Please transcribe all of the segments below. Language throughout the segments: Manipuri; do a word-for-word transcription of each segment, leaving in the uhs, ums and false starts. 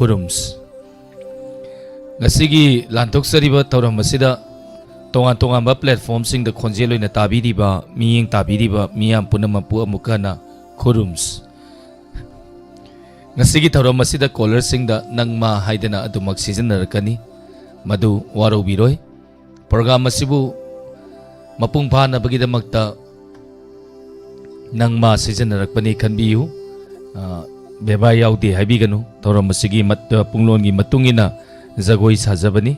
ꯈꯨꯔꯨꯝꯁ꯫ ꯉꯁꯤꯒꯤ ꯂꯥꯟꯊꯣꯛꯆꯔꯤꯕ ꯊꯧꯔꯝ ꯑꯁꯤꯗ ꯇꯣꯉꯥꯟ ꯇꯣꯉꯥꯟꯕ platformꯁꯤꯡꯗ ꯈꯣꯟꯖꯦꯜ ꯑꯣꯏꯅ ꯇꯥꯕꯤꯔꯤꯕ, ꯃꯤꯠꯌꯦꯡ ꯇꯥꯕꯤꯔꯤꯕ ꯃꯤꯌꯥꯝ ꯄꯨꯝꯅꯃꯛꯄꯨ ꯑꯃꯨꯛꯀ ꯍꯟꯅ ꯈꯨꯔꯨꯝꯁ꯫ ꯉꯁꯤꯒꯤ ꯊꯧꯔꯝ ꯑꯁꯤꯗ callerꯁꯤꯡꯗ ꯅꯪ ꯃꯥ ꯍꯥꯏꯗꯅ ꯑꯗꯨꯃꯛ ꯁꯤꯖꯤꯟꯅꯔꯛꯀꯅꯤ, ꯃꯗꯨ ꯋꯥꯔꯧꯕꯤꯔꯣꯏ꯫ Program ꯑꯁꯤꯕꯨ ꯃꯄꯨꯡ ꯐꯥꯅꯕꯒꯤꯗꯃꯛꯇ ꯅꯪ ꯃꯥ ꯁꯤꯖꯤꯟꯅꯔꯛꯄꯅꯤ ꯈꯟꯕꯤꯌꯨ꯫ ꯑ, ꯕꯦꯕꯥꯔ ꯌꯥꯎꯗꯦ ꯍꯥꯏꯕꯤꯒꯅꯨ꯫ ꯊꯧꯔꯝ ꯑꯁꯤꯒꯤ ꯃꯠ-, ꯄꯨꯡꯂꯣꯟꯒꯤ ꯃꯇꯨꯡ ꯏꯟꯅ ꯖꯒꯣꯏ ꯁꯥꯖꯕꯅꯤ꯫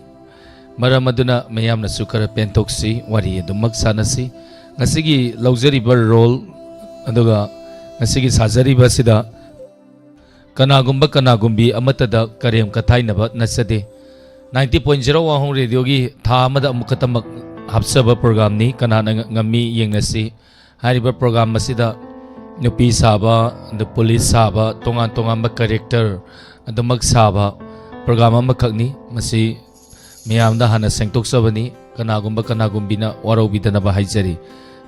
ꯃꯔꯝ ꯑꯗꯨꯅ ꯃꯌꯥꯝꯅꯁꯨ ꯈꯔ ꯄꯦꯟꯊꯣꯛꯁꯤ, ꯋꯥꯔꯤ ꯑꯗꯨꯃꯛ ꯁꯥꯟꯅꯁꯤ꯫ ꯉꯁꯤꯒꯤ ꯂꯧꯖꯔꯤꯕ role ꯑꯗꯨꯒ ꯉꯁꯤꯒꯤ ꯁꯥꯖꯔꯤꯕ ꯑꯁꯤꯗ ꯀꯅꯥꯒꯨꯝꯕ ꯀꯅꯥꯒꯨꯝꯕꯤ ꯑꯃꯠꯇꯗ ꯀꯔꯦꯝ ꯀꯊꯥꯏꯅꯕ ꯅꯠꯆꯗꯦ꯫ Ninety point zero ꯋꯥꯍꯣꯡ radioꯒꯤ ꯊꯥ ꯑꯃꯗ ꯑꯃꯨꯛ ꯈꯛꯇꯃꯛ ꯍꯥꯞꯆꯕ programꯅꯤ꯫ ꯀꯅꯥꯅ ꯉ-, ꯉꯝꯃꯤ ꯌꯦꯡꯅꯁꯤ꯫ ꯍꯥꯏꯔꯤꯕ program ꯑꯁꯤꯗ ꯅꯨꯄꯤ ꯁꯥꯕ, ꯑꯗ police ꯁꯥꯕ, ꯇꯣꯉꯥꯟ ꯇꯣꯉꯥꯟꯕ character ꯑꯗꯨꯃꯛ ꯁꯥꯕ program ꯑꯃꯈꯛꯅꯤ꯫ ꯃꯁꯤ ꯃꯤꯌꯥꯝꯗ ꯍꯥꯟꯅ ꯁꯦꯡꯗꯣꯛꯆꯕꯅꯤ꯫ ꯀꯅꯥꯒꯨꯝꯕ ꯀꯅꯥꯒꯨꯝꯕꯤꯅ ꯋꯥꯔꯧꯕꯤꯗꯅꯕ ꯍꯥꯏꯖꯔꯤ꯫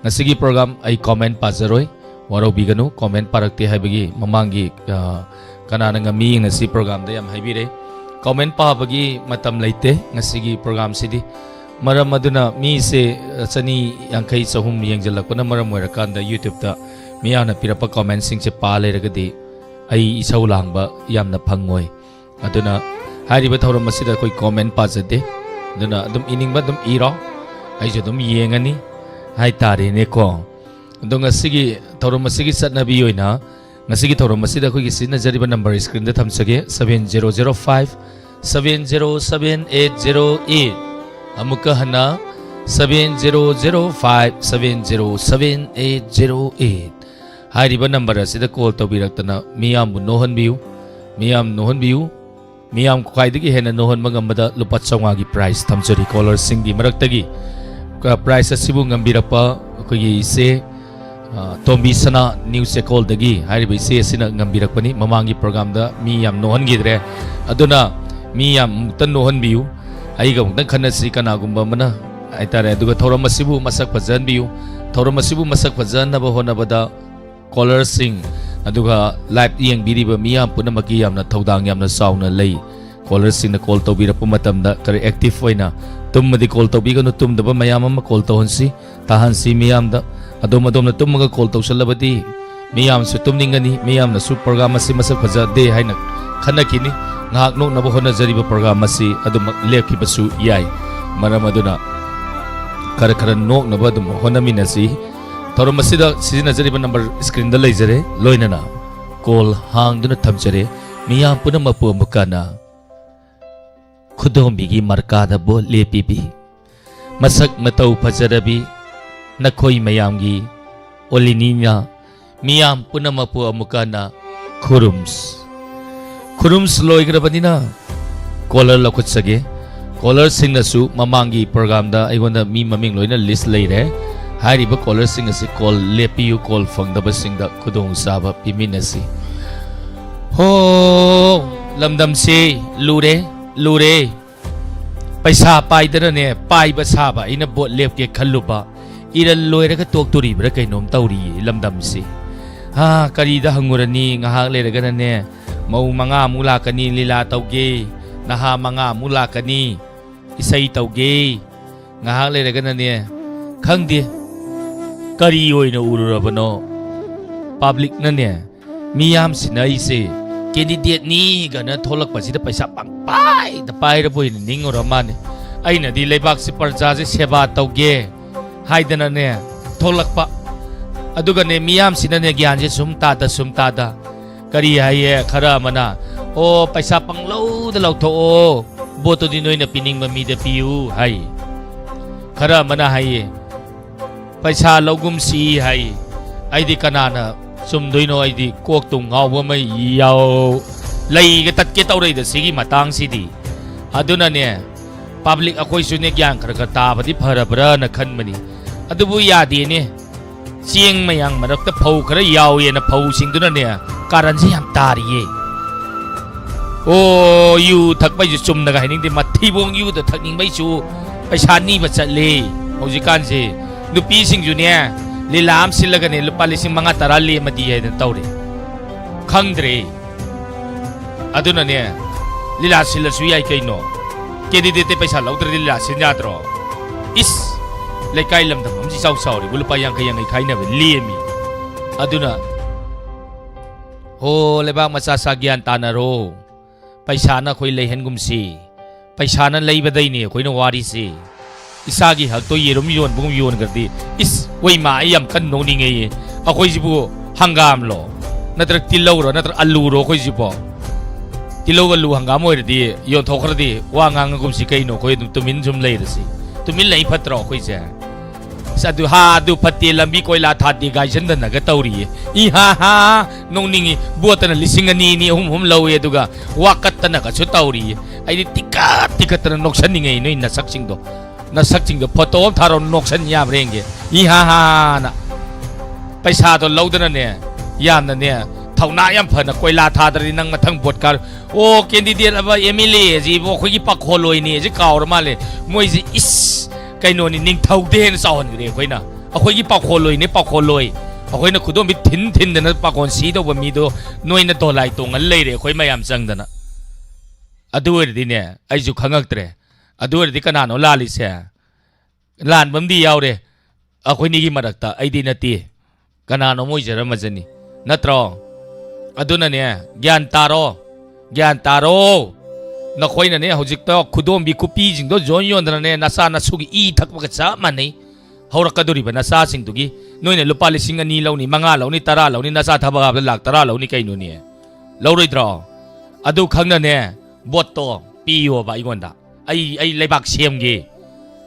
ꯉꯁꯤꯒꯤ program ꯑꯩ comment ꯄꯥꯖꯔꯣꯏ, ꯋꯥꯔꯧꯕꯤꯒꯅꯨ꯫ Comment ꯄꯥꯔꯛꯇꯦ ꯍꯥꯏꯕꯒꯤ ꯃꯃꯥꯡꯒꯤ, ꯑ, ꯀꯅꯥꯅ ꯉꯝꯃꯤ ꯌꯦꯡꯅꯁꯤ programꯗ ꯌꯥꯝ ꯍꯥꯏꯕꯤꯔꯦ꯫ Comment ꯄꯥꯕꯒꯤ ꯃꯇꯝ ꯂꯩꯇꯦ ꯉꯁꯤꯒꯤ programꯁꯤꯗꯤ꯫ ꯃꯔꯝ ꯑꯗꯨꯅ ꯃꯤꯁꯦ, ꯑ, ꯆꯅꯤ ꯌꯥꯡꯈꯩ, ꯆꯍꯨꯝ ꯌꯦꯡꯁꯤꯜꯂꯛꯄꯅ ꯃꯔꯝ ꯑꯣꯏꯔꯀꯥꯟꯗ YouTubeꯇ ꯃꯤꯌꯥꯝꯅ ꯄꯤꯔꯛꯄ commentꯁꯤꯡꯁꯦ ꯄꯥ ꯂꯩꯔꯒꯗꯤ ꯑꯩ ꯏꯁꯧ ꯂꯥꯡꯕ ꯌꯥꯝꯅ ꯐꯪꯉꯣꯏ꯫ ꯑꯗꯨꯅ ꯍꯥꯏꯔꯤꯕ ꯊꯧꯔꯝ ꯑꯁꯤꯗ ꯑꯩꯈꯣꯏ comment ꯄꯥꯖꯗꯦ꯫ ꯑꯗꯨꯅ ꯑꯗꯨꯝ ꯏꯅꯤꯡꯕ ꯑꯗꯨꯝ ꯏꯔꯣ, ꯑꯩꯁꯨ ꯑꯗꯨꯝ ꯌꯦꯡꯉꯅꯤ ꯍꯥꯏꯇꯥꯔꯦꯅꯦꯀꯣ꯫ ꯑꯗꯣ ꯉꯁꯤꯒꯤ ꯊꯧꯔꯝ ꯑꯁꯤꯒꯤ ꯆꯠꯅꯕꯤ ꯑꯣꯏꯅ ꯉꯁꯤꯒꯤ ꯊꯧꯔꯝ ꯑꯁꯤꯗ ꯑꯩꯈꯣꯏꯒꯤ ꯁꯤꯖꯤꯟꯅꯖꯔꯤꯕ number screenꯗ ꯊꯝꯖꯒꯦ, seven zero zero five seven zero seven eight zero eight꯫ ꯑꯃꯨꯛꯀ ꯍꯟꯅ, seven zero zero five seven zero seven eight zero eight꯫ ꯍꯥꯏꯔꯤꯕ number ꯑꯁꯤꯗ call ꯇꯧꯕꯤꯔꯛꯇꯅ ꯃꯤꯌꯥꯝꯕꯨ ꯅꯣꯛꯍꯟꯕꯤꯌꯨ, ꯃꯤꯌꯥꯝ ꯅꯣꯛꯍꯟꯕꯤꯌꯨ꯫ ꯃꯤꯌꯥꯝ ꯈ꯭ꯋꯥꯏꯗꯒꯤ ꯍꯦꯟꯅ ꯅꯣꯛꯍꯟꯕ ꯉꯝꯕꯗ ꯂꯨꯄꯥ ꯆꯥꯝꯃꯉꯥꯒꯤ prize ꯊꯝꯖꯔꯤ꯫ Callerꯁꯤꯡꯒꯤ ꯃꯔꯛꯇꯒꯤ, ꯑ, prize ꯑꯁꯤꯕꯨ ꯉꯝꯕꯤꯔꯛꯄ ꯑꯩꯈꯣꯏꯒꯤ ꯏꯆꯦ, ꯑ, ꯇꯣꯝꯕꯤ ꯁꯅꯥ, ꯅ꯭ꯌꯨ ꯆꯦꯀꯣꯜꯗꯒꯤ꯫ ꯍꯥꯏꯔꯤꯕ ꯏꯆꯦ ꯑꯁꯤꯅ ꯉꯝꯕꯤꯔꯛꯄꯅꯤ꯫ ꯃꯃꯥꯡꯒꯤ programꯗ ꯃꯤ ꯌꯥꯝ ꯅꯣꯛꯍꯟꯈꯤꯗ꯭ꯔꯦ, ꯑꯗꯨꯅ ꯃꯤ ꯌꯥꯝ ꯑꯃꯨꯛꯇ ꯅꯣꯛꯍꯟꯕꯤꯌꯨ꯫ ꯑꯩꯒ ꯑꯃꯨꯛꯇꯪ ꯈꯟꯅꯁꯤ, ꯀꯅꯥꯒꯨꯝꯕ ꯑꯃꯅ ꯍꯥꯏꯇꯥꯔꯦ꯫ ꯑꯗꯨꯒ ꯊꯧꯔꯝ ꯑꯁꯤꯕꯨ ꯃꯁꯛ ꯐꯖꯍꯟꯕꯤꯌꯨ꯫ ꯊꯧꯔꯝ ꯑꯁꯤꯕꯨ ꯃꯁꯛ ꯐꯖꯍꯟꯅꯕ ꯍꯣꯠꯅꯕꯗ callerꯁꯤꯡ ꯑꯗꯨꯒ live ꯌꯦꯡꯕꯤꯔꯤꯕ ꯃꯤꯌꯥꯝ ꯄꯨꯝꯅꯃꯛꯀꯤ ꯌꯥꯝꯅ ꯊꯧꯗꯥꯡ ꯌꯥꯝꯅ ꯆꯥꯎꯅ ꯂꯩ꯫ Callerꯁꯤꯡꯅ call ꯇꯧꯕꯤꯔꯛꯄ ꯃꯇꯝꯗ ꯈꯔ active ꯑꯣꯏꯅ, ꯇꯨꯝꯃꯗꯤ call ꯇꯧꯕꯤꯒꯅꯨ, ꯇꯨꯝꯗꯕ ꯃꯌꯥꯝ ꯑꯃ call ꯇꯧꯍꯟꯁꯤ, ꯇꯥꯍꯟꯁꯤ ꯃꯤꯌꯥꯝꯗ꯫ ꯑꯗꯣꯝ ꯑꯗꯣꯝꯅ ꯇꯨꯝꯃꯒ call ꯇꯧꯁꯜꯂꯕꯗꯤ ꯃꯤꯌꯥꯝꯁꯨ ꯇꯨꯝꯅꯤꯡꯒꯅꯤ, ꯃꯤꯌꯥꯝꯅꯁꯨ program ꯑꯁꯤ ꯃꯁꯛ ꯐꯖꯗꯦ ꯍꯥꯏꯅ ꯈꯟꯅꯈꯤꯅꯤ꯫ ꯉꯥꯏꯍꯥꯛ ꯅꯣꯛꯅꯕ ꯍꯣꯠꯅꯖꯔꯤꯕ program ꯑꯁꯤ ꯑꯗꯨꯃꯛ ꯂꯦꯞꯈꯤꯕꯁꯨ ꯌꯥꯏ꯫ ꯃꯔꯝ ꯑꯗꯨꯅ ꯈꯔ ꯈꯔ ꯅꯣꯛꯅꯕ ꯑꯗꯨꯝ ꯍꯣꯠꯅꯃꯤꯟꯅꯁꯤ꯫ ꯊꯧꯔꯝ ꯑꯁꯤꯗ ꯁꯤꯖꯤꯟꯅꯖꯔꯤꯕ number screenꯗ ꯂꯩꯖꯔꯦ, ꯂꯣꯏꯅꯅ call ꯍꯥꯡꯗꯨꯅ ꯊꯝꯖꯔꯦ꯫ ꯃꯤꯌꯥꯝ ꯄꯨꯝꯅꯃꯛꯄꯨ ꯑꯃꯨꯛ ꯍꯟꯅ ꯈꯨꯗꯣꯝꯕꯤꯒꯤ ꯃꯔꯀꯥꯗ vote ꯂꯦꯞꯄꯤꯕꯤ, ꯃꯁꯛ ꯃꯇꯧ ꯐꯖꯔꯕꯤ ꯅꯈꯣꯏ ꯃꯌꯥꯝꯒꯤ ꯑꯣꯂꯤꯅꯤꯅ ꯃꯤꯌꯥꯝ ꯄꯨꯝꯅꯃꯛꯄꯨ ꯑꯃꯨꯛ ꯍꯟꯅ ꯈꯨꯔꯨꯝꯁ꯫ ꯈꯨꯔꯨꯝꯁ ꯂꯣꯏꯈ꯭ꯔꯕꯅꯤꯅ caller ꯂꯧꯈꯠꯆꯒꯦ꯫ Callerꯁꯤꯡꯅꯁꯨ ꯃꯃꯥꯡꯒꯤ programꯗ ꯑꯩꯉꯣꯟꯗ ꯃꯤ ꯃꯃꯤꯡ ꯂꯣꯏꯅ list ꯂꯩꯔꯦ꯫ ꯍꯥꯏꯔꯤꯕ callerꯁꯤꯡ ꯑꯁꯤ call ꯂꯦꯞꯄꯤꯌꯨ, call ꯐꯪꯗꯕꯁꯤꯡꯗ ꯈꯨꯗꯣꯡꯆꯥꯕ ꯄꯤꯃꯤꯟꯅꯁꯤ꯫ ꯍꯣ, ꯂꯝꯗꯝꯁꯤ ꯂꯨꯔꯦ, ꯂꯨꯔꯦ꯫ ꯄꯩꯁꯥ ꯄꯥꯏꯗꯅꯅꯦ, ꯄꯥꯏꯕ ꯁꯥꯕ ꯑꯩꯅ vote ꯂꯦꯞꯀꯦ ꯈꯜꯂꯨꯕ, ꯏꯔꯜ ꯂꯣꯏꯔꯒ ꯇꯣꯛꯇꯣꯔꯤꯕ꯭ꯔꯥ ꯀꯩꯅꯣꯝ ꯇꯧꯔꯤꯌꯦ ꯂꯝꯗꯝꯁꯤ꯫ ꯍꯥ, ꯀꯔꯤꯗ ꯍꯪꯉꯨꯔꯅꯤ? ꯉꯥꯏꯍꯥꯛ ꯂꯩꯔꯒꯅꯅꯦ, ꯃꯧ ꯃꯉꯥꯃꯨꯛ ꯂꯥꯛꯀꯅꯤ, ꯂꯤꯂꯥ ꯇꯧꯒꯦ, ꯅꯍꯥ ꯃꯉꯥꯃꯨꯛ ꯂꯥꯛꯀꯅꯤ, ꯏꯁꯩ ꯇꯧꯒꯦ꯫ ꯉꯥꯏꯍꯥꯛ ꯂꯩꯔꯒꯅꯅꯦ, ꯈꯪꯗꯦ ꯀꯔꯤ ꯑꯣꯏꯅ ꯎꯔꯨꯔꯕꯅꯣ, publicꯅꯅꯦ, ꯃꯤꯌꯥꯝꯁꯤꯅ ꯑꯩꯁꯦ candidateꯅꯤ ꯒꯅ ꯊꯣꯛꯂꯛꯄꯁꯤꯗ ꯄꯩꯁꯥ ꯄꯪꯄꯥꯏꯗ ꯄꯥꯏꯔꯕꯣꯏꯅ ꯅꯤꯡꯉꯨꯔ ꯃꯥꯅꯦ꯫ ꯑꯩꯅꯗꯤ ꯂꯩꯕꯥꯛꯁꯤ, ꯄ꯭ꯔꯖꯥꯁꯦ ꯁꯦꯕꯥ ꯇꯧꯒꯦ ꯍꯥꯏꯗꯅꯅꯦ ꯊꯣꯛꯂꯛꯄ꯫ ꯑꯗꯨꯒꯅꯦ, ꯃꯤꯌꯥꯝꯁꯤꯅꯅꯦ ꯒ꯭ꯌꯥꯟꯁꯦ ꯁꯨꯝ ꯇꯥꯗ, ꯁꯨꯝ ꯇꯥꯗ꯫ ꯀꯔꯤ ꯍꯥꯏꯌꯦ? ꯈꯔ ꯑꯃꯅ, "ꯑꯣ, ꯄꯩꯁꯥ ꯄꯪꯂꯧꯗ ꯂꯧꯊꯣꯛꯑꯣ, voteꯇꯨꯗꯤ ꯅꯣꯏꯅ ꯄꯤꯅꯤꯡꯕ ꯃꯤꯗ ꯄꯤꯌꯨ" ꯍꯥꯏ꯫ ꯈꯔ ꯑꯃꯅ ꯍꯥꯏꯌꯦ, "ꯄꯩꯁꯥ ꯂꯧꯒꯨꯝꯁꯤ" ꯍꯥꯏ꯫ ꯑꯩꯗꯤ ꯀꯅꯥꯅ ꯆꯨꯝꯗꯣꯏꯅꯣ? ꯑꯩꯗꯤ ꯀꯣꯛꯇꯨ ꯉꯥꯎꯕ ꯑꯃ ꯌꯥꯎ-, ꯂꯩꯒ ꯇꯠꯀꯦ ꯇꯧꯔꯛꯏꯗ ꯁꯤꯒꯤ ꯃꯇꯥꯡꯁꯤꯗꯤ꯫ ꯑꯗꯨꯅꯅꯦ, public ꯑꯩꯈꯣꯏꯁꯨꯅꯦ ꯒ꯭ꯌꯥꯟ ꯈꯔ ꯈꯔ ꯇꯥꯕꯗꯤ ꯐꯔꯕ꯭ꯔꯥꯅ ꯈꯟꯕꯅꯤ꯫ ꯑꯗꯨꯕꯨ ꯌꯥꯗꯦꯅꯦ꯫ ꯆꯦꯡ ꯃꯌꯥꯝ ꯃꯔꯛꯇ ꯐꯧ ꯈꯔ ꯌꯥꯎꯏꯅ ꯐꯧꯁꯤꯡꯗꯨꯅꯅꯦ ꯀꯥꯔꯟꯁꯤ ꯌꯥꯝ ꯇꯥꯔꯤꯌꯦ꯫ ꯑꯣ, ꯌꯨ ꯊꯛꯄꯩꯁꯨ ꯆꯨꯝꯅꯒ ꯍꯥꯏꯅꯤꯡꯗꯦ, ꯃꯊꯤꯕꯣꯡ ꯌꯨꯗ ꯊꯛꯅꯤꯡꯕꯩꯁꯨ ꯄꯩꯁꯥ ꯅꯤꯕ ꯆꯠꯂꯦ꯫ ꯍꯧꯖꯤꯛꯀꯥꯟꯁꯦ ꯅꯨꯄꯤꯁꯤꯡꯁꯨꯅꯦ ꯂꯤꯂꯥ ꯑꯃ ꯁꯤꯜꯂꯒꯅꯦ ꯂꯨꯄꯥ ꯂꯤꯁꯤꯡ ꯃꯉꯥ ꯇꯔꯥ ꯂꯦꯝꯃꯗꯤ ꯍꯥꯏꯗꯅ ꯇꯧꯔꯦ꯫ ꯈꯪꯗ꯭ꯔꯦ꯫ ꯑꯗꯨꯅꯅꯦ, ꯂꯤꯂꯥ ꯁꯤꯜꯂꯁꯨ ꯌꯥꯏ ꯀꯩꯅꯣ꯫ Candidate ꯇꯩ ꯄꯩꯁꯥ ꯂꯧꯗ꯭ꯔꯗꯤ ꯂꯤꯂꯥ ꯁꯤꯟ ꯌꯥꯗ꯭ꯔꯣ? ꯏꯁ! ꯂꯩꯀꯥꯏ ꯂꯝꯗꯝ ꯑꯃꯁꯤ ꯏꯆꯥꯎ ꯆꯥꯎꯔꯤꯕꯨ ꯂꯨꯄꯥ ꯌꯥꯡꯈꯩ ꯌꯥꯡꯈꯩ ꯈꯥꯏꯅꯕ ꯂꯦꯝꯃꯤ꯫ ꯑꯗꯨꯅ, ꯍꯣ, ꯂꯩꯕꯥꯛ ꯃꯆꯥ ꯁꯥ ꯒ꯭ꯌꯥꯟ ꯇꯥꯅꯔꯣ꯫ ꯄꯩꯁꯥꯅ ꯑꯩꯈꯣꯏ ꯂꯩꯍꯟꯒꯨꯝꯁꯤ꯫ ꯄꯩꯁꯥꯅ ꯂꯩꯕꯗꯩꯅꯦ ꯑꯩꯈꯣꯏꯅ ꯋꯥꯔꯤꯁꯤ꯫ ꯏꯁꯥꯒꯤ ꯍꯛꯇꯣ ꯌꯦꯔꯨꯝ ꯌꯣꯟꯕꯒꯨꯝ ꯌꯣꯟꯈ꯭ꯔꯗꯤ, ꯏꯁ, ꯋꯩꯃꯥ, ꯑꯩ ꯌꯥꯝ ꯀꯟꯅ ꯅꯣꯛꯅꯤꯡꯉꯦꯌꯦ꯫ ꯑꯩꯈꯣꯏꯁꯤꯕꯨ ꯍꯪꯒꯥꯝꯂꯣ? ꯅꯠꯇ꯭ꯔꯒ ꯇꯤꯜꯍꯧꯔꯣ? ꯅꯠꯇ꯭ꯔꯒ ꯑꯂꯨꯔꯣ ꯑꯩꯈꯣꯏꯁꯤꯕꯣ? ꯇꯤꯜꯍꯧ, ꯑꯂꯨ, ꯍꯪꯒꯥꯝ ꯑꯣꯏꯔꯗꯤ ꯌꯣꯟꯊꯣꯛꯈ꯭ꯔꯗꯤ ꯋꯥ ꯉꯥꯡꯉꯒꯨꯝꯁꯤ ꯀꯩꯅꯣ? ꯑꯩꯈꯣꯏ ꯑꯗꯨꯝ ꯇꯨꯃꯤꯟ ꯁꯨꯝ ꯂꯩꯔꯁꯤ꯫ ꯇꯨꯃꯤꯟ ꯂꯩ ꯐꯠꯇ꯭ꯔꯣ ꯑꯩꯈꯣꯏꯁꯦ? ꯑꯁ, ꯑꯗꯨ ꯍꯥ, ꯑꯗꯨ ꯐꯠꯇꯦ, ꯂꯝꯕꯤ ꯀꯣꯏꯂꯥ ꯊꯥꯗꯦ, ꯒꯥꯏꯁꯟꯗꯅꯒ ꯇꯧꯔꯤꯌꯦ꯫ ꯏ ꯍꯥ ꯍꯥ, ꯅꯣꯛꯅꯤꯡꯉꯤ꯫ ꯕꯣꯠꯇꯅ ꯂꯤꯁꯤꯡ ꯑꯅꯤ, ꯑꯅꯤ, ꯑꯍꯨꯝ, ꯑꯍꯨꯝ ꯂꯧꯏ, ꯑꯗꯨꯒ ꯋꯥ ꯀꯠꯇꯅꯒꯁꯨ ꯇꯧꯔꯤꯌꯦ꯫ ꯑꯩꯗꯤ ꯇꯤꯀꯠ ꯇꯤꯀꯠꯇꯅ ꯅꯣꯛꯁꯟꯅꯤꯡꯉꯦ ꯅꯣꯏ ꯅꯁꯛꯁꯤꯡꯗꯣ꯫ ꯅꯁꯛꯁꯤꯡꯗꯣ ꯐꯣꯇꯣ ꯑꯃ ꯊꯥꯔꯣ, ꯅꯣꯛꯁꯟ ꯌꯥꯕ꯭ꯔꯥ ꯌꯦꯡꯒꯦ꯫ ꯏ ꯍꯥ ꯍꯥꯅ꯫ ꯄꯩꯁꯥꯗꯣ ꯂꯧꯗꯅꯅꯦ, ꯌꯥꯝꯅꯅꯦ, ꯊꯧꯅꯥ ꯌꯥꯝ ꯐꯅ ꯀꯣꯏꯂꯥ ꯊꯥꯗ꯭ꯔꯗꯤ ꯅꯪ ꯃꯊꯪ ꯚꯣꯠ ꯀꯥꯔ-, ꯑꯣ, candidate ꯑꯃ, MLA ꯁꯤꯕꯨ ꯑꯩꯈꯣꯏꯒꯤ ꯄꯥꯈꯣꯜꯂꯣꯏꯅꯦ ꯁꯤ ꯀꯥꯎꯔ ꯃꯥꯜꯂꯦ꯫ ꯃꯣꯏꯁꯤ ꯏꯁ, ꯀꯩꯅꯣꯅꯤ, ꯅꯤꯡꯊꯧꯗꯩ ꯍꯦꯟꯅ ꯆꯥꯎꯍꯟꯈ꯭ꯔꯦ ꯑꯩꯈꯣꯏꯅ꯫ ꯑꯩꯈꯣꯏꯒꯤ ꯄꯥꯈꯣꯜꯂꯣꯏꯅꯦ, ꯄꯥꯈꯣꯜꯂꯣꯏ꯫ ꯑꯩꯈꯣꯏꯅ ꯈꯨꯗꯣꯝꯕꯤ ꯊꯤꯟ ꯊꯤꯟꯗꯅ ꯄꯥꯈꯣꯟ ꯁꯤꯗꯧꯕ ꯃꯤꯗꯣ ꯅꯣꯏꯅ ꯗꯣꯂꯥꯏ ꯇꯣꯡꯍꯜ ꯂꯩꯔꯦ ꯑꯩꯈꯣꯏ ꯃꯌꯥꯝ ꯆꯪꯗꯅ꯫ ꯑꯗꯨ ꯑꯣꯏꯔꯗꯤꯅꯦ, ꯑꯩꯁꯨ ꯈꯪꯉꯛꯇ꯭ꯔꯦ꯫ ꯑꯗꯨ ꯑꯣꯏꯔꯗꯤ ꯀꯅꯥꯅꯣ ꯂꯥꯜꯂꯤꯁꯦ? ꯂꯥꯟꯕ ꯑꯃꯗꯤ ꯌꯥꯎꯔꯦ ꯑꯩꯈꯣꯏꯅꯤꯒꯤ ꯃꯔꯛꯇ, ꯑꯩꯗꯤ ꯅꯠꯇꯦ꯫ ꯀꯅꯥꯅꯣꯝ ꯑꯣꯏꯖꯔꯝꯃꯖꯅꯤ, ꯅꯠꯇ꯭ꯔꯣ? ꯑꯗꯨꯅꯅꯦ, ꯒ꯭ꯌꯥꯟ ꯇꯥꯔꯣ, ꯒ꯭ꯌꯥꯟ ꯇꯥꯔꯣ꯫ ꯅꯈꯣꯏꯅꯅꯦ, ꯍꯧꯖꯤꯛꯇ ꯈꯨꯗꯣꯝꯕꯤ ꯈꯨꯄꯤꯁꯤꯡꯗꯣ ꯌꯣꯟ ꯌꯣꯟꯗꯅꯅꯦ, ꯅꯆꯥ ꯅꯁꯨꯒꯤ ꯏ ꯊꯛꯄꯒ ꯆꯞ ꯃꯥꯟꯅꯩ꯫ ꯍꯧꯔꯛꯀꯗꯧꯔꯤꯕ ꯅꯆꯥꯁꯤꯡꯗꯨꯒꯤ ꯅꯣꯏꯅ ꯂꯨꯄꯥ ꯂꯤꯁꯤꯡ ꯑꯅꯤ ꯂꯧꯅꯤ, ꯃꯉꯥ ꯂꯧꯅꯤ, ꯇꯔꯥ ꯂꯧꯅꯤ, ꯅꯆꯥ ꯊꯕꯛ ꯍꯥꯞꯄꯗ ꯂꯥꯛ ꯇꯔꯥ ꯂꯧꯅꯤ ꯀꯩꯅꯣꯅꯦ? ꯂꯧꯔꯣꯏꯗ꯭ꯔꯣ? ꯑꯗꯨ ꯈꯪꯅꯅꯦ, ꯚꯣꯠꯇꯣ ꯄꯤꯌꯣꯕ ꯑꯩꯉꯣꯟꯗ꯫ ꯑꯩ, ꯑꯩ ꯂꯩꯕꯥꯛ ꯁꯦꯝꯒꯦ꯫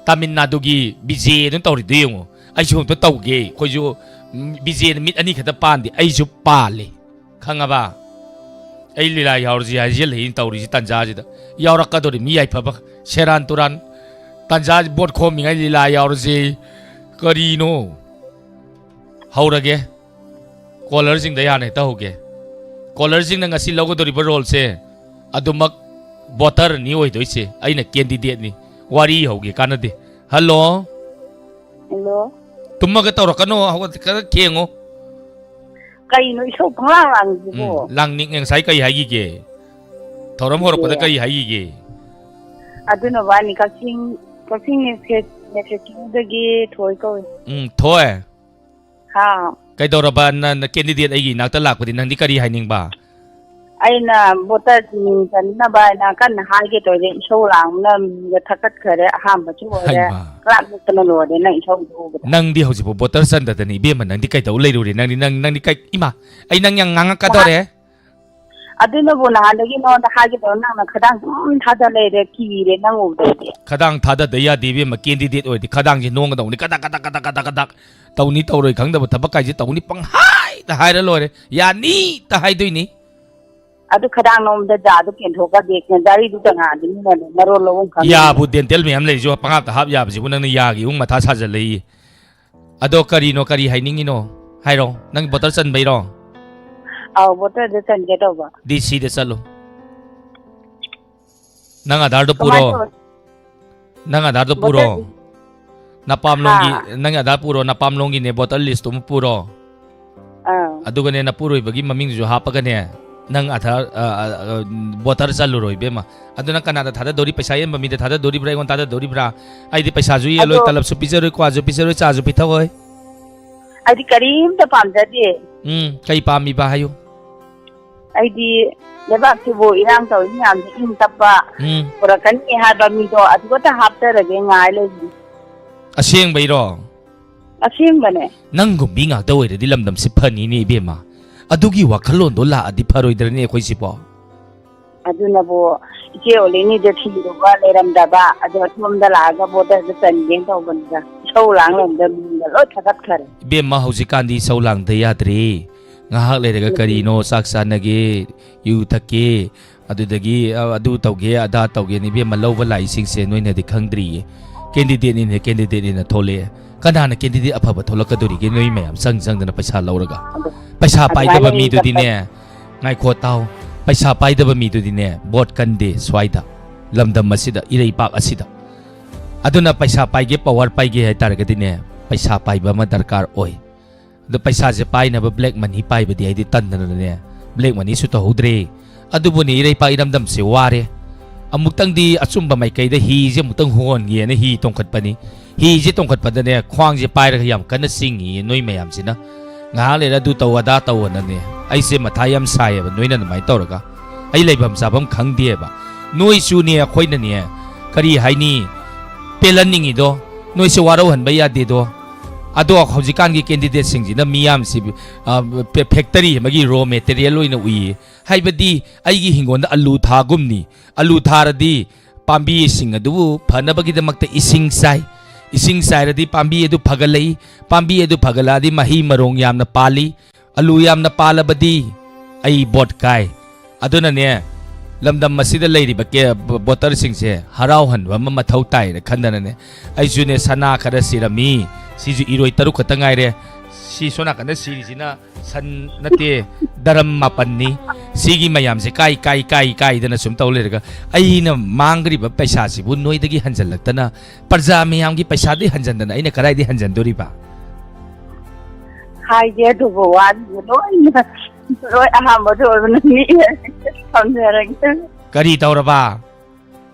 ꯇꯥꯃꯤꯜ ꯅꯥꯗꯨꯒꯤ ꯕꯤ ꯖꯦ ꯑꯗꯨꯝ ꯇꯧꯔꯤꯗꯣ ꯌꯦꯡꯉꯨ꯫ ꯑꯩꯁꯨ ꯑꯝꯇ ꯇꯧꯒꯦ꯫ ꯑꯩꯈꯣꯏꯁꯨ, ꯎꯝ, ꯕꯤ ꯖꯦꯅ ꯃꯤꯠ ꯑꯅꯤ ꯈꯛꯇ ꯄꯥꯟꯗꯦ꯫ ꯑꯩꯁꯨ ꯄꯥꯜꯂꯦ꯫ ꯈꯪꯉꯕ? ꯑꯩ ꯂꯤꯂꯥ ꯌꯥꯎꯔꯁꯤ ꯍꯥꯏꯖꯤꯜꯂꯛꯏ ꯇꯧꯔꯤꯁꯤ ꯇꯟꯖꯥꯁꯤꯗ꯫ ꯌꯥꯎꯔꯛꯀꯗꯧꯔꯤ ꯃꯤ ꯌꯥꯏꯐꯕ꯫ ꯁꯦꯔꯥꯟ ꯇꯨꯔꯥꯟ꯫ ꯇꯟꯖꯥ ꯚꯣꯠ ꯈꯣꯝꯃꯤꯉꯩ ꯂꯤꯂꯥ ꯌꯥꯎꯔꯁꯤ꯫ ꯀꯔꯤꯅꯣ? ꯍꯧꯔꯒꯦ꯫ ꯀꯣꯂꯔꯁꯤꯡꯗ ꯍꯥꯟꯅ ꯍꯦꯛꯇ ꯍꯧꯒꯦ꯫ ꯀꯣꯂꯔꯁꯤꯡꯅ ꯉꯁꯤ ꯂꯧꯒꯗꯧꯔꯤꯕ ꯔꯣꯜꯁꯦ ꯑꯗꯨꯃꯛ ꯚꯣꯇꯔꯅꯤ ꯑꯣꯏꯗꯣꯏꯁꯦ꯫ ꯑꯩꯅ ꯀꯦꯟꯗꯤꯗꯦꯠꯅꯤ꯫ ꯋꯥꯔꯤ ꯍꯧꯒꯦ ꯀꯥꯟꯅꯗꯦ꯫ ꯍꯜꯂꯣ꯫ ꯍꯜꯂꯣ꯫ ꯇꯨꯝꯃꯒ ꯇꯧꯔꯛꯀꯅꯣ, ꯍꯧꯒꯠ-, ꯈꯔ ꯊꯦꯡꯉꯣ꯫ ꯀꯩꯅꯣ ꯏꯁꯧ ꯄꯪꯂꯥꯡ ꯂꯥꯡꯉꯤꯁꯤꯕꯣ? ꯎꯝ, ꯂꯥꯡꯅꯤꯡꯉꯦ꯫ ꯉꯁꯥꯏ ꯀꯔꯤ ꯍꯥꯏꯈꯤꯒꯦ? ꯊꯧꯔꯝ ꯍꯧꯔꯛꯄꯗ ꯑꯦ꯫ ꯀꯔꯤ ꯍꯥꯏꯈꯤꯒꯦ? ꯑꯗꯨꯅ ꯋꯥꯅꯤ, ꯀꯛꯆꯤꯡ, ꯀꯛꯆꯤꯡ ꯅꯦꯐꯦ-, ꯅꯦꯐꯦꯀ꯭ꯌꯨꯗꯒꯤ ꯊꯣꯏ ꯀꯧꯏ꯫ ꯎꯝ, ꯊꯣꯏ꯫ ꯍꯥꯎ꯫ ꯀꯩꯗꯧꯔꯕ? ꯅ-, ꯅ candidate ꯑꯩꯒꯤ ꯏꯅꯥꯛꯇ ꯂꯥꯛꯄꯗꯤ ꯅꯪꯗꯤ ꯀꯔꯤ ꯍꯥꯏꯅꯤꯡꯕ? ꯑꯩꯅ voter ꯃꯤꯡ ꯆꯟꯅꯕ ꯍꯥꯏꯅ ꯀꯟꯅ ꯍꯥꯏꯒꯦ ꯇꯧꯔꯦ, ꯏꯁꯧ ꯂꯥꯡꯕꯅ ꯃꯤꯒ ꯊꯛꯀꯠꯈ꯭ꯔꯦ, ꯑꯍꯥꯟꯕꯁꯨ ꯑꯣꯏꯔꯦ꯫ ꯍꯩꯃꯥ꯫ ꯀ꯭ꯂꯥꯛ ꯅꯤꯛꯇꯅ ꯂꯣꯏꯔꯦ ꯅꯪ ꯏꯁꯧꯗꯨ ꯎꯕꯗ꯫ ꯅꯪꯗꯤ ꯍꯧꯖꯤꯛꯐꯥꯎ voter ꯆꯟꯗꯗꯅꯤ ꯏꯕꯦꯝꯃ, ꯅꯪꯗꯤ ꯀꯩꯗꯧ ꯂꯩꯔꯨꯔꯦ? ꯅꯪꯗꯤ, ꯅꯪ, ꯅꯪꯗꯤ ꯀꯩ, ꯏꯃꯥ, ꯑꯩ ꯅꯪ ꯌꯥꯝ ꯉꯥꯡꯉꯛꯀꯗꯧꯔꯦ꯫ ꯑꯗꯨꯅꯕꯨ ꯅꯍꯥꯟꯗꯒꯤ ꯅꯉꯣꯟꯗ ꯍꯥꯏꯒꯦ ꯇꯧꯔ ꯅꯪꯅ ꯈꯗꯥꯡ ꯁꯨꯝ ꯊꯥꯗ ꯂꯩꯔꯦ, ꯀꯤꯔꯦ ꯅꯪ ꯎꯕꯗꯩꯗꯤ꯫ ꯈꯗꯥꯡ ꯊꯥꯗꯗ ꯌꯥꯗꯦ ꯏꯕꯦꯝꯃ, candidate ꯑꯣꯏꯔꯗꯤ ꯈꯗꯥꯡꯁꯦ ꯅꯣꯡꯒꯗꯧꯅꯤ, ꯀꯗꯛ, ꯀꯗꯛ, ꯀꯗꯛ, ꯀꯗꯛ, ꯀꯗꯛ꯫ ꯇꯧꯅꯤ ꯇꯧꯔꯣꯏ ꯈꯪꯗꯕ ꯊꯕꯛ ꯀꯥꯏꯁꯦ ꯇꯧꯅꯤ ꯄꯪꯍꯥꯏꯗ ꯍꯥꯏꯔ ꯂꯣꯏꯔꯦ, ꯌꯥꯅꯤ ꯇ ꯍꯥꯏꯗꯣꯏꯅꯤ꯫ ꯑꯗꯨ ꯈꯗꯥꯡ ꯅꯣꯝꯗ ꯖꯥꯗꯨ ꯀꯦꯟꯊꯣꯛꯀꯗꯦ, ꯒꯥꯔꯤꯗꯨ ꯇꯉꯥꯟꯗꯤ ꯃꯤꯅ ꯃꯔꯣꯜ ꯂꯧꯕꯝ ꯈꯪꯉꯣꯏ꯫ ꯌꯥꯕꯨ dental ꯃꯌꯥꯝ ꯂꯩꯔꯤꯁꯤꯕꯨ ꯄꯪꯍꯥꯞꯇ ꯍꯥꯞ ꯌꯥꯕꯁꯤꯕꯨ ꯅꯪꯅ ꯌꯥꯒꯤ ꯏꯃꯨꯡ ꯃꯊꯥ ꯁꯥꯖꯜꯂꯛꯏ꯫ ꯑꯗꯣ ꯀꯔꯤꯅꯣ, ꯀꯔꯤ ꯍꯥꯏꯅꯤꯡꯉꯤꯅꯣ? ꯍꯥꯏꯔꯣ, ꯅꯪ voter ꯆꯟꯕꯩꯔꯣ? ꯑꯧ, voterꯗ ꯆꯟꯒꯦ ꯇꯧꯕ꯫ DC ꯗ ꯆꯠꯂꯨ꯫ ꯅꯪ ꯑꯙꯥꯔꯗꯣ ꯀꯃꯥꯏ ꯄꯨꯔꯣ꯫ ꯇꯧ-, ꯅꯪ ꯑꯙꯥꯔꯗꯣ ꯄꯨꯔꯣ꯫ Voterꯗꯤ? ꯅꯄꯥꯝꯂꯣꯝꯒꯤ, ꯍꯥ? ꯅꯪ ꯑꯙꯥꯔ ꯄꯨꯔꯣ, ꯅꯄꯥꯝꯂꯣꯝꯒꯤꯅꯦ voter listꯇꯨ ꯑꯃ ꯄꯨꯔꯣ꯫ ꯑꯥ꯫ ꯑꯗꯨꯒꯅꯦ, ꯅꯄꯨꯔꯣꯏꯕꯒꯤ ꯃꯃꯤꯡꯗꯨꯁꯨ ꯍꯥꯞꯄꯒꯅꯦ, ꯅꯪ ꯑꯙꯥꯔ, ꯑ, ꯑ, ꯑ, voter ꯆꯜꯂꯨꯔꯣ ꯏꯕꯦꯝꯃ꯫ ꯑꯗꯨ ꯅꯪ ꯀꯅꯥꯗ ꯊꯥꯗꯗꯣꯔꯤ? ꯄꯩꯁꯥ ꯌꯦꯟꯕ ꯃꯤꯗ ꯊꯥꯗꯗꯣꯔꯤꯕ꯭ꯔꯥ? ꯑꯩꯉꯣꯟꯗ ꯊꯥꯗꯗꯣꯔꯤꯕ꯭ꯔꯥ? ꯑꯩꯗꯤ ꯄꯩꯁꯥꯁꯨ ꯌꯦꯜꯂꯣꯏ, ꯑꯗꯣ ꯇꯂꯕꯁꯨ ꯄꯤꯖꯔꯣꯏ, ꯀ꯭ꯋꯥꯁꯨ ꯄꯤꯖꯔꯣꯏ, ꯆꯥꯁꯨ ꯄꯤꯊꯛꯑꯣꯏ꯫ ꯑꯩꯗꯤ ꯀꯔꯤꯝꯇ ꯄꯥꯝꯖꯗꯦ꯫ ꯎꯝ, ꯀꯩ ꯄꯥꯝꯃꯤꯕ ꯍꯥꯏꯌꯨ꯫ ꯑꯩꯗꯤ ꯂꯩꯕꯥꯛꯁꯤꯕꯨ ꯏꯔꯥꯡ ꯇꯧꯔꯤ ꯃꯌꯥꯝꯁꯦ ꯏꯪ ꯇꯞꯄ ꯎꯝ꯫ ꯄꯨꯔꯛꯀꯅꯤ ꯍꯥꯏꯕ ꯃꯤꯗꯣ ꯑꯗꯨ ꯈꯛꯇ ꯍꯥꯞꯆꯔꯒꯦ ꯉꯥꯏ ꯂꯩꯕꯅꯤ꯫ ꯑꯁꯦꯡꯕꯩꯔꯣ? ꯑꯁꯦꯡꯕꯅꯦ꯫ ꯅꯪꯒꯨꯝꯕꯤ ꯉꯥꯛꯇ ꯑꯣꯏꯔꯗꯤ ꯂꯝꯗꯝꯁꯤ ꯐꯅꯤꯅꯦ ꯏꯕꯦꯝꯃ꯫ ꯑꯗꯨꯒꯤ ꯋꯥꯈꯜꯂꯣꯟꯗꯣ ꯂꯥꯛꯑꯗꯤ ꯐꯔꯣꯏꯗ꯭ꯔꯅꯦ ꯑꯩꯈꯣꯏꯁꯤꯕꯣ? ꯑꯗꯨꯅꯕꯨ ꯏꯆꯦ ꯑꯣꯂꯤꯅꯤꯗ ꯊꯤꯔꯨꯕ ꯂꯩꯔꯝꯗꯕ, ꯑꯗꯣ ꯑꯁꯣꯝꯗ ꯂꯥꯛꯑꯒ voterꯗ ꯆꯟꯒꯦꯅ ꯇꯧꯕꯅꯤꯗ꯫ ꯏꯁꯧ ꯂꯥꯡ ꯂꯩꯔꯝꯗ ꯃꯤꯒ ꯂꯣꯏ ꯊꯥꯒꯠꯈꯔꯦ꯫ ꯏꯕꯦꯝꯃ, ꯍꯧꯖꯤꯛꯀꯥꯟꯗꯤ ꯏꯁꯧ ꯂꯥꯡꯗ ꯌꯥꯗ꯭ꯔꯦ꯫ ꯉꯥꯏꯍꯥꯛ ꯂꯩꯔꯒ ꯎꯝ꯫ ꯀꯔꯤꯅꯣ, ꯆꯥꯛ ꯆꯥꯅꯒꯦ, ꯌꯨ ꯊꯛꯀꯦ, ꯑꯗꯨꯗꯒꯤ, ꯑ, ꯑꯗꯨ ꯇꯧꯒꯦ, ꯑꯗꯥ ꯇꯧꯒꯦꯅ ꯏꯕꯦꯝꯃ ꯂꯧꯕ ꯂꯥꯛꯏꯁꯤꯡꯁꯦ ꯅꯣꯏꯅꯗꯤ ꯈꯪꯗ꯭ꯔꯤꯌꯦ꯫ Candidateꯅꯤꯅꯦ, candidateꯅꯤꯅ ꯊꯣꯛꯂꯛꯑꯦ꯫ ꯀꯅꯥꯅ candidate ꯑꯐꯕ ꯊꯣꯛꯂꯛꯀꯗꯣꯔꯤꯒꯦ ꯅꯣꯏ ꯃꯌꯥꯝ ꯆꯪ ꯆꯪꯗꯅ ꯄꯩꯁꯥ ꯂꯧꯔꯒ? ꯑꯗꯣ ꯄꯩꯁꯥ ꯑꯗꯨꯃꯥꯏꯅ ꯄꯥꯏꯗꯕ ꯃꯤ ꯃꯤꯗꯨꯗꯤꯅꯦ, ꯆꯠꯄ ꯉꯥꯏꯈꯣ ꯇꯥꯎ, ꯄꯩꯁꯥ ꯄꯥꯏꯗꯕ ꯃꯤꯗꯨꯗꯤꯅꯦ, vote ꯀꯟꯗꯦ ꯁ꯭ꯋꯥꯏꯗ, ꯂꯝꯗꯝ ꯑꯁꯤꯗ, ꯏꯔꯩꯄꯥꯛ ꯑꯁꯤꯗ꯫ ꯑꯗꯨꯅ ꯄꯩꯁꯥ ꯄꯥꯏꯒꯦ, power ꯄꯥꯏꯒꯦ ꯍꯥꯏ ꯇꯥꯔꯒꯗꯤꯅꯦ, ꯄꯩꯁꯥ ꯄꯥꯏꯕ ꯑꯃ ꯗꯔꯀꯥꯔ ꯑꯣꯏ꯫ ꯑꯗꯣ ꯄꯩꯁꯥꯁꯦ ꯄꯥꯏꯅꯕ black money ꯄꯥꯏꯕꯗꯤ ꯑꯩꯗꯤ ꯇꯟꯗꯅꯅꯦ, black moneyꯁꯨ ꯇꯧꯍꯧꯗ꯭ꯔꯦ꯫ ꯑꯗꯨꯕꯨꯅꯦ, ꯏꯔꯩꯄꯥꯛ ꯏꯔꯝꯗꯝꯁꯦ ꯋꯥꯔꯦ꯫ ꯑꯃꯨꯛꯇꯪꯗꯤ ꯑꯆꯨꯝꯕ ꯃꯥꯏꯀꯩꯗ ꯍꯤꯁꯦ ꯑꯃꯨꯛꯇꯪ ꯍꯣꯟꯒꯦꯅ ꯍꯤ ꯇꯣꯡꯈꯠꯄꯅꯤ꯫ ꯍꯤꯁꯦ ꯇꯣꯡꯈꯠꯄꯗꯅꯦ, ꯈ꯭ꯋꯥꯡꯁꯦ ꯄꯥꯏꯔꯒ ꯌꯥꯝ ꯀꯟꯅ ꯆꯤꯡꯉꯤꯌꯦ ꯅꯣꯏ ꯃꯌꯥꯝꯁꯤꯅ꯫ ꯉꯥꯏꯍꯥꯛ ꯂꯩꯔ ꯑꯗꯨ ꯇꯧ, ꯑꯗꯥ ꯇꯧꯑꯅꯅꯦ, ꯑꯩꯁꯦ ꯃꯊꯥ ꯌꯥꯝ ꯁꯥꯏꯌꯦꯕ, ꯅꯣꯏꯅ ꯑꯗꯨꯃꯥꯏꯅ ꯇꯧꯔꯒ꯫ ꯑꯩ ꯂꯩꯐꯝ ꯆꯥꯐꯝ ꯈꯪꯗꯦꯕ꯫ ꯅꯣꯏꯁꯨꯅꯦ, ꯑꯩꯈꯣꯏꯅꯅꯦ, ꯀꯔꯤ ꯍꯥꯏꯅꯤ, ꯄꯦꯜꯍꯟꯅꯤꯡꯉꯤꯗꯣ, ꯅꯣꯏꯁꯦ ꯋꯥꯔꯧꯍꯟꯕ ꯌꯥꯗꯦꯗꯣ꯫ ꯑꯗꯣ ꯍꯧꯖꯤꯛꯀꯥꯟꯒꯤ candidateꯁꯤꯡꯁꯤꯅ ꯃꯤꯌꯥꯝꯁꯤ, ꯑ, ꯐꯦ-, factory ꯑꯃꯒꯤ raw material ꯑꯣꯏꯅ ꯎꯏꯌꯦ꯫ ꯍꯥꯏꯕꯗꯤ ꯑꯩꯒꯤ ꯍꯤꯡꯒꯣꯜꯗ ꯑꯂꯨ ꯊꯥꯒꯨꯝꯅꯤ꯫ ꯑꯂꯨ ꯊꯥꯔꯗꯤ ꯄꯥꯝꯕꯤꯁꯤꯡ ꯑꯗꯨꯕꯨ ꯐꯅꯕꯒꯤꯗꯃꯛꯇ ꯏꯁꯤꯡ ꯆꯥꯏ꯫ ꯏꯁꯤꯡ ꯆꯥꯏꯔꯗꯤ ꯄꯥꯝꯕꯤ ꯑꯗꯨ ꯐꯒꯠꯂꯛꯏ꯫ ꯄꯥꯝꯕꯤ ꯑꯗꯨ ꯐꯒꯠꯂꯛꯑꯗꯤ ꯃꯍꯩ ꯃꯔꯣꯡ ꯌꯥꯝꯅ ꯄꯥꯜꯂꯤ꯫ ꯑꯂꯨ ꯌꯥꯝꯅ ꯄꯥꯜꯂꯕꯗꯤ ꯑꯩ vote ꯀꯥꯏ꯫ ꯑꯗꯨꯅꯅꯦ, ꯂꯝꯗꯝ ꯑꯁꯤꯗ ꯂꯩꯔꯤꯕ ꯀꯦ-, ꯚꯣ-, voterꯁꯤꯡꯁꯦ ꯍꯔꯥꯎꯍꯟꯕ ꯑꯃ ꯃꯊꯧ ꯇꯥꯏꯅ ꯈꯟꯗꯅꯅꯦ, ꯑꯩꯁꯨꯅꯦ ꯁꯅꯥ ꯈꯔ ꯁꯤꯔꯝꯃꯤ꯫ ꯁꯤꯁꯨ ꯏꯔꯣꯏ ꯇꯔꯨꯛ ꯈꯛꯇ ꯉꯥꯏꯔꯦ꯫ ꯁꯤ ꯁꯣꯝ ꯅꯥꯀꯟꯗ ꯁꯤꯔꯤꯁꯤꯅ ꯁꯟ ꯅꯠꯇꯦ, ꯗꯔꯝ ꯃꯥꯄꯟꯅꯤ꯫ ꯁꯤꯒꯤ ꯃꯌꯥꯝꯁꯦ ꯀꯥꯏ, ꯀꯥꯏ, ꯀꯥꯏ, ꯀꯥꯏꯗꯅ ꯁꯨꯝ ꯇꯧ ꯂꯩꯔꯒ, ꯑꯩꯅ ꯃꯥꯡꯈ꯭ꯔꯤꯕ ꯄꯩꯁꯥꯁꯤꯕꯨ ꯅꯣꯏꯗꯒꯤ ꯍꯟꯖꯜꯂꯛꯇꯅ, ꯄ꯭ꯔꯖꯥ ꯃꯌꯥꯝꯒꯤ ꯄꯩꯁꯥꯗꯤ ꯍꯟꯖꯟꯗꯅ ꯑꯩꯅ ꯀꯗꯥꯏꯗꯒꯤ ꯍꯟꯖꯟꯗꯣꯔꯤꯕ? ꯍꯥꯏꯒꯦ ꯑꯗꯨꯕꯨ ꯋꯥꯔꯤꯁꯦ ꯂꯣꯏꯅ, ꯂꯣꯏ ꯑꯍꯥꯟꯕꯗ ꯑꯣꯏꯕꯅ ꯃꯤ ꯊꯝꯖꯔꯒꯦ꯫ ꯀꯔꯤ ꯇꯧꯔꯕ?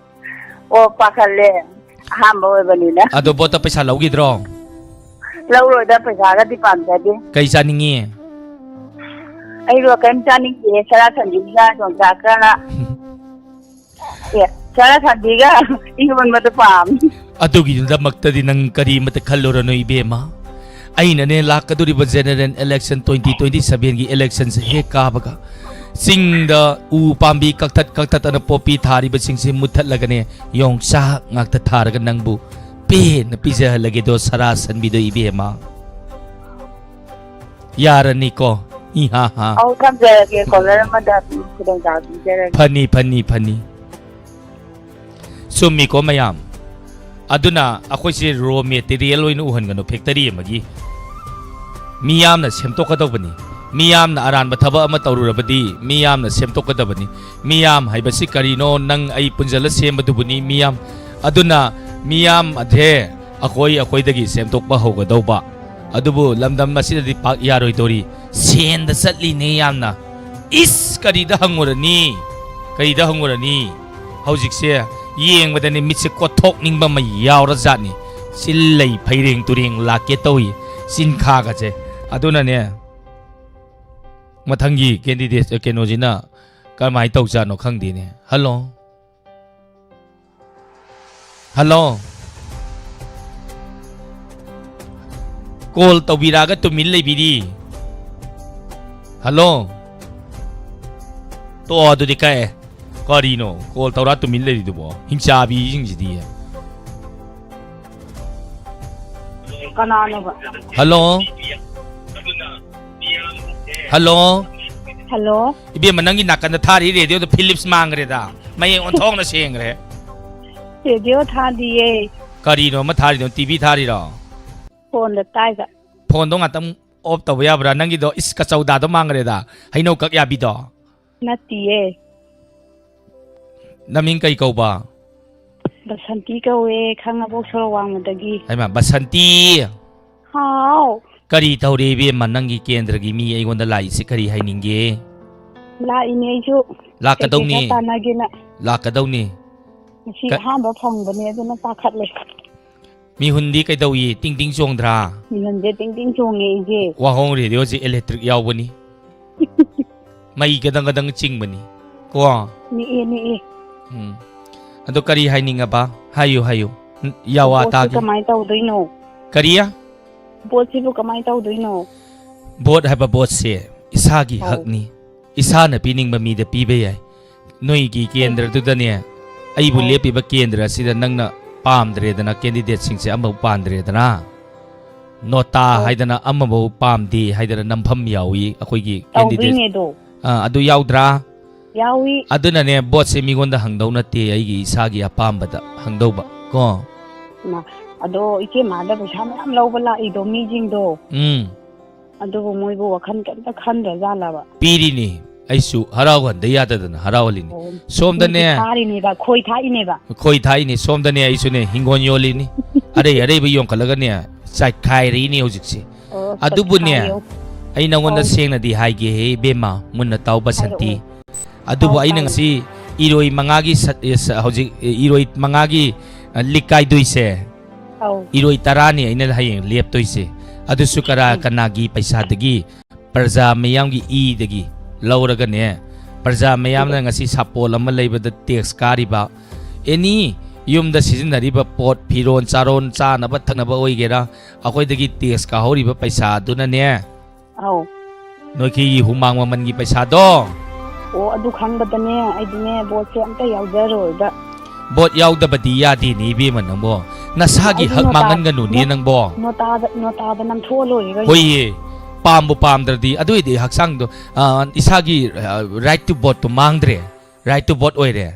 ꯑꯣ, ꯄꯥꯈꯠꯂꯦ꯫ ꯑꯍꯥꯟꯕ ꯑꯣꯏꯕꯅꯤꯅ꯫ ꯑꯗꯣ voteꯇ ꯄꯩꯁꯥ ꯂꯧꯈꯤꯗ꯭ꯔꯣ? ꯂꯧꯔꯣꯏꯗ, ꯄꯩꯁꯥꯒꯗꯤ ꯄꯥꯝꯖꯗꯦ꯫ ꯀꯩ ꯆꯥꯅꯤꯡꯉꯤ? ꯑꯩꯔꯣ ꯀꯩꯝ ꯆꯥꯅꯤꯡꯗꯦ, ꯁꯔꯥ ꯁꯟꯗꯤꯒ ꯌꯣꯡꯆꯥꯛꯀ꯫ ꯑꯦ, ꯁꯔꯥ ꯁꯟꯗꯤꯒ ꯏꯔꯣꯟꯕꯗꯣ ꯄꯥꯝꯃꯤ꯫ ꯑꯗꯨꯒꯤꯗꯃꯛꯇꯗꯤ ꯅꯪ ꯀꯔꯤꯃꯇ ꯈꯜꯂꯨꯔꯅꯨ ꯏꯕꯦꯝꯃ꯫ ꯑꯩꯅꯅꯦ ꯂꯥꯛꯀꯗꯧꯔꯤꯕ general election twenty twenty sevenꯒꯤ electionꯁꯦ ꯍꯦꯛ ꯀꯥꯕꯒ ꯆꯤꯡꯗ ꯎ ꯄꯥꯝꯕꯤ ꯀꯛꯊꯠ ꯀꯛꯊꯠꯇꯅ ꯄꯣꯄꯤ ꯊꯥꯔꯤꯕꯁꯤꯡꯁꯦ ꯃꯨꯠꯊꯠꯂꯒꯅꯦ, ꯌꯣꯡꯆꯥꯛ ꯉꯥꯛꯇ ꯊꯥꯔꯒ ꯅꯪꯕꯨ ꯄꯦꯟꯅ ꯄꯤꯖꯍꯜꯂꯒꯦꯗꯣ ꯁꯔꯥ ꯁꯟꯕꯤꯗꯣ ꯏꯕꯦꯝꯃ꯫ ꯌꯥꯔꯅꯤꯀꯣ? ꯏꯍꯥ ꯍꯥ꯫ ꯑꯧ, ꯊꯝꯖꯔꯒꯦ꯫ Caller ꯑꯃꯗ ꯑꯗꯨꯝ ꯈꯨꯗꯣꯡꯆꯥꯕ ꯄꯤꯖꯔꯒꯦ꯫ ꯐꯅꯤ, ꯐꯅꯤ, ꯐꯅꯤ꯫ ꯆꯨꯝꯃꯤꯀꯣ ꯃꯌꯥꯝ? ꯑꯗꯨꯅ ꯑꯩꯈꯣꯏꯁꯦ raw material ꯑꯣꯏꯅ ꯎꯍꯟꯒꯅꯨ factory ꯑꯃꯒꯤ꯫ ꯃꯤꯌꯥꯝꯅ ꯁꯦꯝꯗꯣꯛꯀꯗꯧꯕꯅꯤ꯫ ꯃꯤꯌꯥꯝꯅ ꯑꯔꯥꯟꯕ ꯊꯕꯛ ꯑꯃ ꯇꯧꯔꯨꯔꯕꯗꯤ ꯃꯤꯌꯥꯝꯅ ꯁꯦꯝꯗꯣꯛꯀꯗꯕꯅꯤ꯫ ꯃꯤꯌꯥꯝ ꯍꯥꯏꯕꯁꯤ ꯀꯔꯤꯅꯣ? ꯅꯪ ꯑꯩ ꯄꯨꯟꯁꯤꯜꯂ ꯁꯦꯝꯕꯗꯨꯕꯨꯅꯤ ꯃꯤꯌꯥꯝ꯫ ꯑꯗꯨꯅ ꯃꯤꯌꯥꯝ ꯑꯁꯦ ꯑꯩꯈꯣꯏ ꯑꯩꯈꯣꯏꯗꯒꯤ ꯁꯦꯝꯗꯣꯛꯄ ꯍꯧꯒꯗꯧꯕ꯫ ꯑꯗꯨꯕꯨ ꯂꯝꯗꯝ ꯑꯁꯤꯗꯗꯤ ꯄꯥꯛ ꯌꯥꯔꯣꯏꯗꯧꯔꯤ꯫ ꯁꯦꯟꯗ ꯆꯠꯂꯤꯅꯦ ꯌꯥꯝꯅ꯫ ꯏꯁ, ꯀꯔꯤꯗ ꯍꯪꯉꯨꯔꯅꯤ? ꯀꯔꯤꯗ ꯍꯪꯉꯨꯔꯅꯤ? ꯍꯧꯖꯤꯛꯁꯦ ꯌꯦꯡꯕꯗꯅꯦ ꯃꯤꯠꯁꯦ ꯀꯣꯠꯊꯣꯛꯅꯤꯡꯕ ꯑꯃ ꯌꯥꯎꯔꯖꯥꯠꯅꯤ꯫ ꯆꯤꯜ ꯂꯩ ꯐꯩꯔꯦꯡ ꯇꯨꯔꯦꯡ ꯂꯥꯛꯀꯦ ꯇꯧꯏ, ꯆꯤꯟꯈꯥꯒꯁꯦ꯫ ꯑꯗꯨꯅꯅꯦ, ꯃꯊꯪꯒꯤ candidate ꯀꯩꯅꯣꯁꯤꯅ ꯀꯔꯝꯍꯥꯏꯅ ꯇꯧꯖꯥꯠꯅꯣ ꯈꯪꯗꯦꯅꯦ꯫ ꯍꯜꯂꯣ? ꯍꯜꯂꯣ? ꯀꯣꯜ ꯇꯧꯕꯤꯔꯛꯑꯒ ꯇꯨꯃꯤꯟ ꯂꯩꯕꯤꯔꯤ꯫ ꯍꯜꯂꯣ? ꯇꯣ, ꯑꯗꯨꯗꯤ ꯀꯛꯑꯦ꯫ ꯀꯔꯤꯅꯣ ꯀꯣꯜ ꯇꯧꯔ ꯇꯨꯃꯤꯟ ꯂꯩꯔꯤꯗꯨꯕꯣ? ꯍꯤꯡꯆꯥꯕꯤꯁꯤꯡꯁꯤꯗꯤ꯫ ꯀꯅꯥꯅꯣꯕ? ꯍꯜꯂꯣ? ꯍꯜꯂꯣ? ꯍꯜꯂꯣ? ꯏꯕꯦꯝꯃ, ꯅꯪꯒꯤ ꯅꯥꯀꯟꯗ ꯊꯥꯔꯤ ꯔꯦꯗꯤꯑꯣꯗꯣ Philips ꯃꯥꯡꯈ꯭ꯔꯦꯗ꯫ ꯃꯌꯦꯛ ꯑꯣꯟꯊꯣꯛꯅ ꯁꯦꯡꯈ꯭ꯔꯦ꯫ ꯔꯦꯗꯤꯑꯣ ꯊꯥꯗꯤꯌꯦ꯫ ꯀꯔꯤꯅꯣ ꯑꯃ ꯊꯥꯔꯤꯗꯣ? T V ꯊꯥꯔꯤꯔꯣ? ꯐꯣꯟꯗ ꯇꯥꯏꯕ꯫ ꯐꯣꯟꯗꯣ ꯉꯥꯛꯇꯪ ꯑꯣꯐ ꯇꯧꯕ ꯌꯥꯕ꯭ꯔꯥ? ꯅꯪꯒꯤꯗꯣ ꯏꯁ ꯀꯆꯧꯗꯥꯗꯣ ꯃꯥꯡꯈ꯭ꯔꯦꯗ꯫ ꯍꯩꯅꯧ ꯀꯛ ꯌꯥꯕꯤꯗꯣ꯫ ꯅꯠꯇꯤꯌꯦ꯫ ꯅꯃꯤꯡ ꯀꯩ ꯀꯧꯕ? ꯕꯁꯟꯇꯤ ꯀꯧꯋꯦ, ꯈꯥꯡꯉꯕꯣꯛ ꯁꯣꯔꯣꯛ ꯋꯥꯡꯃꯗꯒꯤ꯫ ꯍꯩꯃꯥ, ꯕꯁꯟꯇꯤ! ꯍꯥꯎ꯫ ꯀꯔꯤ ꯇꯧꯔꯦ ꯏꯕꯦꯝꯃ, ꯅꯪꯒꯤ ꯀꯦꯟꯗ꯭ꯔꯒꯤ ꯃꯤ ꯑꯩꯉꯣꯟꯗ ꯂꯥꯛꯏꯁꯦ ꯀꯔꯤ ꯍꯥꯏꯅꯤꯡꯒꯦ? ꯂꯥꯛꯏꯅꯦ ꯑꯩꯁꯨ꯫ ꯂꯥꯛꯀꯗꯧꯅꯤ꯫ ꯀꯩꯀꯩ ꯈꯔ ꯇꯥꯟꯅꯒꯦꯅ꯫ ꯂꯥꯛꯀꯗꯧꯅꯤ꯫ ꯉꯁꯤ ꯀ- ꯑꯍꯥꯟꯕ ꯐꯪꯕꯅꯦ, ꯑꯗꯨꯅ ꯄꯥꯈꯠꯂꯦ꯫ ꯃꯤꯍꯨꯟꯗꯤ ꯀꯩꯗꯧꯏ? ꯇꯤꯡ ꯇꯤꯡ ꯆꯣꯡꯗ꯭ꯔꯥ? ꯃꯤꯍꯨꯟꯁꯦ ꯇꯤꯡ ꯇꯤꯡ ꯆꯣꯡꯉꯦ ꯑꯩꯁꯦ꯫ ꯋꯥꯍꯣꯡ ꯔꯦꯗꯤꯑꯣꯁꯦ electric ꯌꯥꯎꯕꯅꯤ꯫ ꯃꯩ ꯒꯗꯪ ꯒꯗꯪ ꯆꯤꯡꯕꯅꯤ꯫ ꯀꯣ? ꯅꯤꯛꯑꯦ, ꯅꯤꯛꯑꯦ꯫ ꯎꯝ꯫ ꯑꯗꯣ ꯀꯔꯤ ꯍꯥꯏꯅꯤꯡꯉꯕ? ꯍꯥꯏꯌꯨ, ꯍꯥꯏꯌꯨ꯫ ꯎꯝ, ꯌꯥꯋꯥ ꯄꯣꯠꯁꯦ ꯇꯥꯒꯦ꯫ ꯀꯃꯥꯏꯅ ꯇꯧꯗꯣꯏꯅꯣ? ꯀꯔꯤ? ꯄꯣꯠꯁꯤꯕꯨ ꯀꯃꯥꯏꯅ ꯇꯧꯗꯣꯏꯅꯣ? ꯚꯣꯠ ꯍꯥꯏꯕ ꯚꯣꯠꯁꯦ ꯏꯁꯥꯒꯤ ꯑꯧ꯫ ꯍꯛꯅꯤ꯫ ꯏꯁꯥꯅ ꯄꯤꯅꯤꯡꯕ ꯃꯤꯗ ꯄꯤꯕ ꯌꯥꯏ꯫ ꯅꯣꯏꯒꯤ ꯀꯦꯟꯗ꯭ꯔꯗꯨꯗꯅꯦ, ꯑꯩꯕꯨ ꯑꯧ꯫ ꯂꯦꯞꯄꯤꯕ ꯀꯦꯟꯗ꯭ꯔ ꯑꯁꯤꯗ ꯅꯪꯅ ꯄꯥꯝꯗ꯭ꯔꯦꯗꯅ, candidateꯁꯤꯡꯁꯦ ꯑꯃꯐꯥꯎ ꯄꯥꯟꯗ꯭ꯔꯦꯗꯅ, ꯅꯣꯇꯥ ꯑꯧ꯫ ꯍꯥꯏꯗꯅ ꯑꯃꯐꯥꯎ ꯄꯥꯝꯗꯦ ꯍꯥꯏꯗꯅ ꯅꯝꯐꯝ ꯌꯥꯎꯏ ꯑꯩꯈꯣꯏꯒꯤ candidate꯫ ꯇꯧꯗꯣꯏꯅꯦ ꯑꯗꯣ꯫ ꯑꯥ, ꯑꯗꯨ ꯌꯥꯎꯗ꯭ꯔꯥ? ꯌꯥꯎꯏ꯫ ꯑꯗꯨꯅꯅꯦ, ꯚꯣꯠꯁꯦ ꯃꯤꯉꯣꯟꯗ ꯍꯪꯗꯧ ꯅꯠꯇꯦ, ꯑꯩꯒꯤ ꯏꯁꯥꯒꯤ ꯑꯄꯥꯝꯕꯗ ꯍꯪꯗꯧꯕ ꯀꯣ꯫ ꯃꯥ, ꯑꯗꯣ ꯏꯆꯦ ꯃꯥꯗ ꯄꯩꯁꯥ ꯃꯌꯥꯝ ꯂꯧꯕ ꯂꯥꯛꯏꯗꯣ ꯃꯤꯁꯤꯡꯗꯣ꯫ ꯎꯝ꯫ ꯑꯗꯨꯕꯨ ꯃꯣꯏꯕꯨ ꯋꯥꯈꯜ ꯀꯩꯝꯇ ꯈꯟꯗ꯭ꯔꯖꯥꯠꯂꯕ? ꯄꯤꯔꯤꯅꯤ꯫ ꯑꯩꯁꯨ ꯍꯔꯥꯎꯍꯟꯗ ꯌꯥꯗꯗꯅ ꯍꯔꯥꯎꯍꯜꯂꯤꯅꯤ꯫ ꯑꯣ, ꯁꯣꯝꯗꯅꯦ꯫ ꯃꯣꯏꯗꯤ ꯊꯥꯔꯤꯅꯦꯕ, ꯈꯣꯏ ꯊꯥꯛꯏꯅꯦꯕ꯫ ꯈꯣꯏ ꯊꯥꯛꯏꯅꯤ꯫ ꯁꯣꯝꯗꯅꯦ ꯑꯩꯁꯨꯅꯦ ꯍꯤꯡꯒꯣꯜ ꯌꯣꯜꯂꯤꯅꯤ꯫ ꯑꯔꯩ ꯑꯔꯩꯕ ꯌꯣꯟꯈꯠꯂꯒꯅꯦ, ꯆꯥꯏꯈꯥꯏꯔꯛꯏꯅꯦ ꯍꯧꯖꯤꯛꯁꯦ꯫ ꯑꯣ, ꯑꯗꯨꯕꯨꯅꯦ, ꯆꯥꯏꯈꯥꯏꯌꯣ꯫ ꯑꯩ ꯅꯉꯣꯟꯗ ꯑꯧ꯫ ꯁꯦꯡꯅꯗꯤ ꯍꯥꯏꯒꯦꯍꯦ ꯏꯕꯦꯝꯃ, ꯃꯨꯟꯅ ꯇꯥꯎ ꯕꯁꯟꯇꯤ꯫ ꯍꯥꯏꯔꯛꯑꯣ꯫ ꯑꯗꯨꯕꯨ ꯑꯧ, ꯑꯩꯅ ꯇꯥꯏꯌꯦ꯫ ꯉꯁꯤ ꯏꯔꯣꯏ ꯃꯉꯥꯒꯤ ꯁꯠ-, ꯑꯦ, ꯁ-, ꯍꯧꯖꯤꯛ, ꯑꯦ, ꯏꯔꯣꯏ ꯃꯉꯥꯒꯤ, ꯑ, ꯂꯤꯛ ꯀꯥꯏꯗꯣꯏꯁꯦ, ꯑꯧ꯫ ꯏꯔꯣꯏ ꯇꯔꯥꯅꯤ ꯑꯩꯅ ꯍꯌꯦꯡ ꯂꯦꯞꯇꯣꯏꯁꯦ꯫ ꯑꯗꯨꯁꯨ ꯀꯅꯥ ꯎꯝ꯫ ꯀꯅꯥꯒꯤ ꯄꯩꯁꯥꯗꯒꯤ? ꯄ꯭ꯔꯖꯥ ꯃꯤꯌꯥꯝꯒꯤ ꯏꯗꯒꯤ ꯂꯧꯔꯒꯅꯦ, ꯄ꯭ꯔꯖꯥ ꯃꯤꯌꯥꯝꯅ ꯎꯝ꯫ ꯉꯁꯤ ꯁꯥꯄꯣꯟ ꯑꯃ ꯂꯩꯕꯗ ꯇꯦꯛꯁ ꯀꯥꯔꯤꯕ, ꯑꯦꯅꯤ ꯌꯨꯝꯗ ꯁꯤꯖꯤꯟꯅꯔꯤꯕ ꯄꯣꯠ, ꯐꯤꯔꯣꯟ, ꯆꯥꯔꯣꯟ, ꯆꯥꯅꯕ ꯊꯛꯅꯕ ꯑꯣꯏꯒꯦꯔꯥ, ꯑꯩꯈꯣꯏꯗꯒꯤ ꯇꯦꯛꯁ ꯀꯥꯍꯧꯔꯤꯕ ꯄꯩꯁꯥꯗꯨꯅꯅꯦ, ꯑꯧ꯫ ꯅꯣꯏꯒꯤ ꯍꯨꯃꯥꯡ ꯃꯃꯜꯒꯤ ꯄꯩꯁꯥꯗꯣ꯫ ꯑꯣ, ꯑꯗꯨ ꯈꯪꯕꯗꯅꯦ, ꯑꯩꯗꯤꯅꯦ, ꯚꯣꯠꯁꯦ ꯑꯝꯇ ꯌꯥꯎꯖꯔꯣꯏꯕ꯫ ꯚꯣꯠ ꯌꯥꯎꯗꯕꯗꯤ ꯌꯥꯗꯦꯅꯦ, ꯏꯕꯦꯝꯃ, ꯅꯪꯕꯣ꯫ ꯅꯁꯥꯒꯤ ꯑꯩꯗꯤ ꯍꯛ ꯅꯣꯇꯥ-, ꯃꯥꯡꯍꯟꯒꯅꯨꯅꯦ, ꯅꯣ-, ꯅꯪꯕꯣ꯫ ꯅꯣꯇꯥꯗ, ꯅꯣꯇꯥꯗ ꯅꯝꯊꯣꯛꯑ ꯂꯣꯏꯔꯦ ꯀꯩꯅꯣ꯫ ꯍꯣꯏꯌꯦ, ꯄꯥꯝꯕꯨ ꯄꯥꯝꯗ꯭ꯔꯗꯤ, ꯑꯗꯨ ꯑꯣꯏꯗꯤ ꯍꯛꯆꯥꯡꯗꯣ, ꯑ, ꯏꯁꯥꯒꯤ, ꯑ, right to vote to ꯃꯥꯡꯗ꯭ꯔꯦ, right to vote ꯑꯣꯏꯔꯦ꯫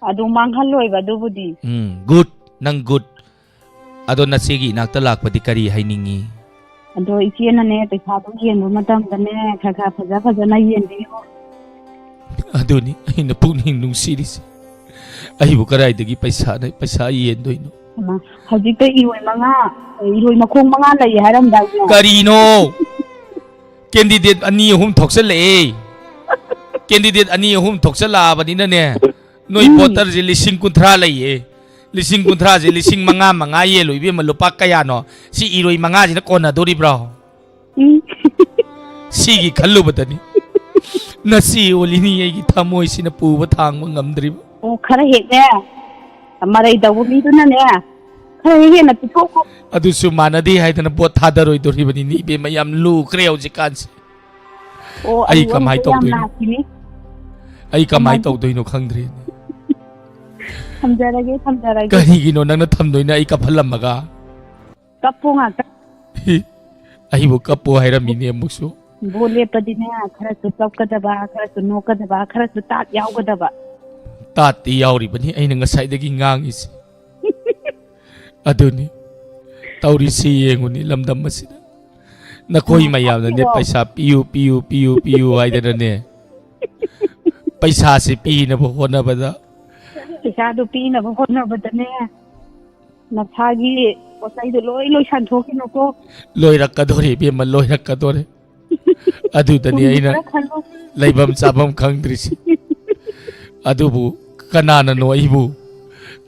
ꯑꯗꯨ ꯃꯥꯡꯍꯜꯂꯣꯏꯕ ꯑꯗꯨꯕꯨꯗꯤ꯫ ꯎꯝ, good, ꯅꯪ good꯫ ꯑꯗꯣ ꯅꯆꯦꯒꯤ ꯏꯅꯥꯛꯇ ꯂꯥꯛꯄꯗꯤ ꯀꯔꯤ ꯍꯥꯏꯅꯤꯡꯉꯤ? ꯑꯗꯣ ꯏꯆꯦꯅꯅꯦ, ꯄꯩꯁꯥꯗꯣ ꯌꯦꯟꯕ ꯃꯇꯝꯗꯅꯦ, ꯈꯔ ꯈꯔ ꯐꯖ ꯐꯖꯅ ꯌꯦꯟꯕꯤꯌꯨ꯫ ꯑꯗꯨꯅꯤ ꯑꯩꯅ ꯄꯨꯛꯅꯤꯡ ꯅꯨꯡꯁꯤꯔꯤꯁꯦ꯫ ꯑꯩꯕꯨ ꯀꯗꯥꯏꯗꯒꯤ ꯄꯩꯁꯥꯅ, ꯄꯩꯁꯥ ꯌꯦꯟꯗꯣꯏꯅꯣ? ꯍꯩꯃꯥ, ꯍꯧꯖꯤꯛꯇ ꯏꯔꯣꯏ ꯃꯉꯥ, ꯏꯔꯣꯏ ꯃꯈꯣꯡ ꯃꯉꯥ ꯂꯩꯌꯦ ꯍꯥꯏꯔꯝꯗꯥꯏꯅꯦ? ꯀꯔꯤꯅꯣ? Candidate ꯑꯅꯤ ꯑꯍꯨꯝ ꯊꯣꯛꯆꯜꯂꯛꯑꯦ꯫ Candidate ꯑꯅꯤ ꯑꯍꯨꯝ ꯊꯣꯛꯆꯜꯂꯛꯑꯕꯅꯤꯅꯅꯦ, ꯅꯣꯏ ꯎꯝ꯫ Voter ꯁꯦ ꯂꯤꯁꯤꯡ ꯀꯨꯟꯊ꯭ꯔꯥ ꯂꯩꯌꯦ꯫ ꯂꯤꯁꯤꯡ ꯀꯨꯟꯊ꯭ꯔꯥꯁꯦ ꯂꯤꯁꯤꯡ ꯃꯉꯥ ꯃꯉꯥ ꯌꯦꯜꯂꯨ ꯏꯕꯦꯝꯃ, ꯂꯨꯄꯥ ꯀꯌꯥꯅꯣ? ꯁꯤ ꯏꯔꯣꯏ ꯃꯉꯥꯁꯤꯅ ꯀꯣꯟꯅꯗꯣꯔꯤꯕ꯭ꯔꯣ? ꯎꯝ꯫ ꯁꯤꯒꯤ ꯈꯜꯂꯨꯕꯗꯅꯤ ꯅꯆꯦ ꯑꯣꯜꯂꯤꯅꯤ ꯑꯩꯒꯤ ꯊꯃꯣꯏꯁꯤꯅ ꯄꯨꯕ ꯊꯥꯡꯕ ꯉꯝꯗ꯭ꯔꯤꯕ꯫ ꯑꯣ, ꯈꯔ ꯍꯦꯛꯅꯦ, ꯃꯔꯩ ꯇꯧꯕ ꯃꯤꯗꯨꯅꯅꯦ, ꯈꯔ ꯍꯦꯛ ꯍꯦꯟꯅ ꯄꯤꯊꯣꯛꯈꯣ꯫ ꯑꯗꯨꯁꯨ ꯃꯥꯟꯅꯗꯦ ꯍꯥꯏꯗꯅ ꯄꯣꯠ ꯊꯥꯗꯔꯣꯏꯗꯣꯔꯤꯕꯅꯤꯅꯦ ꯏꯕꯦꯝꯃ, ꯌꯥꯝ ꯂꯨꯈ꯭ꯔꯦ ꯍꯧꯖꯤꯛꯀꯥꯟꯁꯦ꯫ ꯑꯣ, ꯑꯩ ꯑꯔꯨꯕ ꯀꯃꯥꯏ ꯑꯃꯁꯨ ꯌꯥꯝ ꯇꯧꯗꯣꯏꯅꯣ? ꯂꯥꯛꯈꯤꯅꯤ꯫ ꯑꯩ ꯀꯃꯥꯏ ꯀꯃꯥꯏ ꯇꯧꯗꯣꯏꯅꯣ ꯈꯪꯗ꯭ꯔꯦꯅꯦ꯫ ꯊꯝꯖꯔꯒꯦ, ꯊꯝꯖꯔꯒꯦ꯫ ꯀꯔꯤꯒꯤꯅꯣ ꯅꯪꯅ ꯊꯝꯗꯣꯏꯅ ꯑꯩ ꯀꯞꯍꯜꯂꯝꯃꯒ? ꯀꯞꯄꯣ ꯉꯥꯛꯇ꯫ ꯍꯤ, ꯑꯩꯕꯨ ꯀꯞꯄꯣ ꯍꯥꯏꯔꯝꯃꯤꯅꯦ ꯑꯃꯨꯛꯁꯨ꯫ ꯚꯣꯠ ꯂꯦꯞꯄꯗꯤꯅꯦ, ꯈꯔꯁꯨ ꯀꯞꯀꯗꯕ, ꯈꯔꯁꯨ ꯅꯣꯛꯀꯗꯕ, ꯈꯔꯁꯨ ꯇꯥꯠ ꯌꯥꯎꯒꯗꯕ꯫ ꯇꯥꯠꯇꯤ ꯌꯥꯎꯔꯤꯕꯅꯤ ꯑꯩꯅ ꯉꯁꯥꯏꯗꯒꯤ ꯉꯥꯡꯉꯤꯁꯦ꯫ ꯑꯗꯨꯅꯤ ꯇꯧꯔꯤꯁꯤ ꯌꯦꯡꯉꯨꯅꯤ ꯂꯝꯗꯝ ꯑꯁꯤꯗ꯫ ꯅꯈꯣꯏ ꯎꯝ, ꯃꯌꯥꯝꯅꯅꯦ ꯇꯥꯛꯄꯤꯔꯣ꯫ ꯄꯩꯁꯥ ꯄꯤꯌꯨ, ꯄꯤꯌꯨ, ꯄꯤꯌꯨ, ꯄꯤꯌꯨ ꯍꯥꯏꯗꯅꯅꯦ꯫ ꯄꯩꯁꯥꯁꯤ ꯄꯤꯅꯕ ꯍꯣꯠꯅꯕꯗ꯫ ꯄꯩꯁꯥꯗꯨ ꯄꯤꯅꯕ ꯍꯣꯠꯅꯕꯗꯅꯦ꯫ ꯅꯁꯥꯒꯤ ꯄꯣꯠ ꯆꯩꯗꯣ ꯂꯣꯏ ꯂꯣꯏꯁꯟꯊꯣꯛꯈꯤꯅꯨꯀꯣ꯫ ꯂꯣꯏꯔꯛꯀꯗꯣꯔꯦ ꯏꯕꯦꯝꯃ, ꯂꯣꯏꯔꯛꯀꯗꯣꯔꯦ꯫ ꯑꯗꯨꯗꯅꯤ ꯇꯨꯡꯒꯤ ꯑꯩꯅ ꯈꯔ ꯈꯜꯂꯣ꯫ ꯂꯩꯐꯝ ꯆꯥꯐꯝ ꯈꯪꯗ꯭ꯔꯤꯁꯦ꯫ ꯑꯗꯨꯕꯨ ꯀꯅꯥꯅꯅꯣ ꯑꯩꯕꯨ?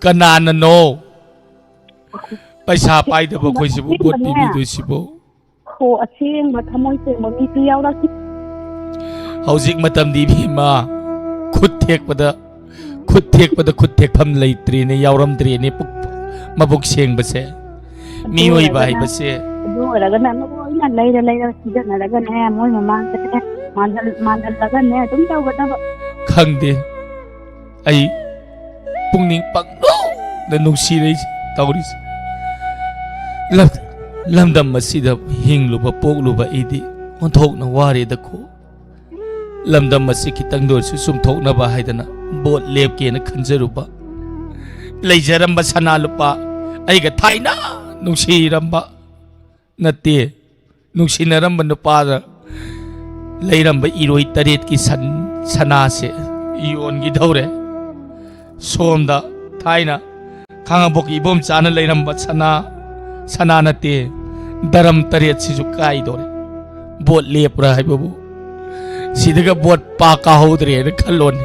ꯀꯅꯥꯅꯅꯣ? ꯄꯩꯁꯥ ꯄꯥꯏꯗꯕ ꯑꯩꯈꯣꯏꯁꯤꯕꯨ ꯚꯣꯠ ꯄꯤꯕꯤꯗꯣꯏꯁꯤꯕꯨ? ꯍꯣ, ꯑꯁꯦꯡꯕ ꯊꯃꯣꯏ ꯁꯦꯡꯕ ꯃꯤꯁꯨ ꯌꯥꯎꯔꯛꯈꯤ꯫ ꯍꯧꯖꯤꯛ ꯃꯇꯝꯗꯤ ꯏꯕꯦꯝꯃ, ꯈꯨꯠ ꯊꯦꯛꯄꯗ, ꯈꯨꯠ ꯊꯦꯛꯄꯗ ꯈꯨꯠ ꯊꯦꯛꯐꯝ ꯂꯩꯇ꯭ꯔꯦꯅꯦ, ꯌꯥꯎꯔꯝꯗ꯭ꯔꯦꯅꯦ, ꯄꯨꯛ-, ꯃꯕꯨꯛ ꯁꯦꯡꯕꯁꯦ꯫ ꯃꯤꯑꯣꯏꯕ ꯍꯥꯏꯕꯁꯦ꯫ ꯑꯗꯨ ꯑꯣꯏꯔꯒꯅ ꯂꯣꯏꯅ ꯂꯩꯔ ꯂꯩꯔ ꯁꯤꯖꯤꯟꯅꯔꯒꯅꯦ, ꯃꯣꯏ ꯃꯃꯥꯡꯗꯅꯦ ꯃꯥꯜꯍꯜ-, ꯃꯥꯜꯍꯜꯂꯒꯅꯦ ꯑꯗꯨꯝ ꯇꯧꯒꯗꯕ꯫ ꯈꯪꯗꯦ, ꯑꯩ ꯄꯨꯛꯅꯤꯡ ꯄꯪꯅꯨꯡꯗ ꯅꯨꯡꯁꯤꯔꯛꯏꯁꯦ ꯇꯧꯔꯤꯁꯦ꯫ ꯂꯝ-, ꯂꯝꯗꯝ ꯑꯁꯤꯗ ꯍꯤꯡꯂꯨꯕ ꯄꯣꯛꯂꯨꯕ ꯑꯩꯗꯤ ꯑꯣꯟꯊꯣꯛꯅ ꯋꯥꯔꯦꯗꯀꯣ꯫ ꯂꯝꯗꯝ ꯑꯁꯤ ꯈꯤꯇꯪꯗ ꯑꯣꯏꯔꯁꯨ ꯆꯨꯝꯊꯣꯛꯅꯕ ꯍꯥꯏꯗꯅ ꯚꯣꯠ ꯂꯦꯞꯀꯦꯅ ꯈꯟꯖꯔꯨꯕ, ꯂꯩꯖꯔꯝꯕ ꯁꯅꯥ ꯂꯨꯄꯥ ꯑꯩꯒ ꯊꯥꯏꯅ ꯅꯨꯡꯁꯤꯔꯝꯕ ꯅꯠꯇꯦ, ꯅꯨꯡꯁꯤꯅꯔꯝꯕ ꯅꯨꯄꯥꯗ ꯂꯩꯔꯝꯕ ꯏꯔꯣꯏ ꯇꯔꯦꯠꯀꯤ ꯁꯟ-, ꯁꯅꯥꯁꯦ ꯌꯣꯟꯈꯤꯗꯧꯔꯦ꯫ ꯁꯣꯝꯗ ꯊꯥꯏꯅ ꯈꯥꯉꯕꯣꯛꯀꯤ ꯏꯕꯣꯝꯆꯥꯅ ꯂꯩꯔꯝꯕ ꯁꯅꯥ, ꯁꯅꯥ ꯅꯠꯇꯦ, ꯗꯔꯝ ꯇꯔꯦꯠꯁꯤꯁꯨ ꯀꯥꯏꯗꯧꯔꯦ꯫ ꯚꯣꯠ ꯂꯦꯞꯄ꯭ꯔꯥ ꯍꯥꯏꯕꯕꯨ ꯁꯤꯗꯒ ꯚꯣꯠ ꯄꯥ ꯀꯥꯍꯧꯗ꯭ꯔꯦꯅ ꯈꯜꯂꯣꯅꯦ꯫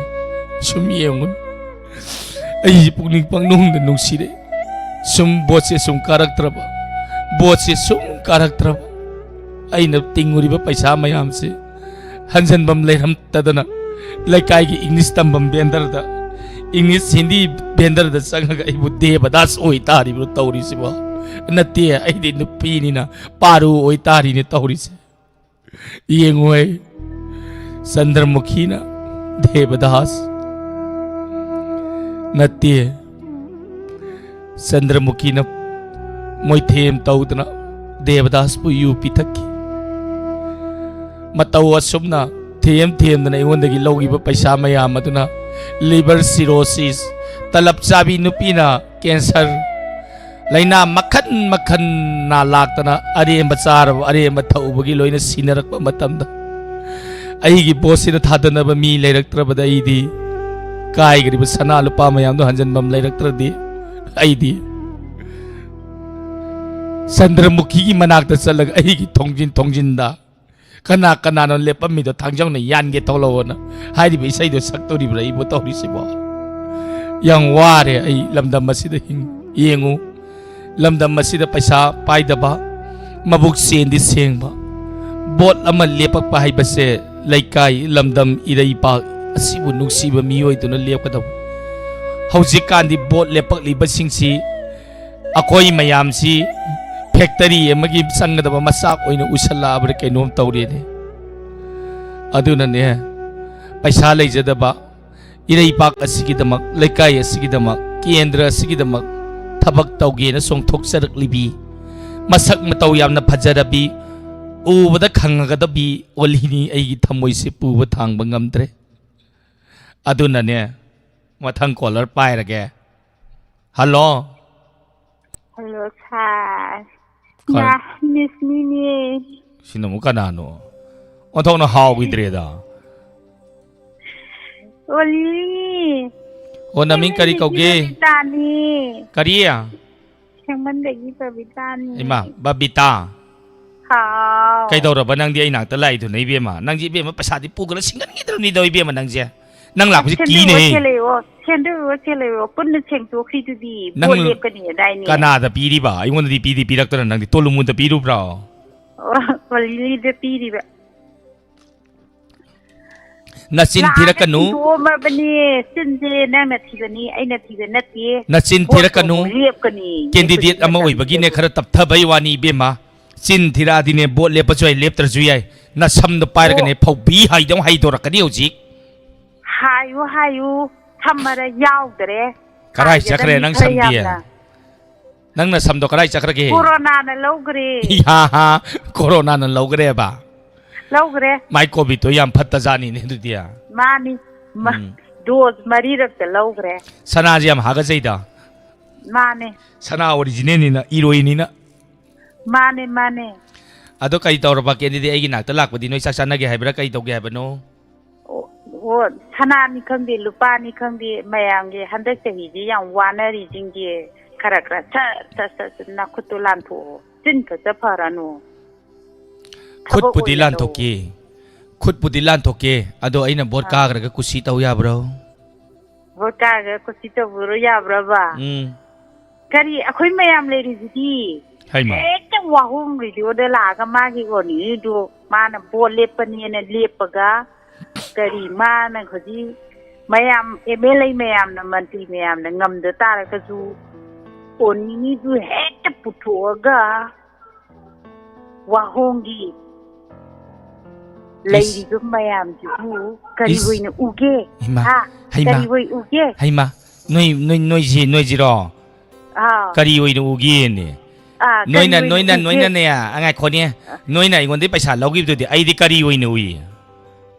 ꯁꯨꯝ ꯌꯦꯡꯉꯨꯅꯦ꯫ ꯑꯩꯁꯤ ꯄꯨꯛꯅꯤꯡ ꯄꯪꯅꯨꯡꯗ ꯅꯨꯡꯁꯤꯔꯛꯑꯦ꯫ ꯁꯨꯝ ꯚꯣꯠꯁꯦ ꯁꯨꯝ ꯀꯥꯔꯛꯇ꯭ꯔꯕ, ꯚꯣꯠꯁꯦ ꯁꯨꯝ ꯀꯥꯔꯛꯇ꯭ꯔꯕ, ꯑꯩꯅ ꯇꯤꯡꯉꯨꯔꯤꯕ ꯄꯩꯁꯥ ꯃꯌꯥꯝꯁꯦ ꯍꯟꯖꯟꯐꯝ ꯂꯩꯔꯝꯗꯗꯅ ꯂꯩꯀꯥꯏꯒꯤ ꯏꯪꯂꯤꯁ ꯇꯝꯐꯝ ꯚꯦꯟꯗꯔꯗ, ꯏꯪꯂꯤꯁ ꯍꯤꯟꯗꯤ ꯚꯦꯟꯗꯔꯗ ꯆꯪꯉꯒ ꯑꯩꯕꯨ ꯗꯦꯕꯗꯥꯁ ꯑꯣꯏ ꯇꯥꯔꯤꯕ꯭ꯔꯣ ꯇꯧꯔꯤꯁꯤꯕꯣ? ꯅꯠꯇꯦ, ꯑꯩꯗꯤ ꯅꯨꯄꯤꯅꯤꯅ ꯄꯥꯔꯨ ꯑꯣꯏ ꯇꯥꯔꯤꯅꯦ ꯇꯧꯔꯤꯁꯦ꯫ ꯌꯦꯡꯉꯨꯍꯦ, ꯆꯟꯗ꯭ꯔꯃꯨꯈꯤꯅ ꯗꯦꯕꯗꯥꯁ ꯅꯠꯇꯦ, ꯆꯟꯗ꯭ꯔꯃꯨꯈꯤꯅ ꯃꯣꯏꯊꯦꯝ ꯇꯧꯗꯅ ꯗꯦꯕꯗꯥꯁꯄꯨ ꯌꯨ ꯄꯤꯊꯛꯈꯤ꯫ ꯃꯇꯧ ꯑꯁꯨꯝꯅ ꯊꯦꯝ ꯊꯦꯝꯗꯅ ꯑꯩꯉꯣꯟꯗꯒꯤ ꯂꯧꯈꯤꯕ ꯄꯩꯁꯥ ꯃꯌꯥꯝ ꯑꯗꯨꯅ liver cirrhosis, ꯇꯂꯞ ꯆꯥꯕꯤ ꯅꯨꯄꯤꯅ cancer, ꯂꯥꯏꯅꯥ ꯃꯈꯟ ꯃꯈꯟ ꯅꯥ ꯂꯥꯛꯇꯅ ꯑꯔꯦꯝꯕ ꯆꯥꯔꯕ, ꯑꯔꯦꯝꯕ ꯊꯛꯎꯕꯒꯤ ꯂꯣꯏꯅ ꯁꯤꯅꯔꯛꯄ ꯃꯇꯝꯗ, ꯑꯩꯒꯤ ꯚꯣꯠꯁꯤꯗ ꯊꯥꯗꯅꯕ ꯃꯤ ꯂꯩꯔꯛꯇ꯭ꯔꯕꯗ, ꯑꯩꯗꯤ ꯀꯥꯏꯈ꯭ꯔꯤꯕ ꯁꯅꯥ ꯂꯨꯄꯥ ꯃꯌꯥꯝꯗꯣ ꯍꯟꯖꯟꯐꯝ ꯂꯩꯔꯛꯇ꯭ꯔꯗꯤ, ꯑꯩꯗꯤ ꯆꯟꯗ꯭ꯔꯃꯨꯈꯤꯒꯤ ꯃꯅꯥꯛꯇ ꯆꯠꯂꯒ ꯑꯩꯒꯤ ꯊꯣꯡꯖꯤꯟ ꯊꯣꯡꯖꯤꯟꯗ ꯀꯅꯥ ꯀꯅꯥꯅꯣ ꯂꯦꯞꯄꯝꯃꯤꯗꯣ ꯊꯥꯡꯖꯧꯅ ꯌꯥꯟꯒꯦ ꯊꯣꯛꯂꯛꯑꯣꯅ ꯍꯥꯏꯔꯤꯕ ꯏꯁꯩꯗꯣ ꯁꯛꯇꯣꯔꯤꯕ꯭ꯔꯥ ꯑꯩꯕꯨ ꯇꯧꯔꯤꯁꯤꯕꯣ? ꯌꯥꯝ ꯋꯥꯔꯦ ꯑꯩ ꯂꯝꯗꯝ ꯑꯁꯤꯗ ꯍꯤꯡ-, ꯌꯦꯡꯉꯨ, ꯂꯝꯗꯝ ꯑꯁꯤꯗ ꯄꯩꯁꯥ ꯄꯥꯏꯗꯕ, ꯃꯕꯨꯛ ꯆꯦꯟꯗꯤ ꯁꯦꯡꯕ꯫ ꯚꯣꯠ ꯑꯃ ꯂꯦꯞꯄꯛꯄ ꯍꯥꯏꯕꯁꯦ ꯂꯩꯀꯥꯏ, ꯂꯝꯗꯝ, ꯏꯔꯩꯄꯥꯛ ꯑꯁꯤꯕꯨ ꯅꯨꯡꯁꯤꯕ ꯃꯤꯑꯣꯏꯗꯨꯅ ꯂꯦꯞꯀꯗꯕ꯫ ꯍꯧꯖꯤꯛꯀꯥꯟꯗꯤ ꯚꯣꯠ ꯂꯦꯞꯄꯛꯂꯤꯕꯁꯤꯡꯁꯤ ꯑꯩꯈꯣꯏ ꯃꯌꯥꯝꯁꯤ ꯐꯦꯛꯇꯔꯤ ꯑꯃꯒꯤ ꯆꯪꯒꯗꯕ ꯃꯆꯥꯛ ꯑꯣꯏꯅ ꯎꯁꯜꯂꯛꯑꯕ꯭ꯔꯥ ꯀꯩꯅꯣꯝ ꯇꯧꯔꯦꯅꯦ꯫ ꯑꯗꯨꯅꯅꯦ, ꯄꯩꯁꯥ ꯂꯩꯖꯗꯕ, ꯏꯔꯩꯄꯥꯛ ꯑꯁꯤꯒꯤꯗꯃꯛ, ꯂꯩꯀꯥꯏ ꯑꯁꯤꯒꯤꯗꯃꯛ, ꯀꯦꯟꯗ꯭ꯔ ꯑꯁꯤꯒꯤꯗꯃꯛ ꯊꯕꯛ ꯇꯧꯒꯦꯅ ꯆꯣꯡꯊꯣꯛꯆꯔꯛꯂꯤꯕꯤ, ꯃꯁꯛ ꯃꯇꯧ ꯌꯥꯝꯅ ꯐꯖꯔꯕꯤ, ꯎꯕꯗ ꯈꯪꯉꯒꯗꯕꯤ ꯑꯣꯂꯤꯅꯤ꯫ ꯑꯩꯒꯤ ꯊꯃꯣꯏꯁꯦ ꯄꯨꯕ ꯊꯥꯡꯕ ꯉꯝꯗ꯭ꯔꯦ꯫ ꯑꯗꯨꯅꯅꯦ, ꯃꯊꯪ ꯀꯣꯂꯔ ꯄꯥꯏꯔꯒꯦ꯫ ꯍꯜꯂꯣ꯫ ꯍꯜꯂꯣ, ꯁꯥꯔ꯫ ꯀꯔ-, ꯌꯥ, ꯃꯤꯁ ꯃꯤꯅꯦ꯫ ꯁꯤꯅ ꯑꯃꯨꯛ ꯀꯅꯥꯅꯣ? ꯑꯣꯟꯊꯣꯛꯅ ꯍꯥꯎꯈꯤꯗ꯭ꯔꯦꯗ꯫ ꯑꯣ, ꯂꯤꯂꯤ꯫ ꯑꯣ, ꯅꯃꯤꯡ ꯀꯔꯤ ꯁꯦꯡꯃꯟꯗꯒꯤ ꯀꯧꯒꯦ? ꯕꯕꯤꯇꯥꯅꯤ꯫ ꯀꯔꯤ? ꯁꯦꯡꯃꯟꯗꯒꯤ ꯕꯕꯤꯇꯥꯅꯤ꯫ ꯏꯃꯥ, ꯕꯕꯤꯇꯥ꯫ ꯍꯥꯎ꯫ ꯀꯩꯗꯧꯔꯕ ꯅꯪꯗꯤ ꯑꯩ ꯅꯥꯛꯇ ꯂꯥꯛꯏꯗꯨꯅ, ꯏꯕꯦꯝꯃ? ꯅꯪꯁꯦ, ꯏꯕꯦꯝꯃ, ꯄꯩꯁꯥꯗꯤ ꯄꯨꯈ꯭ꯔ ꯁꯤꯡꯒꯟꯈꯤꯗ꯭ꯔꯕꯅꯤꯗꯣ, ꯏꯕꯦꯝꯃ, ꯅꯪꯁꯦ꯫ ꯅꯪ ꯂꯥꯛꯄꯁꯤ ꯁꯦꯟꯗꯣꯏ ꯀꯤꯅꯦꯍꯦ꯫ ꯁꯦꯜꯂꯛꯑꯣ, ꯁꯦꯟꯗꯣꯏ ꯁꯦꯜꯂꯛꯑꯣ, ꯄꯨꯟꯅ ꯁꯦꯡꯇꯣꯛꯈ꯭ꯔꯤꯗꯨꯗꯤ, ꯅꯪ ꯚꯣꯠ ꯂꯦꯞꯀꯅꯤ ꯍꯥꯏꯗꯥꯏꯅꯦ? ꯀꯅꯥꯗ ꯄꯤꯔꯤꯕ? ꯑꯩꯉꯣꯟꯗꯗꯤ ꯄꯤꯗꯤ ꯄꯤꯔꯛꯇꯅ ꯅꯪꯗꯤ ꯇꯣꯂꯨꯃꯨꯗ ꯄꯤꯔꯨꯕ꯭ꯔꯣ? ꯑꯣ, ꯀꯣꯂꯤꯗ ꯄꯤꯔꯤꯕ꯫ ꯅꯆꯤꯟ ꯂꯥꯛꯑꯒ ꯊꯤꯔꯛꯀꯅꯨ꯫ ꯁꯤꯟꯗꯣꯛꯑꯝꯃꯕꯅꯦ꯫ ꯆꯤꯟꯁꯦ ꯅꯪꯅ ꯊꯤꯕꯅꯤ, ꯑꯩꯅ ꯊꯤꯕ ꯅꯠꯇꯦ꯫ ꯅꯆꯤꯟ ꯚꯣꯠꯇꯣ ꯊꯤꯔꯛꯀꯅꯨ꯫ ꯑꯃꯨꯛ ꯂꯦꯞꯀꯅꯤ, ꯀꯦꯟꯗꯤꯗꯦꯠ ꯂꯦꯞꯄꯗꯤ ꯑꯃ ꯅꯠꯇꯕ ꯑꯣꯏꯕꯒꯤꯅꯦ ꯂꯦꯞꯄꯅꯤ꯫ ꯈꯔ ꯇꯞꯊꯕꯩ ꯋꯥꯅꯤ, ꯏꯕꯦꯝꯃ꯫ ꯆꯤꯟ ꯊꯤꯔꯛꯑꯗꯤꯅꯦ, ꯚꯣꯠ ꯂꯦꯞꯄꯁꯨ ꯌꯥꯏ, ꯂꯦꯞꯇ꯭ꯔꯁꯨ ꯌꯥꯏ꯫ ꯅꯁꯝꯗꯣ ꯄꯥꯏꯔꯒꯅꯦ, ꯑꯣ꯫ ꯐꯧꯕꯤ ꯍꯥꯏꯗꯧ ꯍꯩꯗꯣꯔꯛꯀꯅꯤ ꯍꯧꯖꯤꯛ꯫ ꯍꯥꯏꯌꯨ, ꯍꯥꯏꯌꯨ꯫ ꯁꯝ ꯃꯔ ꯌꯥꯎꯗ꯭ꯔꯦ꯫ ꯀꯔꯥꯏ ꯍꯥꯏꯒꯗꯕꯅꯤ ꯆꯠꯈ꯭ꯔꯦ ꯅꯪ ꯈꯔ ꯁꯝꯗꯤ? ꯌꯥꯝꯅ꯫ ꯅꯪ ꯅꯁꯝꯗꯣ ꯀꯔꯥꯏ ꯆꯠꯈ꯭ꯔꯒꯦ? ꯀꯣꯔꯣꯅꯥꯅ ꯂꯧꯈ꯭ꯔꯦ꯫ ꯏꯍꯥ ꯍꯥ, ꯀꯣꯔꯣꯅꯥꯅ ꯂꯧꯈ꯭ꯔꯦꯕ? ꯂꯧꯈ꯭ꯔꯦ꯫ ꯃꯥꯏ ꯀꯣꯚꯤꯠꯇꯣ ꯌꯥꯝ ꯐꯠꯇꯖꯥꯠꯅꯤꯅꯦ ꯑꯗꯨꯗꯤ꯫ ꯃꯥꯅꯤ꯫ ꯃ-, ꯎꯝ꯫ ꯗꯣꯁ ꯃꯔꯤꯔꯛꯇ ꯂꯧꯈ꯭ꯔꯦ꯫ ꯁꯅꯥꯁꯦ ꯌꯥꯝ ꯍꯥꯒꯠꯆꯩꯗ꯫ ꯃꯥꯅꯦ꯫ ꯁꯅꯥ ꯑꯣꯔꯤꯖꯤꯅꯦꯜꯅꯤꯅ, ꯏꯔꯣꯏꯅꯤꯅ꯫ ꯃꯥꯅꯦ, ꯃꯥꯅꯦ꯫ ꯑꯗꯣ ꯀꯔꯤ ꯇꯧꯔꯕ? ꯀꯦꯟꯗꯤꯗꯦꯠ ꯑꯩꯒꯤ ꯅꯥꯛꯇ ꯂꯥꯛꯄꯗꯤ ꯅꯣꯏ ꯆꯥꯛ ꯆꯥꯅꯒꯦ ꯍꯥꯏꯕ꯭ꯔꯥ, ꯀꯔꯤ ꯇꯧꯒꯦ ꯍꯥꯏꯕꯅꯣ? ꯑꯣ, ꯑꯣ, ꯁꯅꯥꯅꯤ ꯈꯪꯗꯦ, ꯂꯨꯄꯥꯅꯤ ꯈꯪꯗꯦ, ꯃꯌꯥꯝꯒꯤ ꯍꯟꯗꯛ ꯆꯍꯤꯗꯤ ꯌꯥꯝ ꯋꯥꯅꯔꯤꯁꯤꯡꯒꯤ ꯈꯔ ꯈꯔ ꯁꯠ ꯁꯠ ꯁꯠ ꯁꯠ ꯅꯈꯨꯠꯇꯣ ꯂꯥꯟꯊꯣꯛꯑꯣ, ꯆꯤꯟ ꯈꯛꯇ ꯐꯔꯅꯨ꯫ ꯊꯕꯛ ꯈꯨꯠꯄꯨꯗꯤ ꯑꯣꯏꯅ ꯇꯧ꯫ ꯂꯥꯟꯊꯣꯛꯀꯦ, ꯈꯨꯠꯄꯨꯗꯤ ꯂꯥꯟꯊꯣꯛꯀꯦ, ꯑꯗꯣ ꯑꯩꯅ ꯚꯣꯠ ꯑꯥ꯫ ꯀꯥꯈ꯭ꯔꯒ ꯀꯨꯁꯤ ꯇꯧ ꯌꯥꯕ꯭ꯔꯣ? ꯚꯣꯠ ꯀꯥꯔꯒ ꯀꯨꯁꯤ ꯇꯧꯕꯤꯔꯣ ꯌꯥꯕ꯭ꯔꯕ? ꯎꯝ꯫ ꯀꯔꯤ, ꯑꯩꯈꯣꯏ ꯃꯌꯥꯝ ꯂꯩꯔꯤꯁꯤꯗꯤ꯫ ꯍꯩꯃꯥ꯫ ꯍꯦꯛꯇ ꯋꯥꯍꯣꯡ ꯔꯦꯗꯤꯑꯣꯗ ꯂꯥꯛꯑꯒ ꯃꯥꯒꯤ ꯑꯣꯅꯤꯗꯨ ꯃꯥꯅ ꯚꯣꯠ ꯂꯦꯞꯄꯅꯦꯅ ꯂꯦꯞꯄꯒ, ꯀꯔꯤ, ꯃꯥꯅ ꯍꯧꯖꯤꯛ ꯃꯌꯥꯝ ꯑꯦꯝ ꯑꯦꯜ ꯑꯦ ꯃꯌꯥꯝꯅ, ꯃꯟꯇ꯭ꯔꯤ ꯃꯌꯥꯝꯅ ꯉꯝꯗ ꯇꯥꯔꯒꯁꯨ ꯑꯣꯅꯤꯗꯨ ꯍꯦꯛꯇ ꯄꯨꯊꯣꯛꯑꯒ ꯋꯥꯍꯣꯡꯒꯤ ꯂꯩꯔꯤꯕ ꯃꯌꯥꯝꯁꯤꯕꯨ ꯀꯔꯤ ꯏꯁ꯫ ꯑꯣꯏꯅ ꯎꯒꯦ? ꯍꯩꯃꯥ, ꯍꯥ? ꯍꯩꯃꯥ꯫ ꯀꯔꯤ ꯑꯣꯏ ꯎꯒꯦ? ꯍꯩꯃ, ꯅꯣꯏ ꯅꯣꯏ ꯅꯣꯏꯁꯤ ꯅꯣꯏꯁꯤꯔꯣ? ꯑꯥ꯫ ꯀꯔꯤ ꯑꯣꯏꯅ ꯎꯒꯦꯅꯦ? ꯑꯥ, ꯀꯔꯤ ꯅꯣꯏꯅ ꯑꯣꯏꯅ ꯅꯣꯏꯅ ꯎꯒꯦ? ꯅꯣꯏꯅꯅꯦ, ꯑ, ꯉꯥꯏꯈꯣꯅꯦ, ꯅꯣꯏꯅ ꯑꯩꯉꯣꯟꯗꯒꯤ ꯄꯩꯁꯥ ꯂꯧꯈꯤꯕꯗꯨꯗꯤ ꯑꯩꯗꯤ ꯀꯔꯤ ꯑꯣꯏꯅ ꯎꯏ?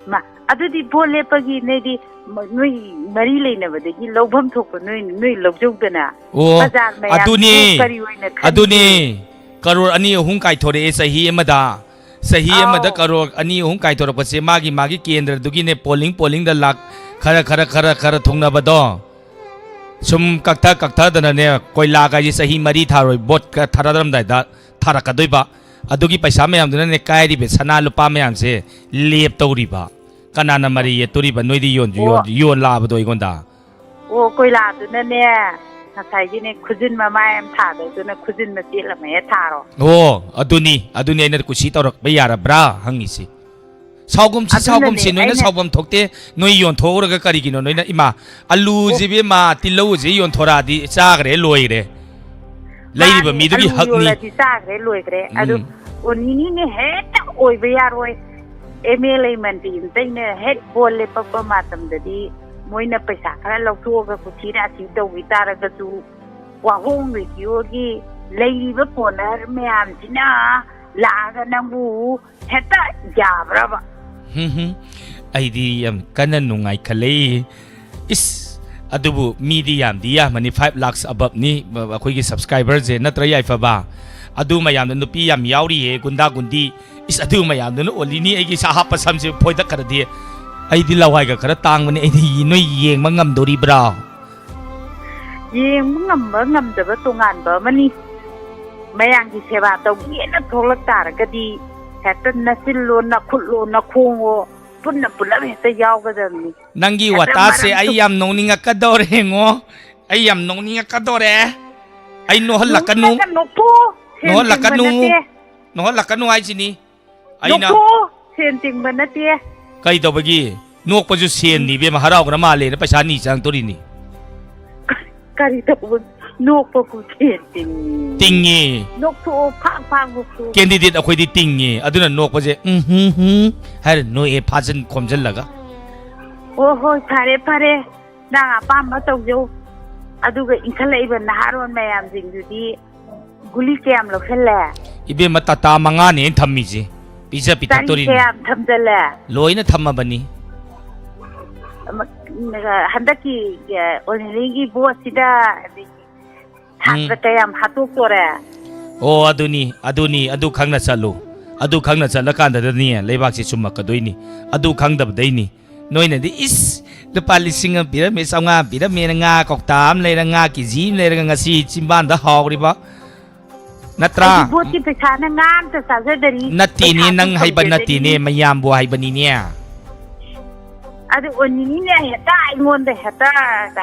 ꯃꯥ, ꯑꯗꯨꯗꯤ ꯚꯣꯠ ꯂꯦꯞꯄꯒꯤ ꯅꯣꯏꯗꯤ ꯃ-, ꯅꯣꯏ ꯃꯔꯤ ꯂꯩꯅꯕꯗꯒꯤ ꯂꯧꯐꯝ ꯊꯣꯛꯄ ꯅꯣꯏ, ꯅꯣꯏ ꯂꯧꯖꯧꯗꯅ꯫ ꯑꯣ, ꯕꯖꯥꯔ ꯃꯌꯥꯝꯁꯤꯕꯨ ꯑꯗꯨꯅꯦ, ꯀꯔꯤ ꯑꯣꯏꯅ ꯈꯟꯒꯦ? ꯑꯗꯨꯅꯦ, ꯀꯔꯣꯔ ꯑꯅꯤ ꯑꯍꯨꯝ ꯀꯥꯏꯊꯣꯔꯛꯑꯦ ꯆꯍꯤ ꯑꯃꯗ꯫ ꯆꯍꯤ ꯑꯥꯎ꯫ ꯑꯃꯗ ꯀꯔꯣꯔ ꯑꯅꯤ ꯑꯍꯨꯝ ꯀꯥꯏꯊꯣꯔꯛꯄꯁꯦ ꯃꯥꯒꯤ ꯃꯥꯒꯤ ꯀꯦꯟꯗ꯭ꯔꯗꯨꯒꯤꯅꯦ, ꯄꯣꯂꯤꯡ ꯄꯣꯂꯤꯡꯗ ꯂꯥꯛ ꯈꯔ ꯈꯔ ꯈꯔ ꯈꯔ ꯊꯨꯡꯅꯕꯗꯣ꯫ ꯁꯨꯝ ꯀꯛꯊ ꯀꯛꯊꯗꯅꯅꯦ, ꯀꯣꯏꯂꯥꯒꯥꯏꯁꯦ ꯆꯍꯤ ꯃꯔꯤ ꯊꯥꯔꯣꯏ, ꯚꯣꯠꯀ ꯊꯥꯗꯔꯝꯗꯥꯏꯗ ꯊꯥꯔꯛꯀꯗꯣꯏꯕ꯫ ꯑꯗꯨꯒꯤ ꯄꯩꯁꯥ ꯃꯌꯥꯝꯗꯨꯅꯅꯦ ꯀꯥꯏꯔꯤꯕ ꯁꯅꯥ ꯂꯨꯄꯥ ꯃꯌꯥꯝꯁꯦ ꯂꯦꯞ ꯇꯧꯔꯤꯕ꯫ ꯀꯅꯥꯅ ꯃꯔꯩ ꯌꯦꯠꯇꯣꯔꯤꯕ? ꯅꯣꯏꯗꯤ ꯌꯣꯟ-, ꯑꯣ꯫ ꯌꯣꯟ-, ꯌꯣꯟ ꯂꯥꯛꯑꯕꯗꯣ ꯑꯩꯉꯣꯟꯗ꯫ ꯑꯣ, ꯀꯣꯏꯂꯥꯗꯨꯅꯅꯦ, ꯉꯁꯥꯏꯒꯤꯅꯦ, ꯈꯨꯖꯤꯟ ꯃꯃꯥꯏ ꯑꯃ ꯊꯥꯗꯧꯗꯨꯅ ꯈꯨꯖꯤꯟ ꯃꯆꯦꯠ ꯑꯃ ꯍꯦꯛ ꯊꯥꯔꯣ꯫ ꯑꯣ, ꯑꯗꯨꯅꯤ, ꯑꯗꯨꯅꯤ ꯑꯩꯅ ꯀꯨꯁꯤ ꯇꯧꯔꯛꯄ ꯌꯥꯔꯕ꯭ꯔꯥ ꯍꯪꯉꯤꯁꯤ꯫ ꯁꯥꯎꯒꯨꯝꯁꯤ, ꯑꯗꯨꯅꯅꯦ ꯁꯥꯎꯒꯨꯝꯁꯤ, ꯅꯣꯏꯅ ꯑꯩꯅ ꯁꯥꯎꯐꯝ ꯊꯣꯛꯇꯦ, ꯅꯣꯏ ꯌꯣꯟꯊꯣꯛꯎꯔꯒ ꯀꯔꯤꯒꯤꯅꯣ ꯅꯣꯏꯅ? ꯏꯃꯥ, ꯑꯂꯨꯁꯤ, ꯏꯕꯦꯝꯃ, ꯇꯤꯜꯍꯧꯁꯤ ꯌꯣꯟꯊꯣꯔꯛꯑꯗꯤ ꯆꯥꯈ꯭ꯔꯦ, ꯂꯣꯏꯔꯦ꯫ ꯂꯩꯔꯤꯕ ꯃꯥꯅꯦ, ꯃꯤꯗꯨꯒꯤ ꯑꯂꯨ ꯍꯛꯅꯤ꯫ ꯌꯣꯜꯂꯗꯤ ꯆꯥꯈ꯭ꯔꯦ, ꯂꯣꯏꯈ꯭ꯔꯦ꯫ ꯑꯗꯨ ꯎꯝ꯫ ꯑꯣꯅꯤꯅꯤꯅꯦ ꯍꯦꯛꯇ ꯑꯣꯏꯕ ꯌꯥꯔꯣꯏ꯫ ꯑꯦꯝ ꯑꯦꯜ ꯑꯦ ꯃꯟꯇ꯭ꯔꯤ ꯑꯝꯇꯩꯅ ꯍꯦꯛ ꯕꯣꯜ ꯂꯦꯞꯄꯛꯄ ꯃꯇꯝꯗꯗꯤ ꯃꯣꯏꯅ ꯄꯩꯁꯥ ꯈꯔ ꯂꯧꯊꯣꯛꯑꯒ ꯀꯨꯊꯤ ꯔꯥꯁꯤ ꯇꯧꯈꯤ ꯇꯥꯔꯒꯁꯨ ꯋꯥꯍꯣꯡ ꯔꯦꯗꯤꯑꯣꯒꯤ ꯂꯩꯔꯤꯕ ꯀꯣꯅꯔ ꯃꯌꯥꯝꯁꯤꯅ ꯂꯥꯛꯑꯒ ꯅꯪꯕꯨ ꯍꯦꯛꯇ ꯌꯥꯕ꯭ꯔꯕ? ꯍꯝ ꯍꯝ꯫ ꯑꯩꯗꯤ ꯌꯥꯝ ꯀꯟꯅ ꯅꯨꯡꯉꯥꯏꯈꯠꯂꯛꯏ꯫ ꯏꯁ, ꯑꯗꯨꯕꯨ ꯃꯤꯗꯤ ꯌꯥꯝꯗꯤ ꯌꯥꯝꯃꯅꯤ, five lakhs above ꯅꯤ ꯑꯩꯈꯣꯏꯒꯤ subscriber ꯁꯦ, ꯅꯠꯇ꯭ꯔ ꯌꯥꯏꯐꯕ? ꯑꯗꯨ ꯃꯌꯥꯝꯗ ꯅꯨꯄꯤ ꯌꯥꯝ ꯌꯥꯎꯔꯤꯌꯦ, ꯒꯨꯟꯗꯥ ꯒꯨꯟꯗꯤ꯫ ꯏꯁ, ꯑꯗꯨ ꯃꯌꯥꯝꯗꯨꯅ ꯑꯣꯜꯂꯤꯅꯤ ꯑꯩꯒꯤ ꯁꯥ ꯍꯥꯞꯄ ꯁꯝꯁꯦ ꯐꯣꯏꯗꯠꯈ꯭ꯔꯗꯤ꯫ ꯑꯩꯗꯤ ꯂꯋꯥꯏꯒ ꯈꯔ ꯇꯥꯡꯕꯅꯤ, ꯑꯩꯗꯤ ꯅꯣꯏ ꯌꯦꯡꯕ ꯉꯝꯗꯣꯔꯤꯕ꯭ꯔꯥ? ꯌꯦꯡꯕ ꯉꯝꯕ ꯉꯝꯗꯕ ꯇꯣꯉꯥꯟꯕ ꯑꯃꯅꯤ꯫ ꯃꯌꯥꯝꯒꯤ ꯁꯦꯕꯥ ꯇꯧꯒꯦꯅ ꯊꯣꯛꯂꯛ ꯇꯥꯔꯒꯗꯤ ꯍꯦꯛꯇ ꯅꯆꯤꯜꯂꯣ, ꯅꯈꯨꯠꯂꯣ, ꯅꯈꯣꯡꯉꯣ ꯄꯨꯟꯅ ꯄꯨꯂꯞ ꯍꯦꯛꯇ ꯌꯥꯎꯒꯗꯕꯅꯤ꯫ ꯅꯪꯒꯤ ꯍꯦꯛꯇ ꯋꯥꯇꯥꯁꯦ ꯃꯔꯝ ꯑꯩ ꯆꯨꯝ- ꯌꯥꯝ ꯅꯣꯛꯅꯤꯡꯉꯛꯀꯗꯧꯔꯦ, ꯌꯦꯡꯉꯣ꯫ ꯑꯩ ꯌꯥꯝ ꯅꯣꯛꯅꯤꯡꯉꯛꯀꯗꯧꯔꯦ꯫ ꯑꯩ ꯅꯣꯛꯍꯜꯂꯛꯀꯅꯨ꯫ ꯅꯣꯛꯅꯤꯡꯉꯒ ꯅꯣꯛꯊꯣꯛꯑꯣ꯫ ꯁꯦꯟ ꯅꯣꯛꯍꯜꯂꯛꯀꯅꯨ꯫ ꯇꯤꯡꯕ ꯅꯠꯇꯦ꯫ ꯅꯣꯛꯍꯜꯂꯛꯀꯅꯨ ꯍꯥꯏꯁꯤꯅꯤ꯫ ꯑꯩꯅ ꯅꯣꯛꯊꯣꯛꯑꯣ꯫ ꯁꯦꯟ ꯇꯤꯡꯕ ꯅꯠꯇꯦ꯫ ꯀꯩ ꯇꯧꯕꯒꯤ? ꯅꯣꯛꯄꯁꯨ ꯁꯦꯟꯅꯤ, ꯏꯕꯦꯝꯃ, ꯍꯔꯥꯎꯕꯅ ꯃꯥꯜꯂꯦꯅ ꯄꯩꯁꯥ ꯅꯤ ꯆꯪꯉꯛꯇꯣꯔꯤꯅꯤ꯫ ꯀꯔꯤ ꯇꯧꯕ? ꯅꯣꯛꯄꯕꯨ ꯁꯦꯟ ꯇꯤꯡꯉꯤ꯫ ꯇꯤꯡꯉꯤ꯫ ꯅꯣꯛꯊꯣꯛꯑꯣ, ꯐꯥꯛ ꯐꯥꯛ ꯅꯣꯛꯊꯣꯛꯑꯣ꯫ Candidate ꯑꯩꯈꯣꯏꯗꯤ ꯇꯤꯡꯉꯤ꯫ ꯑꯗꯨꯅ ꯅꯣꯛꯄꯁꯦ, ꯎꯝ, ꯍꯨꯝ, ꯍꯨꯝ ꯍꯥꯏꯔ ꯅꯣꯛꯑꯦ, ꯐꯥꯖꯤꯟ ꯈꯣꯝꯖꯤꯜꯂꯒ꯫ ꯑꯣ, ꯍꯣꯏ, ꯐꯔꯦ, ꯐꯔꯦ꯫ ꯅꯪ ꯑꯄꯥꯝꯕ ꯇꯧꯖꯧ꯫ ꯑꯗꯨꯒ ꯏꯟꯈꯠꯂꯛꯏꯕ ꯅꯍꯥꯔꯣꯜ ꯃꯌꯥꯝꯁꯤꯡꯗꯨꯗꯤ ꯒꯨꯂꯤ ꯀꯌꯥꯝ ꯂꯧꯁꯜꯂꯦ? ꯏꯕꯦꯝꯃ, ꯇꯥꯇꯥ ꯃꯉꯥꯅꯦ ꯑꯩꯅ ꯊꯝꯃꯤꯁꯦ꯫ ꯄꯤꯖ ꯀꯔꯤ ꯄꯤꯊꯛꯇꯣꯔꯤꯅꯤ꯫ ꯀꯌꯥꯝ ꯊꯝꯖꯜꯂꯦ? ꯂꯣꯏꯅ ꯊꯝꯃꯕꯅꯤ꯫ ꯑꯃ, ꯍꯟꯗꯛꯀꯤ, ꯑꯦ, ꯑꯣꯏꯅꯤꯡꯒꯤ ꯚꯣꯠꯁꯤꯗ ꯁꯥꯇ꯭ꯔ ꯎꯝ꯫ ꯀꯌꯥꯝ ꯍꯥꯠꯇꯣꯛꯇꯣꯔꯦ? ꯑꯣ, ꯑꯗꯨꯅꯤ, ꯑꯗꯨꯅꯤ, ꯑꯗꯨ ꯈꯪꯅ ꯆꯠꯂꯨ꯫ ꯑꯗꯨ ꯈꯪꯅ ꯆꯠꯂꯀꯥꯟꯗꯗꯅꯤ ꯂꯩꯕꯥꯛꯁꯤ ꯆꯨꯝꯃꯛꯀꯗꯣꯏꯅꯤ꯫ ꯑꯗꯨ ꯈꯪꯗꯕꯗꯩꯅꯤ꯫ ꯅꯣꯏꯅꯗꯤ, "ꯏꯁ, ꯂꯨꯄꯥ ꯂꯤꯁꯤꯡ ꯑꯃ ꯄꯤꯔꯝꯃꯦ, ꯆꯥꯝꯃꯉꯥ ꯄꯤꯔꯝꯃꯦꯅ ꯉꯥ ꯀꯧꯇꯥ ꯑꯃ ꯂꯩꯔ, ꯉꯥ ꯀꯦ ꯖꯤ ꯑꯃ ꯂꯩꯔꯒ ꯉꯁꯤ ꯆꯤꯝꯕꯥꯟꯗ ꯍꯥꯎꯔꯤꯕ"꯫ ꯅꯠꯇ꯭ꯔꯥ? ꯑꯩꯗꯤ ꯚꯣꯠꯀꯤ ꯄꯩꯁꯥꯅ ꯉꯥ ꯑꯝꯇ ꯆꯥꯖꯗꯔꯤ꯫ ꯅꯠꯇꯦꯅꯦ, ꯄꯩꯁꯥꯁꯨ ꯅꯪ ꯍꯥꯏꯕ ꯐꯪꯖꯗꯔꯤ꯫ ꯅꯠꯇꯦꯅꯦ, ꯃꯌꯥꯝꯕꯨ ꯍꯥꯏꯕꯅꯤꯅꯦ꯫ ꯑꯗꯨ ꯑꯣꯏꯅꯤꯅꯦ, ꯍꯦꯛꯇ ꯑꯩꯉꯣꯟꯗ ꯍꯦꯛꯇ,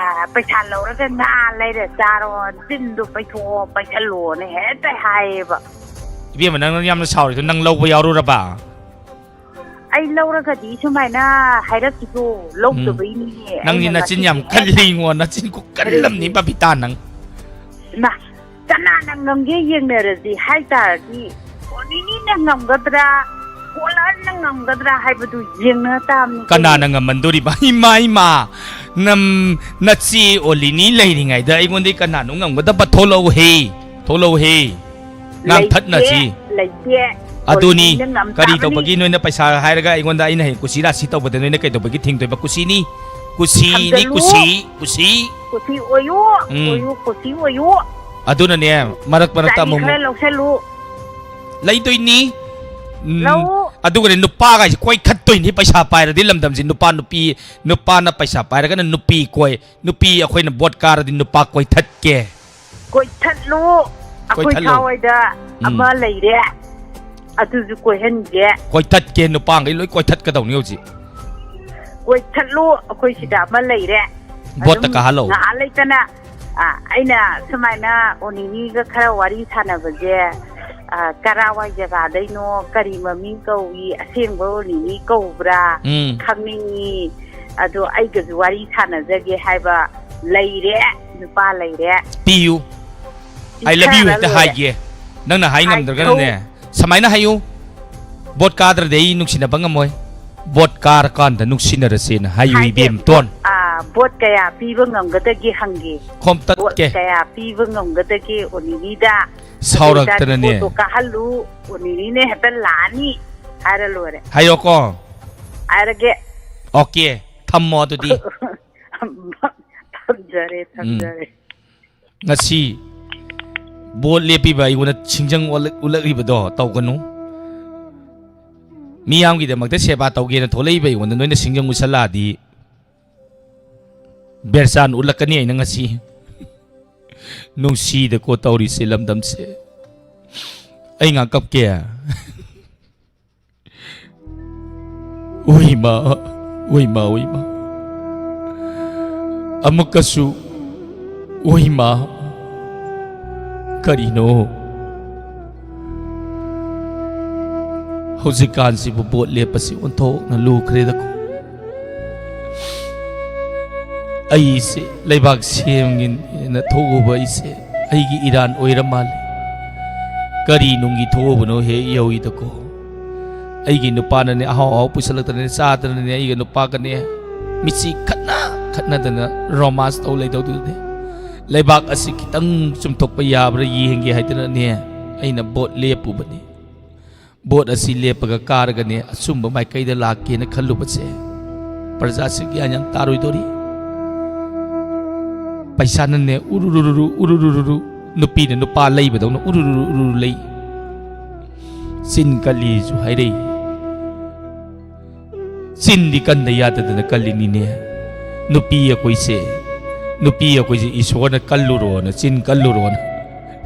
ꯑ, ꯄꯩꯁꯥ ꯂꯧꯔꯒ ꯉꯥ ꯂꯩꯔ ꯆꯥꯔꯣ, ꯆꯤꯟꯗꯣ ꯄꯩꯊꯣꯛꯑꯣ, ꯄꯩꯁꯜꯂꯣꯅ ꯍꯦꯛꯇ ꯍꯥꯏꯌꯦꯕ꯫ ꯏꯕꯦꯝꯃ, ꯅꯪ ꯌꯥꯝꯅ ꯁꯥꯎꯔꯤꯗꯣ ꯅꯪ ꯂꯧꯕ ꯌꯥꯎꯔꯨꯔꯕ? ꯑꯩ ꯂꯧꯔꯒꯗꯤ ꯁꯨꯃꯥꯏꯅ ꯍꯥꯏꯔꯛꯈꯤꯗꯣ, ꯎꯝ꯫ ꯂꯧꯗꯕꯩꯅꯤꯅꯦ꯫ ꯅꯪꯗꯤ ꯑꯩꯅ ꯅꯆꯤꯟ ꯌꯥꯝ ꯉꯁꯤꯗꯤ ꯀꯜꯂꯤꯉꯣ, ꯅꯆꯤꯟ ꯈꯨꯀꯜ ꯑꯃꯅꯤ, ꯀꯔꯤꯒꯤ? ꯕꯕꯤꯇꯥ, ꯅꯪ꯫ ꯏꯃꯥ, ꯀꯅꯥꯅ ꯉꯝꯒꯦ ꯌꯦꯡꯅꯔꯁꯤ ꯍꯥꯏꯇꯥꯔꯗꯤ, ꯑꯣꯅꯤꯅꯤꯅ ꯉꯝꯒꯗ꯭ꯔꯥ, ꯀꯣꯂꯔꯅ ꯉꯝꯒꯗ꯭ꯔꯥ ꯍꯥꯏꯕꯗꯨ ꯌꯦꯡꯅ ꯇꯥꯕꯅꯤ ꯀꯩꯅꯣ꯫ ꯀꯅꯥꯅ ꯉꯝꯃꯟꯗꯣꯔꯤꯕ? ꯏꯃꯥ, ꯏꯃꯥ, ꯅꯝ-, ꯅꯆꯦ ꯑꯣꯂꯤꯅꯤ ꯂꯩꯔꯤꯉꯩꯗ ꯑꯩꯉꯣꯟꯗ ꯀꯅꯥꯅꯣ ꯉꯝꯒꯗꯕ? ꯊꯣꯛꯂꯛꯎꯍꯦ, ꯊꯣꯛꯂꯛꯎꯍꯦ꯫ ꯉꯥꯡꯊꯠꯅꯁꯤ꯫ ꯂꯩꯇꯦ, ꯂꯩꯇꯦ꯫ ꯑꯗꯨꯅꯤ, ꯑꯣꯂꯤꯅꯤꯅ ꯉꯝ ꯀꯔꯤ ꯇꯥꯕꯅꯤ꯫ ꯇꯧꯕꯒꯤ ꯅꯣꯏꯅ ꯄꯩꯁꯥ ꯍꯥꯏꯔꯒ ꯑꯩꯉꯣꯟꯗ, ꯑꯩꯅ ꯍꯌꯦꯡ ꯀꯨꯁꯤ ꯔꯥꯁꯤ ꯇꯧꯕꯗ ꯅꯣꯏꯅ ꯀꯩꯗꯧꯕꯒꯤ ꯊꯤꯡꯗꯣꯏꯕ? ꯀꯨꯁꯤꯅꯤ, ꯀꯨꯁꯤꯅꯤ, ꯊꯝꯖꯜꯂꯨ꯫ ꯀꯨꯁꯤ, ꯀꯨꯁꯤ꯫ ꯀꯨꯁꯤ ꯑꯣꯏꯌꯨ, ꯎꯝ꯫ ꯑꯣꯏꯌꯨ, ꯀꯨꯁꯤ ꯑꯣꯏꯌꯨ꯫ ꯑꯗꯨꯅꯅꯦ, ꯃꯔꯛ ꯃꯔꯛꯇ ꯆꯥꯅꯤ ꯑꯃꯨꯛ ꯈꯔ ꯑꯃꯨꯛ ꯂꯧꯁꯜꯂꯨ꯫ ꯂꯩꯗꯣꯏꯅꯤ꯫ ꯎꯝ, ꯂꯧ꯫ ꯑꯗꯨꯒꯅꯦ, ꯅꯨꯄꯥꯒꯥꯏꯁꯦ ꯀꯣꯏꯊꯠꯇꯣꯏꯅꯤ꯫ ꯄꯩꯁꯥ ꯄꯥꯏꯔꯗꯤ ꯂꯝꯗꯝꯁꯤ ꯅꯨꯄꯥ ꯅꯨꯄꯤ, ꯅꯨꯄꯥꯅ ꯄꯩꯁꯥ ꯄꯥꯏꯔꯒꯅ ꯅꯨꯄꯤ ꯀꯣꯏ, ꯅꯨꯄꯤ ꯑꯩꯈꯣꯏꯅ ꯚꯣꯠ ꯀꯥꯔꯗꯤ ꯅꯨꯄꯥ ꯀꯣꯏꯊꯠꯀꯦ꯫ ꯀꯣꯏꯊꯠꯂꯨ꯫ ꯑꯩꯈꯣꯏ ꯀꯣꯏꯊꯠꯂꯨ꯫ ꯁ꯭ꯋꯥꯏꯗ ꯎꯝ꯫ ꯑꯃ ꯂꯩꯔꯦ, ꯑꯗꯨꯁꯨ ꯀꯣꯏꯍꯟꯒꯦ꯫ ꯀꯣꯏꯊꯠꯀꯦ, ꯅꯨꯄꯥꯈꯩ ꯂꯣꯏ ꯀꯣꯏꯊꯠꯀꯗꯧꯅꯤ ꯍꯧꯖꯤꯛ꯫ ꯀꯣꯏꯊꯠꯂꯨ, ꯑꯩꯈꯣꯏ ꯁꯤꯗ ꯑꯃ ꯂꯩꯔꯦ꯫ ꯚꯣꯠꯇ ꯑꯗꯨꯝ ꯀꯥꯍꯜꯂꯣ꯫ ꯉꯥꯏꯍꯥꯛ ꯂꯩꯇꯅ, ꯑ, ꯑꯩꯅ ꯁꯨꯃꯥꯏꯅ ꯑꯣꯅꯤꯅꯤꯒ ꯈꯔ ꯋꯥꯔꯤ ꯁꯥꯟꯅꯕꯁꯦ, ꯑ, ꯀꯔꯥꯋꯥꯏ ꯖꯒꯥꯗꯩꯅꯣ, ꯀꯔꯤ ꯃꯃꯤꯡ ꯀꯧꯏ, ꯑꯁꯦꯡꯕ ꯑꯣꯅꯤꯅꯤ ꯀꯧꯕ꯭ꯔꯥ ꯎꯝ꯫ ꯈꯪꯅꯤꯡꯉꯤ꯫ ꯑꯗꯣ ꯑꯩꯒꯁꯨ ꯋꯥꯔꯤ ꯁꯥꯟꯅꯖꯒꯦ ꯍꯥꯏꯕ ꯂꯩꯔꯦ, ꯅꯨꯄꯥ ꯂꯩꯔꯦ꯫ ꯄꯤꯌꯨ꯫ "I love you" ꯄꯤꯊꯔ ꯍꯦꯛꯇ ꯂꯣꯏꯔꯦ꯫ ꯍꯥꯏꯒꯦ꯫ ꯅꯪꯅ ꯍꯥꯏ ꯉꯝꯗ꯭ꯔꯒꯅꯅꯦ, ꯍꯥꯏꯈ꯭ꯔꯣ꯫ ꯁꯨꯃꯥꯏꯅ ꯍꯥꯏꯌꯨ, "ꯚꯣꯠ ꯀꯥꯗ꯭ꯔꯗꯤ ꯑꯩ ꯅꯨꯡꯁꯤꯅꯕ ꯉꯝꯃꯣꯏ꯫ ꯚꯣꯠ ꯀꯥꯔꯀꯥꯟꯗ ꯅꯨꯡꯁꯤꯅꯔꯁꯦꯅ" ꯍꯥꯏꯌꯨ, ꯍꯥꯏꯒꯦ꯫ ꯏꯕꯦꯝꯇꯣꯟ꯫ ꯑꯥ, ꯚꯣꯠ ꯀꯌꯥ ꯄꯤꯕ ꯉꯝꯒꯗꯒꯦ ꯍꯪꯒꯦ꯫ ꯈꯣꯝꯇꯠꯀꯦ꯫ ꯚꯣꯠ ꯀꯌꯥ ꯄꯤꯕ ꯉꯝꯒꯗꯒꯦ ꯑꯣꯅꯤꯅꯤꯗ? ꯁꯥꯎꯔꯛꯇꯅꯅꯦ꯫ ꯑꯗꯨ ꯑꯣꯏꯇꯥꯔꯗꯤ ꯚꯣꯠꯇꯣ ꯀꯥꯍꯜꯂꯨ, ꯑꯣꯅꯤꯅꯤꯅ ꯍꯦꯛꯇ ꯂꯥꯛꯑꯅꯤ ꯍꯥꯏꯔ ꯂꯣꯏꯔꯦ꯫ ꯍꯥꯏꯔꯣꯀꯣ꯫ ꯍꯥꯏꯔꯒꯦ꯫ ꯑꯣꯀꯦ, ꯊꯝꯃꯣ ꯑꯗꯨꯗꯤ꯫ ꯊꯝꯖꯔꯦ, ꯎꯝ꯫ ꯊꯝꯖꯔꯦ꯫ ꯉꯁꯤ ꯚꯣꯠ ꯂꯦꯞꯄꯤꯕ ꯑꯩꯉꯣꯟꯗ ꯁꯤꯡꯖꯪ ꯑꯣꯜꯂꯛ-, ꯎꯠꯂꯛꯂꯤꯕꯗꯣ ꯇꯧꯒꯅꯨ꯫ ꯃꯤꯌꯥꯝꯒꯤꯗꯃꯛꯇ ꯁꯦꯕꯥ ꯇꯧꯒꯦꯅ ꯊꯣꯛꯂꯛꯏꯕ ꯑꯩꯉꯣꯟꯗ ꯅꯣꯏꯅ ꯁꯤꯡꯖꯪ ꯎꯠꯁꯜꯂꯛꯑꯗꯤ ꯕꯦꯔꯆꯥꯟ ꯎꯠꯂꯛꯀꯅꯤ ꯑꯩꯅ ꯉꯁꯤ꯫ ꯅꯨꯡꯁꯤꯗꯀꯣ ꯇꯧꯔꯤꯁꯦ ꯂꯝꯗꯝꯁꯦ꯫ ꯑꯩ ꯉꯥꯛ ꯀꯞꯀꯦ꯫ ꯎꯏꯃꯥ, ꯎꯏꯃꯥ, ꯎꯏꯃꯥ꯫ ꯑꯃꯨꯛꯀꯁꯨ ꯎꯏꯃꯥ꯫ ꯀꯔꯤꯅꯣ? ꯍꯧꯖꯤꯛꯀꯥꯟꯁꯤꯕꯨ ꯚꯣꯠ ꯂꯦꯞꯄꯁꯤ ꯑꯣꯟꯊꯣꯛꯅ ꯂꯨꯈ꯭ꯔꯦꯗꯀꯣ꯫ ꯑꯩꯁꯦ ꯂꯩꯕꯥꯛ ꯁꯦꯝꯒꯦꯅ ꯊꯣꯛꯎꯕ ꯑꯩꯁꯦ ꯑꯩꯒꯤ ꯏꯔꯥꯟ ꯑꯣꯏꯔ ꯃꯥꯜꯂꯦ꯫ ꯀꯔꯤ ꯅꯨꯡꯒꯤ ꯊꯣꯛꯎꯕꯅꯣ ꯍꯦꯛ ꯌꯧꯏꯗꯀꯣ꯫ ꯑꯩꯒꯤ ꯅꯨꯄꯥꯅꯅꯦ ꯑꯍꯥꯎ ꯑꯍꯥꯎ ꯄꯨꯁꯜꯂꯛꯇꯅꯅꯦ ꯆꯥꯗꯅꯅꯦ ꯑꯩꯒ ꯅꯨꯄꯥꯒꯅꯦ ꯃꯤꯠꯁꯤ ꯈꯠꯅ ꯈꯠꯅꯗꯅ romance ꯇꯧ ꯂꯩꯗꯧꯗꯨꯅꯦ꯫ ꯂꯩꯕꯥꯛ ꯑꯁꯤ ꯈꯤꯇꯪ ꯆꯨꯝꯊꯣꯛꯄ ꯌꯥꯕ꯭ꯔꯥ ꯌꯦꯡꯒꯦ ꯍꯥꯏꯗꯅꯅꯦ ꯑꯩꯅ ꯚꯣꯠ ꯂꯦꯞꯄꯨꯕꯅꯤ꯫ ꯚꯣꯠ ꯑꯁꯤ ꯂꯦꯞꯄꯒ ꯀꯥꯔꯒꯅꯦ ꯑꯆꯨꯝꯕ ꯃꯥꯏꯀꯩꯗ ꯂꯥꯛꯀꯦꯅ ꯈꯜꯂꯨꯕꯁꯦ ꯄ꯭ꯔꯖꯥꯁꯤ ꯒ꯭ꯌꯥꯟ ꯌꯥꯝ ꯇꯥꯔꯣꯏꯗꯧꯔꯤ꯫ ꯄꯩꯁꯥꯅꯅꯦ ꯎꯔꯨꯔꯨꯔꯨꯔꯨ, ꯎꯔꯨꯔꯨꯔꯨꯔꯨ, ꯅꯨꯄꯤꯅ ꯅꯨꯄꯥ ꯂꯩꯕꯗꯧꯅ ꯎꯔꯨꯔꯨꯔꯨ ꯎꯔꯨꯔꯨ ꯂꯩ꯫ ꯆꯤꯟ ꯀꯜꯂꯤꯁꯨ ꯍꯥꯏꯔꯛꯏ꯫ ꯆꯤꯟꯗꯤ ꯀꯟꯗ ꯌꯥꯗꯗꯅ ꯀꯜꯂꯤꯅꯤꯅꯦ꯫ ꯅꯨꯄꯤ ꯑꯩꯈꯣꯏꯁꯦ, ꯅꯨꯄꯤ ꯑꯩꯈꯣꯏꯁꯦ ꯏꯁꯣꯔꯅ ꯀꯜꯂꯨꯔꯣꯅ, ꯆꯤꯟ ꯀꯜꯂꯨꯔꯣꯅ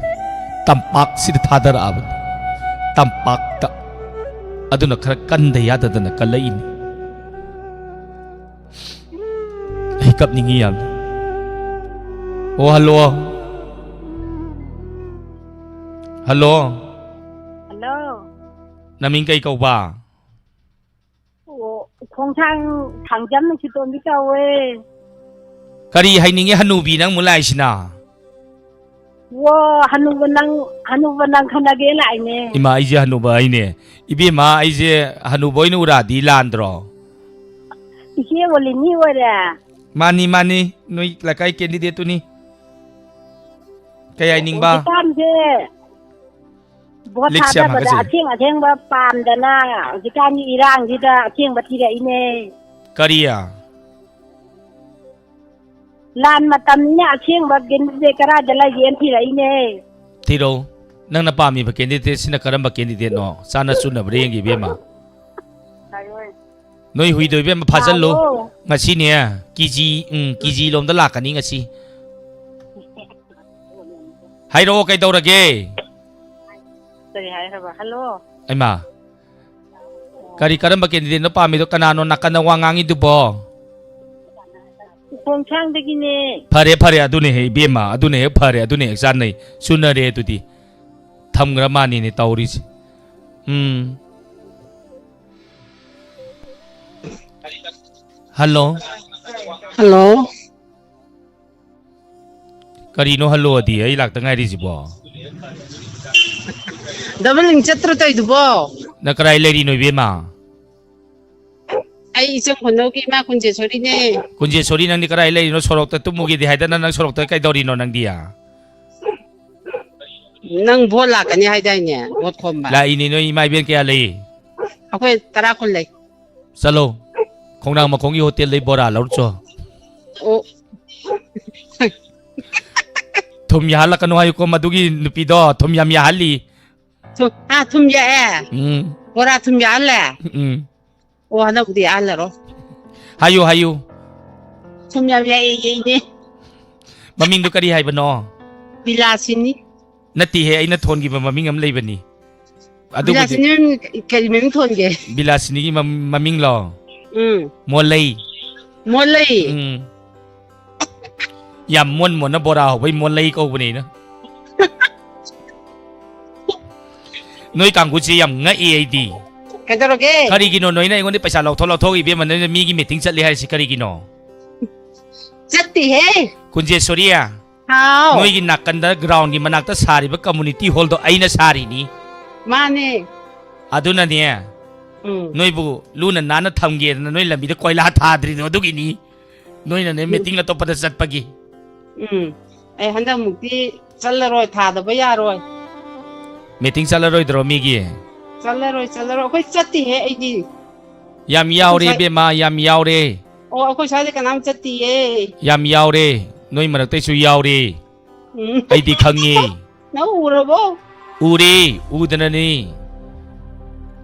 ꯇꯝꯄꯥꯛꯁꯤꯗ ꯊꯥꯗꯔꯛꯑꯕꯅꯤ꯫ ꯇꯝꯄꯥꯛꯇ꯫ ꯑꯗꯨꯅ ꯈꯔ ꯀꯟꯗ ꯌꯥꯗꯗꯅ ꯀꯜꯂꯛꯏꯅꯤ꯫ ꯑꯩ ꯀꯞꯅꯤꯡꯉꯤ ꯌꯥꯝꯅ꯫ ꯑꯣ, ꯍꯜꯂꯣ꯫ ꯍꯜꯂꯣ꯫ ꯍꯜꯂꯣ꯫ ꯅꯃꯤꯡ ꯀꯩ ꯀꯧꯕ? ꯑꯣ, ꯈꯣꯡꯁꯥꯡ ꯊꯥꯡꯖꯝ ꯅꯨꯡꯁꯤꯇꯣꯟꯕꯤ ꯀꯧꯋꯦ꯫ ꯀꯔꯤ ꯍꯥꯏꯅꯤꯡꯉꯤ ꯍꯅꯨꯕꯤ ꯅꯪ ꯑꯃꯨꯛ ꯂꯥꯛꯏꯁꯤꯅ? ꯑꯣ, ꯍꯅꯨꯕ ꯅꯪ, ꯍꯅꯨꯕ ꯅꯪ ꯈꯟꯅꯒꯦ ꯂꯥꯛꯏꯅꯦ꯫ ꯏꯃꯥ, ꯑꯩꯁꯦ ꯍꯅꯨꯕ ꯍꯥꯏꯅꯦ꯫ ꯏꯕꯦꯝꯃ, ꯑꯩꯁꯦ ꯍꯅꯨꯕ ꯑꯣꯏꯅ ꯎꯔꯛꯑꯗꯤ ꯂꯥꯟꯗ꯭ꯔꯣ? ꯏꯆꯦ ꯑꯣꯂꯤꯅꯤ ꯑꯣꯏꯔꯦ꯫ ꯃꯥꯅꯤ, ꯃꯥꯅꯤ, ꯅꯣꯏ ꯂꯩꯀꯥꯏ candidate ꯇꯨꯅꯤ꯫ ꯀꯩ ꯍꯥꯏꯅꯤꯡꯕ? ꯍꯧꯖꯤꯛꯀꯥꯟꯁꯦ ꯚꯣꯠ ꯂꯤꯛꯁꯦ ꯌꯥꯝ ꯊꯥꯗꯕꯗ ꯍꯥꯒꯠꯆꯩ꯫ ꯑꯊꯦꯡ ꯑꯊꯦꯡꯕ ꯄꯥꯝꯗꯅ ꯍꯧꯖꯤꯛꯀꯥꯟꯒꯤ ꯏꯔꯥꯡꯁꯤꯗ ꯑꯊꯦꯡꯕ ꯊꯤꯔꯛꯏꯅꯦ꯫ ꯀꯔꯤ? ꯂꯥꯟ ꯃꯇꯝꯅꯤꯅ ꯑꯁꯦꯡꯕ candidate ꯀꯗꯥꯏꯗ ꯂꯩꯒꯦꯅ ꯊꯤꯔꯛꯏꯅꯦ꯫ ꯊꯤꯔꯛꯎ꯫ ꯅꯪꯅ ꯄꯥꯝꯃꯤꯕ candidate ꯁꯤꯅ ꯀꯔꯝꯕ candidate ꯅꯣ? ꯆꯥꯟꯅ ꯆꯨꯅꯕ꯭ꯔꯥ ꯌꯦꯡꯒꯦ, ꯏꯕꯦꯝꯃ꯫ ꯅꯣꯏ ꯍꯨꯏꯗꯣ, ꯏꯕꯦꯝꯃ, ꯐꯥꯖꯜꯂꯨ꯫ ꯂꯥꯛꯑꯣ꯫ ꯉꯁꯤꯅꯦ, ꯀꯦ ꯖꯤ, ꯎꯝ, ꯀꯦ ꯖꯤ ꯂꯣꯝꯗ ꯂꯥꯛꯀꯅꯤ ꯉꯁꯤ꯫ ꯍꯥꯏꯔꯛꯑꯣ, ꯀꯩꯗꯧꯔꯒꯦ? ꯀꯔꯤ ꯍꯥꯏꯈ꯭ꯔꯕ? ꯍꯜꯂꯣ꯫ ꯍꯩꯃꯥ꯫ ꯀꯔꯤ, ꯀꯔꯝꯕ candidate ꯅꯣ ꯄꯥꯝꯃꯤꯗꯣ? ꯀꯅꯥꯅꯣ ꯅꯥꯀꯟꯗ ꯋꯥ ꯉꯥꯡꯉꯤꯗꯨꯕꯣ? ꯎꯈꯣꯡꯁꯥꯡꯗꯒꯤꯅꯦ꯫ ꯐꯔꯦ, ꯐꯔꯦ, ꯑꯗꯨꯅ ꯍꯦꯛ, ꯏꯕꯦꯝꯃ, ꯑꯗꯨꯅ ꯍꯦꯛ ꯐꯔꯦ, ꯑꯗꯨꯅ ꯍꯦꯛ ꯆꯥꯟꯅꯩ, ꯆꯨꯅꯔꯦ ꯑꯗꯨꯗꯤ꯫ ꯊꯝꯈ꯭ꯔ ꯃꯥꯅꯤꯅꯦ ꯇꯧꯔꯤꯁꯦ꯫ ꯎꯝ꯫ ꯍꯜꯂꯣ꯫ ꯍꯜꯂꯣ꯫ ꯀꯔꯤꯅꯣ ꯍꯜꯂꯣꯗꯤ? ꯑꯩ ꯂꯥꯛꯇ ꯉꯥꯏꯔꯤꯁꯤꯕꯣ꯫ Doubling ꯆꯠꯇ꯭ꯔꯣ ꯇꯧꯏꯗꯨꯕꯣ? ꯅꯪ ꯀꯗꯥꯏ ꯂꯩꯔꯤꯅꯣ, ꯏꯕꯦꯝꯃ? ꯑꯩ ꯏꯆꯦ ꯈꯨꯅꯧꯒꯤ ꯏꯃꯥ ꯀꯨꯟꯖꯦꯁꯣꯔꯤꯅꯦ꯫ ꯀꯨꯟꯖꯦꯁꯣꯔꯤ, ꯅꯪꯗꯤ ꯀꯗꯥꯏ ꯂꯩꯔꯤꯅꯣ? ꯁꯣꯔꯣꯛꯇ ꯇꯨꯝꯃꯨꯒꯦꯗꯤ ꯍꯥꯏꯗꯅ ꯅꯪ ꯁꯣꯔꯣꯛꯇ ꯀꯩꯗꯧꯔꯤꯅꯣ ꯅꯪꯗꯤ? ꯅꯪ ꯚꯣꯠ ꯂꯥꯛꯀꯅꯤ ꯍꯥꯏꯗꯥꯏꯅꯦ? ꯚꯣꯠ ꯈꯣꯝꯕ꯫ ꯂꯥꯛꯏꯅꯦ, ꯅꯣꯏ ꯏꯃꯥ ꯏꯕꯦꯟ ꯀꯌꯥ ꯂꯩ? ꯑꯩꯈꯣꯏ ꯇꯔꯥ ꯀꯨꯟ ꯂꯩ꯫ ꯆꯠꯂꯣ, ꯈꯣꯡꯅꯥꯡ ꯃꯈꯣꯡꯒꯤ ꯍꯣꯇꯦꯜꯗꯩ ꯕꯣꯔꯥ ꯂꯧꯔꯨꯆꯣ꯫ ꯑꯣ꯫ ꯊꯨꯝ ꯌꯥꯍꯜꯂꯛꯀꯅꯨ ꯍꯥꯏꯌꯨꯀꯣ, ꯃꯗꯨꯒꯤ ꯅꯨꯄꯤꯗꯣ ꯊꯨꯝ ꯌꯥꯝ ꯌꯥꯍꯜꯂꯤ꯫ ꯊꯨꯝ, ꯍꯥ, ꯊꯨꯝ ꯌꯥꯛꯑꯦ? ꯎꯝ꯫ ꯕꯣꯔꯥ ꯊꯨꯝ ꯌꯥꯛꯍꯜꯂꯦ? ꯎꯝ꯫ ꯑꯣ, ꯍꯟꯗꯛꯄꯨꯗꯤ ꯑꯍꯜꯂꯔꯣ꯫ ꯍꯥꯏꯌꯨ, ꯍꯥꯏꯌꯨ꯫ ꯁꯨꯝ ꯌꯥꯝ ꯌꯥꯏꯌꯦ, ꯏꯅꯦ꯫ ꯃꯃꯤꯡꯗꯨ ꯀꯔꯤ ꯍꯥꯏꯕꯅꯣ? ꯕꯤꯂꯥꯁꯤꯅꯤ꯫ ꯅꯠꯇꯦꯍꯦ, ꯑꯩꯅ ꯊꯣꯟꯈꯤꯕ ꯃꯃꯤꯡ ꯑꯃ ꯂꯩꯕꯅꯤ꯫ ꯑꯗꯨꯕꯨꯗꯤ ꯕꯤꯂꯥꯁꯤꯅꯤ ꯃꯃꯤꯡ ꯀꯔꯤ ꯃꯃꯤꯡ ꯊꯣꯟꯒꯦ? ꯕꯤꯂꯥꯁꯤꯅꯤꯒꯤ ꯃꯝ-, ꯃꯃꯤꯡꯂꯣ? ꯎꯝ꯫ ꯃꯣꯂꯩ꯫ ꯃꯣꯂꯩ? ꯎꯝ꯫ ꯌꯥꯝ ꯃꯣꯟ ꯃꯣꯟꯅ ꯕꯣꯔꯥ ꯍꯧꯕꯩ ꯃꯣꯂꯩ ꯀꯧꯕꯅꯦ ꯑꯩꯅ꯫ ꯅꯣꯏ ꯀꯥꯡꯕꯨꯁꯤ ꯌꯥꯝ ꯉꯛꯏ ꯑꯩꯗꯤ꯫ ꯀꯩꯗꯧꯔꯒꯦ? ꯀꯔꯤꯒꯤꯅꯣ ꯅꯣꯏꯅ ꯑꯩꯉꯣꯟꯗ ꯄꯩꯁꯥ ꯂꯧꯊꯣꯛ ꯂꯧꯊꯣꯛ ꯏꯕꯦꯝꯃ, ꯅꯣꯏꯅ ꯃꯤꯒꯤ meeting ꯆꯠꯂꯤ ꯍꯥꯏꯔꯤꯁꯤ ꯀꯔꯤꯒꯤꯅꯣ? ꯆꯠꯇꯤꯍꯦ꯫ ꯀꯨꯟꯖꯦꯁꯣꯔꯤ, ꯍꯥꯎ꯫ ꯅꯣꯏꯒꯤ ꯅꯥꯀꯟꯗ ground ꯒꯤ ꯃꯅꯥꯛꯇ ꯁꯥꯔꯤꯕ community hall ꯗꯣ ꯑꯩꯅ ꯁꯥꯔꯤꯅꯤ꯫ ꯃꯥꯅꯦ꯫ ꯑꯗꯨꯅꯅꯦ, ꯎꯝ꯫ ꯅꯣꯏꯕꯨ ꯂꯨꯅ ꯅꯥꯟꯅ ꯊꯝꯒꯦꯗꯅ ꯅꯣꯏ ꯂꯝꯕꯤꯗ ꯀꯣꯏꯂꯥ ꯊꯥꯗ꯭ꯔꯤꯗꯣ ꯑꯗꯨꯒꯤꯅꯤ꯫ ꯅꯣꯏꯅꯅꯦ ꯎꯝ꯫ Meeting ꯑꯇꯣꯞꯄꯗ ꯆꯠꯄꯒꯤ꯫ ꯎꯝ꯫ ꯑꯩ ꯍꯟꯗꯛꯃꯨꯛꯇꯤ ꯆꯠꯂꯔꯣꯏ, ꯊꯥꯗꯕ ꯌꯥꯔꯣꯏ꯫ Meeting ꯆꯠꯂꯔꯣꯏꯗ꯭ꯔꯣ ꯃꯤꯒꯤ? ꯆꯠꯂꯔꯣꯏ, ꯆꯠꯂꯔꯣꯏ꯫ ꯑꯩꯈꯣꯏ ꯆꯠꯇꯤꯍꯦ ꯑꯩꯗꯤ꯫ ꯌꯥꯝ ꯌꯥꯎꯔꯦ ꯑꯩꯈꯣꯏ ꯁ꯭ꯋꯥꯏ- ꯏꯕꯦꯝꯃ, ꯌꯥꯝ ꯌꯥꯎꯔꯦ꯫ ꯑꯣ, ꯑꯩꯈꯣꯏ ꯁ꯭ꯋꯥꯏꯗ ꯀꯅꯥꯝ ꯆꯠꯇꯤꯌꯦ꯫ ꯌꯥꯝ ꯌꯥꯎꯔꯦ, ꯅꯣꯏ ꯃꯔꯛꯇꯩꯁꯨ ꯌꯥꯎꯔꯦ꯫ ꯎꯝ꯫ ꯑꯩꯗꯤ ꯈꯪꯉꯤ꯫ ꯅꯪ ꯎꯔꯕꯣ? ꯎꯔꯦ, ꯎꯗꯅꯅꯤ꯫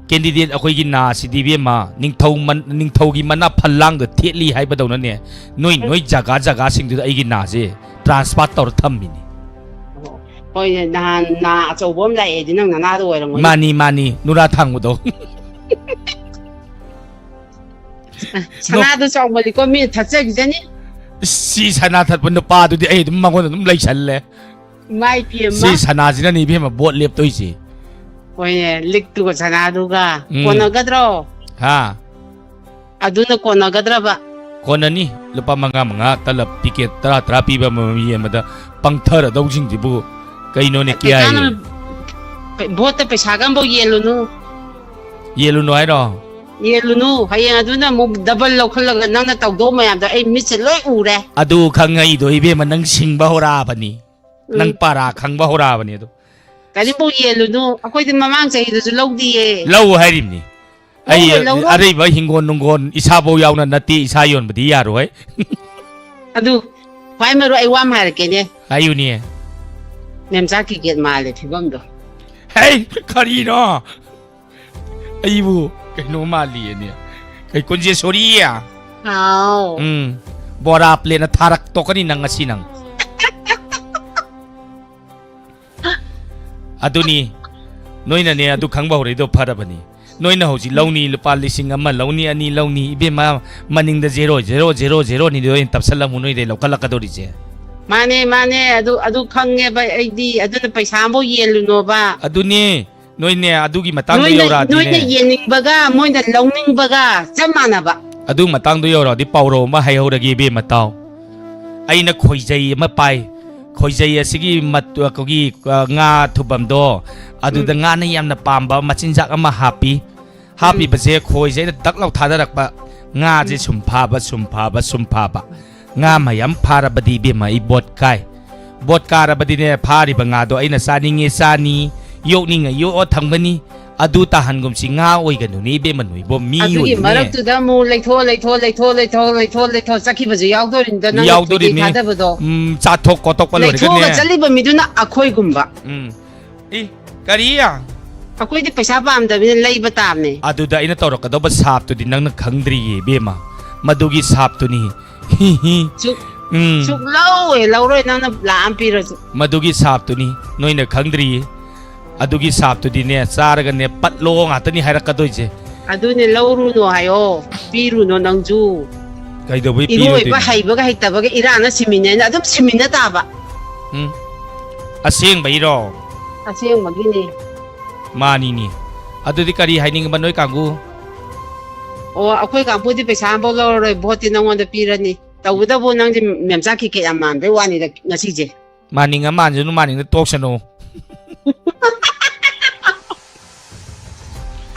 Candidate ꯑꯩꯈꯣꯏꯒꯤ ꯅꯥꯁꯤꯗꯤ ꯏꯕꯦꯝꯃ, ꯅꯤꯡꯊꯧ ꯃꯟ-, ꯅꯤꯡꯊꯧꯒꯤ ꯃꯅꯥ ꯐꯜꯂꯥꯡꯗ ꯊꯦꯠꯂꯤ ꯍꯥꯏꯕꯗꯧꯅꯅꯦ, ꯅꯣꯏ, ꯎꯝ꯫ ꯅꯣꯏ ꯖꯒꯥ ꯖꯒꯥꯁꯤꯡꯗꯨꯗ ꯑꯩꯒꯤ ꯅꯥꯁꯦ transfer ꯇꯧꯔ ꯊꯝꯃꯤꯅꯤ꯫ ꯑꯣ, ꯍꯣꯏꯅꯦ, ꯅꯍꯥꯟ ꯅꯥ ꯑꯆꯧꯕ ꯑꯃ ꯂꯥꯛꯑꯦꯗꯤ ꯅꯪ ꯅꯅꯥꯗꯣ ꯑꯣꯏꯔꯝꯒꯅꯤ꯫ ꯃꯥꯅꯤ, ꯃꯥꯅꯤ, ꯅꯨꯔꯥ ꯊꯥꯡꯕꯗꯣ꯫ ꯁꯅꯥꯗꯣ ꯆꯥꯎꯃꯜꯂꯤꯀꯣ, ꯃꯤꯅ ꯊꯠꯆꯈꯤꯖꯅꯤ꯫ ꯁꯤ ꯁꯅꯥ ꯊꯠꯄ ꯅꯨꯄꯥꯗꯨꯗꯤ ꯑꯩ ꯑꯗꯨꯝ ꯃꯉꯣꯟꯗ ꯑꯗꯨꯝ ꯂꯩꯁꯜꯂꯦ꯫ ꯏꯃꯥꯏ ꯄꯦꯝꯃ꯫ ꯁꯤ ꯁꯅꯥꯁꯤꯅꯅꯤ ꯏꯕꯦꯝꯃ ꯚꯣꯠ ꯂꯦꯞꯇꯣꯏꯁꯦ꯫ ꯍꯣꯏꯅꯦ, ꯂꯤꯛꯇꯨꯒ ꯁꯅꯥꯗꯨꯒ ꯎꯝ꯫ ꯀꯣꯟꯅꯒꯗ꯭ꯔꯣ? ꯍꯥ? ꯑꯗꯨꯅ ꯀꯣꯟꯅꯒꯗ꯭ꯔꯕ? ꯀꯣꯟꯅꯅꯤ꯫ ꯂꯨꯄꯥ ꯃꯉꯥ ꯃꯉꯥ ꯇꯂꯞ ꯄꯤꯀꯦꯠ ꯇꯔꯥ ꯇꯔꯥ ꯄꯤꯕ ꯑꯃꯃꯝ ꯌꯦꯟꯕꯗ ꯄꯪꯊꯔꯗꯧꯁꯤꯡꯁꯤꯕꯨ ꯀꯩꯅꯣꯅꯦ, ꯀꯤꯌꯥꯏ? ꯄꯩꯁꯥꯅ-, ꯄꯩ-, ꯚꯣꯠꯇ ꯄꯩꯁꯥꯒ ꯑꯝꯐꯥꯎ ꯌꯦꯜꯂꯨꯅꯨ꯫ ꯌꯦꯜꯂꯨꯅꯨ ꯍꯥꯏꯔꯣ? ꯌꯦꯜꯂꯨꯅꯨ꯫ ꯍꯌꯦꯡ ꯑꯗꯨꯅ ꯑꯃꯨꯛ double ꯂꯧꯈꯠꯂꯒ ꯅꯪꯅ ꯇꯧꯗꯧ ꯃꯌꯥꯝꯗꯣ ꯑꯩ ꯃꯤꯠꯁꯦ ꯂꯣꯏ ꯎꯔꯦ꯫ ꯑꯗꯨ ꯈꯪꯉꯛꯏꯗꯣ ꯏꯕꯦꯝꯃ, ꯅꯪ ꯁꯤꯡꯕ ꯍꯧꯔꯛꯑꯕꯅꯤ꯫ ꯎꯝ꯫ ꯅꯪ ꯄꯔꯥ ꯈꯪꯕ ꯍꯧꯔꯛꯑꯕꯅꯤ ꯑꯗꯨ꯫ ꯀꯔꯤꯝꯐꯥꯎ ꯌꯦꯜꯂꯨꯅꯨ꯫ ꯑꯩꯈꯣꯏꯗꯤ ꯃꯃꯥꯡ ꯆꯍꯤꯗꯁꯨ ꯂꯧꯗꯤꯌꯦ꯫ ꯂꯧ ꯍꯥꯏꯔꯤꯕꯅꯤ꯫ ꯑꯩ ꯂꯧꯔꯣꯏ, ꯂꯧꯔꯣꯏ꯫ ꯑꯔꯩꯕ ꯍꯤꯡꯒꯣꯜ ꯅꯨꯡꯒꯣꯜ ꯏꯁꯥꯐꯧ ꯌꯥꯎꯅ ꯅꯠꯇꯦ, ꯏꯁꯥ ꯌꯣꯟꯕꯗꯤ ꯌꯥꯔꯣꯏ꯫ ꯑꯗꯨ ꯈ꯭ꯋꯥꯏ ꯃꯔꯨ ꯑꯩ ꯋꯥ ꯑꯃ ꯍꯥꯏꯔꯛꯀꯦꯅꯦ꯫ ꯍꯥꯏꯌꯨꯅꯦ꯫ ꯃꯦꯝꯆꯥ ꯀꯤꯀꯦꯠ ꯃꯥꯜꯂꯦ ꯐꯤꯕꯝꯗꯣ꯫ ꯍꯦ, ꯀꯔꯤꯅꯣ? ꯑꯩꯕꯨ ꯀꯩꯅꯣ ꯃꯥꯜꯂꯤꯌꯦꯅꯦ꯫ ꯑꯩ ꯀꯨꯟꯖꯦꯁꯣꯔꯤ꯫ ꯍꯥꯎ꯫ ꯎꯝ꯫ ꯕꯣꯔꯥ plate ꯅ ꯊꯥꯔꯛ ꯇꯣꯛꯀꯅꯤ ꯅꯪ ꯉꯁꯤ ꯅꯪ꯫ ꯑꯗꯨꯅꯤ꯫ ꯅꯣꯏꯅꯅꯦ ꯑꯗꯨ ꯈꯪꯕ ꯍꯧꯔꯛꯏꯗꯣ ꯐꯔꯕꯅꯤ꯫ ꯅꯣꯏꯅ ꯍꯧꯖꯤꯛ ꯂꯧꯅꯤ, ꯂꯨꯄꯥ ꯂꯤꯁꯤꯡ ꯑꯃ ꯂꯧꯅꯤ, ꯑꯅꯤ ꯂꯧꯅꯤ, ꯏꯕꯦꯝꯃ, ꯃꯅꯤꯡꯗ zero, zero, zero, zero ꯅꯤꯗꯣ ꯑꯩꯅ ꯇꯞꯁꯜꯂꯝꯃꯨ ꯅꯣꯏꯗꯩ ꯂꯧꯈꯠꯂꯛꯀꯗꯧꯔꯤꯁꯦ꯫ ꯃꯥꯅꯦ, ꯃꯥꯅꯦ, ꯑꯗꯨ, ꯑꯗꯨ ꯈꯪꯉꯦꯕ ꯑꯩꯗꯤ, ꯑꯗꯨꯅ ꯄꯩꯁꯥ ꯑꯃꯐꯥꯎ ꯌꯦꯜꯂꯨꯅꯣꯕ꯫ ꯑꯗꯨꯅꯦ, ꯅꯣꯏꯅꯦ, ꯑꯗꯨꯒꯤ ꯃꯇꯥꯡꯗꯣ ꯅꯣꯏꯅ, ꯌꯧꯔꯛꯑꯗꯤꯅꯦ꯫ ꯅꯣꯏꯅ ꯌꯦꯟꯅꯤꯡꯕꯒ ꯃꯣꯏꯅ ꯂꯧꯅꯤꯡꯕꯒ ꯆꯞ ꯃꯥꯟꯅꯕ꯫ ꯑꯗꯨ ꯃꯇꯥꯡꯗꯣ ꯌꯧꯔꯛꯑꯗꯤ ꯄꯥꯎꯔꯧ ꯑꯃ ꯍꯥꯏꯍꯧꯔꯒꯦ ꯏꯕꯦꯝꯃ ꯇꯥꯎ꯫ ꯑꯩꯅ ꯈꯣꯏꯖꯩ ꯑꯃ ꯄꯥꯏ꯫ ꯈꯣꯏꯖꯩ ꯑꯁꯤꯒꯤ ꯃꯠ-, ꯑꯩꯈꯣꯏꯒꯤ, ꯑ, ꯉꯥ ꯊꯨꯕꯝꯗꯣ, ꯑꯗꯨꯗ ꯎꯝ꯫ ꯉꯥꯅ ꯌꯥꯝꯅ ꯄꯥꯝꯕ ꯃꯆꯤꯟꯖꯥꯛ ꯑꯃ ꯍꯥꯞꯄꯤ꯫ ꯎꯝ꯫ ꯍꯥꯞꯄꯤꯕꯁꯦ ꯈꯣꯏꯁꯦ ꯑꯩꯅ ꯗꯛ ꯂꯥꯎ ꯊꯥꯗꯔꯛꯄ, ꯉꯥꯁꯦ ꯎꯝ꯫ ꯁꯨꯝ ꯐꯥꯕ, ꯁꯨꯝ ꯐꯥꯕ, ꯁꯨꯝ ꯐꯥꯕ꯫ ꯉꯥ ꯃꯌꯥꯝ ꯐꯥꯔꯕꯗꯤ ꯏꯕꯦꯝꯃ ꯑꯩ ꯕꯣꯠ ꯀꯥꯏ꯫ ꯕꯣꯠ ꯀꯥꯔꯕꯗꯤꯅꯦ, ꯐꯥꯔꯤꯕ ꯉꯥꯗꯣ ꯑꯩꯅ ꯆꯥꯅꯤꯡꯉꯦ ꯆꯥꯅꯤ, ꯌꯣꯛꯅꯤꯡꯉ ꯌꯣꯛꯑ ꯊꯝꯒꯅꯤ꯫ ꯑꯗꯨ ꯇꯥꯍꯟꯒꯨꯝꯁꯤ, ꯉꯥ ꯑꯣꯏꯒꯅꯨꯅꯦ ꯏꯕꯦꯝꯃ ꯅꯣꯏꯕꯣ, ꯃꯤ ꯑꯗꯨꯒꯤ ꯑꯣꯏꯌꯨꯅꯦ꯫ ꯃꯔꯛꯇꯨꯗ ꯑꯃꯨꯛ ꯂꯩꯊꯣꯛ, ꯂꯩꯊꯣꯛ, ꯂꯩꯊꯣꯛ, ꯂꯩꯊꯣꯛ, ꯂꯩꯊꯣꯛ, ꯂꯩꯊꯣꯛ ꯆꯠꯈꯤꯕꯁꯨ ꯌꯥꯎꯗꯣꯔꯤꯅꯤꯗꯣ, ꯅꯪꯅ ꯈꯣꯏꯗꯩ ꯌꯥꯎꯗꯣꯔꯤꯅꯤ꯫ ꯊꯥꯗꯕꯗꯣ꯫ ꯎꯝ, ꯆꯥꯊꯣꯛ ꯈꯣꯠꯇꯣꯛꯄ ꯂꯩꯊꯣꯛꯑꯒ ꯂꯣꯏꯔꯒꯅꯦ꯫ ꯆꯠꯂꯤꯕ ꯃꯤꯗꯨꯅ ꯑꯩꯈꯣꯏꯒꯨꯝꯕ꯫ ꯎꯝ꯫ ꯏ, ꯀꯔꯤ? ꯑꯩꯈꯣꯏꯗꯤ ꯄꯩꯁꯥ ꯄꯥꯝꯗꯕꯅꯤꯅ ꯂꯩꯕ ꯇꯥꯕꯅꯦ꯫ ꯑꯗꯨꯗ ꯑꯩꯅ ꯇꯧꯔꯛꯀꯗꯧꯕ ꯁꯥꯞꯇꯨꯗꯤ ꯅꯪꯅ ꯈꯪꯗ꯭ꯔꯤꯌꯦ ꯏꯕꯦꯝꯃ꯫ ꯃꯗꯨꯒꯤ ꯁꯥꯞꯇꯨꯅꯤ꯫ ꯍꯤ, ꯍꯤ꯫ ꯁꯨꯛ-, ꯎꯝ꯫ ꯁꯨꯛꯂꯧ ꯍꯦꯛ ꯂꯧꯔꯣꯏ ꯅꯪꯅ ꯂꯥꯛ ꯑꯃ ꯄꯤꯔꯁꯨ꯫ ꯃꯗꯨꯒꯤ ꯁꯥꯞꯇꯨꯅꯤ ꯅꯣꯏꯅ ꯈꯪꯗ꯭ꯔꯤꯌꯦ꯫ ꯑꯗꯨꯒꯤ ꯁꯥꯞꯇꯨꯗꯤꯅꯦ, ꯆꯥꯔꯒꯅꯦ, ꯄꯠꯂꯣ ꯉꯥꯛꯇꯅꯤ ꯍꯥꯏꯔꯛꯀꯗꯣꯏꯁꯦ꯫ ꯑꯗꯨꯅꯦ, ꯂꯧꯔꯨꯅꯣ ꯍꯥꯏꯌꯣ, ꯄꯤꯔꯨꯅꯣ ꯅꯪꯁꯨ꯫ ꯀꯩꯗꯧꯕꯩ ꯏꯔꯣꯏꯕ ꯄꯤꯔꯣꯏꯗꯣꯏꯅꯣ? ꯍꯩꯕꯒ ꯍꯩꯇꯕꯒ ꯏꯔꯥꯟꯅ ꯁꯤꯃꯤꯟꯅꯩꯅ ꯑꯗꯨꯝ ꯁꯤꯃꯤꯟꯅ ꯇꯥꯕ꯫ ꯎꯝ꯫ ꯑꯁꯦꯡꯕꯩꯔꯣ? ꯑꯁꯦꯡꯕꯒꯤꯅꯦ꯫ ꯃꯥꯅꯤꯅꯦ꯫ ꯑꯗꯨꯗꯤ ꯀꯔꯤ ꯍꯥꯏꯅꯤꯡꯕ ꯅꯣꯏ ꯀꯥꯡꯕꯨ? ꯑꯣ, ꯑꯩꯈꯣꯏ ꯀꯥꯡꯕꯨꯗꯤ ꯄꯩꯁꯥ ꯑꯝꯐꯥꯎ ꯂꯧꯔꯔꯣꯏ, ꯚꯣꯠꯇꯤ ꯅꯪꯉꯣꯟꯗ ꯄꯤꯔꯅꯤ꯫ ꯇꯧꯕꯇꯕꯨ ꯅꯪꯗꯤ ꯃꯦꯝꯆꯥ ꯀꯤꯀꯦꯠ ꯌꯥꯝ ꯃꯥꯟꯕꯩ ꯋꯥꯅꯤꯗ ꯉꯁꯤꯁꯦ꯫ ꯃꯥꯅꯤꯡꯉ ꯃꯥꯟꯖꯅꯨ, ꯃꯥꯅꯤꯡꯗ ꯇꯣꯛꯁꯅꯨ꯫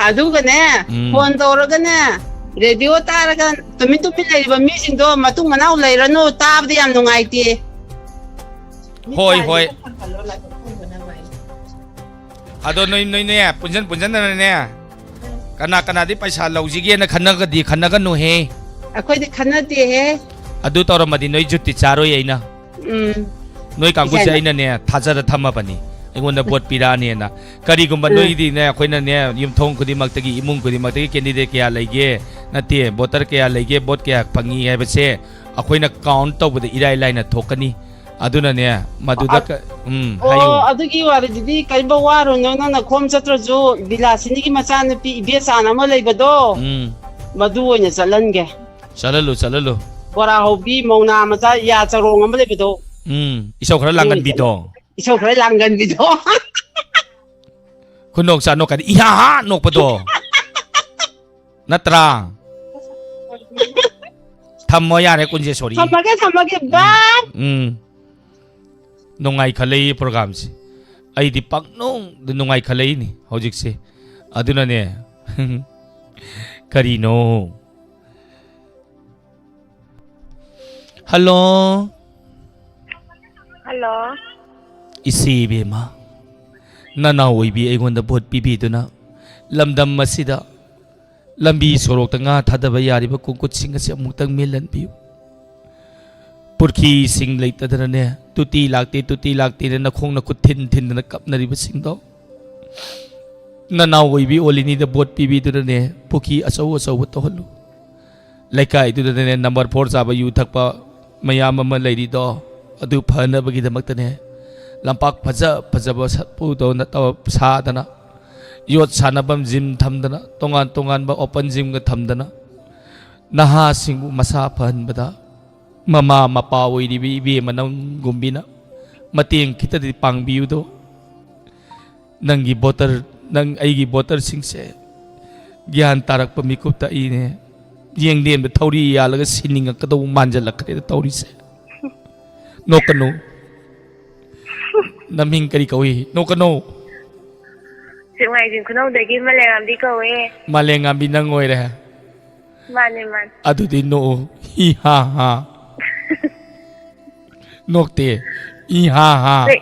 ꯑꯗꯨꯒꯅꯦ, ꯎꯝ꯫ ꯐꯣꯟ ꯇꯧꯔꯒꯅꯦ, ꯔꯦꯗꯤꯑꯣ ꯇꯥꯔꯒ ꯇꯨꯃꯤꯟ ꯇꯨꯃꯤꯟ ꯂꯩꯔꯤꯕ ꯃꯤꯁꯤꯡꯗꯣ ꯃꯇꯨꯡ ꯃꯅꯥꯎ ꯂꯩꯔꯅꯨ, ꯇꯥꯕꯗ ꯌꯥꯝ ꯅꯨꯡꯉꯥꯏꯇꯦ꯫ ꯍꯣꯏ, ꯍꯣꯏ꯫ ꯑꯗꯣ ꯅꯣꯏ, ꯅꯣꯏꯅꯦ, ꯄꯨꯟꯁꯤꯟ ꯄꯨꯟꯁꯤꯟꯗꯅꯅꯦ, ꯀꯅꯥ ꯀꯅꯥꯗꯤ ꯄꯩꯁꯥ ꯂꯧꯁꯤꯒꯦꯅ ꯈꯟꯅꯒꯗꯤ ꯈꯟꯅꯒꯅꯨꯍꯦ꯫ ꯑꯩꯈꯣꯏꯗꯤ ꯈꯟꯅꯗꯦꯍꯦ꯫ ꯑꯗꯨ ꯇꯧꯔꯝꯃꯗꯤ ꯅꯣꯏ ꯖꯨꯠꯇꯤ ꯆꯥꯔꯣꯏ ꯑꯩꯅ꯫ ꯎꯝ꯫ ꯅꯣꯏ ꯀꯥꯡꯕꯨꯁꯦ ꯏꯁꯩꯅ ꯑꯩꯅꯅꯦ ꯊꯥꯖꯔ ꯊꯝꯃꯕꯅꯤ꯫ ꯑꯩꯉꯣꯟꯗ ꯚꯣꯠ ꯄꯤꯔꯛꯑꯅꯦꯅ꯫ ꯀꯔꯤꯒꯨꯝꯕ ꯎꯝ꯫ ꯅꯣꯏꯒꯤꯗꯤꯅꯦ, ꯑꯩꯈꯣꯏꯅꯅꯦ, ꯌꯨꯝꯊꯣꯡ ꯈꯨꯗꯤꯡꯃꯛꯇꯒꯤ, ꯏꯃꯨꯡ ꯈꯨꯗꯤꯡꯃꯛꯇꯒꯤ candidate ꯀꯌꯥ ꯂꯩꯒꯦ, ꯅꯠꯇꯦ, voter ꯀꯌꯥ ꯂꯩꯒꯦ, ꯚꯣꯠ ꯀꯌꯥ ꯐꯪꯉꯤ ꯍꯥꯏꯕꯁꯦ ꯑꯩꯈꯣꯏꯅ count ꯇꯧꯕꯗ ꯏꯔꯥꯏ ꯂꯥꯏꯅ ꯊꯣꯛꯀꯅꯤ꯫ ꯑꯗꯨꯅꯅꯦ, ꯃꯗꯨꯗ ꯑ-, ꯀ-, ꯎꯝ, ꯑꯣ, ꯍꯥꯏꯌꯨ꯫ ꯑꯗꯨꯒꯤ ꯋꯥꯔꯤꯗꯨꯗꯤ ꯀꯔꯤꯝꯇ ꯋꯥꯔꯨꯅꯨ꯫ ꯅꯪꯅ ꯈꯣꯝ ꯆꯠꯇ꯭ꯔꯁꯨ ꯕꯤꯂꯥꯁꯤꯅꯤꯒꯤ ꯃꯆꯥꯅꯨꯄꯤ ꯏꯕꯦꯆꯥꯟ ꯑꯃ ꯂꯩꯕꯗꯣ, ꯎꯝ꯫ ꯃꯗꯨ ꯑꯣꯏꯅ ꯆꯠꯍꯟꯒꯦ꯫ ꯆꯠꯍꯜꯂꯨ, ꯆꯠꯍꯜꯂꯨ꯫ ꯕꯣꯔꯥ ꯍꯧꯕꯤ ꯃꯧꯅꯥ ꯃꯆꯥ ꯌꯥ ꯆꯔꯣꯡ ꯑꯃ ꯂꯩꯕꯗꯣ꯫ ꯎꯝ, ꯏꯁꯧ ꯈꯔ ꯎꯝ, ꯂꯥꯡꯒꯟꯕꯤꯗꯣ꯫ ꯏꯁꯧ ꯈꯔ ꯂꯥꯡꯒꯟꯕꯤꯗꯣ꯫ ꯈꯨꯅꯣꯛ ꯆꯥ ꯅꯣꯛꯀꯅꯤ, ꯏꯍꯥ ꯍꯥ ꯅꯣꯛꯄꯗꯣ꯫ ꯅꯠꯇ꯭ꯔꯥ? ꯊꯝꯃꯣ ꯌꯥꯔꯦ, ꯀꯨꯟꯖꯦ, sorry꯫ ꯊꯝꯃꯒꯦ, ꯊꯝꯃꯒꯦ, ꯎꯝ, bye꯫ ꯎꯝ꯫ ꯅꯨꯡꯉꯥꯏꯈꯠꯂꯛꯏ programꯁꯦ꯫ ꯑꯩꯗꯤ ꯄꯪꯅꯨꯡꯗ ꯅꯨꯡꯉꯥꯏꯈꯠꯂꯛꯏꯅꯤ ꯍꯧꯖꯤꯛꯁꯦ꯫ ꯑꯗꯨꯅꯅꯦ, ꯀꯔꯤꯅꯣ? Hello꯫ Hello꯫ ꯏꯆꯦ ꯏꯕꯦꯝꯃ, ꯅꯅꯥꯎ ꯑꯣꯏꯕꯤ ꯑꯩꯉꯣꯟꯗ ꯚꯣꯠ ꯄꯤꯕꯤꯗꯨꯅ ꯂꯝꯗꯝ ꯑꯁꯤꯗ ꯂꯝꯕꯤ ꯁꯣꯔꯣꯛꯇ ꯉꯥ ꯊꯥꯗꯕ ꯌꯥꯔꯤꯕ ꯀꯣꯡꯀꯨꯠꯁꯤꯡ ꯑꯁꯤ ꯑꯃꯨꯛꯇꯪ ꯃꯦꯜꯍꯟꯕꯤꯌꯨ꯫ ꯄꯨꯈ꯭ꯔꯤꯁꯤꯡ ꯂꯩꯇꯗꯅꯅꯦ, ꯇꯨꯇꯤ ꯂꯥꯛꯇꯦ, ꯇꯨꯇꯤ ꯂꯥꯛꯇꯦꯅ ꯅꯈꯣꯡ ꯅꯈꯨꯠ ꯊꯤꯟ ꯊꯤꯟꯗꯅ ꯀꯞꯅꯔꯤꯕꯁꯤꯡꯗꯣ, ꯅꯅꯥꯎ ꯑꯣꯏꯕꯤ ꯑꯣꯂꯤꯅꯤꯗ ꯚꯣꯠ ꯄꯤꯕꯤꯗꯨꯅꯅꯦ, ꯄꯨꯈ꯭ꯔꯤ ꯑꯆꯧ ꯑꯆꯧꯕ ꯇꯧꯍꯜꯂꯨ꯫ ꯂꯩꯀꯥꯏꯗꯨꯗꯅꯦ number four ꯆꯥꯕ ꯌꯨ ꯊꯛꯄ ꯃꯌꯥꯝ ꯑꯃ ꯂꯩꯔꯤꯗꯣ, ꯑꯗꯨ ꯐꯅꯕꯒꯤꯗꯃꯛꯇꯅꯦ, ꯂꯝꯄꯥꯛ ꯐꯖ ꯐꯖꯕ ꯁꯠꯄꯨꯗꯧꯅ ꯇꯧ-, ꯁꯥꯗꯅ, ꯌꯣꯠ ꯁꯥꯟꯅꯐꯝ gym ꯊꯝꯗꯅ, ꯇꯣꯉꯥꯟ ꯇꯣꯉꯥꯟꯕ open gymꯒ ꯊꯝꯗꯅ, ꯅꯍꯥꯁꯤꯡꯕꯨ ꯃꯁꯥ ꯐꯍꯟꯕꯗ ꯃꯃꯥ ꯃꯄꯥ ꯑꯣꯏꯔꯤꯕ ꯏꯕꯦꯝ ꯃꯅꯪꯒꯨꯝꯕꯤꯅ ꯃꯇꯦꯡ ꯈꯤꯇꯗꯤ ꯄꯥꯡꯕꯤꯌꯨꯗꯣ꯫ ꯅꯪꯒꯤ voter, ꯅꯪ ꯑꯩꯒꯤ voterꯁꯤꯡꯁꯦ ꯒ꯭ꯌꯥꯟ ꯇꯥꯔꯛꯄ ꯃꯤꯀꯨꯞꯇ ꯑꯩꯅꯦ ꯌꯦꯡꯗꯦꯝꯗ ꯊꯧꯔꯤ ꯌꯥꯜꯂꯒ ꯁꯤꯅꯤꯡꯉꯛꯀꯗꯧꯕ ꯃꯥꯟꯖꯜꯂꯛꯈ꯭ꯔꯦꯗ ꯇꯧꯔꯤꯁꯦ꯫ ꯅꯣꯛꯀꯅꯨ꯫ ꯅꯃꯤꯡ ꯀꯔꯤ ꯀꯧꯏ? ꯅꯣꯛꯀꯅꯨ꯫ ꯁꯦꯛꯃꯥꯏꯖꯤꯡ ꯈꯨꯅꯧꯗꯒꯤ ꯃꯂꯦꯝꯉꯥꯝꯕꯤ ꯀꯧꯋꯦ꯫ ꯃꯂꯦꯝꯉꯥꯝꯕꯤ ꯅꯪ ꯑꯣꯏꯔꯦ? ꯃꯥꯅꯦ, ꯃꯥꯅꯦ꯫ ꯑꯗꯨꯗꯤ ꯅꯣꯛꯎ꯫ ꯍꯤ ꯍꯥ ꯍꯥ꯫ ꯅꯣꯛꯇꯦ꯫ ꯏ ꯍꯥ ꯍꯥ꯫ ꯅꯣꯏ,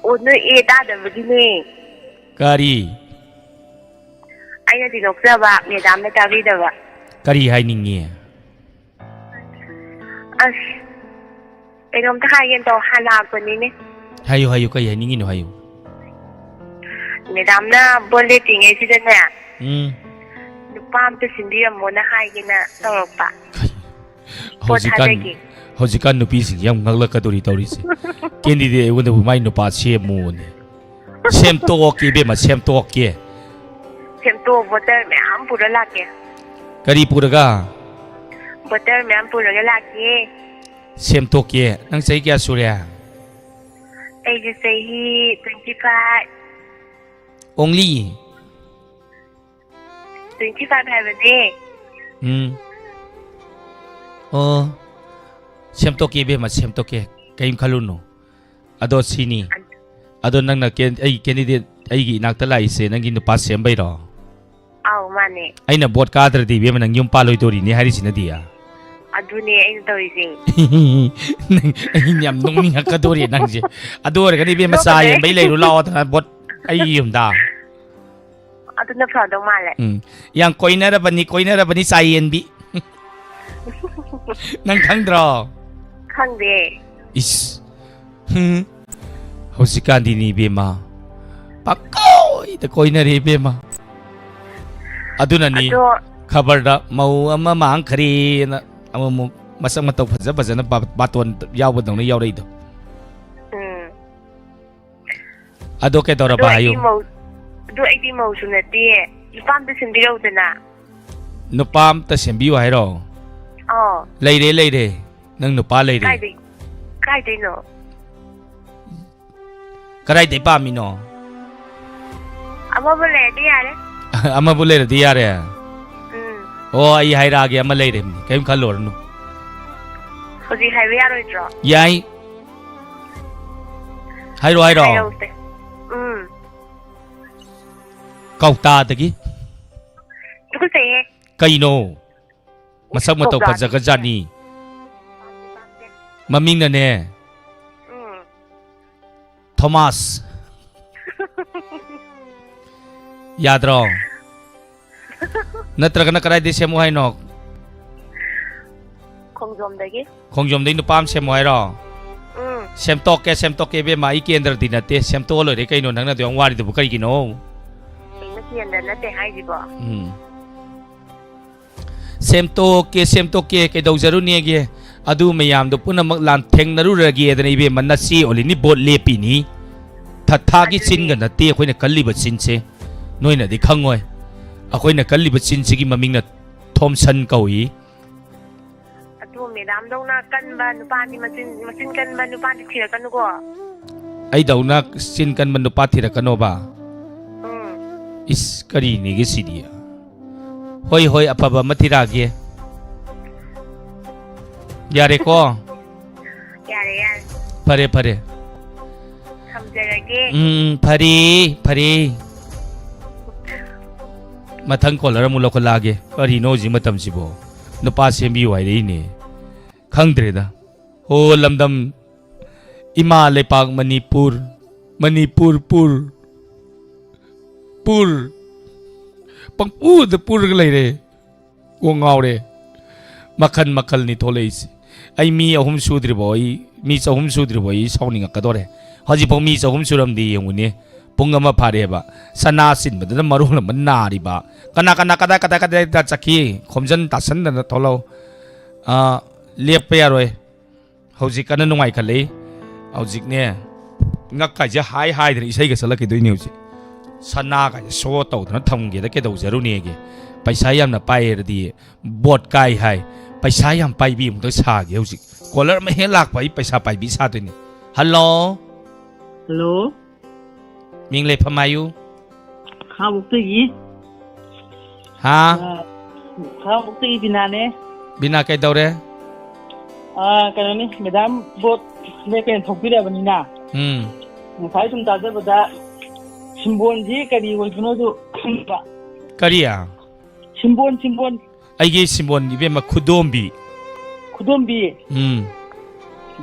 ꯑꯣ, ꯅꯣꯏ ꯑꯦ ꯇꯥꯗꯕꯒꯤꯅꯦ꯫ ꯀꯔꯤ? ꯑꯩꯅꯗꯤ ꯅꯣꯛꯆꯕ, ꯃꯦꯗꯥꯝꯅ ꯇꯥꯕꯤꯗꯕ꯫ ꯀꯔꯤ ꯍꯥꯏꯅꯤꯡꯉꯤ? ꯑꯁ, ꯀꯩꯅꯣꯝꯇ ꯍꯥꯏꯒꯦꯅ ꯇꯧ, ꯍꯥꯟꯅ ꯂꯥꯛꯄꯅꯤꯅꯦ꯫ ꯍꯥꯏꯌꯨ, ꯍꯥꯏꯌꯨ, ꯀꯩ ꯍꯥꯏꯅꯤꯡꯉꯤꯅꯣ ꯍꯥꯏꯌꯨ꯫ ꯃꯦꯗꯥꯝꯅ ꯕꯣꯠ ꯂꯦꯞꯄꯤꯉꯩꯁꯤꯗꯅꯦ, ꯎꯝ꯫ ꯅꯨꯄꯥ ꯑꯝꯇ ꯁꯤꯟꯕꯤꯔꯝꯃꯣꯅ ꯍꯥꯏꯒꯦꯅ ꯇꯧꯔꯛꯄ꯫ ꯄꯣꯠ ꯍꯧꯖꯤꯛꯀꯥꯟ ꯊꯥꯖꯒꯦ꯫ ꯍꯧꯖꯤꯛꯀꯥꯟ ꯅꯨꯄꯤꯁꯤꯡꯁꯦ ꯌꯥꯝ ꯉꯛꯂꯛꯀꯗꯧꯔꯤ ꯇꯧꯔꯤꯁꯦ꯫ ꯀꯦꯟꯗꯤꯗꯦꯠ ꯑꯩꯉꯣꯟꯗꯕꯨ ꯃꯥꯏ ꯅꯨꯄꯥ ꯁꯦꯝꯃꯨꯅꯦ꯫ ꯁꯦꯝꯇꯣꯛꯀꯦ ꯏꯕꯦꯝꯃ, ꯁꯦꯝꯇꯣꯛꯀꯦ꯫ ꯁꯦꯝꯇꯣꯛꯑꯣ, ꯕꯣꯇꯜ ꯃꯌꯥꯝ ꯄꯨꯔ ꯂꯥꯛꯀꯦ꯫ ꯀꯔꯤ ꯄꯨꯔꯒ? ꯕꯣꯇꯜ ꯃꯌꯥꯝ ꯄꯨꯔꯒ ꯂꯥꯛꯀꯦ꯫ ꯁꯦꯝꯇꯣꯛꯀꯦ꯫ ꯅꯪ ꯆꯍꯤ ꯀꯌꯥ ꯁꯨꯔꯦ? ꯑꯩꯁꯦ ꯆꯍꯤ twenty five꯫ Only? Twenty five ꯍꯥꯏꯕꯅꯦ꯫ ꯎꯝ꯫ ꯑꯣ, ꯁꯦꯝꯇꯣꯛꯀꯦ ꯏꯕꯦꯝꯃ, ꯁꯦꯝꯇꯣꯛꯀꯦ꯫ ꯀꯔꯤꯝ ꯈꯜꯂꯨꯅꯨ꯫ ꯑꯗꯣ ꯁꯤꯅꯤ꯫ ꯑꯗꯣ ꯅꯪꯅ ꯀꯦꯟ-, ꯑꯩꯒꯤ ꯀꯦꯟꯗꯤꯗꯦꯠ ꯑꯩꯒꯤ ꯏꯅꯥꯛꯇ ꯂꯥꯛꯏꯁꯦ ꯅꯪꯒꯤ ꯅꯨꯄꯥ ꯁꯦꯝꯕꯩꯔꯣ? ꯑꯧ, ꯃꯥꯅꯦ꯫ ꯑꯩꯅ ꯚꯣꯠ ꯀꯥꯗ꯭ꯔꯗꯤ ꯏꯕꯦꯝꯃ ꯅꯪ ꯌꯨꯝ ꯄꯥꯜꯂꯣꯏꯗꯣꯔꯤꯅꯦ ꯍꯥꯏꯔꯤꯁꯤꯅꯗꯤ꯫ ꯑꯗꯨꯅꯦ ꯑꯩꯅ ꯇꯧꯔꯤꯁꯦ꯫ ꯅꯪ, ꯑꯩ ꯌꯥꯝ ꯅꯣꯛꯅꯤꯡꯉꯛꯀꯗꯣꯔꯦ ꯅꯪꯁꯦ꯫ ꯑꯗꯨ ꯑꯣꯏꯔꯒꯗꯤ ꯏꯕꯦꯝꯃ ꯆꯥ ꯅꯣꯛꯀꯅꯨꯍꯦ꯫ ꯌꯦꯟꯕꯩ ꯂꯩꯔꯨ ꯂꯥꯛꯑꯣꯗꯅ ꯚꯣꯠ ꯑꯩꯒꯤ ꯌꯨꯝꯗ꯫ ꯑꯗꯨꯅ ꯐꯗꯧ ꯃꯥꯜꯂꯦ꯫ ꯎꯝ꯫ ꯌꯥꯝ ꯀꯣꯏꯅꯔꯕꯅꯤ, ꯀꯣꯏꯅꯔꯕꯅꯤ ꯆꯥ ꯌꯦꯟꯕꯤ꯫ ꯅꯪ ꯈꯪꯗ꯭ꯔꯣ? ꯈꯪꯗꯦ꯫ ꯏꯁ꯫ ꯍꯨꯝ꯫ ꯍꯧꯖꯤꯛꯀꯥꯟꯗꯤꯅꯤ ꯏꯕꯦꯝꯃ꯫ ꯄꯪꯀꯣꯏꯗ ꯀꯣꯏꯅꯔꯦ ꯏꯕꯦꯝꯃ꯫ ꯑꯗꯨꯅꯅꯤ ꯑꯗꯣ ꯈꯕꯔꯗ ꯃꯧ ꯑꯃ ꯃꯥꯡꯈ꯭ꯔꯦꯅ ꯑꯃꯨꯛ ꯃꯁꯛ ꯃꯇꯧ ꯐꯖ ꯐꯖꯅ ꯕꯥ-, ꯕꯥꯇꯣꯟ ꯌꯥꯎꯕꯗꯧꯅ ꯌꯥꯎꯔꯛꯏꯗꯣ꯫ ꯎꯝ꯫ ꯑꯗꯣ ꯀꯩꯗꯧꯔꯕ ꯑꯗꯣ ꯍꯥꯏꯌꯨ꯫ ꯑꯩꯗꯤ ꯃꯧ-, ꯑꯗꯣ ꯑꯩꯗꯤ ꯃꯧꯁꯨ ꯅꯠꯇꯦ꯫ ꯅꯨꯄꯥ ꯑꯝꯇ ꯁꯤꯟꯕꯤꯔꯧꯗꯅ꯫ ꯅꯨꯄꯥ ꯑꯝꯇ ꯁꯦꯝꯕꯤꯌꯨ ꯍꯥꯏꯔꯣ? ꯑꯣ꯫ ꯂꯩꯔꯦ, ꯂꯩꯔꯦ꯫ ꯅꯪ ꯅꯨꯄꯥ ꯂꯩꯔꯦ꯫ ꯀꯥꯏꯗꯩ-, ꯀꯥꯏꯗꯩꯅꯣ? ꯀꯗꯥꯏꯗꯩ ꯄꯥꯝꯃꯤꯅꯣ? ꯑꯃꯕꯨ ꯂꯩꯔꯗꯤ ꯌꯥꯔꯦ꯫ ꯑꯃꯕꯨ ꯂꯩꯔꯗꯤ ꯌꯥꯔꯦ? ꯎꯝ꯫ ꯑꯣ, ꯑꯩ ꯍꯥꯏꯔꯛꯑꯒꯦ, ꯑꯃ ꯂꯩꯔꯦ꯫ ꯀꯔꯤꯝ ꯈꯜꯂꯨꯔꯅꯨ꯫ ꯍꯧꯖꯤꯛ ꯍꯥꯏꯕ ꯌꯥꯔꯣꯏꯗ꯭ꯔꯣ? ꯌꯥꯏ꯫ ꯍꯥꯏꯔꯣ, ꯍꯥꯏꯔꯣ꯫ ꯍꯥꯏꯔꯛꯎꯁꯦ꯫ ꯎꯝ꯫ ꯀꯧꯇꯥꯗꯒꯤ꯫ ꯇꯨꯀꯠꯆꯩꯍꯦ꯫ ꯀꯩꯅꯣ? ꯃꯁꯛ ꯃꯇꯧ ꯀꯧꯇꯥꯗꯒꯤ꯫ ꯐꯖꯒ꯭ꯔꯖꯥꯠꯅꯤ꯫ ꯃꯃꯤꯡꯅꯅꯦ꯫ ꯎꯝ꯫ ꯊꯣꯃꯥꯁ꯫ ꯌꯥꯗ꯭ꯔꯣ? ꯅꯠꯇ꯭ꯔꯒꯅ ꯀꯗꯥꯏꯗꯩ ꯁꯦꯝꯃꯨ ꯍꯥꯏꯅꯣ? ꯈꯣꯡꯖꯣꯝꯗꯒꯤ꯫ ꯈꯣꯡꯖꯣꯝꯗꯩ ꯅꯨꯄꯥ ꯑꯃ ꯁꯦꯝꯃꯨ ꯍꯥꯏꯔꯣ? ꯎꯝ꯫ ꯁꯦꯝꯇꯣꯛꯀꯦ, ꯁꯦꯝꯇꯣꯛꯀꯦ, ꯏꯕꯦꯝꯃ, ꯑꯩ ꯀꯦꯟꯗ꯭ꯔꯗꯤ ꯅꯠꯇꯦ꯫ ꯁꯦꯝꯇꯣꯛꯑ ꯂꯣꯏꯔꯦ ꯀꯩꯅꯣ, ꯅꯪꯅ ꯑꯗꯨ ꯌꯥꯝ ꯋꯥꯔꯤꯗꯨꯕꯨ ꯀꯔꯤꯒꯤꯅꯣ? ꯀꯩꯅꯣ ꯀꯦꯟꯗ꯭ꯔ ꯅꯠꯇꯦ ꯍꯥꯏꯁꯤꯕꯣ? ꯎꯝ꯫ ꯁꯦꯝꯇꯣꯛꯀꯦ, ꯁꯦꯝꯇꯣꯛꯀꯦ, ꯀꯩꯗꯧꯖꯔꯨꯅꯦꯒꯦ? ꯑꯗꯨ ꯃꯌꯥꯝꯗꯣ ꯄꯨꯝꯅꯃꯛ ꯂꯥꯟꯊꯦꯡꯅꯔꯨꯔꯒꯦꯗꯅ, ꯏꯕꯦꯝꯃ, ꯅꯆꯦ ꯑꯣꯜꯂꯤꯅꯤ ꯚꯣꯠ ꯂꯦꯞꯄꯤꯅꯤ꯫ ꯊꯊꯥꯒꯤ ꯑꯗꯨꯅꯤ꯫ ꯆꯤꯟꯒ ꯅꯠꯇꯦ ꯑꯩꯈꯣꯏꯅ ꯀꯜꯂꯤꯕ ꯆꯤꯟꯁꯦ꯫ ꯅꯣꯏꯅꯗꯤ ꯈꯪꯉꯣꯏ꯫ ꯑꯩꯈꯣꯏꯅ ꯀꯜꯂꯤꯕ ꯆꯤꯟꯁꯤꯒꯤ ꯃꯃꯤꯡꯅ ꯊꯣꯝꯁꯟ ꯀꯧꯏ꯫ ꯑꯗꯨ ꯃꯦꯗꯥꯝꯗꯧꯅ ꯀꯟꯕ ꯅꯨꯄꯥꯗꯤ, ꯃꯆꯤꯟ, ꯃꯆꯤꯟ ꯀꯟꯕ ꯅꯨꯄꯥꯗꯤ ꯊꯤꯔꯛꯀꯅꯨꯀꯣ꯫ ꯑꯩꯗꯧꯅ ꯆꯤꯟ ꯀꯟꯕ ꯅꯨꯄꯥ ꯊꯤꯔꯛꯀꯅꯣꯕ? ꯎꯝ꯫ ꯏꯁ, ꯀꯔꯤꯅꯤꯒꯦ ꯁꯤꯗꯤ? ꯍꯣꯏ, ꯍꯣꯏ, ꯑꯐꯕ ꯑꯃ ꯊꯤꯔꯛꯑꯒꯦ꯫ ꯌꯥꯔꯦꯀꯣ? ꯌꯥꯔꯦ, ꯌꯥꯔꯦ꯫ ꯐꯔꯦ, ꯐꯔꯦ꯫ ꯊꯝꯖꯔꯒꯦ꯫ ꯎꯝ, ꯐꯔꯦ, ꯐꯔꯦ꯫ ꯃꯊꯪ ꯀꯣꯂꯔ ꯑꯃꯨꯛ ꯂꯧꯈꯠꯂꯛꯑꯒꯦ꯫ ꯀꯔꯤꯅꯣ ꯍꯧꯖꯤꯛ ꯃꯇꯝꯁꯤꯕꯣ? ꯅꯨꯄꯥ ꯁꯦꯝꯕꯤꯌꯨ ꯍꯥꯏꯔꯛꯏꯅꯦ꯫ ꯈꯪꯗ꯭ꯔꯦꯗ꯫ ꯍꯣ, ꯂꯝꯗꯝ ꯏꯃꯥ ꯂꯩꯄꯥꯛ ꯃꯅꯤꯄꯨꯔ, ꯃꯅꯤꯄꯨꯔ ꯄꯨꯔ, ꯄꯨꯔ, ꯄꯪꯄꯨꯗ ꯄꯨꯔꯒ ꯂꯩꯔꯦ꯫ ꯀꯣꯛ ꯉꯥꯎꯔꯦ꯫ ꯃꯈꯜ ꯃꯈꯜꯅꯤ ꯊꯣꯛꯂꯛꯏꯁꯦ꯫ ꯑꯩ ꯃꯤ ꯑꯍꯨꯝ ꯁꯨꯗ꯭ꯔꯤꯕꯣ, ꯑꯩ ꯃꯤ ꯆꯍꯨꯝ ꯁꯨꯗ꯭ꯔꯤꯕꯣ ꯑꯩ ꯁꯥꯎꯅꯤꯡꯉꯛꯀꯗꯣꯔꯦ꯫ ꯍꯧꯖꯤꯛꯐꯥꯎ ꯃꯤ ꯆꯍꯨꯝ ꯁꯨꯔꯝꯗꯦ ꯌꯦꯡꯉꯨꯅꯦ꯫ ꯄꯨꯡ ꯑꯃ ꯐꯥꯔꯦꯕ꯫ ꯁꯅꯥ ꯆꯤꯟꯕꯗꯨꯅ ꯃꯔꯣꯜ ꯑꯃ ꯅꯥꯔꯤꯕ꯫ ꯀꯅꯥ, ꯀꯅꯥ, ꯀꯗꯥꯏ, ꯀꯗꯥꯏ, ꯀꯗꯥꯏꯗ ꯆꯠꯈꯤ? ꯈꯣꯝꯖꯟ ꯇꯥꯁꯟꯗꯅ ꯊꯣꯛꯂꯛꯑꯣ꯫ ꯑꯥ, ꯂꯦꯞꯄ ꯌꯥꯔꯣꯏ꯫ ꯍꯧꯖꯤꯛ ꯀꯟꯅ ꯅꯨꯡꯉꯥꯏꯈꯠꯂꯛꯏ꯫ ꯍꯧꯖꯤꯛꯅꯦ, ꯉꯛꯀꯥꯏꯁꯦ ꯍꯥꯏ ꯍꯥꯏꯗꯅ ꯏꯁꯩꯒ ꯁꯛꯂꯛꯈꯤꯗꯣꯏꯅꯦ ꯍꯧꯖꯤꯛ꯫ ꯁꯅꯥꯒꯥꯏꯁꯦ ꯁꯣ ꯇꯧꯗꯅ ꯊꯝꯒꯦꯗ ꯀꯩꯗꯧꯖꯔꯨꯅꯦꯒꯦ? ꯄꯩꯁꯥ ꯌꯥꯝꯅ ꯄꯥꯏꯔꯗꯤ ꯕꯣꯠ ꯀꯥꯏ ꯍꯥꯏ꯫ ꯄꯩꯁꯥ ꯌꯥꯝ ꯄꯥꯏꯕꯤ ꯑꯃꯨꯛꯇ ꯁꯥꯒꯦ ꯍꯧꯖꯤꯛ꯫ ꯀꯣꯂꯔ ꯑꯃ ꯍꯦꯛ ꯂꯥꯛꯄ ꯑꯩ ꯄꯩꯁꯥ ꯄꯥꯏꯕꯤ ꯁꯥꯗꯣꯏꯅꯦ꯫ ꯍꯜꯂꯣ? ꯍꯜꯂꯣ? ꯃꯤꯡ ꯂꯩꯐꯝ ꯍꯥꯏꯌꯨ꯫ ꯈꯥꯉꯕꯣꯛꯇꯒꯤ꯫ ꯍꯥ? ꯑ, ꯈꯥꯉꯕꯣꯛꯇꯒꯤ ꯕꯤꯅꯥꯅꯦ꯫ ꯕꯤꯅꯥ ꯀꯩꯗꯧꯔꯦ? ꯑ, ꯀꯩꯅꯣꯅꯤ, ꯃꯦꯗꯥꯝ ꯕꯣꯠ ꯂꯦꯞꯀꯦꯅ ꯊꯣꯛꯄꯤꯔꯕꯅꯤꯅ, ꯎꯝ꯫ ꯉꯁꯥꯏ ꯁꯨꯝ ꯇꯥꯖꯕꯗ ꯁꯤꯝꯕꯣꯟꯁꯤ ꯀꯔꯤ ꯑꯣꯏꯕꯅꯣꯗꯨ ꯈꯪꯕ꯫ ꯀꯔꯤ? ꯁꯤꯝꯕꯣꯟ, ꯁꯤꯝꯕꯣꯟ꯫ ꯑꯩꯒꯤ ꯁꯤꯝꯕꯣꯟ ꯏꯕꯦꯝꯃ ꯈꯨꯗꯣꯝꯕꯤ꯫ ꯈꯨꯗꯣꯝꯕꯤ? ꯎꯝ꯫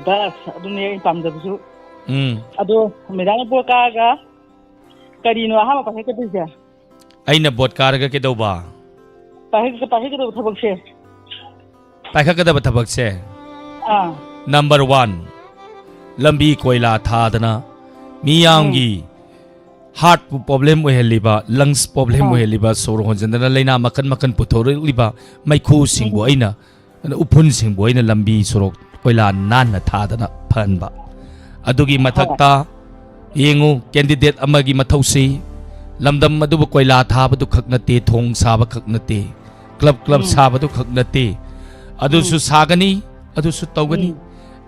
ꯕꯁ, ꯑꯗꯨꯅꯦ ꯑꯩ ꯄꯥꯝꯖꯕꯁꯨ꯫ ꯎꯝ꯫ ꯑꯗꯣ ꯃꯦꯗꯥꯝꯅ ꯕꯣꯠ ꯀꯥꯔꯒ ꯀꯔꯤꯅꯣ ꯑꯍꯥꯟꯕ ꯄꯥꯏꯈꯠꯀꯗꯣꯏꯁꯦ? ꯑꯩꯅ ꯕꯣꯠ ꯀꯥꯔꯒ ꯀꯩꯗꯧꯕ? ꯄꯥꯏꯈꯠ-, ꯄꯥꯏꯈꯠꯀꯗꯧꯕ ꯊꯕꯛꯁꯦ꯫ ꯄꯥꯏꯈꯠꯀꯗꯕ ꯊꯕꯛꯁꯦ? ꯑꯥ꯫ Number one, ꯂꯝꯕꯤ ꯀꯣꯏꯂꯥ ꯊꯥꯗꯅ ꯃꯤꯌꯥꯝꯒꯤ heartꯄꯨ problem ꯑꯣꯏꯍꯜꯂꯤꯕ, lungs problem ꯑꯥ꯫ ꯑꯣꯏꯍꯜꯂꯤꯕ, ꯁꯣꯔ ꯍꯣꯟꯖꯤꯟꯗꯅ ꯂꯥꯏꯅꯥ ꯃꯈꯟ ꯃꯈꯟ ꯄꯨꯊꯣꯔꯛꯂꯤꯕ ꯃꯩꯈꯨꯁꯤꯡꯕꯨ ꯎꯝ꯫ ꯑꯩꯅ, ꯎꯐꯨꯟꯁꯤꯡꯕꯨ ꯑꯩꯅ ꯂꯝꯕꯤ ꯁꯣꯔꯣꯛ ꯀꯣꯏꯂꯥ ꯅꯥꯟꯅ ꯊꯥꯗꯅ ꯐꯍꯟꯕ꯫ ꯑꯗꯨꯒꯤ ꯍꯣꯏ꯫ ꯃꯊꯛꯇ ꯌꯦꯡꯉꯨ, candidate ꯑꯃꯒꯤ ꯃꯊꯧꯁꯤ ꯂꯝꯗꯝ ꯑꯗꯨꯕꯨ ꯀꯣꯏꯂꯥ ꯊꯥꯕꯗꯨ ꯈꯛ ꯅꯠꯇꯦ, ꯊꯣꯡ ꯁꯥꯕ ꯈꯛ ꯅꯠꯇꯦ, club, club ꯎꯝ꯫ ꯁꯥꯕꯗꯨ ꯈꯛ ꯅꯠꯇꯦ, ꯑꯗꯨꯁꯨ ꯎꯝ꯫ ꯁꯥꯒꯅꯤ, ꯑꯗꯨꯁꯨ ꯇꯧꯒꯅꯤ꯫ ꯎꯝ꯫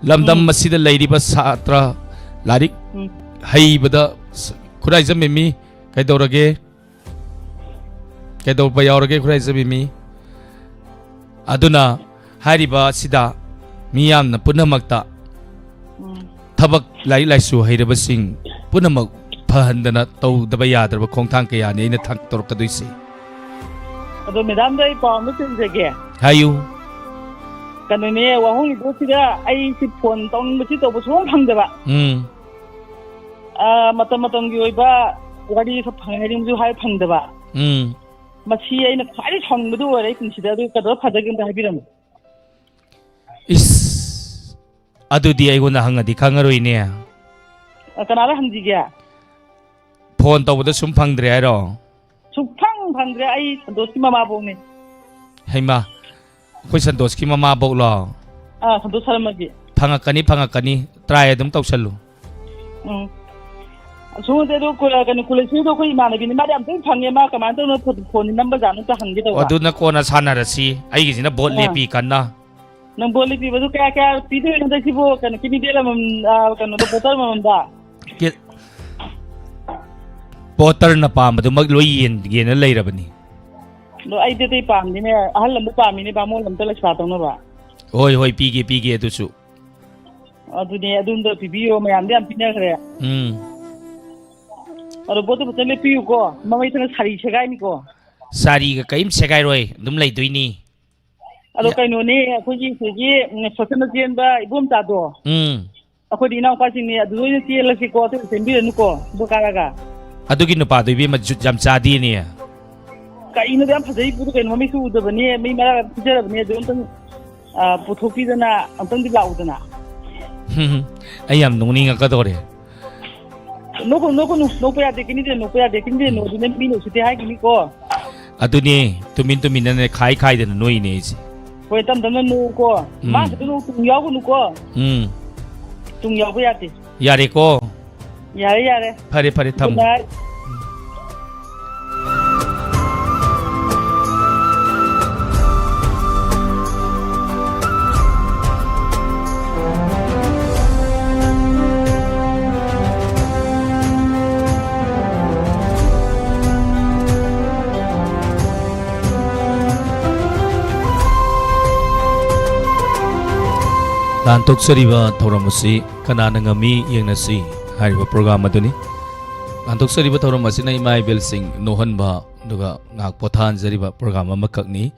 ꯂꯝꯗꯝ ꯎꯝ꯫ ꯑꯁꯤꯗ ꯂꯩꯔꯤꯕ ꯁꯥꯇ꯭ꯔ ꯂꯥꯏꯔꯤꯛ ꯎꯝ꯫ ꯍꯩꯕꯗ ꯁ-, ꯈꯨꯔꯥꯏꯖꯝ ꯃꯤꯃꯤ ꯀꯩꯗꯧꯔꯒꯦ? ꯀꯩꯗꯧꯕ ꯌꯥꯎꯔꯒꯦ ꯈꯨꯔꯥꯏꯖꯝ ꯃꯤꯃꯤ? ꯑꯗꯨꯅ ꯍꯥꯏꯔꯤꯕ ꯑꯁꯤꯗ ꯃꯤꯌꯥꯝꯅ ꯄꯨꯝꯅꯃꯛꯇ ꯎꯝ꯫ ꯊꯕꯛ, ꯂꯥꯏꯔꯤꯛ ꯂꯥꯏꯁꯨ ꯍꯩꯔꯕꯁꯤꯡ ꯄꯨꯝꯅꯃꯛ ꯐꯍꯟꯗꯅ ꯇꯧꯗꯕ ꯌꯥꯗ꯭ꯔꯕ ꯈꯣꯡꯊꯥꯡ ꯀꯌꯥꯅꯤ ꯑꯩꯅ ꯊꯥꯡ-, ꯇꯧꯔꯛꯀꯗꯣꯏꯁꯦ꯫ ꯑꯗꯣ ꯃꯦꯗꯥꯝꯗ ꯑꯩ ꯄꯥꯎ ꯑꯃ ꯇꯝꯖꯒꯦ꯫ ꯍꯥꯏꯌꯨ꯫ ꯀꯩꯅꯣꯅꯦ, ꯋꯥꯍꯣꯡ ꯏꯕꯣꯛꯁꯤꯗ ꯑꯩꯁꯤ phone ꯇꯧꯅꯤꯡꯕꯁꯤ ꯇꯧꯕ ꯁꯨꯡꯐꯪ ꯐꯪꯗꯕ꯫ ꯎꯝ꯫ ꯑꯥ, ꯃꯇꯝ ꯃꯇꯝꯒꯤ ꯑꯣꯏꯕ ꯋꯥꯔꯤ ꯈꯔ ꯐꯪꯉꯦ ꯍꯥꯏꯅꯤꯡꯕꯁꯨ ꯍꯥꯏ ꯐꯪꯗꯕ꯫ ꯎꯝ꯫ ꯃꯁꯤ ꯑꯩꯅ ꯈ꯭ꯋꯥꯏꯗꯒꯤ ꯁꯥꯎꯅꯤꯡꯕꯗꯨ ꯑꯣꯏꯔꯦ ꯑꯩ ꯄꯨꯟꯁꯤꯗ꯫ ꯑꯗꯨ ꯀꯩꯗꯧꯔ ꯐꯗꯒꯦ ꯑꯝꯇ ꯍꯥꯏꯕꯤꯔꯝꯃꯨ꯫ ꯏꯁ, ꯑꯗꯨꯗꯤ ꯑꯩꯉꯣꯟꯗ ꯍꯪꯉꯗꯤ ꯈꯪꯉꯔꯣꯏꯅꯦ꯫ ꯑ, ꯀꯅꯥꯗ ꯍꯪꯁꯤꯒꯦ? Phone ꯇꯧꯕꯗ ꯁꯨꯝ ꯐꯪꯗ꯭ꯔꯦ ꯍꯥꯏꯔꯣ? ꯁꯨꯡꯐꯪ ꯐꯪꯗ꯭ꯔꯦ꯫ ꯑꯩ ꯁꯟꯇꯣꯁꯀꯤ ꯃꯃꯥꯕꯣꯛꯅꯦ꯫ ꯍꯩꯃꯥ, ꯑꯩꯈꯣꯏ ꯁꯟꯇꯣꯁꯀꯤ ꯃꯃꯥꯕꯣꯛꯂꯣ? ꯑꯥ, ꯁꯟꯇꯣꯁ ꯁꯔꯃꯒꯤ꯫ ꯐꯪꯉꯛꯀꯅꯤ, ꯐꯪꯉꯛꯀꯅꯤ꯫ Try ꯑꯗꯨꯝ ꯇꯧꯁꯜꯂꯨ꯫ ꯎꯝ꯫ ꯑꯁꯣꯝꯗ ꯑꯗꯣ ꯀꯣ-, ꯀꯩꯅꯣ, ꯀꯣꯂꯦꯖꯀꯤꯗꯣ ꯑꯩꯈꯣꯏ ꯏꯃꯥꯟꯅꯕꯤꯅꯤ꯫ ꯃꯥꯗꯤ ꯌꯥꯝ ꯇꯣꯏꯅ ꯐꯪꯉꯦ꯫ ꯃꯥ ꯀꯃꯥꯏꯅ ꯇꯧꯅ ꯐꯣꯟ, ꯐꯣꯟꯁꯦ ꯅꯝꯕ ꯖꯥꯠꯅꯣ ꯑꯝꯇ ꯍꯪꯒꯦ ꯇꯧꯕ꯫ ꯑꯗꯨꯅ ꯀꯣꯟꯅ ꯁꯥꯟꯅꯔꯁꯤ꯫ ꯑꯩꯒꯤꯁꯤꯅ ꯕꯣꯠ ꯑꯥ꯫ ꯂꯦꯞꯄꯤ ꯀꯟꯅ꯫ ꯅꯪ ꯕꯣꯠ ꯂꯦꯞꯄꯤꯕꯗꯨ ꯀꯌꯥ ꯀꯌꯥ ꯄꯤꯗꯣꯏꯅꯣ ꯍꯟꯗꯛꯁꯤꯕꯨ? ꯀꯩꯅꯣ, candidate ꯑꯃꯃꯝ, ꯑꯥ, ꯀꯩꯅꯣꯗ, voter ꯑꯃꯃꯝꯗ? ꯀꯦ-, voterꯅ ꯄꯥꯝꯕꯗꯨꯃꯛ ꯂꯣꯏ ꯌꯦꯟ-, ꯌꯦꯟꯅ ꯂꯩꯔꯕꯅꯤ꯫ ꯑꯗꯣ ꯑꯩꯗꯤ ꯑꯇꯩ ꯄꯥꯝꯗꯦꯅꯦ, ꯑꯍꯜ ꯑꯃ ꯄꯥꯝꯃꯤꯅꯦ, ꯕꯥꯃꯣꯟ ꯑꯝꯇ ꯂꯩꯁꯥ ꯇꯧꯅꯕ꯫ ꯍꯣꯏ, ꯍꯣꯏ, ꯄꯤꯒꯦ, ꯄꯤꯒꯦ ꯑꯗꯨꯁꯨ꯫ ꯑꯗꯨꯅꯦ, ꯑꯗꯨꯝꯗ ꯄꯤꯕꯤꯌꯣ, ꯃꯌꯥꯝꯗꯤ ꯌꯥꯝ ꯄꯤꯅꯈ꯭ꯔꯦ꯫ ꯎꯝ꯫ ꯑꯗꯣ ꯕꯣꯠꯇꯣ ꯐꯖꯅ ꯂꯦꯞꯄꯤꯌꯨꯀꯣ, ꯃꯃꯩ ꯊꯪꯅ ꯁꯥꯔꯤ ꯁꯦꯒꯥꯏꯅꯤꯀꯣ꯫ ꯁꯥꯔꯤꯒ ꯀꯔꯤꯝ ꯁꯦꯒꯥꯏꯔꯣꯏ, ꯑꯗꯨꯝ ꯂꯩꯗꯣꯏꯅꯤ꯫ ꯑꯗꯣ ꯌꯥ- ꯀꯩꯅꯣꯅꯦ, ꯑꯩꯈꯣꯏꯒꯤ ꯁꯤꯒꯤ, ꯎꯝ, ꯁꯣꯠꯁꯟꯅ ꯆꯦꯟꯕ ꯏꯕꯣꯝꯆꯥꯗꯣ, ꯎꯝ꯫ ꯑꯩꯈꯣꯏꯗꯤ ꯏꯅꯥꯎꯄꯥꯁꯤꯡꯅꯦ, ꯑꯗꯨꯗ ꯑꯣꯏꯅ ꯆꯦꯜꯂꯁꯤꯀꯣ, ꯑꯇꯩ ꯆꯦꯟꯕꯤꯔꯅꯨꯀꯣ, ꯕꯣꯠ ꯀꯥꯔꯒ꯫ ꯑꯗꯨꯒꯤ ꯅꯨꯄꯥꯗꯣ ꯏꯕꯦꯝꯃ ꯖꯨꯠ ꯌꯥꯝ ꯆꯥꯗꯦꯅꯦ꯫ ꯀꯩꯅꯣꯗ ꯌꯥꯝ ꯐꯖꯩ ꯄꯨꯗ ꯀꯩꯅꯣ, ꯃꯃꯤꯠꯁꯨ ꯎꯗꯕꯅꯦ, ꯃꯤ ꯃꯔꯥ ꯄꯤꯖꯔꯕꯅꯦ, ꯑꯗꯨ ꯑꯝꯇꯪ, ꯑ, ꯄꯨꯊꯣꯛꯄꯤꯗꯅ ꯑꯝꯇꯪꯗꯤ ꯂꯥꯛꯎꯗꯅ꯫ ꯑꯩ ꯌꯥꯝ ꯅꯣꯛꯅꯤꯡꯉꯛꯀꯗꯧꯔꯦ꯫ ꯅꯣꯛꯀꯅꯨ, ꯅꯣꯛꯀꯅꯨ, ꯅꯣꯛꯄ ꯌꯥꯗꯦ, ꯀꯤꯅꯤꯗ ꯅꯣꯛꯄ ꯌꯥꯗꯦ, ꯀꯤꯅꯤꯗ ꯅꯣꯛꯑꯗꯤ ꯅꯪ ꯃꯤꯅ ꯎꯁꯤꯠꯇꯦ ꯍꯥꯏꯈꯤꯅꯤꯀꯣ꯫ ꯑꯗꯨꯅꯦ, ꯇꯨꯃꯤꯟ ꯇꯨꯃꯤꯟꯅꯅꯦ, ꯈꯥꯏ ꯈꯥꯏꯗꯅ ꯅꯣꯛꯏꯅꯦ ꯑꯩꯁꯦ꯫ ꯍꯣꯏ, ꯇꯝ ꯇꯝꯅ ꯅꯣꯛꯎꯀꯣ꯫ ꯎꯝ꯫ ꯃꯥ ꯈꯛꯇ ꯅꯣꯛ, ꯇꯨꯡ ꯌꯥꯎꯒꯅꯨꯀꯣ꯫ ꯎꯝ꯫ ꯇꯨꯡ ꯌꯥꯎꯕ ꯌꯥꯗꯦ꯫ ꯌꯥꯔꯦꯀꯣ? ꯌꯥꯔꯦ, ꯌꯥꯔꯦ꯫ ꯐꯔꯦ, ꯐꯔꯦ, ꯊꯝꯃꯣ꯫ Good night꯫ ꯂꯥꯟꯊꯣꯛꯆꯔꯤꯕ ꯊꯧꯔꯝ ꯑꯁꯤ ꯀꯅꯥꯅ ꯉꯝꯃꯤ ꯌꯦꯡꯅꯁꯤ ꯍꯥꯏꯔꯤꯕ ꯄ꯭ꯔꯣꯒ꯭ꯔꯥꯝ ꯑꯗꯨꯅꯤ꯫ ꯂꯥꯟꯊꯣꯛꯆꯔꯤꯕ ꯊꯧꯔꯝ ꯑꯁꯤꯅ ꯏꯃꯥ ꯏꯕꯦꯜꯁꯤꯡ ꯅꯣꯛꯍꯟꯕ ꯑꯗꯨꯒ ꯉꯥꯏꯍꯥꯛ ꯄꯣꯊꯥꯍꯟꯖꯔꯤꯕ ꯄ꯭ꯔꯣꯒ꯭ꯔꯥꯝ ꯑꯃꯈꯛꯅꯤ꯫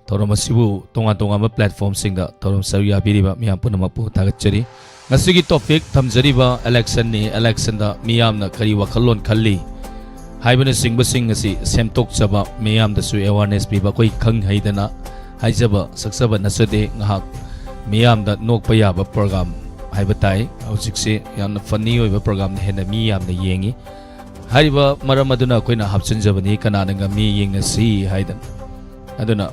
ꯊꯧꯔꯝ ꯑꯁꯤꯕꯨ ꯇꯣꯉꯥꯟ ꯇꯣꯉꯥꯟꯕ ꯄ꯭ꯂꯦꯠꯐꯣꯝꯁꯤꯡꯗ ꯊꯧꯔꯝ ꯁꯔꯨꯛ ꯌꯥꯕꯤꯔꯤꯕ ꯃꯤꯌꯥꯝ ꯄꯨꯝꯅꯃꯛꯄꯨ ꯊꯥꯒꯠꯆꯔꯤ꯫ ꯉꯁꯤꯒꯤ ꯇꯣꯄꯤꯛ ꯊꯝꯖꯔꯤꯕ ꯏꯂꯦꯛꯁꯟꯅꯤ꯫ ꯏꯂꯦꯛꯁꯟꯗ ꯃꯤꯌꯥꯝꯅ ꯀꯔꯤ ꯋꯥꯈꯜꯂꯣꯟ ꯈꯜꯂꯤ ꯍꯥꯏꯕꯅꯆꯤꯡꯕꯁꯤꯡ ꯑꯁꯤ ꯁꯦꯝꯗꯣꯛꯆꯕ, ꯃꯤꯌꯥꯝꯗꯁꯨ ꯑꯦꯋꯥꯔꯅꯦꯁ ꯄꯤꯕ, ꯑꯩꯈꯣꯏ ꯈꯪ ꯍꯩꯗꯅ ꯍꯥꯏꯖꯕ ꯁꯛꯆꯕ ꯅꯠꯆꯗꯦ꯫ ꯉꯥꯏꯍꯥꯛ ꯃꯤꯌꯥꯝꯗ ꯅꯣꯛꯄ ꯌꯥꯕ ꯄ꯭ꯔꯣꯒ꯭ꯔꯥꯝ ꯍꯥꯏꯕ ꯇꯥꯏ꯫ ꯍꯧꯖꯤꯛꯁꯦ ꯌꯥꯝꯅ ꯐꯟꯅꯤ ꯑꯣꯏꯕ ꯄ꯭ꯔꯣꯒ꯭ꯔꯥꯝꯅ ꯍꯦꯟꯅ ꯃꯤ ꯌꯥꯝꯅ ꯌꯦꯡꯉꯤ꯫ ꯍꯥꯏꯔꯤꯕ ꯃꯔꯝ ꯑꯗꯨꯅ ꯑꯩꯈꯣꯏꯅ ꯍꯥꯞꯆꯤꯟꯖꯕꯅꯤ, ꯀꯅꯥꯅ ꯉꯝꯃꯤ ꯌꯦꯡꯅꯁꯤ ꯍꯥꯏꯗꯅ꯫ ꯑꯗꯨꯅ,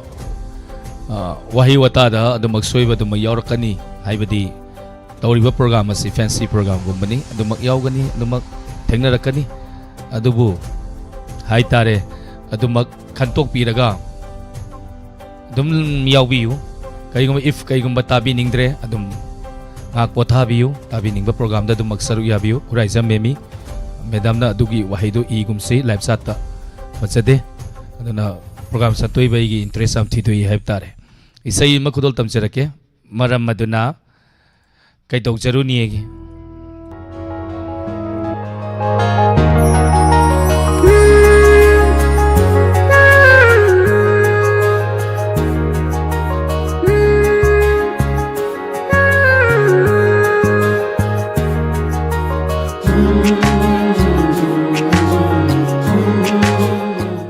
ꯑ, ꯋꯥꯍꯩ ꯋꯥꯇꯥꯗ ꯑꯗꯨꯃꯛ ꯁꯣꯏꯕ ꯑꯗꯨꯃꯛ ꯌꯥꯎꯔꯛꯀꯅꯤ, ꯍꯥꯏꯕꯗꯤ ꯇꯧꯔꯤꯕ ꯄ꯭ꯔꯣꯒ꯭ꯔꯥꯝ ꯑꯁꯤ ꯐꯦꯟꯁꯤ ꯄ꯭ꯔꯣꯒ꯭ꯔꯥꯝꯒꯨꯝꯕꯅꯤ, ꯑꯗꯨꯃꯛ ꯌꯥꯎꯒꯅꯤ, ꯑꯗꯨꯃꯛ ꯊꯦꯡꯅꯔꯛꯀꯅꯤ꯫ ꯑꯗꯨꯕꯨ ꯍꯥꯏꯇꯥꯔꯦ, ꯑꯗꯨꯃꯛ ꯈꯟꯇꯣꯛꯄꯤꯔꯒ ꯑꯗꯨꯝ ꯌꯥꯎꯕꯤꯌꯨ꯫ ꯀꯔꯤꯒꯨꯝꯕ, if ꯀꯔꯤꯒꯨꯝꯕ ꯇꯥꯕꯤꯅꯤꯡꯗ꯭ꯔꯦ, ꯑꯗꯨꯝ ꯉꯥꯏꯍꯥꯛ ꯄꯣꯊꯥꯕꯤꯌꯨ, ꯇꯥꯕꯤꯅꯤꯡꯕ ꯄ꯭ꯔꯣꯒ꯭ꯔꯥꯝꯗ ꯑꯗꯨꯃꯛ ꯁꯔꯨꯛ ꯌꯥꯕꯤꯌꯨ꯫ ꯈꯨꯔꯥꯏꯖꯝ ꯃꯦꯃꯤ, ꯃꯦꯗꯥꯝꯅ ꯑꯗꯨꯒꯤ ꯋꯥꯍꯩꯗꯨ ꯏꯒꯨꯝꯁꯤ ꯂꯥꯏꯐ ꯆꯥꯠꯇ꯫ ꯐꯖꯗꯦ꯫ ꯑꯗꯨꯅ ꯄ꯭ꯔꯣꯒ꯭ꯔꯥꯝ ꯆꯠꯇꯣꯏꯕ ꯑꯩꯒꯤ ꯏꯟꯇꯔꯦꯁ ꯌꯥꯝ ꯊꯤꯗꯣꯛꯏ ꯍꯥꯏꯕ ꯇꯥꯔꯦ꯫ ꯏꯁꯩ ꯑꯃ ꯈꯨꯗꯣꯜ ꯇꯝꯖꯔꯛꯀꯦ꯫ ꯃꯔꯝ ꯑꯗꯨꯅ ꯀꯩꯗꯧꯖꯔꯨꯅꯤꯒꯦ?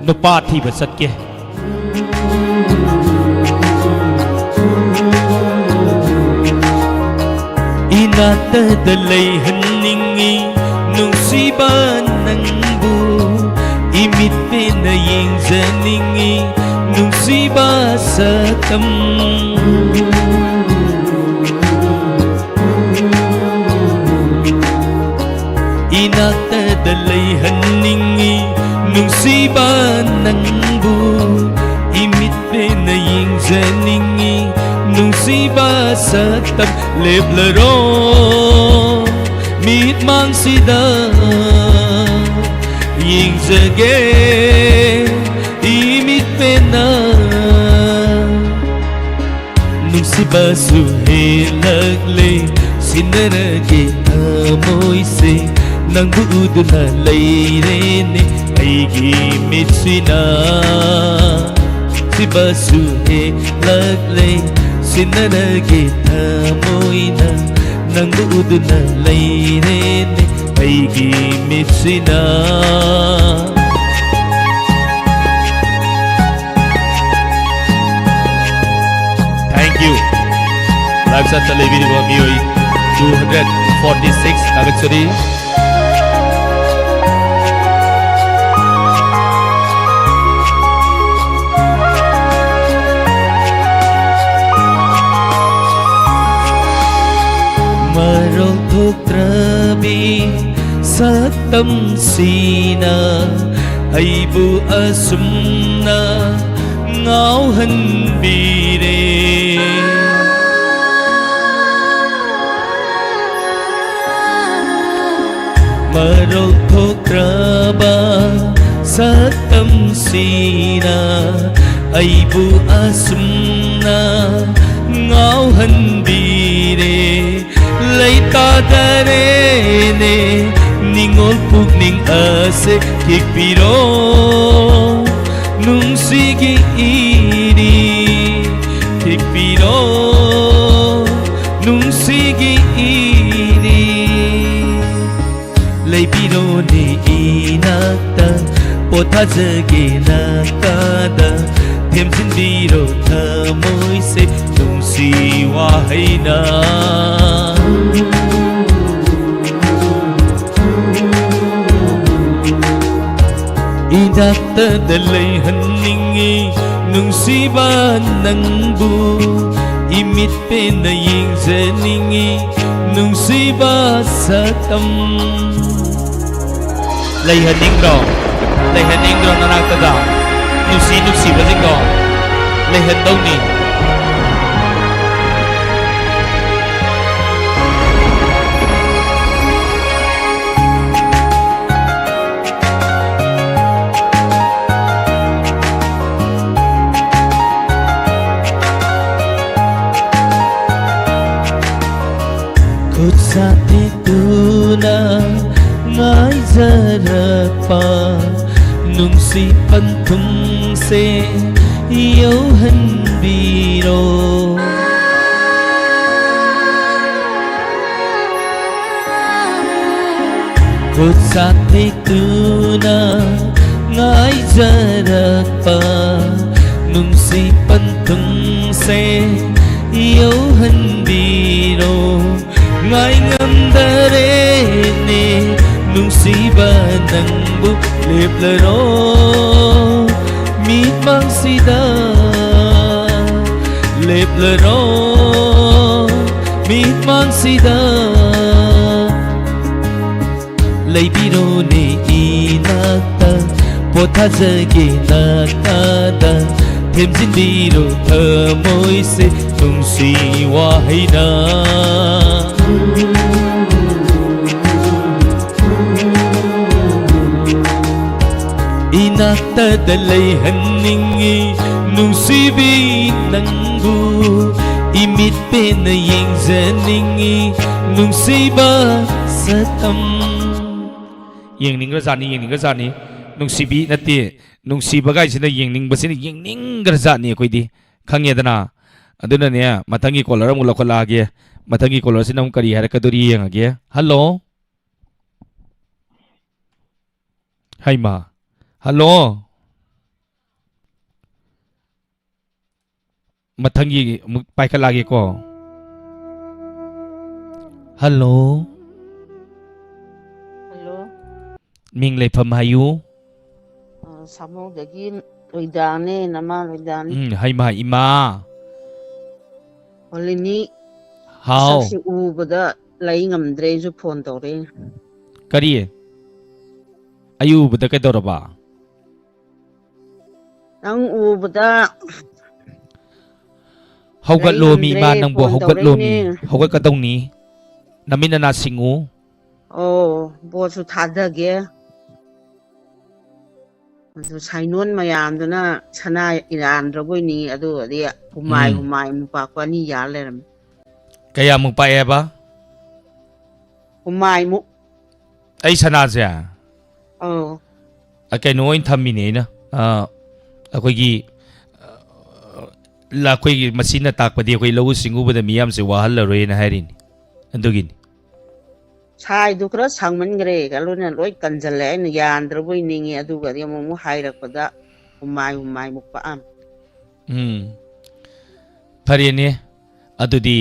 ꯅꯨꯄꯥ ꯊꯤꯕ ꯆꯠꯀꯦ꯫ ꯏ ꯏꯅꯥꯛꯇꯗ ꯂꯩꯍꯟꯅꯤꯡꯉꯤ ꯅꯨꯡꯁꯤꯕ ꯅꯪꯕꯨ, ꯏꯃꯤꯠ ꯄꯦꯟꯅ ꯌꯦꯡꯖꯅꯤꯡꯉꯤ ꯅꯨꯡꯁꯤꯕ ꯁꯛꯇꯝ꯫ ꯏꯅꯥꯛꯇꯗ ꯂꯩꯍꯟꯅꯤꯡꯉꯤ ꯅꯨꯡꯁꯤꯕ ꯅꯪꯕꯨ, ꯏꯃꯤꯠ ꯄꯦꯟꯅ ꯌꯦꯡꯖꯅꯤꯡꯉꯤ ꯅꯨꯡꯁꯤꯕ ꯁꯛꯇꯝ꯫ ꯂꯦꯞꯂꯔꯣ ꯃꯤꯠꯃꯥꯡꯁꯤꯗ, ꯌꯦꯡꯖꯒꯦ ꯏꯃꯤꯠ ꯄꯦꯟꯅ꯫ ꯅꯨꯡꯁꯤꯕꯁꯨ ꯍꯦꯜꯂꯛꯂꯦ, ꯁꯤꯟꯅꯔꯒꯦ ꯊꯃꯣꯏꯁꯦ, ꯅꯪꯕꯨ ꯎꯗꯨꯅ ꯂꯩꯔꯦꯅꯦ ꯑꯩꯒꯤ ꯃꯤꯠꯁꯤꯅ꯫ ꯅꯨꯡꯁꯤꯕꯁꯨ ꯍꯦꯜꯂꯛꯂꯦ, ꯁꯤꯟꯅꯔꯒꯦ ꯊꯃꯣꯏꯅ, ꯅꯪꯕꯨ ꯎꯗꯨꯅ ꯂꯩꯔꯦꯅꯦ ꯑꯩꯒꯤ ꯃꯤꯠꯁꯤꯅ꯫ Thank you. Live chatꯇ ꯂꯩꯕꯤꯔꯤꯕ ꯃꯤꯑꯣꯏ two hundred forty six ꯊꯥꯒꯠꯆꯔꯤ꯫ ꯃꯔꯧ ꯊꯣꯛꯇ꯭ꯔꯕꯤ ꯁꯛꯇꯝꯁꯤꯅ ꯑꯩꯕꯨ ꯑꯁꯨꯝꯅ ꯉꯥꯎꯍꯟꯕꯤꯔꯦ꯫ ꯃꯔꯧ ꯊꯣꯛꯇ꯭ꯔꯕ ꯁꯛꯇꯝꯁꯤꯅ ꯑꯩꯕꯨ ꯑꯁꯨꯝꯅ ꯉꯥꯎꯍꯟꯕꯤꯔꯦ꯫ ꯂꯩꯇꯥꯗꯔꯦꯅꯦ ꯅꯤꯡꯉꯣꯜ ꯄꯨꯛꯅꯤꯡ ꯑꯁꯦ, ꯊꯦꯛꯄꯤꯔꯣ ꯅꯨꯡꯁꯤꯒꯤ ꯏꯔꯤ, ꯊꯦꯛꯄꯤꯔꯣ ꯅꯨꯡꯁꯤꯒꯤ ꯏꯔꯤ꯫ ꯂꯩꯕꯤꯔꯣꯅꯦ ꯏꯅꯥꯛꯇ, ꯄꯣꯊꯥꯖꯒꯦ ꯅꯥꯛꯇꯗ, ꯊꯦꯝꯖꯤꯟꯕꯤꯔꯣ ꯊꯃꯣꯏꯁꯦ ꯅꯨꯡꯁꯤ ꯋꯥꯍꯩꯅ꯫ ꯏꯅꯥꯛꯇꯗ ꯂꯩꯍꯟꯅꯤꯡꯉꯤ ꯅꯨꯡꯁꯤꯕ ꯅꯪꯕꯨ, ꯏꯃꯤꯠ ꯄꯦꯟꯅ ꯌꯦꯡꯖꯅꯤꯡꯉꯤ ꯅꯨꯡꯁꯤꯕ ꯁꯛꯇꯝ꯫ ꯂꯩꯍꯟꯅꯤꯡꯗ꯭ꯔꯣ? ꯂꯩꯍꯟꯅꯤꯡꯗ꯭ꯔꯣ ꯅꯅꯥꯛꯇꯗ? ꯅꯨꯡꯁꯤ ꯅꯨꯡꯁꯤꯕꯁꯤꯡꯗꯣ ꯂꯩꯍꯟꯗꯧꯅꯤ꯫ ꯈꯨꯠ ꯁꯥ ꯇꯦꯛꯇꯨꯅ ꯉꯥꯏꯖꯔꯛꯄ ꯅꯨꯡꯁꯤ ꯄꯟꯊꯨꯡꯁꯦ ꯌꯧꯍꯟꯕꯤꯔꯣ꯫ ꯈꯨꯠ ꯁꯥ ꯇꯦꯛꯇꯨꯅ ꯉꯥꯏꯖꯔꯛꯄ ꯅꯨꯡꯁꯤ ꯄꯟꯊꯨꯡꯁꯦ ꯌꯧꯍꯟꯕꯤꯔꯣ꯫ ꯉꯥꯏꯉꯝꯗꯔꯦꯅꯦ ꯅꯨꯡꯁꯤꯕ ꯅꯪꯕꯨ, ꯂꯦꯞꯂꯔꯣ ꯃꯤꯠꯃꯥꯡꯁꯤꯗ, ꯂꯦꯞꯂꯔꯣ ꯃꯤꯠꯃꯥꯡꯁꯤꯗ꯫ ꯂꯩꯕꯤꯔꯣꯅꯦ ꯏꯅꯥꯛꯇ, ꯄꯣꯊꯥꯖꯒꯦ ꯅꯥꯛꯇꯗ, ꯊꯦꯝꯖꯤꯟꯕꯤꯔꯣ ꯊꯃꯣꯏꯁꯦ ꯅꯨꯡꯁꯤ ꯋꯥꯍꯩꯅ꯫ ꯏꯅꯥꯛꯇꯗ ꯂꯩꯍꯟꯅꯤꯡꯉꯤ ꯅꯨꯡꯁꯤꯕꯤ ꯅꯪꯕꯨ, ꯏꯃꯤꯠ ꯄꯦꯟꯅ ꯌꯦꯡꯖꯅꯤꯡꯉꯤ ꯅꯨꯡꯁꯤꯕ ꯁꯛꯇꯝ꯫ ꯌꯦꯡꯅꯤꯡꯈ꯭ꯔꯖꯥꯠꯅꯤ, ꯌꯦꯡꯅꯤꯡꯈ꯭ꯔꯖꯥꯠꯅꯤ꯫ ꯅꯨꯡꯁꯤꯕꯤ ꯅꯠꯇꯦ, ꯅꯨꯡꯁꯤꯕ ꯀꯥꯏꯁꯤꯅ ꯌꯦꯡꯅꯤꯡꯕꯁꯤꯅ ꯌꯦꯡꯅꯤꯡꯈ꯭ꯔꯖꯥꯠꯅꯤ ꯑꯩꯈꯣꯏꯗꯤ, ꯈꯪꯉꯦꯗꯅ꯫ ꯑꯗꯨꯅꯅꯦ, ꯃꯊꯪꯒꯤ ꯀꯣꯂꯔ ꯑꯃꯨꯛ ꯂꯧꯈꯠꯂꯛꯑꯒꯦ꯫ ꯃꯊꯪꯒꯤ ꯀꯣꯂꯔꯁꯤꯅ ꯑꯃꯨꯛ ꯀꯔꯤ ꯍꯥꯏꯔꯛꯀꯗꯣꯔꯤ ꯌꯦꯡꯉꯒꯦ꯫ ꯍꯜꯂꯣ꯫ ꯍꯩꯃꯥ꯫ ꯍꯜꯂꯣ꯫ ꯃꯊꯪꯒꯤ ꯑꯃꯨꯛ ꯄꯥꯏꯈꯠꯂꯛꯑꯒꯦꯀꯣ꯫ ꯍꯜꯂꯣ꯫ ꯍꯜꯂꯣ꯫ ꯃꯤꯡ ꯂꯩꯐꯝ ꯍꯥꯏꯌꯨ꯫ ꯑ, ꯁꯥꯃꯧꯗꯒꯤ ꯂꯣꯏꯗꯥꯅꯦ, ꯅꯃꯥ ꯂꯣꯏꯗꯥꯅꯤ꯫ ꯎꯝ, ꯍꯩꯃꯥ, ꯏꯃꯥ꯫ ꯍꯣꯂꯤꯅꯤ, ꯍꯥꯎ꯫ ꯁꯛꯁꯤ ꯎꯕꯗ ꯂꯩ ꯉꯝꯗ꯭ꯔꯦ, ꯑꯩꯁꯨ ꯐꯣꯟ ꯇꯧꯔꯛꯏꯅꯦ꯫ ꯀꯔꯤ? ꯑꯩ ꯎꯕꯗ ꯀꯩꯗꯧꯔꯕ? ꯅꯪ ꯎꯕꯗ ꯍꯧꯒꯠꯂꯣꯃꯤ, ꯂꯩ ꯏꯃꯥ, ꯉꯝꯗ꯭ꯔꯦ, ꯅꯪꯕꯨ ꯐꯣꯟ ꯍꯧꯒꯠꯂꯣꯃꯤ꯫ ꯇꯧꯔꯛꯏꯅꯦ꯫ ꯍꯧꯒꯠꯀꯗꯧꯅꯤ꯫ ꯅꯃꯤꯠ ꯅꯅꯥ ꯁꯤꯡꯉꯨ꯫ ꯑꯣ, ꯕꯣꯠꯁꯨ ꯊꯥꯗꯒꯦ꯫ ꯑꯗꯨ ꯁꯥꯏꯅꯣꯟ ꯃꯌꯥꯝꯗꯨꯅ ꯁꯅꯥ ꯏꯔꯥꯟꯗ꯭ꯔꯕꯣꯏꯅꯤ, ꯑꯗꯨꯒꯗꯤ ꯍꯨꯃꯥꯏ ꯎꯝ꯫ ꯍꯨꯃꯥꯏ ꯃꯨꯄꯥꯛꯄ ꯑꯅꯤ ꯌꯥꯜ ꯂꯩꯔꯝꯃꯤ꯫ ꯀꯌꯥꯃꯨꯛ ꯄꯥꯛꯑꯦꯕ? ꯍꯨꯃꯥꯏꯃꯨꯛ꯫ ꯑꯩ ꯁꯅꯥꯁꯦ? ꯑꯧ꯫ ꯑ, ꯀꯩꯅꯣ ꯑꯣꯏꯅ ꯊꯝꯃꯤꯅꯦ ꯑꯩꯅ꯫ ꯑ, ꯑꯩꯈꯣꯏꯒꯤ, ꯑ, ꯂ-, ꯑꯩꯈꯣꯏꯒꯤ ꯃꯁꯤꯅ ꯇꯥꯛꯄꯗꯤ ꯑꯩꯈꯣꯏ ꯂꯧꯎ ꯁꯤꯡꯎꯕꯗ ꯃꯤꯌꯥꯝꯁꯦ ꯋꯥꯍꯜꯂꯔꯣꯏꯅ ꯍꯥꯏꯔꯤꯅꯤ꯫ ꯑꯗꯨꯒꯤꯅꯤ꯫ ꯁꯥꯏꯗꯨ ꯈꯔ ꯁꯥꯡꯃꯟꯈ꯭ꯔꯦ, ꯀꯩꯅꯣꯅ ꯂꯣꯏ ꯀꯟꯁꯤꯜꯂꯦ, ꯑꯩꯅ ꯌꯥꯟꯗ꯭ꯔꯕꯣꯏ ꯅꯤꯡꯉꯤ, ꯑꯗꯨꯒꯗꯤ ꯑꯃꯨꯛ ꯑꯃꯨꯛ ꯍꯥꯏꯔꯛꯄꯗ ꯍꯨꯃꯥꯏ ꯍꯨꯃꯥꯏ ꯃꯨꯛ ꯄꯥꯛꯑꯝꯃꯤ꯫ ꯎꯝ꯫ ꯐꯔꯦꯅꯦ꯫ ꯑꯗꯨꯗꯤ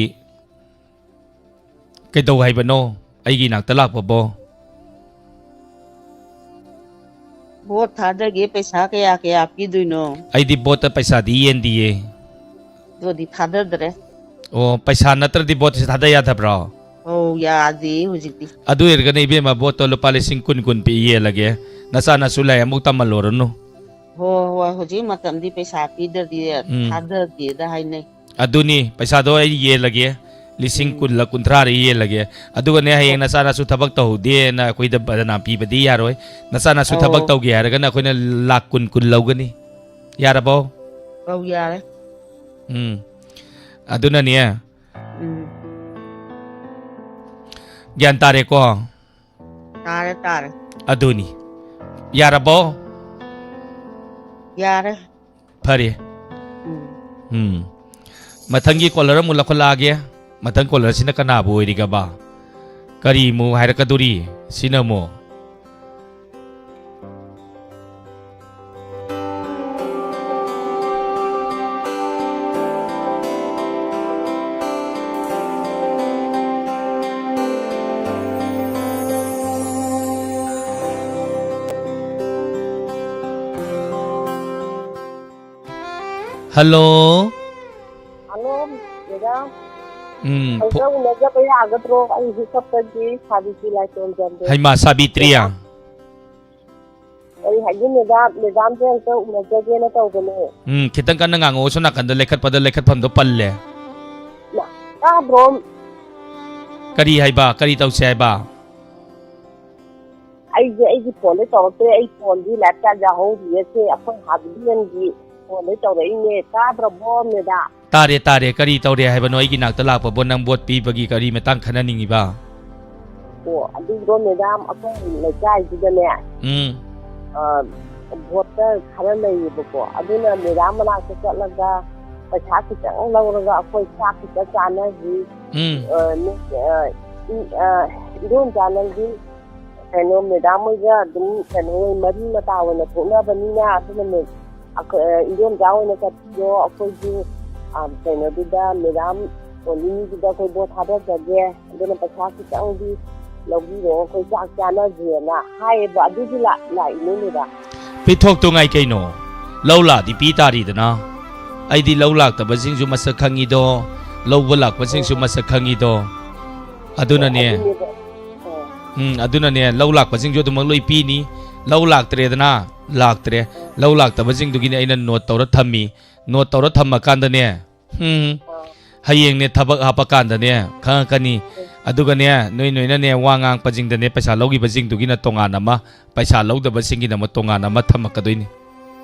ꯀꯩꯗꯧ ꯍꯥꯏꯕꯅꯣ ꯑꯩꯒꯤ ꯏꯅꯥꯛꯇ ꯂꯥꯛꯄꯕꯣ? ꯚꯣꯠ ꯊꯥꯗꯒꯦ, ꯄꯩꯁꯥ ꯀꯌꯥ ꯀꯌꯥ ꯄꯤꯗꯣꯏꯅꯣ? ꯑꯩꯗꯤ ꯚꯣꯠꯇ ꯄꯩꯁꯥꯗꯤ ꯌꯦꯟꯗꯤꯌꯦ꯫ ꯑꯗꯨꯗꯤ ꯊꯥꯗꯗ꯭ꯔꯦ꯫ ꯑꯣ, ꯄꯩꯁꯥ ꯅꯠꯇ꯭ꯔꯗꯤ ꯚꯣꯠꯁꯦ ꯊꯥꯗ ꯌꯥꯗꯕ꯭ꯔꯣ? ꯑꯧ, ꯌꯥꯗꯦ ꯍꯧꯖꯤꯛꯇꯤ꯫ ꯑꯗꯨ ꯑꯣꯏꯔꯒꯅ ꯏꯕꯦꯝꯃ, ꯚꯣꯠꯇꯣ ꯂꯨꯄꯥ ꯂꯤꯁꯤꯡ ꯀꯨꯟ ꯀꯨꯟ ꯄꯤ ꯌꯦꯜꯂꯒꯦ꯫ ꯅꯆꯥꯅꯁꯨ ꯂꯥꯏꯔꯤꯛ ꯑꯃꯨꯛ ꯇꯝꯍꯜꯂꯨꯔꯅꯨ꯫ ꯍꯣꯏ ꯍꯣꯏ, ꯍꯧꯖꯤꯛ ꯃꯇꯝꯗꯤ ꯄꯩꯁꯥ ꯄꯤꯗ꯭ꯔꯗꯤ ꯎꯝ꯫ ꯊꯥꯗꯗꯦꯗ ꯍꯥꯏꯅꯩ꯫ ꯑꯗꯨꯅꯤ, ꯄꯩꯁꯥꯗꯣ ꯑꯩ ꯌꯦꯜꯂꯒꯦ꯫ ꯂꯤꯁꯤꯡ ꯎꯝ꯫ ꯀꯨꯟꯂ ꯀꯨꯟꯊ꯭ꯔꯥꯔ ꯌꯦꯜꯂꯒꯦ꯫ ꯑꯗꯨꯒꯅꯦ, ꯍꯌꯦꯡ ꯅꯆꯥꯅꯁꯨ ꯊꯕꯛ ꯇꯧꯍꯧꯗꯦꯅ ꯑꯩꯈꯣꯏꯗ ꯕꯗꯅꯥꯝ ꯄꯤꯕꯗꯤ ꯌꯥꯔꯣꯏ꯫ ꯅꯆꯥꯅꯁꯨ ꯑꯧ꯫ ꯊꯕꯛ ꯇꯧꯒꯦ ꯍꯥꯏꯔꯒꯅ ꯑꯩꯈꯣꯏꯅ ꯂꯥꯛ ꯀꯨꯟ ꯀꯨꯟ ꯂꯧꯒꯅꯤ꯫ ꯌꯥꯔꯕꯣ? ꯑꯧ, ꯌꯥꯔꯦ꯫ ꯎꯝ꯫ ꯑꯗꯨꯅꯅꯦ, ꯎꯝ꯫ ꯒ꯭ꯌꯥꯟ ꯇꯥꯔꯦꯀꯣ? ꯇꯥꯔꯦ, ꯇꯥꯔꯦ꯫ ꯑꯗꯨꯅꯤ꯫ ꯌꯥꯔꯕꯣ? ꯌꯥꯔꯦ꯫ ꯐꯔꯦ꯫ ꯎꯝ꯫ ꯎꯝ꯫ ꯃꯊꯪꯒꯤ ꯀꯣꯂꯔ ꯑꯃꯨꯛ ꯂꯧꯈꯠꯂꯛꯑꯒꯦ꯫ ꯃꯊꯪ ꯀꯣꯂꯔꯁꯤꯅ ꯀꯅꯥꯕꯨ ꯑꯣꯏꯔꯤꯒꯕ? ꯀꯔꯤ ꯑꯃꯨꯛ ꯍꯥꯏꯔꯛꯀꯗꯣꯔꯤ? ꯁꯤꯅ ꯑꯃꯨꯛ꯫ ꯍꯜꯂꯣ꯫ Hello, madam. ꯎꯝ, ꯐꯣ- ꯑꯝꯇ ꯎꯅꯖꯕ ꯌꯥꯒꯗ꯭ꯔꯣ? ꯑꯩ ꯍꯤꯀꯞꯇꯒꯤ ꯁꯥꯕꯤꯇ꯭ꯔꯤ ꯂꯥꯏꯇꯣꯟꯖꯝꯗꯣ꯫ ꯍꯩꯃꯥ, ꯁꯥꯕꯤꯇ꯭ꯔꯤ? ꯃꯦꯗꯥꯝ, ꯀꯔꯤ ꯍꯥꯏꯒꯦ ꯃꯦꯗꯥꯝ? ꯃꯦꯗꯥꯝꯁꯦ ꯑꯝꯇ ꯎꯅꯖꯒꯦꯅ ꯇꯧꯕꯅꯦ꯫ ꯎꯝ, ꯈꯤꯇꯪ ꯀꯟꯅ ꯉꯥꯡꯉꯛꯑꯣ, ꯁꯣꯝ ꯅꯥꯀꯟꯗ ꯂꯩꯈꯠꯄꯗ ꯂꯩꯈꯠꯐꯝꯗꯣ ꯄꯜꯂꯦ꯫ ꯇꯥꯕ꯭ꯔꯣ? ꯀꯔꯤ ꯍꯥꯏꯕ? ꯀꯔꯤ ꯇꯧꯁꯦ ꯍꯥꯏꯕ? ꯑꯩꯁꯦ ꯑꯩꯒꯤ ꯐꯣꯟꯗꯩ ꯇꯧꯔꯛꯇ꯭ꯔꯦ, ꯑꯩ ꯐꯣꯟꯗꯤ ꯂꯥꯏꯞ ꯆꯥꯠ ꯌꯥꯍꯧꯔꯤꯌꯦ, ꯁꯦ ꯑꯩꯈꯣꯏ ꯍꯥꯕꯤꯒꯦꯟꯒꯤ ꯐꯣꯟꯗꯩ ꯇꯧꯔꯛꯏꯅꯦ, ꯇꯥꯗ꯭ꯔꯕꯣ ꯃꯦꯗꯥꯝ? ꯇꯥꯔꯦ, ꯇꯥꯔꯦ꯫ ꯀꯔꯤ ꯇꯧꯔꯦ ꯍꯥꯏꯕꯅꯣ? ꯑꯩꯒꯤ ꯅꯥꯛꯇ ꯂꯥꯛꯄꯕꯨ ꯅꯪ ꯚꯣꯠ ꯄꯤꯕꯒꯤ ꯀꯔꯤ ꯃꯇꯥꯡ ꯈꯟꯅꯅꯤꯡꯉꯤꯕ? ꯑꯣ, ꯑꯗꯨꯗꯣ ꯃꯦꯗꯥꯝ, ꯑꯩꯈꯣꯏ ꯂꯩꯀꯥꯏꯁꯤꯗꯅꯦ, ꯎꯝ꯫ ꯑ, ꯚꯣꯇꯔ ꯈꯔ ꯂꯩꯌꯦꯕꯀꯣ, ꯑꯗꯨꯅ ꯃꯦꯗꯥꯝ ꯃꯅꯥꯛꯇ ꯆꯠꯂꯒ ꯄꯩꯁꯥ ꯈꯤꯇꯪ ꯂꯧꯔꯒ ꯑꯩꯈꯣꯏ ꯆꯥꯛ ꯈꯤꯇ ꯆꯥꯅꯁꯤ꯫ ꯎꯝ꯫ ꯑ, ꯅ-, ꯑ, ꯏ-, ꯑ, ꯏꯗꯣꯝꯆꯥ ꯅꯪꯗꯤ ꯀꯩꯅꯣ, ꯃꯦꯗꯥꯝ ꯍꯣꯏꯒ ꯑꯗꯨꯝ ꯀꯩꯅꯣ, ꯃꯔꯤ ꯃꯇꯥ ꯑꯣꯏꯅ ꯊꯣꯛꯅꯕꯅꯤꯅ, ꯑꯗꯨꯅ ꯃꯦ-, ꯑꯩꯈꯣꯏ, ꯑ, ꯏꯗꯣꯝꯆꯥ ꯑꯣꯏꯅ ꯆꯠꯄꯤꯔꯣ, ꯑꯩꯈꯣꯏꯁꯨ, ꯑ, ꯀꯩꯅꯣꯗꯨꯗ ꯃꯦꯗꯥꯝ ꯑꯣꯟꯂꯤꯒꯤꯗ ꯑꯩꯈꯣꯏ ꯚꯣꯠ ꯊꯥꯗꯖꯒꯦ, ꯑꯗꯨꯅ ꯄꯩꯁꯥ ꯈꯤꯇꯪꯗꯤ ꯂꯧꯕꯤꯔꯣ, ꯑꯩꯈꯣꯏ ꯆꯥꯛ ꯆꯥꯅꯁꯦꯅ ꯍꯥꯏꯌꯦꯕ꯫ ꯑꯗꯨꯒꯤ ꯂꯥꯛ-, ꯂꯥꯛꯏꯅꯦ ꯃꯦꯗꯥꯝ꯫ ꯄꯤꯊꯣꯛꯇꯨꯉꯥꯏ ꯀꯩꯅꯣ? ꯂꯧ ꯂꯥꯛꯑꯗꯤ ꯄꯤ ꯇꯥꯔꯤꯗꯅ꯫ ꯑꯩꯗꯤ ꯂꯧ ꯂꯥꯛꯇꯕꯁꯤꯡꯁꯨ ꯃꯁꯛ ꯈꯪꯉꯤꯗꯣ, ꯂꯧꯕ ꯂꯥꯛꯄꯁꯤꯡꯁꯨ ꯃꯁꯛ ꯈꯪꯉꯤꯗꯣ꯫ ꯑꯗꯨꯅꯅꯦ꯫ ꯑꯗꯨꯅꯦꯕ꯫ ꯑꯣ꯫ ꯎꯝ, ꯑꯗꯨꯅꯅꯦ, ꯂꯧ ꯂꯥꯛꯄꯁꯤꯡꯁꯨ ꯑꯗꯨꯃꯛ ꯂꯣꯏ ꯄꯤꯅꯤ꯫ ꯂꯧ ꯂꯥꯛꯇ꯭ꯔꯦꯗꯅ, ꯂꯥꯛꯇ꯭ꯔꯦ꯫ ꯂꯧ ꯂꯥꯛꯇꯕꯁꯤꯡꯗꯨꯒꯤꯅꯦ ꯑꯩꯅ ꯅꯣꯠ ꯇꯧꯔ ꯊꯝꯃꯤ꯫ ꯅꯣꯠ ꯇꯧꯔ ꯊꯝꯃꯀꯥꯟꯗꯅꯦ, ꯎꯝ, ꯑꯣ꯫ ꯍꯌꯦꯡꯅꯦ ꯊꯕꯛ ꯍꯥꯞꯄꯀꯥꯟꯗꯅꯦ ꯈꯪꯉꯛꯀꯅꯤ꯫ ꯑꯗꯨꯒꯅꯦ, ꯅꯣꯏ ꯅꯣꯏꯅꯅꯦ ꯋꯥ ꯉꯥꯡꯕꯁꯤꯡꯗꯅꯦ ꯄꯩꯁꯥ ꯂꯧꯈꯤꯕꯁꯤꯡꯗꯨꯒꯤꯅ ꯇꯣꯉꯥꯟ ꯑꯃ, ꯄꯩꯁꯥ ꯂꯧꯗꯕꯁꯤꯡꯒꯤꯗꯃꯛ ꯇꯣꯉꯥꯟꯅ ꯑꯃ ꯊꯝꯃꯛꯀꯗꯣꯏꯅꯤ꯫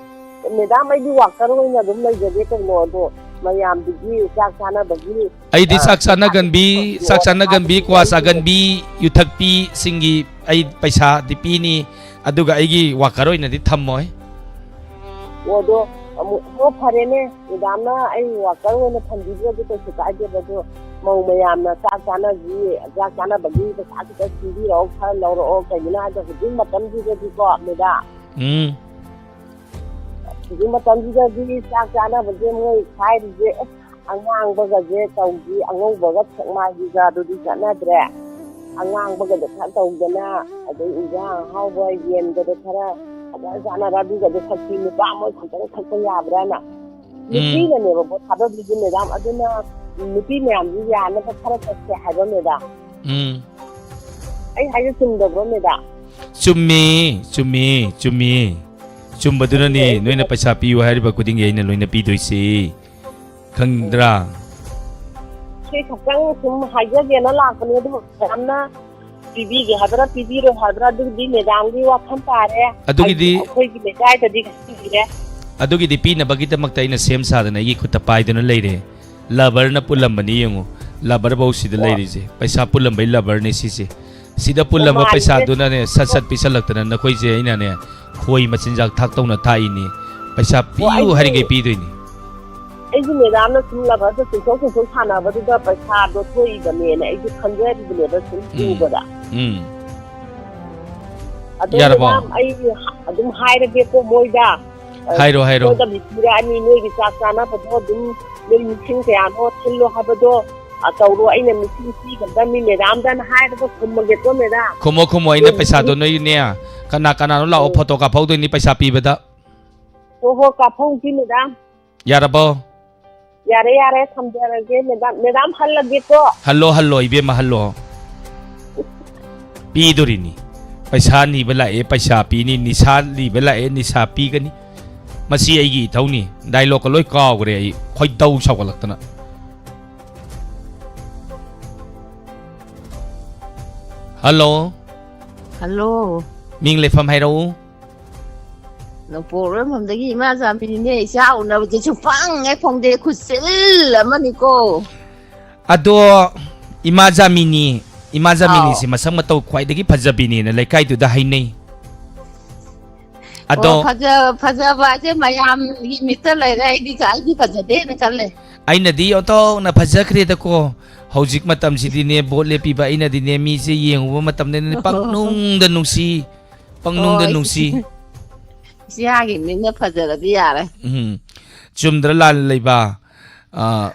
ꯃꯦꯗꯥꯝ, ꯑꯩꯗꯤ ꯋꯥꯀꯔ ꯑꯣꯏꯅ ꯑꯗꯨꯝ ꯂꯩꯖꯒꯦ ꯀꯩꯅꯣ, ꯑꯗꯣ ꯃꯌꯥꯝꯗꯨꯒꯤ ꯆꯥꯛ ꯆꯥꯅꯕꯒꯤ, ꯑꯩꯗꯤ ꯑ, ꯆꯥꯛ ꯆꯥꯅꯒꯟꯕꯤ, ꯆꯥꯛ ꯆꯥꯅꯒꯟꯕꯤ, ꯀ꯭ꯋꯥ ꯆꯥꯒꯟꯕꯤ, ꯌꯨꯊꯛꯄꯤꯁꯤꯡꯒꯤ ꯑꯩ ꯄꯩꯁꯥꯗꯤ ꯄꯤꯅꯤ, ꯑꯗꯨꯒ ꯑꯩꯒꯤ ꯋꯥꯀꯔ ꯑꯣꯏꯅꯗꯤ ꯊꯝꯃꯣꯏ꯫ ꯑꯣ, ꯑꯗꯣ ꯑꯃꯨꯛ, ꯑꯣ, ꯐꯔꯦꯅꯦ, ꯃꯦꯗꯥꯝꯅ ꯑꯩ ꯋꯥꯀꯔ ꯑꯣꯏꯅ ꯊꯝꯕꯤꯗ꯭ꯔꯗꯤ ꯀꯩꯁꯨ ꯀꯥꯏꯗꯦꯕ, ꯑꯗꯣ ꯃꯧ ꯃꯌꯥꯝꯅ ꯆꯥꯛ ꯆꯥꯅꯕꯤ, ꯆꯥꯛ ꯆꯥꯅꯕꯒꯤ ꯄꯩꯁꯥ ꯈꯤꯇ ꯁꯤꯟꯕꯤꯔꯛꯑꯣ, ꯈꯔ ꯂꯧꯔꯛꯑꯣ, ꯀꯩꯒꯤꯅꯣ ꯍꯥꯏꯕꯗ ꯍꯧꯖꯤꯛ ꯃꯇꯝꯁꯤꯗꯗꯤꯀꯣ ꯃꯦꯗꯥꯝ, ꯎꯝ꯫ ꯍꯧꯖꯤꯛ ꯃꯇꯝꯁꯤꯗꯗꯤ ꯆꯥꯛ ꯆꯥꯅꯕꯁꯦ ꯃꯣꯏ ꯈꯥꯏꯔꯤꯁꯦ, ꯑꯁ, ꯑꯉꯥꯡꯕꯒꯁꯦ ꯇꯧꯗ꯭ꯔꯤ, ꯑꯉꯧꯕꯒ ꯁꯦꯛꯃꯥꯏꯒꯤꯒ ꯑꯗꯨꯗꯤ ꯆꯠꯅꯗ꯭ꯔꯦ꯫ ꯑꯉꯥꯡꯕꯒꯗꯣ ꯈꯔ ꯇꯧꯗꯅ, ꯑꯗꯩ ꯏꯟꯖꯥꯡ ꯑꯍꯥꯎꯕ ꯌꯦꯟꯒꯗꯣ ꯈꯔ ꯐꯖꯅ ꯆꯥꯅꯔ, ꯑꯗꯨꯒꯗꯣ ꯊꯛꯁꯤ, ꯅꯨꯄꯥ ꯃꯣꯏ ꯈꯛꯇꯪ ꯊꯛꯄ ꯌꯥꯕ꯭ꯔꯥꯅ꯫ ꯎꯝ꯫ ꯅꯨꯄꯤꯅꯅꯦꯕ ꯚꯣꯠ ꯊꯥꯗꯗꯣꯏꯁꯦ, ꯃꯦꯗꯥꯝ꯫ ꯑꯗꯨꯅ ꯅꯨꯄꯤ ꯃꯌꯥꯝꯁꯤ ꯌꯥꯅꯕ ꯈꯔ ꯇꯧꯁꯦ ꯍꯥꯏꯕ, ꯃꯦꯗꯥꯝ꯫ ꯎꯝ꯫ ꯑꯩ ꯍꯥꯏꯁꯦ ꯆꯨꯝꯗꯕ꯭ꯔꯣ, ꯃꯦꯗꯥꯝ? ꯆꯨꯝꯃꯤ, ꯆꯨꯝꯃꯤ, ꯆꯨꯝꯃꯤ꯫ ꯆꯨꯝꯕꯗꯨꯅꯅꯦ ꯑꯗꯨꯅꯦ ꯑꯩꯁꯦ ꯅꯣꯏꯅ ꯄꯩꯁꯥ ꯄꯤꯌꯨ ꯍꯥꯏꯔꯤꯕ ꯈꯨꯗꯤꯡꯒꯤ ꯑꯩꯅ ꯂꯣꯏꯅ ꯄꯤꯗꯣꯏꯁꯦ꯫ ꯈꯪꯗ꯭ꯔꯥ? ꯁꯤ ꯈꯛꯇꯪ ꯁꯨꯝ ꯍꯥꯏꯖꯒꯦꯅ ꯂꯥꯛꯄꯅꯦ, ꯑꯗꯨ ꯃꯦꯗꯥꯝꯅ ꯄꯤꯕꯤꯒꯦ ꯍꯥꯏꯕ꯭ꯔꯥ, ꯄꯤꯕꯤꯔꯣꯏ ꯍꯥꯏꯕ꯭ꯔꯥ, ꯑꯗꯨꯒꯤꯗꯤ ꯃꯦꯗꯥꯝꯒꯤ ꯋꯥꯈꯜ ꯇꯥꯔꯦ꯫ ꯑꯗꯨꯒꯤꯗꯤ ꯑꯩ-, ꯑꯩꯈꯣꯏꯒꯤ ꯂꯩꯀꯥꯏꯗꯗꯤ ꯈꯪꯕꯤꯔꯦ꯫ ꯑꯗꯨꯒꯤꯗꯤ ꯄꯤꯅꯕꯒꯤꯗꯃꯛꯇ ꯑꯩꯅ ꯁꯦꯝ ꯁꯥꯗꯅ ꯑꯩꯒꯤ ꯈꯨꯠꯇ ꯄꯥꯏꯗꯨꯅ ꯂꯩꯔꯦ꯫ ꯂꯕꯔꯅ ꯄꯨꯜꯂꯝꯕꯅꯤ ꯌꯦꯡꯉꯨ꯫ ꯂꯕꯔ ꯐꯧ ꯁꯤꯗ ꯑꯣ꯫ ꯂꯩꯔꯤꯁꯦ꯫ ꯄꯩꯁꯥ ꯄꯨꯜꯂꯝꯕꯩ ꯂꯕꯔꯅꯦ ꯁꯤꯁꯦ꯫ ꯁꯤꯗ ꯑꯣ, ꯄꯨꯜꯂꯝꯕ ꯃꯥꯅꯦ꯫ ꯄꯩꯁꯥꯗꯨꯅꯅꯦ ꯁꯠ ꯁꯠ ꯄꯤꯁꯜꯂꯛꯇꯅ ꯅꯈꯣꯏꯁꯦ ꯑꯩꯅꯅꯦ ꯈꯣꯏ ꯃꯆꯤꯟꯖꯥꯛ ꯊꯥꯛꯇꯧꯅ ꯊꯥꯛꯏꯅꯤ꯫ ꯄꯩꯁꯥ ꯑꯣ, ꯄꯤꯌꯨ ꯑꯩꯁꯨ ꯍꯥꯏꯔꯤꯉꯩ ꯄꯤꯗꯣꯏꯅꯤ꯫ ꯑꯩꯁꯨ ꯃꯦꯗꯥꯝꯅ ꯁꯨꯝ ꯂꯕꯔꯗ ꯆꯤꯡꯊꯣꯛ ꯆꯤꯡꯊꯣꯛ ꯁꯥꯟꯅꯕꯗꯨꯗ ꯄꯩꯁꯥꯗꯣ ꯊꯣꯛꯏꯕꯅꯦꯅ ꯑꯩꯁꯨ ꯈꯟꯖꯔꯤꯕꯅꯦꯕ ꯁꯨꯝ ꯎꯝ꯫ ꯎꯕꯗ꯫ ꯎꯝ꯫ ꯑꯗꯣ ꯌꯥꯔꯕꯣ? ꯃꯦꯗꯥꯝ, ꯑꯩ ꯑꯗꯨꯝ ꯍꯥꯏꯔꯒꯦꯀꯣ ꯃꯣꯏꯗ꯫ ꯑ, ꯍꯥꯏꯔꯣ, ꯍꯥꯏꯔꯣ꯫ ꯃꯣꯏꯗ ꯃꯤꯊꯤꯔꯛꯑꯅꯤ, ꯅꯣꯏꯒꯤ ꯆꯥꯛ ꯆꯥꯅꯕꯗꯣ ꯑꯗꯨꯝ ꯅꯣꯏ ꯃꯤꯁꯤꯡ ꯀꯌꯥꯅꯣ ꯊꯤꯜꯂꯣ ꯍꯥꯏꯕꯗꯣ, ꯑ, ꯇꯧꯔꯣ, ꯑꯩꯅ ꯃꯤꯁꯤꯡ ꯄꯤꯒꯗꯕꯅꯤ ꯃꯦꯗꯥꯝꯗꯅ ꯍꯥꯏꯔꯒ ꯈꯨꯝꯃꯒꯦꯀꯣ ꯃꯦꯗꯥꯝ꯫ ꯈꯨꯝꯃꯣ, ꯈꯨꯝꯃꯣ, ꯑꯩꯅ ꯅꯣꯏ ꯄꯩꯁꯥꯗꯣ ꯃꯤꯁꯤꯡ ꯅꯣꯏꯅꯦ, ꯀꯅꯥ ꯀꯅꯥꯅꯣ ꯂꯥꯛꯑꯣ, ꯎꯝ꯫ ꯐꯣꯇꯣ ꯀꯥꯞꯍꯧꯗꯣꯏꯅꯤ ꯄꯩꯁꯥ ꯄꯤꯕꯗ꯫ ꯍꯣ, ꯍꯣ, ꯀꯥꯞꯍꯧꯁꯤ ꯃꯦꯗꯥꯝ꯫ ꯌꯥꯔꯕꯣ? ꯌꯥꯔꯦ, ꯌꯥꯔꯦ, ꯊꯝꯖꯔꯒꯦ ꯃꯦꯗꯥꯝ꯫ ꯃꯦꯗꯥꯝ ꯍꯜꯂꯒꯦꯀꯣ꯫ ꯍꯜꯂꯣ, ꯍꯜꯂꯣ, ꯏꯕꯦꯝꯃ, ꯍꯜꯂꯣ꯫ ꯄꯤꯗꯣꯔꯤꯅꯤ꯫ ꯄꯩꯁꯥ ꯅꯤꯕ ꯂꯥꯛꯑꯦ, ꯄꯩꯁꯥ ꯄꯤꯅꯤ꯫ ꯅꯤꯁꯥ ꯅꯤꯕ ꯂꯥꯛꯑꯦ, ꯅꯤꯁꯥ ꯄꯤꯒꯅꯤ꯫ ꯃꯁꯤ ꯑꯩꯒꯤ ꯏꯊꯧꯅꯤ꯫ ꯗꯥꯏꯂꯣꯛꯀ ꯂꯣꯏ ꯀꯥꯎꯈ꯭ꯔꯦ ꯑꯩ, ꯈꯣꯏꯗꯧ ꯁꯥꯎꯒꯠꯂꯛꯇꯅ꯫ ꯍꯜꯂꯣ꯫ ꯍꯜꯂꯣ꯫ ꯃꯤꯡ ꯂꯩꯐꯝ ꯍꯥꯏꯔꯛꯎ꯫ ꯅꯣꯡꯄꯣꯛ ꯂꯣꯏꯐꯝꯗꯒꯤ ꯏꯃꯥ ꯖꯥꯃꯤꯅꯤꯅꯦ꯫ ꯏꯆꯥ ꯎꯅꯕꯁꯦ ꯁꯨꯡꯐꯪ ꯍꯦꯛ ꯐꯪꯗꯦ꯫ ꯈꯨꯠꯁꯤꯜ ꯑꯃꯅꯤꯀꯣ꯫ ꯑꯗꯣ ꯏꯃꯥ ꯖꯥꯃꯤꯅꯤ, ꯏꯃꯥ ꯖꯥꯃꯤꯅꯤꯁꯤ ꯑꯥꯎ꯫ ꯃꯁꯛ ꯃꯇꯧ ꯈ꯭ꯋꯥꯏꯗꯒꯤ ꯐꯖꯕꯤꯅꯦꯅ ꯂꯩꯀꯥꯏꯗꯨꯗ ꯍꯥꯏꯅꯩ꯫ ꯑꯗꯣ ꯑꯣ, ꯐꯖ-, ꯐꯖꯕ ꯍꯥꯏꯁꯦ ꯃꯌꯥꯝꯒꯤ ꯃꯤꯠꯇ ꯂꯩꯔꯦ, ꯑꯩꯗꯤ, ꯑꯩꯗꯤ ꯐꯖꯗꯦꯅ ꯈꯜꯂꯦ꯫ ꯑꯩꯅꯗꯤ ꯑꯣꯟꯊꯣꯛꯅ ꯐꯖꯈ꯭ꯔꯦꯗꯀꯣ꯫ ꯍꯧꯖꯤꯛ ꯃꯇꯝꯁꯤꯗꯤꯅꯦ, ꯚꯣꯠ ꯂꯦꯞꯄꯤꯕ ꯑꯩꯅꯗꯤꯅꯦ, ꯃꯤꯁꯦ ꯌꯦꯡꯉꯨꯕ ꯃꯇꯝꯗꯅꯦ ꯄꯪꯅꯨꯡꯗ ꯅꯨꯡꯁꯤ, ꯄꯪꯅꯨꯡꯗ ꯍꯣꯏ, ꯅꯨꯡꯁꯤ꯫ ꯏꯆꯥꯒꯤ ꯃꯤꯠꯅ ꯐꯖꯔꯗꯤ ꯌꯥꯔꯦ꯫ ꯎꯝ꯫ ꯆꯨꯝꯗ꯭ꯔ ꯂꯥꯜꯂ ꯂꯩꯕ? ꯑ,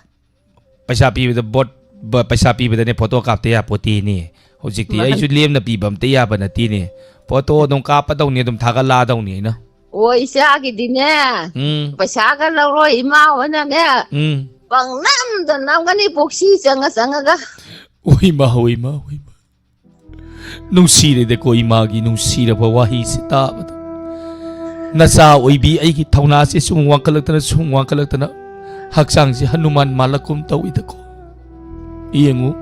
ꯄꯩꯁꯥ ꯄꯤꯕꯗ ꯚꯣꯠ, ꯕ-, ꯄꯩꯁꯥ ꯄꯤꯕꯗꯅꯦ ꯐꯣꯇꯣ ꯀꯥꯞꯇ ꯌꯥꯄꯣꯠꯇꯦꯅꯦ꯫ ꯍꯧꯖꯤꯛꯇꯤ ꯃꯥꯅꯤ꯫ ꯑꯩꯁꯨ ꯂꯦꯝꯅ ꯄꯤꯕ ꯑꯝꯇ ꯌꯥꯕ ꯅꯠꯇꯦꯅꯦ꯫ ꯐꯣꯇꯣ ꯑꯗꯨꯝ ꯀꯥꯞꯄꯗꯧꯅꯤ, ꯑꯗꯨꯝ ꯊꯥꯒꯠꯂꯛꯑꯗꯧꯅꯤ ꯑꯩꯅ꯫ ꯑꯣ, ꯏꯆꯥꯒꯤꯗꯤꯅꯦ, ꯎꯝ꯫ ꯄꯩꯁꯥꯒ ꯂꯧꯔꯣꯏ, ꯏꯃꯥ ꯍꯣꯏꯅꯅꯦ, ꯎꯝ꯫ ꯄꯪꯅꯝꯗ ꯅꯝꯒꯅꯤ, ꯄꯣꯛꯁꯤ ꯆꯪꯉ ꯆꯪꯉꯒ꯫ ꯑꯣꯏꯃ, ꯑꯣꯏꯃ, ꯑꯣꯏꯃ꯫ ꯅꯨꯡꯁꯤꯔꯦꯗꯀꯣ ꯏꯃꯥꯒꯤ ꯅꯨꯡꯁꯤꯔꯕ ꯋꯥꯍꯩꯁꯤ ꯇꯥꯕꯗ꯫ ꯅꯆꯥ ꯑꯣꯏꯕꯤ ꯑꯩꯒꯤ ꯊꯧꯅꯥꯁꯤ ꯁꯨꯝ ꯋꯥꯡꯈꯠꯂꯛꯇꯅ, ꯁꯨꯝ ꯋꯥꯡꯈꯠꯂꯛꯇꯅ, ꯍꯛꯆꯥꯡꯁꯤ ꯍꯅꯨꯃꯥꯟ ꯃꯥꯜꯂꯛꯀꯨꯝ ꯇꯧꯏꯗꯀꯣ꯫ ꯌꯦꯡꯉꯨ,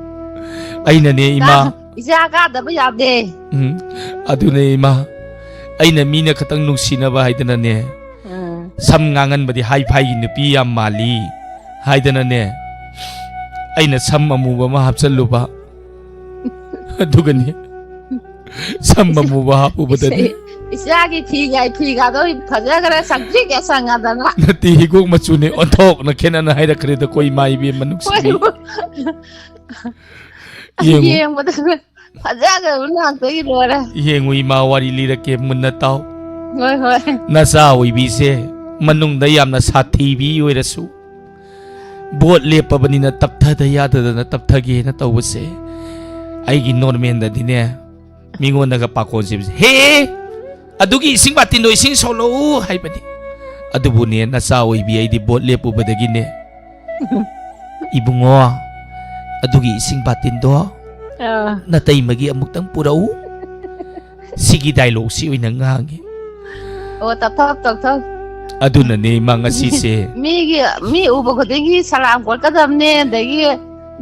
ꯑꯩꯅꯅꯦ ꯏꯃꯥ꯫ ꯀꯥ-, ꯏꯆꯥ ꯀꯥꯗꯕ ꯌꯥꯗꯦ꯫ ꯎꯝ, ꯑꯗꯨꯅꯦ ꯏꯃꯥ, ꯑꯩꯅ ꯃꯤꯅ ꯈꯇꯪ ꯅꯨꯡꯁꯤꯅꯕ ꯍꯥꯏꯗꯅꯅꯦ, ꯎꯝ꯫ ꯁꯝ ꯉꯥꯡꯍꯟꯕꯗꯤ ꯍꯥꯏ ꯐꯥꯏꯒꯤ ꯅꯨꯄꯤ ꯌꯥꯝ ꯃꯥꯜꯂꯤ ꯍꯥꯏꯗꯅꯅꯦ, ꯑꯩꯅ ꯁꯝ ꯑꯃꯨꯕ ꯑꯃ ꯍꯥꯞꯆꯜꯂꯨꯕ꯫ ꯑꯗꯨꯒꯅꯦ, ꯁꯝ ꯑꯃꯨꯕ ꯍꯥꯞꯄꯨꯕꯗꯅꯦ꯫ ꯏꯆꯥꯒꯤ ꯐꯤꯒꯥꯏ ꯐꯤꯒꯥꯗꯣ ꯐꯖꯈ꯭ꯔꯦ, ꯁꯪꯇ꯭ꯔꯤꯛ ꯍꯦꯛ ꯁꯪꯉꯗꯅ꯫ ꯅꯠꯇꯦ, ꯍꯤꯒꯣꯛ ꯃꯆꯨꯅꯦ, ꯑꯣꯟꯊꯣꯛꯅ ꯈꯦꯠꯅꯅ ꯍꯥꯏꯔꯛꯈ꯭ꯔꯦꯗꯀꯣ, ꯏꯃꯥ ꯏꯕꯦꯝꯃ ꯅꯨꯡꯁꯤꯕꯤ꯫ ꯍꯣꯏ꯫ ꯌꯦꯡꯉꯨ꯫ ꯌꯦꯡꯕꯗ ꯐꯖꯈ꯭ꯔꯕ ꯉꯥꯛꯇꯒꯤ ꯂꯣꯏꯔꯦ꯫ ꯌꯦꯡꯉꯨ ꯏꯃꯥ, ꯋꯥꯔꯤ ꯂꯤꯔꯛꯀꯦ ꯃꯨꯟꯅ ꯇꯥꯎ꯫ ꯍꯣꯏ, ꯍꯣꯏ꯫ ꯅꯆꯥ ꯑꯣꯏꯕꯤꯁꯦ ꯃꯅꯨꯡꯗ ꯌꯥꯝꯅ ꯁꯥꯊꯤꯕꯤ ꯑꯣꯏꯔꯁꯨ, ꯚꯣꯠ ꯂꯦꯞꯄꯕꯅꯤꯅ ꯇꯞꯊꯗ ꯌꯥꯗꯗꯅ ꯇꯞꯊꯒꯦꯅ ꯇꯧꯕꯁꯦ, ꯑꯩꯒꯤ ꯅꯣꯔꯃꯦꯜꯗꯗꯤꯅꯦ, ꯃꯤꯉꯣꯟꯗꯒ ꯄꯥꯈꯣꯟ ꯁꯤꯕꯁꯦ, "ꯍꯦ, ꯑꯗꯨꯒꯤ ꯏꯁꯤꯡ ꯕꯥꯇꯤꯟꯗꯣ ꯏꯁꯤꯡ ꯁꯣꯛꯂꯛꯎ" ꯍꯥꯏꯕꯅꯤ꯫ ꯑꯗꯨꯕꯨꯅꯦ, ꯅꯆꯥ ꯑꯣꯏꯕꯤ ꯑꯩꯗꯤ ꯚꯣꯠ ꯂꯦꯞꯄꯨꯕꯗꯒꯤꯅꯦ, "ꯏꯕꯨꯡꯉꯣ, ꯑꯗꯨꯒꯤ ꯏꯁꯤꯡ ꯕꯥꯇꯤꯟꯗꯣ ꯑꯥ꯫ ꯅꯇꯩꯃꯒꯤ ꯑꯃꯨꯛꯇꯪ ꯄꯨꯔꯛꯎ"꯫ ꯁꯤꯒꯤ ꯗꯥꯏꯂꯣꯛꯁꯤ ꯑꯣꯏꯅ ꯉꯥꯡꯉꯤ꯫ ꯑꯣ, ꯇꯞꯊꯧ, ꯇꯞꯊꯧ꯫ ꯑꯗꯨꯅꯅꯦ ꯏꯃꯥ ꯉꯁꯤꯁꯦ꯫ ꯃꯤꯒꯤ, ꯃꯤ ꯎꯕ ꯈꯨꯗꯤꯡꯒꯤ ꯁꯂꯥꯝ ꯀꯣꯠꯀꯗꯕꯅꯦ, ꯑꯗꯒꯤ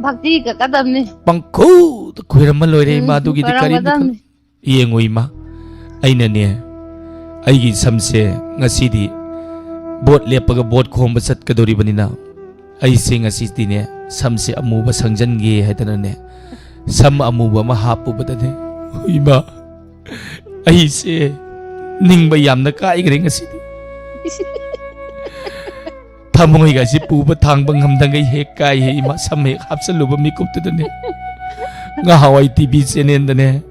ꯚꯛꯇꯤ ꯀꯠꯀꯗꯕꯅꯦ꯫ ꯄꯪꯈꯨꯗ ꯈꯨꯏꯔꯝꯃ ꯂꯣꯏꯔꯦ ꯏꯃꯥ, ꯎꯝ, ꯑꯗꯨꯒꯤꯗꯤ ꯀꯔꯤꯝꯇ ꯈꯟ-, ꯈꯨꯏꯔꯝꯒꯗꯕꯅꯦ꯫ ꯌꯦꯡꯉꯨ ꯏꯃꯥ, ꯑꯩꯅꯅꯦ, ꯑꯩꯒꯤ ꯁꯝꯁꯦ ꯉꯁꯤꯗꯤ ꯚꯣꯠ ꯂꯦꯞꯄꯒ ꯚꯣꯠ ꯈꯣꯝꯕ ꯆꯠꯀꯗꯧꯔꯤꯕꯅꯤꯅ, ꯑꯩꯁꯦ ꯉꯁꯤꯗꯤꯅꯦ, ꯁꯝꯁꯦ ꯑꯃꯨꯕ ꯁꯪꯖꯟꯒꯦ ꯍꯥꯏꯗꯅꯅꯦ, ꯁꯝ ꯑꯃꯨꯕ ꯑꯃ ꯍꯥꯞꯄꯨꯕꯗꯅꯦ, ꯏꯃꯥ, ꯑꯩꯁꯦ ꯅꯤꯡꯕ ꯌꯥꯝꯅ ꯀꯥꯏꯈ꯭ꯔꯦ ꯉꯁꯤꯗꯤ꯫ ꯊꯃꯣꯏꯒꯁꯤ ꯄꯨꯕ ꯊꯥꯡꯕ ꯉꯝꯗꯉꯩ ꯍꯦꯛ ꯀꯥꯏꯍꯦ ꯏꯃꯥ, ꯁꯝ ꯍꯦꯛ ꯍꯥꯞꯆꯜꯂꯨꯕ ꯃꯤꯀꯨꯞꯇꯨꯗꯅꯦ꯫ ꯉꯍꯥꯟꯋꯥꯏ ꯇꯤ ꯚꯤ ꯆꯦꯅꯦꯜꯗꯅꯦ꯫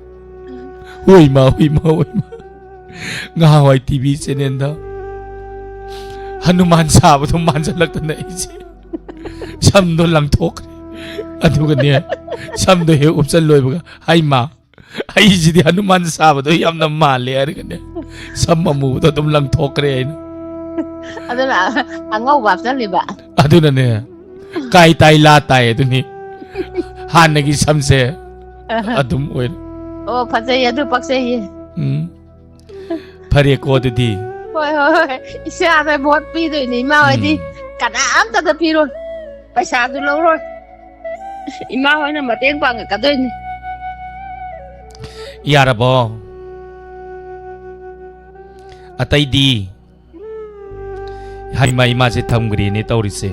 ꯍꯣꯏ ꯏꯃꯥ, ꯍꯣꯏ ꯏꯃꯥ, ꯍꯣꯏ ꯏꯃꯥ꯫ ꯉꯍꯥꯟꯋꯥꯏ ꯇꯤ ꯚꯤ ꯆꯦꯅꯦꯜꯗ ꯍꯅꯨꯃꯥꯟ ꯁꯥꯕꯗꯣ ꯃꯥꯟꯁꯤꯜꯂꯛꯇꯅ ꯑꯩꯁꯦ ꯁꯝꯗꯣ ꯂꯪꯊꯣꯛꯈ꯭ꯔꯦ꯫ ꯑꯗꯨꯒꯅꯦ, ꯁꯝꯗꯣ ꯍꯦꯛ ꯎꯞꯆꯜ ꯂꯣꯏꯕꯒ, "ꯍꯥꯏ ꯃꯥ, ꯑꯩꯁꯤꯗꯤ ꯍꯅꯨꯃꯥꯟ ꯁꯥꯕꯗꯣ ꯌꯥꯝꯅ ꯃꯥꯜꯂꯦ ꯍꯥꯏꯔꯒꯅꯦ, ꯁꯝ ꯑꯃꯨꯕꯗꯣ ꯑꯗꯨꯝ ꯂꯪꯊꯣꯛꯈ꯭ꯔꯦ ꯑꯩꯅ꯫ ꯑꯗꯨꯅ ꯑꯉꯧꯕ ꯍꯥꯞꯆꯜꯂꯤꯕ꯫ ꯑꯗꯨꯅꯅꯦ, ꯀꯥꯏ ꯇꯥꯏ ꯂꯥ ꯇꯥꯏ ꯑꯗꯨꯅꯤ꯫ ꯍꯥꯟꯅꯒꯤ ꯁꯝꯁꯦ ꯑꯗꯨꯝ ꯑꯣꯏꯔꯦ꯫ ꯑꯣ, ꯐꯖꯩ, ꯑꯗꯨ ꯄꯛꯆꯩꯌꯦ꯫ ꯎꯝ꯫ ꯐꯔꯦꯀꯣ ꯑꯗꯨꯗꯤ꯫ ꯍꯣꯏ, ꯍꯣꯏ, ꯍꯣꯏ꯫ ꯏꯆꯥꯗ ꯚꯣꯠ ꯄꯤꯗꯣꯏꯅꯦ, ꯏꯃꯥ ꯍꯣꯏꯗꯤ꯫ ꯎꯝ꯫ ꯀꯅꯥꯝꯇꯗ ꯄꯤꯔꯣꯏ꯫ ꯄꯩꯁꯥꯁꯨ ꯂꯧꯔꯣꯏ꯫ ꯏꯃꯥ ꯍꯣꯏꯅ ꯃꯇꯦꯡ ꯄꯥꯡꯉꯛꯀꯗꯣꯏꯅꯤ꯫ ꯌꯥꯔꯕꯣ? ꯑꯇꯩꯗꯤ? ꯍꯩꯃꯥ, ꯏꯃꯥꯁꯦ ꯊꯝꯈ꯭ꯔꯦꯅꯦ ꯇꯧꯔꯤꯁꯦ꯫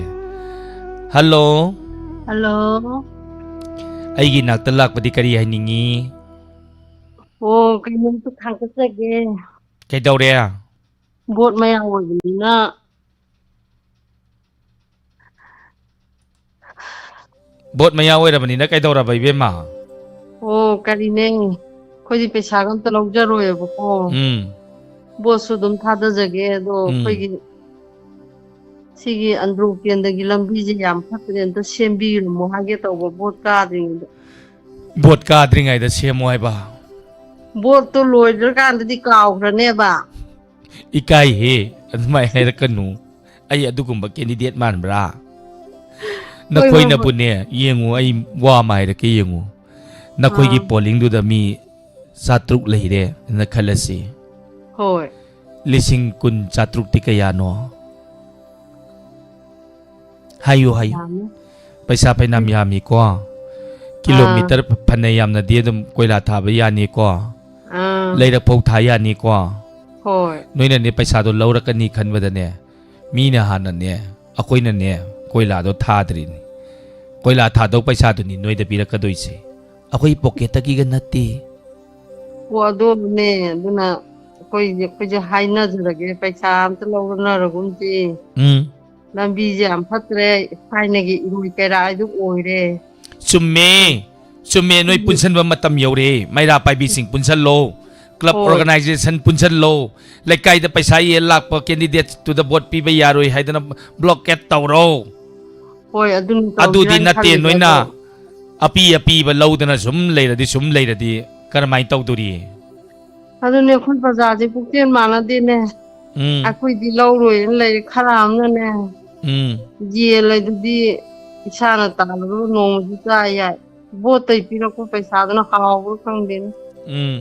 ꯍꯜꯂꯣ꯫ ꯍꯜꯂꯣ꯫ ꯑꯩꯒꯤ ꯅꯥꯛꯇ ꯂꯥꯛꯄꯗꯤ ꯀꯔꯤ ꯍꯥꯏꯅꯤꯡꯉꯤ? ꯑꯣ, ꯀꯩꯅꯣꯝꯇ ꯊꯥꯡꯒꯠꯆꯒꯦ꯫ ꯀꯩꯗꯧꯔꯦ? ꯚꯣꯠ ꯃꯌꯥ ꯑꯣꯏꯕꯅꯤꯅ꯫ ꯚꯣꯠ ꯃꯌꯥ ꯑꯣꯏꯔꯕꯅꯤꯅ ꯀꯩꯗꯧꯔꯕ, ꯏꯕꯦꯝꯃ? ꯑꯣ, ꯀꯔꯤꯅꯦ, ꯑꯩꯈꯣꯏꯗꯤ ꯄꯩꯁꯥꯒ ꯑꯝꯇ ꯂꯧꯖꯔꯣꯏꯕꯀꯣ꯫ ꯎꯝ꯫ ꯚꯣꯠꯁꯨ ꯑꯗꯨꯝ ꯊꯥꯗꯖꯒꯦ, ꯑꯗꯣ ꯎꯝ꯫ ꯑꯩꯈꯣꯏꯒꯤ ꯁꯤꯒꯤ ꯑꯟꯗ꯭ꯔꯣ ꯀꯦꯟꯗ꯭ꯔꯒꯤ ꯂꯝꯕꯤꯁꯦ ꯌꯥꯝ ꯐꯠꯇ꯭ꯔꯦ, ꯑꯝꯇ ꯁꯦꯝꯕꯤꯔꯝꯃꯣ ꯍꯥꯏꯒꯦ ꯇꯧꯕ, ꯚꯣꯠ ꯀꯥꯗ꯭ꯔꯤꯉꯩꯗ꯫ ꯚꯣꯠ ꯀꯥꯗ꯭ꯔꯤꯉꯩꯗ ꯁꯦꯝꯃꯣ ꯍꯥꯏꯕ? ꯚꯣꯠꯇꯣ ꯂꯣꯏꯗ꯭ꯔꯀꯥꯟꯗꯗꯤ ꯀꯥꯎꯈ꯭ꯔꯅꯦꯕ꯫ ꯏꯀꯥꯏꯍꯦ, ꯑꯗꯨꯃꯥꯏꯅ ꯍꯥꯏꯔꯛꯀꯅꯨ꯫ ꯑꯩ ꯑꯗꯨꯒꯨꯝꯕ candidate ꯃꯥꯟꯕ꯭ꯔꯥ? ꯍꯣꯏ, ꯍꯣꯏ, ꯍꯣꯏ꯫ ꯅꯈꯣꯏꯅꯕꯨꯅꯦ, ꯌꯦꯡꯉꯨ, ꯑꯩ ꯋꯥ ꯑꯃ ꯍꯥꯏꯔꯛꯀꯦ, ꯌꯦꯡꯉꯨ꯫ ꯅꯈꯣꯏꯒꯤ ꯑꯥ꯫ Pollingꯗꯨꯗ ꯃꯤ ꯆꯥꯇ꯭ꯔꯨꯛ ꯂꯩꯔꯦꯅ ꯈꯜꯂꯁꯤ꯫ ꯍꯣꯏ꯫ ꯂꯤꯁꯤꯡ ꯀꯨꯟ ꯆꯥꯇ꯭ꯔꯨꯛꯇꯤ ꯀꯌꯥꯅꯣ? ꯍꯥꯏꯌꯨ, ꯍꯥꯏꯌꯨ꯫ ꯌꯥꯝꯃꯤ꯫ ꯄꯩꯁꯥ ꯐꯩꯅꯥꯝ ꯎꯝ꯫ ꯌꯥꯝꯃꯤꯀꯣ꯫ ꯑꯥ꯫ Kilometre ꯐꯅ ꯌꯥꯝꯅꯗꯤ ꯑꯗꯨꯝ ꯀꯣꯏꯂꯥ ꯊꯥꯕ ꯌꯥꯅꯤꯀꯣ꯫ ꯑꯥ꯫ ꯂꯩꯔꯛ ꯐꯥꯎ ꯊꯥ ꯌꯥꯅꯤꯀꯣ꯫ ꯍꯣꯏ꯫ ꯅꯣꯏꯅꯅꯦ ꯄꯩꯁꯥꯗꯣ ꯂꯧꯔꯛꯀꯅꯤ ꯈꯟꯕꯗꯅꯦ, ꯃꯤꯅ ꯍꯥꯟꯅꯅꯦ, ꯑꯩꯈꯣꯏꯅꯅꯦ, ꯀꯣꯏꯂꯥꯗꯣ ꯊꯥꯗ꯭ꯔꯤꯅꯤ꯫ ꯀꯣꯏꯂꯥ ꯊꯥꯗꯧ ꯄꯩꯁꯥꯗꯨꯅꯤ ꯅꯣꯏꯗ ꯄꯤꯔꯛꯀꯗꯣꯏꯁꯦ꯫ ꯑꯩꯈꯣꯏ pocketꯇꯒꯤꯒ ꯅꯠꯇꯦ꯫ ꯑꯣ, ꯑꯗꯨꯅꯦ, ꯑꯗꯨꯅ ꯑꯩꯈꯣꯏꯁꯦ, ꯑꯩꯈꯣꯏꯁꯦ ꯍꯥꯏꯅꯖꯔꯒꯦ, ꯄꯩꯁꯥ ꯑꯝꯇ ꯂꯧꯅꯔꯒꯨꯝꯁꯤ꯫ ꯎꯝ꯫ ꯂꯝꯕꯤꯁꯦ ꯌꯥꯝ ꯐꯠꯇ꯭ꯔꯦ, ꯊꯥꯏꯅꯒꯤ ꯏꯔꯣꯏ ꯀꯩꯔꯥ ꯍꯥꯏꯗꯨ ꯑꯣꯏꯔꯦ꯫ ꯆꯨꯝꯃꯦ, ꯆꯨꯝꯃꯦ, ꯅꯣꯏ ꯎꯝ꯫ ꯄꯨꯟꯁꯟꯕ ꯃꯇꯝ ꯌꯧꯔꯦ, ꯃꯩꯔꯥ ꯄꯥꯏꯕꯤꯁꯤꯡ ꯄꯨꯟꯁꯜꯂꯣ, club ꯍꯣꯏ꯫ Organization ꯄꯨꯟꯁꯜꯂꯣ, ꯂꯩꯀꯥꯏꯗ ꯄꯩꯁꯥ ꯌꯦꯟ ꯂꯥꯛꯄ candidateꯇꯨꯗ vote ꯄꯤꯕ ꯌꯥꯔꯣꯏ ꯍꯥꯏꯗꯅ blockade ꯇꯧꯔꯣ꯫ ꯍꯣꯏ, ꯑꯗꯨꯅꯤ ꯑꯗꯨꯗꯤ ꯇꯧꯁꯤꯔꯥꯅ ꯅꯠꯇꯦ, ꯈꯜꯂꯤꯁꯦ, ꯅꯣꯏꯅ ꯑꯗꯣ ꯑꯄꯤ ꯑꯄꯤꯕ ꯂꯧꯗꯅ ꯁꯨꯝ ꯂꯩꯔꯗꯤ, ꯁꯨꯝ ꯂꯩꯔꯗꯤ ꯀꯔꯝꯍꯥꯏꯅ ꯇꯧꯗꯣꯔꯤ? ꯑꯗꯨꯅꯦ, ꯑꯩꯈꯣꯏ ꯄ꯭ꯔꯖꯥꯁꯦ ꯄꯨꯛꯆꯦꯜ ꯃꯥꯟꯅꯗꯦꯅꯦ꯫ ꯎꯝ ꯑꯩꯈꯣꯏꯗꯤ ꯂꯧꯔꯣꯏꯅ ꯂꯩꯔꯦ, ꯈꯔ ꯑꯃꯅꯅꯦ, ꯎꯝ ꯌꯦꯜ ꯍꯥꯏꯗꯨꯗꯤ ꯏꯁꯥꯅ ꯇꯥꯜꯂꯒ ꯅꯣꯡꯃꯁꯨ ꯆꯥ ꯌꯥꯏ, ꯚꯣꯠꯇꯩ ꯄꯤꯔꯛꯄ ꯄꯩꯁꯥꯗꯨꯅ ꯍꯥꯎꯕ꯭ꯔꯥ ꯈꯪꯗꯦꯅꯦ꯫ ꯎꯝ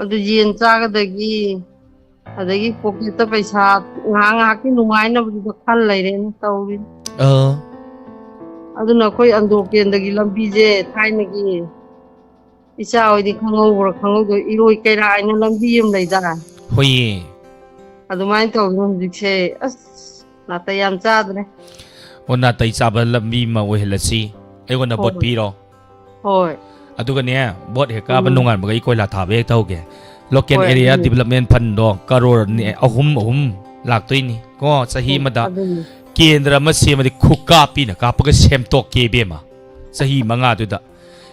ꯑꯗꯨ ꯌꯦꯟ ꯆꯥꯒꯗꯒꯤ, ꯑꯗꯒꯤ ꯄꯣꯀꯦꯠꯇ ꯄꯩꯁꯥ ꯉꯥꯏꯍꯥꯛ ꯉꯥꯏꯍꯥꯛꯀꯤ ꯅꯨꯡꯉꯥꯏꯅꯕꯗꯨꯗ ꯈꯜ ꯂꯩꯔꯦꯅ ꯇꯧꯔꯤ꯫ ꯑ ꯑꯗꯨꯅ ꯑꯩꯈꯣꯏ ꯑꯟꯗ꯭ꯔꯣ ꯀꯦꯟꯗ꯭ꯔꯒꯤ ꯂꯝꯕꯤꯁꯦ ꯊꯥꯏꯅꯒꯤ ꯏꯆꯥ ꯍꯣꯏꯗꯤ ꯈꯪꯍꯧꯕ꯭ꯔꯥ ꯈꯪꯍꯧꯗ꯭ꯔꯥ, ꯏꯔꯣꯏ ꯀꯩꯔꯥ ꯍꯥꯏꯅ ꯂꯝꯕꯤ ꯑꯃ ꯂꯩꯗꯥꯏ? ꯍꯣꯏꯌꯦ꯫ ꯑꯗꯨꯃꯥꯏꯅ ꯇꯧꯗꯅ ꯍꯧꯖꯤꯛꯁꯦ ꯑꯁ ꯅꯥꯇꯩ ꯌꯥꯝ ꯆꯥꯗ꯭ꯔꯦ꯫ ꯑꯣ, ꯅꯥꯇꯩ ꯆꯥꯕ ꯂꯝꯕꯤ ꯑꯃ ꯑꯣꯏꯍꯜꯂꯁꯤ꯫ ꯑꯩꯉꯣꯟꯗ ꯚꯣꯠ ꯍꯣꯏ꯫ ꯄꯤꯔꯣ꯫ ꯍꯣꯏ꯫ ꯑꯗꯨꯒꯅꯦ, ꯚꯣꯠ ꯍꯦꯛ ꯀꯥꯕ ꯎꯝ꯫ ꯅꯣꯡꯉꯥꯟꯕꯒ ꯑꯩ ꯀꯣꯏꯂꯥ ꯊꯥꯕ ꯍꯦꯛ ꯇꯧꯒꯦ꯫ Local ꯍꯣꯏ, Area ꯑꯗꯨꯅꯤ꯫ Development Fund ꯗꯣ ꯀꯔꯣꯔꯅꯦ ꯎꯝ꯫ ꯑꯍꯨꯝ ꯑꯍꯨꯝ ꯂꯥꯛꯇꯣꯏꯅꯤ ꯀꯣ, ꯆꯍꯤ ꯎꯝ, ꯑꯃꯗ꯫ ꯑꯗꯨꯅꯤ꯫ ꯀꯦꯟꯗ꯭ꯔ ꯑꯃ ꯁꯦꯝꯃꯗꯤ ꯈꯨꯀꯥꯞꯄꯤꯅ ꯀꯥꯞꯄꯒ ꯁꯦꯝꯇꯣꯛꯀꯦ ꯏꯕꯦꯝꯃ, ꯆꯍꯤ ꯃꯉꯥꯗꯨꯗ꯫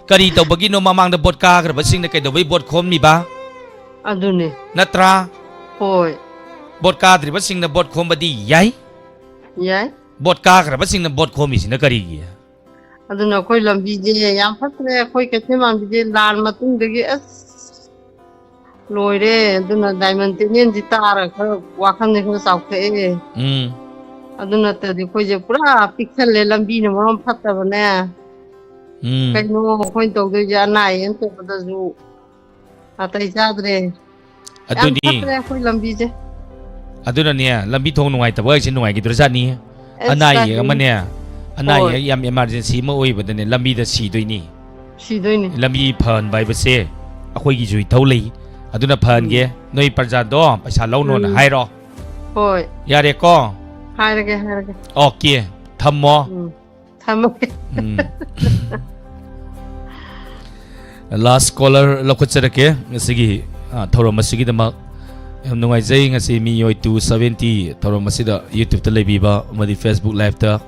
ꯀꯔꯤ ꯇꯧꯕꯒꯤꯅꯣ ꯃꯃꯥꯡꯗ ꯚꯣꯠ ꯀꯥꯈ꯭ꯔꯕꯁꯤꯡꯅ ꯀꯩꯗꯧꯕꯩ ꯚꯣꯠ ꯈꯣꯝꯃꯤꯕ? ꯑꯗꯨꯅꯤ꯫ ꯅꯠꯇ꯭ꯔꯥ? ꯍꯣꯏ꯫ ꯚꯣꯠ ꯀꯥꯗ꯭ꯔꯤꯕꯁꯤꯡꯅ ꯚꯣꯠ ꯈꯣꯝꯕꯗꯤ ꯌꯥꯏ꯫ ꯌꯥꯏ꯫ ꯚꯣꯠ ꯀꯥꯈ꯭ꯔꯕꯁꯤꯡꯅ ꯚꯣꯠ ꯈꯣꯝꯃꯤꯁꯤꯅ ꯀꯔꯤꯒꯤ? ꯑꯗꯨꯅ ꯑꯩꯈꯣꯏ ꯂꯝꯕꯤꯁꯦ ꯌꯥꯝ ꯐꯠꯇ꯭ꯔꯦ꯫ ꯑꯩꯈꯣꯏ ꯀꯩꯊꯦꯜ ꯃꯥꯟꯕꯤꯁꯦ ꯂꯥꯟ ꯃꯇꯨꯡꯗꯒꯤ ꯑꯁ ꯂꯣꯏꯔꯦ꯫ ꯑꯗꯨꯅ ꯗꯥꯏꯃꯟ ꯇꯦꯅꯦꯟꯁꯤ ꯇꯥꯔꯒ ꯈꯔ ꯋꯥꯈꯜꯁꯦ ꯈꯔ ꯆꯥꯎꯊꯣꯛꯑꯦ꯫ ꯎꯝ ꯑꯗꯨ ꯅꯠꯇ꯭ꯔꯗꯤ ꯑꯩꯈꯣꯏꯁꯦ ꯄꯨꯔꯥ ꯄꯤꯛꯁꯜꯂꯦ, ꯂꯝꯕꯤꯅ ꯃꯔꯣꯟ ꯐꯠꯇꯕꯅꯦ꯫ ꯎꯝ ꯀꯩꯅꯣ ꯑꯩꯈꯣꯏꯅ ꯇꯧꯗꯣꯏꯁꯦ, ꯑꯅꯥ ꯑꯌꯦꯛ ꯇꯧꯕꯗꯁꯨ ꯅꯥꯇꯩ ꯆꯥꯗ꯭ꯔꯦ꯫ ꯌꯥꯝ ꯑꯗꯨꯅꯤ꯫ ꯐꯠꯇ꯭ꯔꯦ ꯑꯩꯈꯣꯏ ꯂꯝꯕꯤꯁꯦ꯫ ꯑꯗꯨꯅꯅꯦ, ꯂꯝꯕꯤ ꯊꯣꯡ ꯅꯨꯡꯉꯥꯏꯇꯕ ꯍꯥꯏꯁꯦ ꯅꯨꯡꯉꯥꯏꯈꯤꯗ꯭ꯔꯖꯥꯠꯅꯤ꯫ ꯑꯁ, ꯑꯅꯥ ꯑꯌꯦꯛ ꯀꯥꯏꯗꯩꯅꯣ? ꯑꯃꯅꯦ, ꯑꯅꯥ ꯍꯣꯏ꯫ ꯑꯌꯦꯛ ꯌꯥꯝ emergency ꯑꯃ ꯑꯣꯏꯕꯗꯅꯦ, ꯂꯝꯕꯤꯗ ꯁꯤꯗꯣꯏꯅꯤ꯫ ꯁꯤꯗꯣꯏꯅꯤ꯫ ꯂꯝꯕꯤ ꯐꯍꯟꯕ ꯍꯥꯏꯕꯁꯦ ꯑꯩꯈꯣꯏꯒꯤꯁꯨ ꯏꯊꯧ ꯂꯩ꯫ ꯑꯗꯨꯅ ꯐꯍꯟꯒꯦ꯫ ꯎꯝ꯫ ꯅꯣꯏ ꯄ꯭ꯔꯖꯥꯗꯣ ꯄꯩꯁꯥ ꯂꯧꯅꯣꯅ ꯎꯝ꯫ ꯍꯥꯏꯔꯣ꯫ ꯍꯣꯏ꯫ ꯌꯥꯔꯦꯀꯣ? ꯍꯥꯏꯔꯒꯦ, ꯍꯥꯏꯔꯒꯦ꯫ Okay, ꯊꯝꯃꯣ꯫ ꯎꯝ꯫ ꯊꯝꯃꯒꯦ꯫ ꯎꯝ꯫ Last caller ꯂꯧꯈꯠꯆꯔꯛꯀꯦ ꯉꯁꯤꯒꯤ, ꯑ, ꯊꯧꯔꯝ ꯑꯁꯤꯒꯤꯗꯃꯛ꯫ ꯌꯥꯝ ꯅꯨꯡꯉꯥꯏꯖꯩ, ꯉꯁꯤ ꯃꯤꯑꯣꯏ two seventy ꯊꯧꯔꯝ ꯑꯁꯤꯗ YouTube-ꯇ ꯂꯩꯕꯤꯕ ꯑꯃꯗꯤ Facebook Live-ꯇ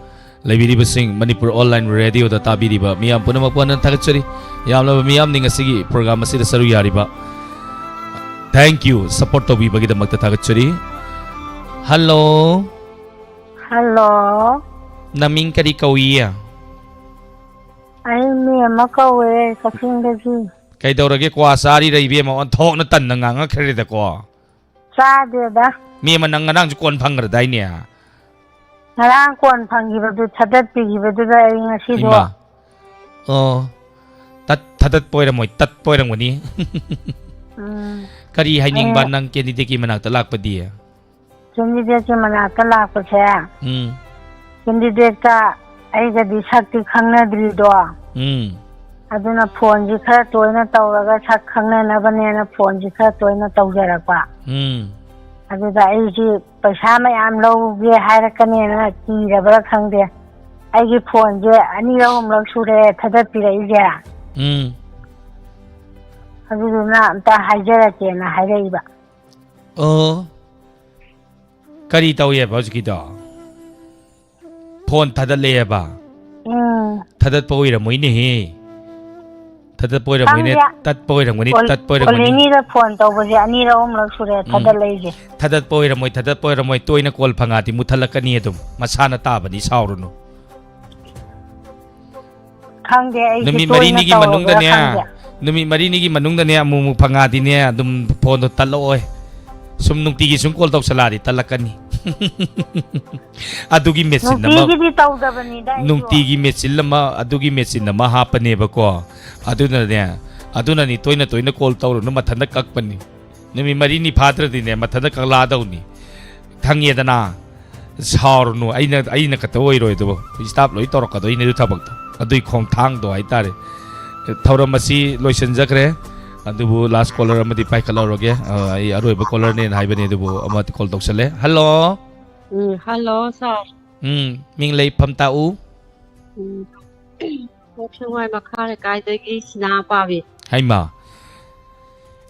ꯂꯩꯕꯤꯔꯤꯕꯁꯤꯡ, ꯃꯅꯤꯄꯨꯔ Online Radio-ꯗ ꯇꯥꯕꯤꯔꯤꯕ ꯃꯤꯌꯥꯝ ꯄꯨꯝꯅꯃꯛꯄꯨ ꯍꯟꯅ ꯊꯥꯒꯠꯆꯔꯤ꯫ ꯌꯥꯝꯂꯕ ꯃꯤꯌꯥꯝꯅꯤ ꯉꯁꯤꯒꯤ program ꯑꯁꯤꯗ ꯁꯔꯨꯛ ꯌꯥꯔꯤꯕ꯫ Thank you, support ꯇꯧꯕꯤꯕꯒꯤꯗꯃꯛꯇ ꯊꯥꯒꯠꯆꯔꯤ꯫ Hello꯫ ꯍꯜꯂꯣ꯫ ꯅꯃꯤꯡ ꯀꯔꯤ ꯀꯧꯏ? ꯑꯩ ꯃꯦꯝꯃ ꯀꯧꯋꯦ, ꯀꯛꯆꯤꯡꯗꯒꯤ꯫ ꯀꯩꯗꯧꯔꯒꯦ, ꯀ꯭ꯋꯥ ꯆꯥꯔꯤꯔ ꯏꯕꯦꯝꯃ? ꯑꯣꯟꯊꯣꯛꯅ ꯇꯟꯅ ꯉꯥꯡꯉꯛꯈ꯭ꯔꯦꯗꯀꯣ꯫ ꯆꯥꯗꯦꯗ꯫ ꯃꯤ ꯑꯃ ꯅꯪ ꯉꯔꯥꯡꯁꯨ ꯀꯣꯟ ꯐꯪꯈ꯭ꯔꯗꯥꯏꯅꯦ? ꯉꯔꯥꯡ ꯀꯣꯟ ꯐꯪꯈꯤꯕꯗꯨ ꯊꯥꯗꯠꯄꯤꯈꯤꯕꯗꯨꯗ ꯑꯩ ꯉꯁꯤꯗꯣ ꯏꯃꯥ꯫ ꯑꯣ꯫ ꯇꯠ-, ꯊꯥꯗꯠꯄ ꯑꯣꯏꯔꯝꯃꯣꯏ, ꯇꯠꯄ ꯑꯣꯏꯔꯝꯒꯅꯤ꯫ ꯎꯝ꯫ ꯀꯔꯤ ꯍꯥꯏꯅꯤꯡꯕ ꯑꯩꯅ ꯅꯪ candidate ꯀꯤ ꯃꯅꯥꯛꯇ ꯂꯥꯛꯄꯗꯤ? Candidate ꯀꯤ ꯃꯅꯥꯛꯇ ꯂꯥꯛꯄꯁꯦ, ꯎꯝ꯫ Candidate ꯀ ꯑꯩꯒꯗꯤ ꯁꯛꯇꯤ ꯈꯪꯅꯗ꯭ꯔꯤꯗꯣ꯫ ꯎꯝ꯫ ꯑꯗꯨꯅ phone ꯁꯤ ꯈꯔ ꯇꯣꯏꯅ ꯇꯧꯔꯒ ꯁꯛ ꯈꯪꯅꯅꯕꯅꯦꯅ phone ꯁꯤ ꯈꯔ ꯇꯣꯏꯅ ꯇꯧꯖꯔꯛꯄ꯫ ꯎꯝ꯫ ꯑꯗꯨꯗ ꯑꯩꯁꯤ ꯄꯩꯁꯥ ꯃꯌꯥꯝ ꯂꯧꯒꯦ ꯍꯥꯏꯔꯛꯀꯅꯦꯅ ꯀꯤꯔꯕ꯭ꯔꯥ ꯈꯪꯗꯦ꯫ ꯑꯩꯒꯤ phone ꯁꯦ ꯑꯅꯤꯔꯛ ꯑꯍꯨꯝꯂꯛ ꯁꯨꯔꯦ ꯊꯥꯗꯠꯄꯤꯔꯛꯏꯁꯦ꯫ ꯎꯝ꯫ ꯑꯗꯨꯗꯨꯅ ꯑꯝꯇ ꯍꯥꯏꯖꯔꯛꯀꯦꯅ ꯍꯥꯏꯔꯛꯏꯕ꯫ ꯑꯣ꯫ ꯀꯔꯤ ꯇꯧꯋꯦꯕ ꯍꯧꯖꯤꯛꯀꯤꯗꯣ? Phone ꯊꯥꯗꯠꯂꯦꯕ? ꯎꯝ꯫ ꯊꯥꯗꯠꯄ ꯑꯣꯏꯔꯝꯃꯣꯏꯅꯦꯍꯦ꯫ ꯊꯥꯗꯠꯄ ꯑꯣꯏꯔꯝꯃꯣꯏꯅꯦ, ꯀꯝꯒꯦ? ꯇꯠꯄ ꯑꯣꯏꯔꯝꯒꯅꯤ, ꯀꯣꯜ-, ꯇꯠꯄ ꯑꯣꯏꯔꯝꯒꯅꯤ꯫ ꯀꯣꯂꯤꯅꯤꯗ phone ꯇꯧꯕꯁꯦ ꯑꯅꯤꯔꯛ ꯑꯍꯨꯝꯂꯛ ꯁꯨꯔꯦ ꯎꯝ꯫ ꯊꯥꯗꯠꯂꯛꯏꯁꯦ꯫ ꯊꯥꯗꯠꯄ ꯑꯣꯏꯔꯝꯃꯣꯏ, ꯊꯥꯗꯠꯄ ꯑꯣꯏꯔꯝꯃꯣꯏ꯫ ꯇꯣꯏꯅ call ꯐꯪꯉꯛꯑꯗꯤ ꯃꯨꯠꯊꯠꯂꯛꯀꯅꯤ ꯑꯗꯨꯝ꯫ ꯃꯁꯥꯅ ꯇꯥꯕꯅꯤ, ꯁꯥꯎꯔꯨꯅꯨ꯫ ꯈꯪꯗꯦ, ꯑꯩꯁꯦ ꯅꯨꯃꯤꯠ ꯇꯣꯏꯅ ꯃꯔꯤꯅꯤꯒꯤ ꯇꯧꯔꯕ꯭ꯔꯥ ꯃꯅꯨꯡꯗꯅꯦ, ꯈꯪꯗꯦ꯫ ꯅꯨꯃꯤꯠ ꯃꯔꯤꯅꯤꯒꯤ ꯃꯅꯨꯡꯗꯅꯦ ꯑꯃꯨꯛ ꯑꯃꯨꯛ ꯐꯪꯉꯛꯑꯗꯤꯅꯦ ꯑꯗꯨꯝ phone ꯗꯣ ꯇꯠꯂꯛꯑꯣꯏ꯫ ꯁꯨꯝ ꯅꯨꯡꯇꯤꯒꯤ ꯁꯨꯝ call ꯇꯧꯁꯜꯂꯛꯑꯗꯤ ꯇꯠꯂꯛꯀꯅꯤ꯫ ꯑꯗꯨꯒꯤ machine ꯑꯃ, ꯅꯨꯡꯇꯤꯒꯤꯗꯤ ꯇꯧꯗꯕꯅꯤꯗ ꯑꯩꯁꯨ꯫ ꯅꯨꯡꯇꯤꯒꯤ machine ꯑꯃ, ꯑꯗꯨꯒꯤ machine ꯑꯃ ꯍꯥꯞꯄꯅꯦꯕꯀꯣ꯫ ꯑꯗꯨꯅꯅꯦ, ꯑꯗꯨꯅꯅꯤ ꯇꯣꯏꯅ ꯇꯣꯏꯅ call ꯇꯧꯔꯨꯅꯨ, ꯃꯊꯟꯇ ꯀꯛꯄꯅꯤ꯫ ꯅꯨꯃꯤꯠ ꯃꯔꯤꯅꯤ ꯐꯥꯗ꯭ꯔꯗꯤꯅꯦ ꯃꯊꯟꯇ ꯀꯛꯂꯛꯑꯗꯧꯅꯤ꯫ ꯈꯪꯉꯦꯗꯅ? ꯁꯥꯎꯔꯨꯅꯨ, ꯑꯩꯅ, ꯑꯩꯅ ꯈꯛꯇ ꯑꯣꯏꯔꯣꯏ ꯑꯗꯨꯕꯨ, staff ꯂꯣꯏ ꯇꯧꯔꯛꯀꯗꯣꯏꯅꯦ ꯑꯗꯨ ꯊꯕꯛꯇꯣ, ꯑꯗꯨꯏ ꯈꯣꯡꯊꯥꯡꯗꯣ ꯍꯥꯏꯇꯥꯔꯦ꯫ ꯊꯧꯔꯝ ꯑꯁꯤ ꯂꯣꯏꯁꯤꯟꯖꯈ꯭ꯔꯦ, ꯑꯗꯨꯕꯨ last caller ꯑꯃꯗꯤ ꯄꯥꯏꯈꯠꯍꯧꯔꯒꯦ꯫ ꯑ, ꯑꯩ ꯑꯔꯣꯏꯕ caller ꯅꯦꯅ ꯍꯥꯏꯕꯅꯦ, ꯑꯗꯨꯕꯨ ꯑꯃ call ꯇꯧꯁꯜꯂꯦ꯫ Hello꯫ ꯎꯝ, hello, sir꯫ ꯎꯝ, ꯃꯤꯡ ꯂꯩꯐꯝ ꯇꯥꯛꯎ꯫ ꯎꯝ, ꯀꯛꯆꯤꯡ ꯋꯥꯏ ꯃꯈꯥ ꯂꯩꯀꯥꯏꯗꯒꯤ ꯁꯤꯅꯥ ꯄꯥꯕꯤ꯫ ꯍꯩꯃꯥ,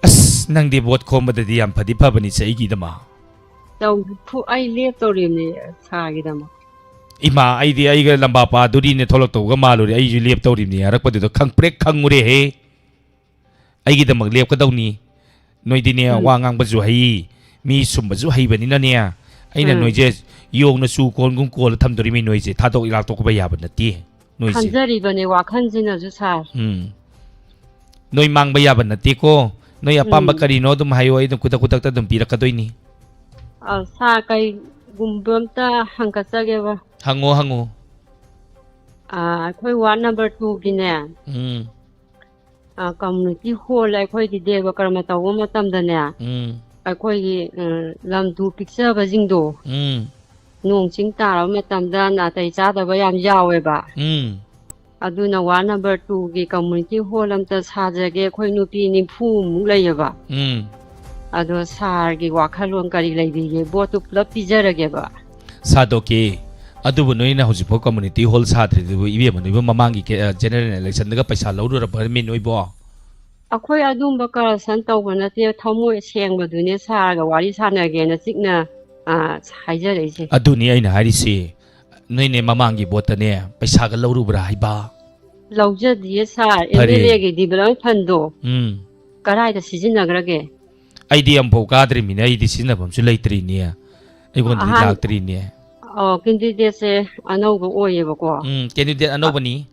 ꯑꯁ, ꯅꯪꯗꯤ vote ꯈꯣꯝꯕꯗꯗꯤ ꯌꯥꯝ ꯐꯗꯤ ꯐꯕꯅꯤꯁꯦ ꯑꯩꯒꯤꯗꯃꯛ꯫ ꯇꯧ-, ꯐꯨ-, ꯑꯩ ꯂꯦꯞꯇꯧꯔꯤꯕꯅꯤ ꯁꯥꯔꯒꯤꯗꯃꯛ꯫ ꯏꯃꯥ, ꯑꯩꯗꯤ ꯑꯩꯒ ꯂꯝꯕꯥ ꯄꯥꯗꯣꯔꯤꯅꯦ ꯊꯣꯛꯂꯛꯇꯧꯒ ꯃꯥꯜꯂꯨꯔꯦ, ꯑꯩꯁꯨ ꯂꯦꯞꯇꯧꯔꯤꯕꯅꯤ ꯍꯥꯏꯔꯛꯄꯗꯨꯗ ꯈꯪꯄ꯭ꯔꯦꯛ ꯈꯪꯉꯨꯔꯦꯍꯦ꯫ ꯑꯩꯒꯤꯗꯃꯛ ꯂꯦꯞꯀꯗꯧꯅꯤ꯫ ꯅꯣꯏꯗꯤꯅꯦ, ꯎꯝ꯫ ꯋꯥ ꯉꯥꯡꯕꯁꯨ ꯍꯩ, ꯃꯤ ꯁꯨꯝꯕꯁꯨ ꯍꯩꯕꯅꯤꯅꯅꯦ, ꯑꯩꯅ ꯎꯝ꯫ ꯅꯣꯏꯁꯦ ꯌꯣꯡꯅ ꯆꯨ ꯀꯣꯟꯒꯨꯝ ꯀꯣꯜꯂ ꯊꯝꯗꯣꯔꯤꯃꯤ ꯅꯣꯏꯁꯦ, ꯊꯥꯗꯣꯛ ꯂꯥꯛꯊꯣꯛꯄ ꯌꯥꯕ ꯅꯠꯇꯦ ꯅꯣꯏꯁꯦ꯫ ꯈꯟꯖꯔꯤꯕꯅꯦ ꯋꯥꯈꯜꯁꯤꯅꯁꯨ ꯁꯥꯔ꯫ ꯎꯝ꯫ ꯅꯣꯏ ꯃꯥꯡꯕ ꯌꯥꯕ ꯅꯠꯇꯦꯀꯣ꯫ ꯅꯣꯏ ꯑꯄꯥꯝꯕ ꯎꯝ꯫ ꯀꯔꯤꯅꯣ ꯑꯗꯨꯝ ꯍꯥꯏꯌꯣ, ꯑꯩ ꯑꯗꯨꯝ ꯈꯨꯗꯛ ꯈꯨꯗꯛꯇ ꯑꯗꯨꯝ ꯄꯤꯔꯛꯀꯗꯣꯏꯅꯤ꯫ ꯑ, ꯁꯥꯔ, ꯀꯩꯒꯨꯝꯕ ꯑꯝꯇ ꯍꯪꯒꯠꯆꯒꯦꯕ꯫ ꯍꯪꯉꯣ, ꯍꯪꯉꯣ꯫ ꯑ, ꯑꯩꯈꯣꯏ ꯋꯥꯔꯗ ꯅꯝꯕꯔ ꯇꯨꯒꯤꯅꯦ, ꯎꯝ, ꯑ, ꯀꯝꯃꯨꯅꯤꯇꯤ ꯍꯣꯜ ꯑꯩꯈꯣꯏꯒꯤ ꯗꯦꯕ ꯀꯔꯃ ꯇꯧꯕ ꯃꯇꯝꯗꯅꯦ, ꯎꯝ, ꯑꯩꯈꯣꯏꯒꯤ, ꯎꯝ, ꯂꯝ ꯇꯨ ꯄꯤꯛꯆꯕꯁꯤꯡꯗꯣ ꯎꯝ, ꯅꯣꯡ ꯆꯤꯡ ꯇꯥꯔꯕ ꯃꯇꯝꯗ ꯅꯥꯇꯩ ꯆꯥꯗꯕ ꯌꯥꯝ ꯌꯥꯎꯋꯦꯕ꯫ ꯎꯝ꯫ ꯑꯗꯨꯅ ꯋꯥꯔꯗ ꯅꯝꯕꯔ ꯇꯨꯒꯤ ꯀꯝꯃꯨꯅꯤꯇꯤ ꯍꯣꯜ ꯑꯝꯇ ꯁꯥꯖꯒꯦ, ꯑꯩꯈꯣꯏ ꯅꯨꯄꯤ ꯅꯤꯐꯨꯃꯨꯛ ꯂꯩꯌꯦꯕ꯫ ꯎꯝ꯫ ꯑꯗꯣ ꯁꯥꯔꯒꯤ ꯋꯥꯈꯜꯂꯣꯟ ꯀꯔꯤ ꯂꯩꯕꯤꯒꯦ? ꯚꯣꯠꯇꯨ ꯄꯨꯂꯞ ꯄꯤꯖꯔꯒꯦꯕ꯫ ꯁꯥꯗꯣꯛꯀꯦ꯫ ꯑꯗꯨꯕꯨ ꯅꯣꯏꯅ ꯍꯧꯖꯤꯛꯐꯥꯎ ꯀꯝꯃꯨꯅꯤꯇꯤ ꯍꯣꯜ ꯁꯥꯗ꯭ꯔꯤꯗꯨꯕꯨ, ꯏꯕꯦꯝꯃ, ꯅꯣꯏꯕꯨ ꯃꯃꯥꯡꯒꯤ ꯀꯦ-, ꯑ, ꯖꯦꯅꯔꯦꯜ ꯏꯂꯦꯛꯁꯟꯗꯒ ꯄꯩꯁꯥ ꯂꯧꯔꯨꯔꯕ꯭ꯔꯃꯤ ꯅꯣꯏꯕꯣ? ꯑꯩꯈꯣꯏ ꯑꯗꯨꯝꯕ ꯀꯔꯞꯁꯟ ꯇꯧꯕ ꯅꯠꯇꯦ, ꯊꯃꯣꯏ ꯁꯦꯡꯕꯗꯨꯅꯦ ꯁꯥꯔꯒ ꯋꯥꯔꯤ ꯁꯥꯟꯅꯒꯦꯅ ꯆꯤꯛꯅ, ꯑ, ꯍꯥꯏꯖꯔꯛꯏꯁꯦ꯫ ꯑꯗꯨꯅꯤ ꯑꯩꯅ ꯍꯥꯏꯔꯤꯁꯤ꯫ ꯅꯣꯏꯅꯦ ꯃꯃꯥꯡꯒꯤ ꯚꯣꯠꯇꯅꯦ ꯄꯩꯁꯥꯒ ꯂꯧꯔꯨꯕ꯭ꯔꯥ ꯍꯥꯏꯕ? ꯂꯧꯖꯗꯤꯌꯦ ꯁꯥꯔ, ꯐꯔꯦ꯫ ꯑꯦꯝ ꯑꯦꯜ ꯑꯦꯒꯤ ꯗꯤꯕꯂꯞꯃꯦꯟ ꯐꯟꯗꯣ ꯎꯝ꯫ ꯀꯗꯥꯏꯗ ꯁꯤꯖꯤꯟꯅꯈ꯭ꯔꯒꯦ? ꯑꯩꯗꯤ ꯑꯃꯨꯛꯐꯥꯎ ꯀꯥꯗ꯭ꯔꯤꯃꯤꯅꯦ, ꯑꯩꯗꯤ ꯁꯤꯖꯤꯟꯅꯐꯝꯁꯨ ꯂꯩꯇ꯭ꯔꯤꯅꯦ, ꯑꯩꯉꯣꯟꯗꯗꯤ ꯑꯍꯥꯟ-, ꯂꯥꯛꯇ꯭ꯔꯤꯅꯦ꯫ ꯑꯣ, ꯀꯦꯟꯗꯤꯗꯦꯠꯁꯦ ꯑꯅꯧꯕ ꯑꯣꯏꯌꯦꯕꯀꯣ꯫ ꯎꯝ, ꯀꯦꯟꯗꯤꯗꯦꯠ ꯑꯅꯧꯕꯅꯤ꯫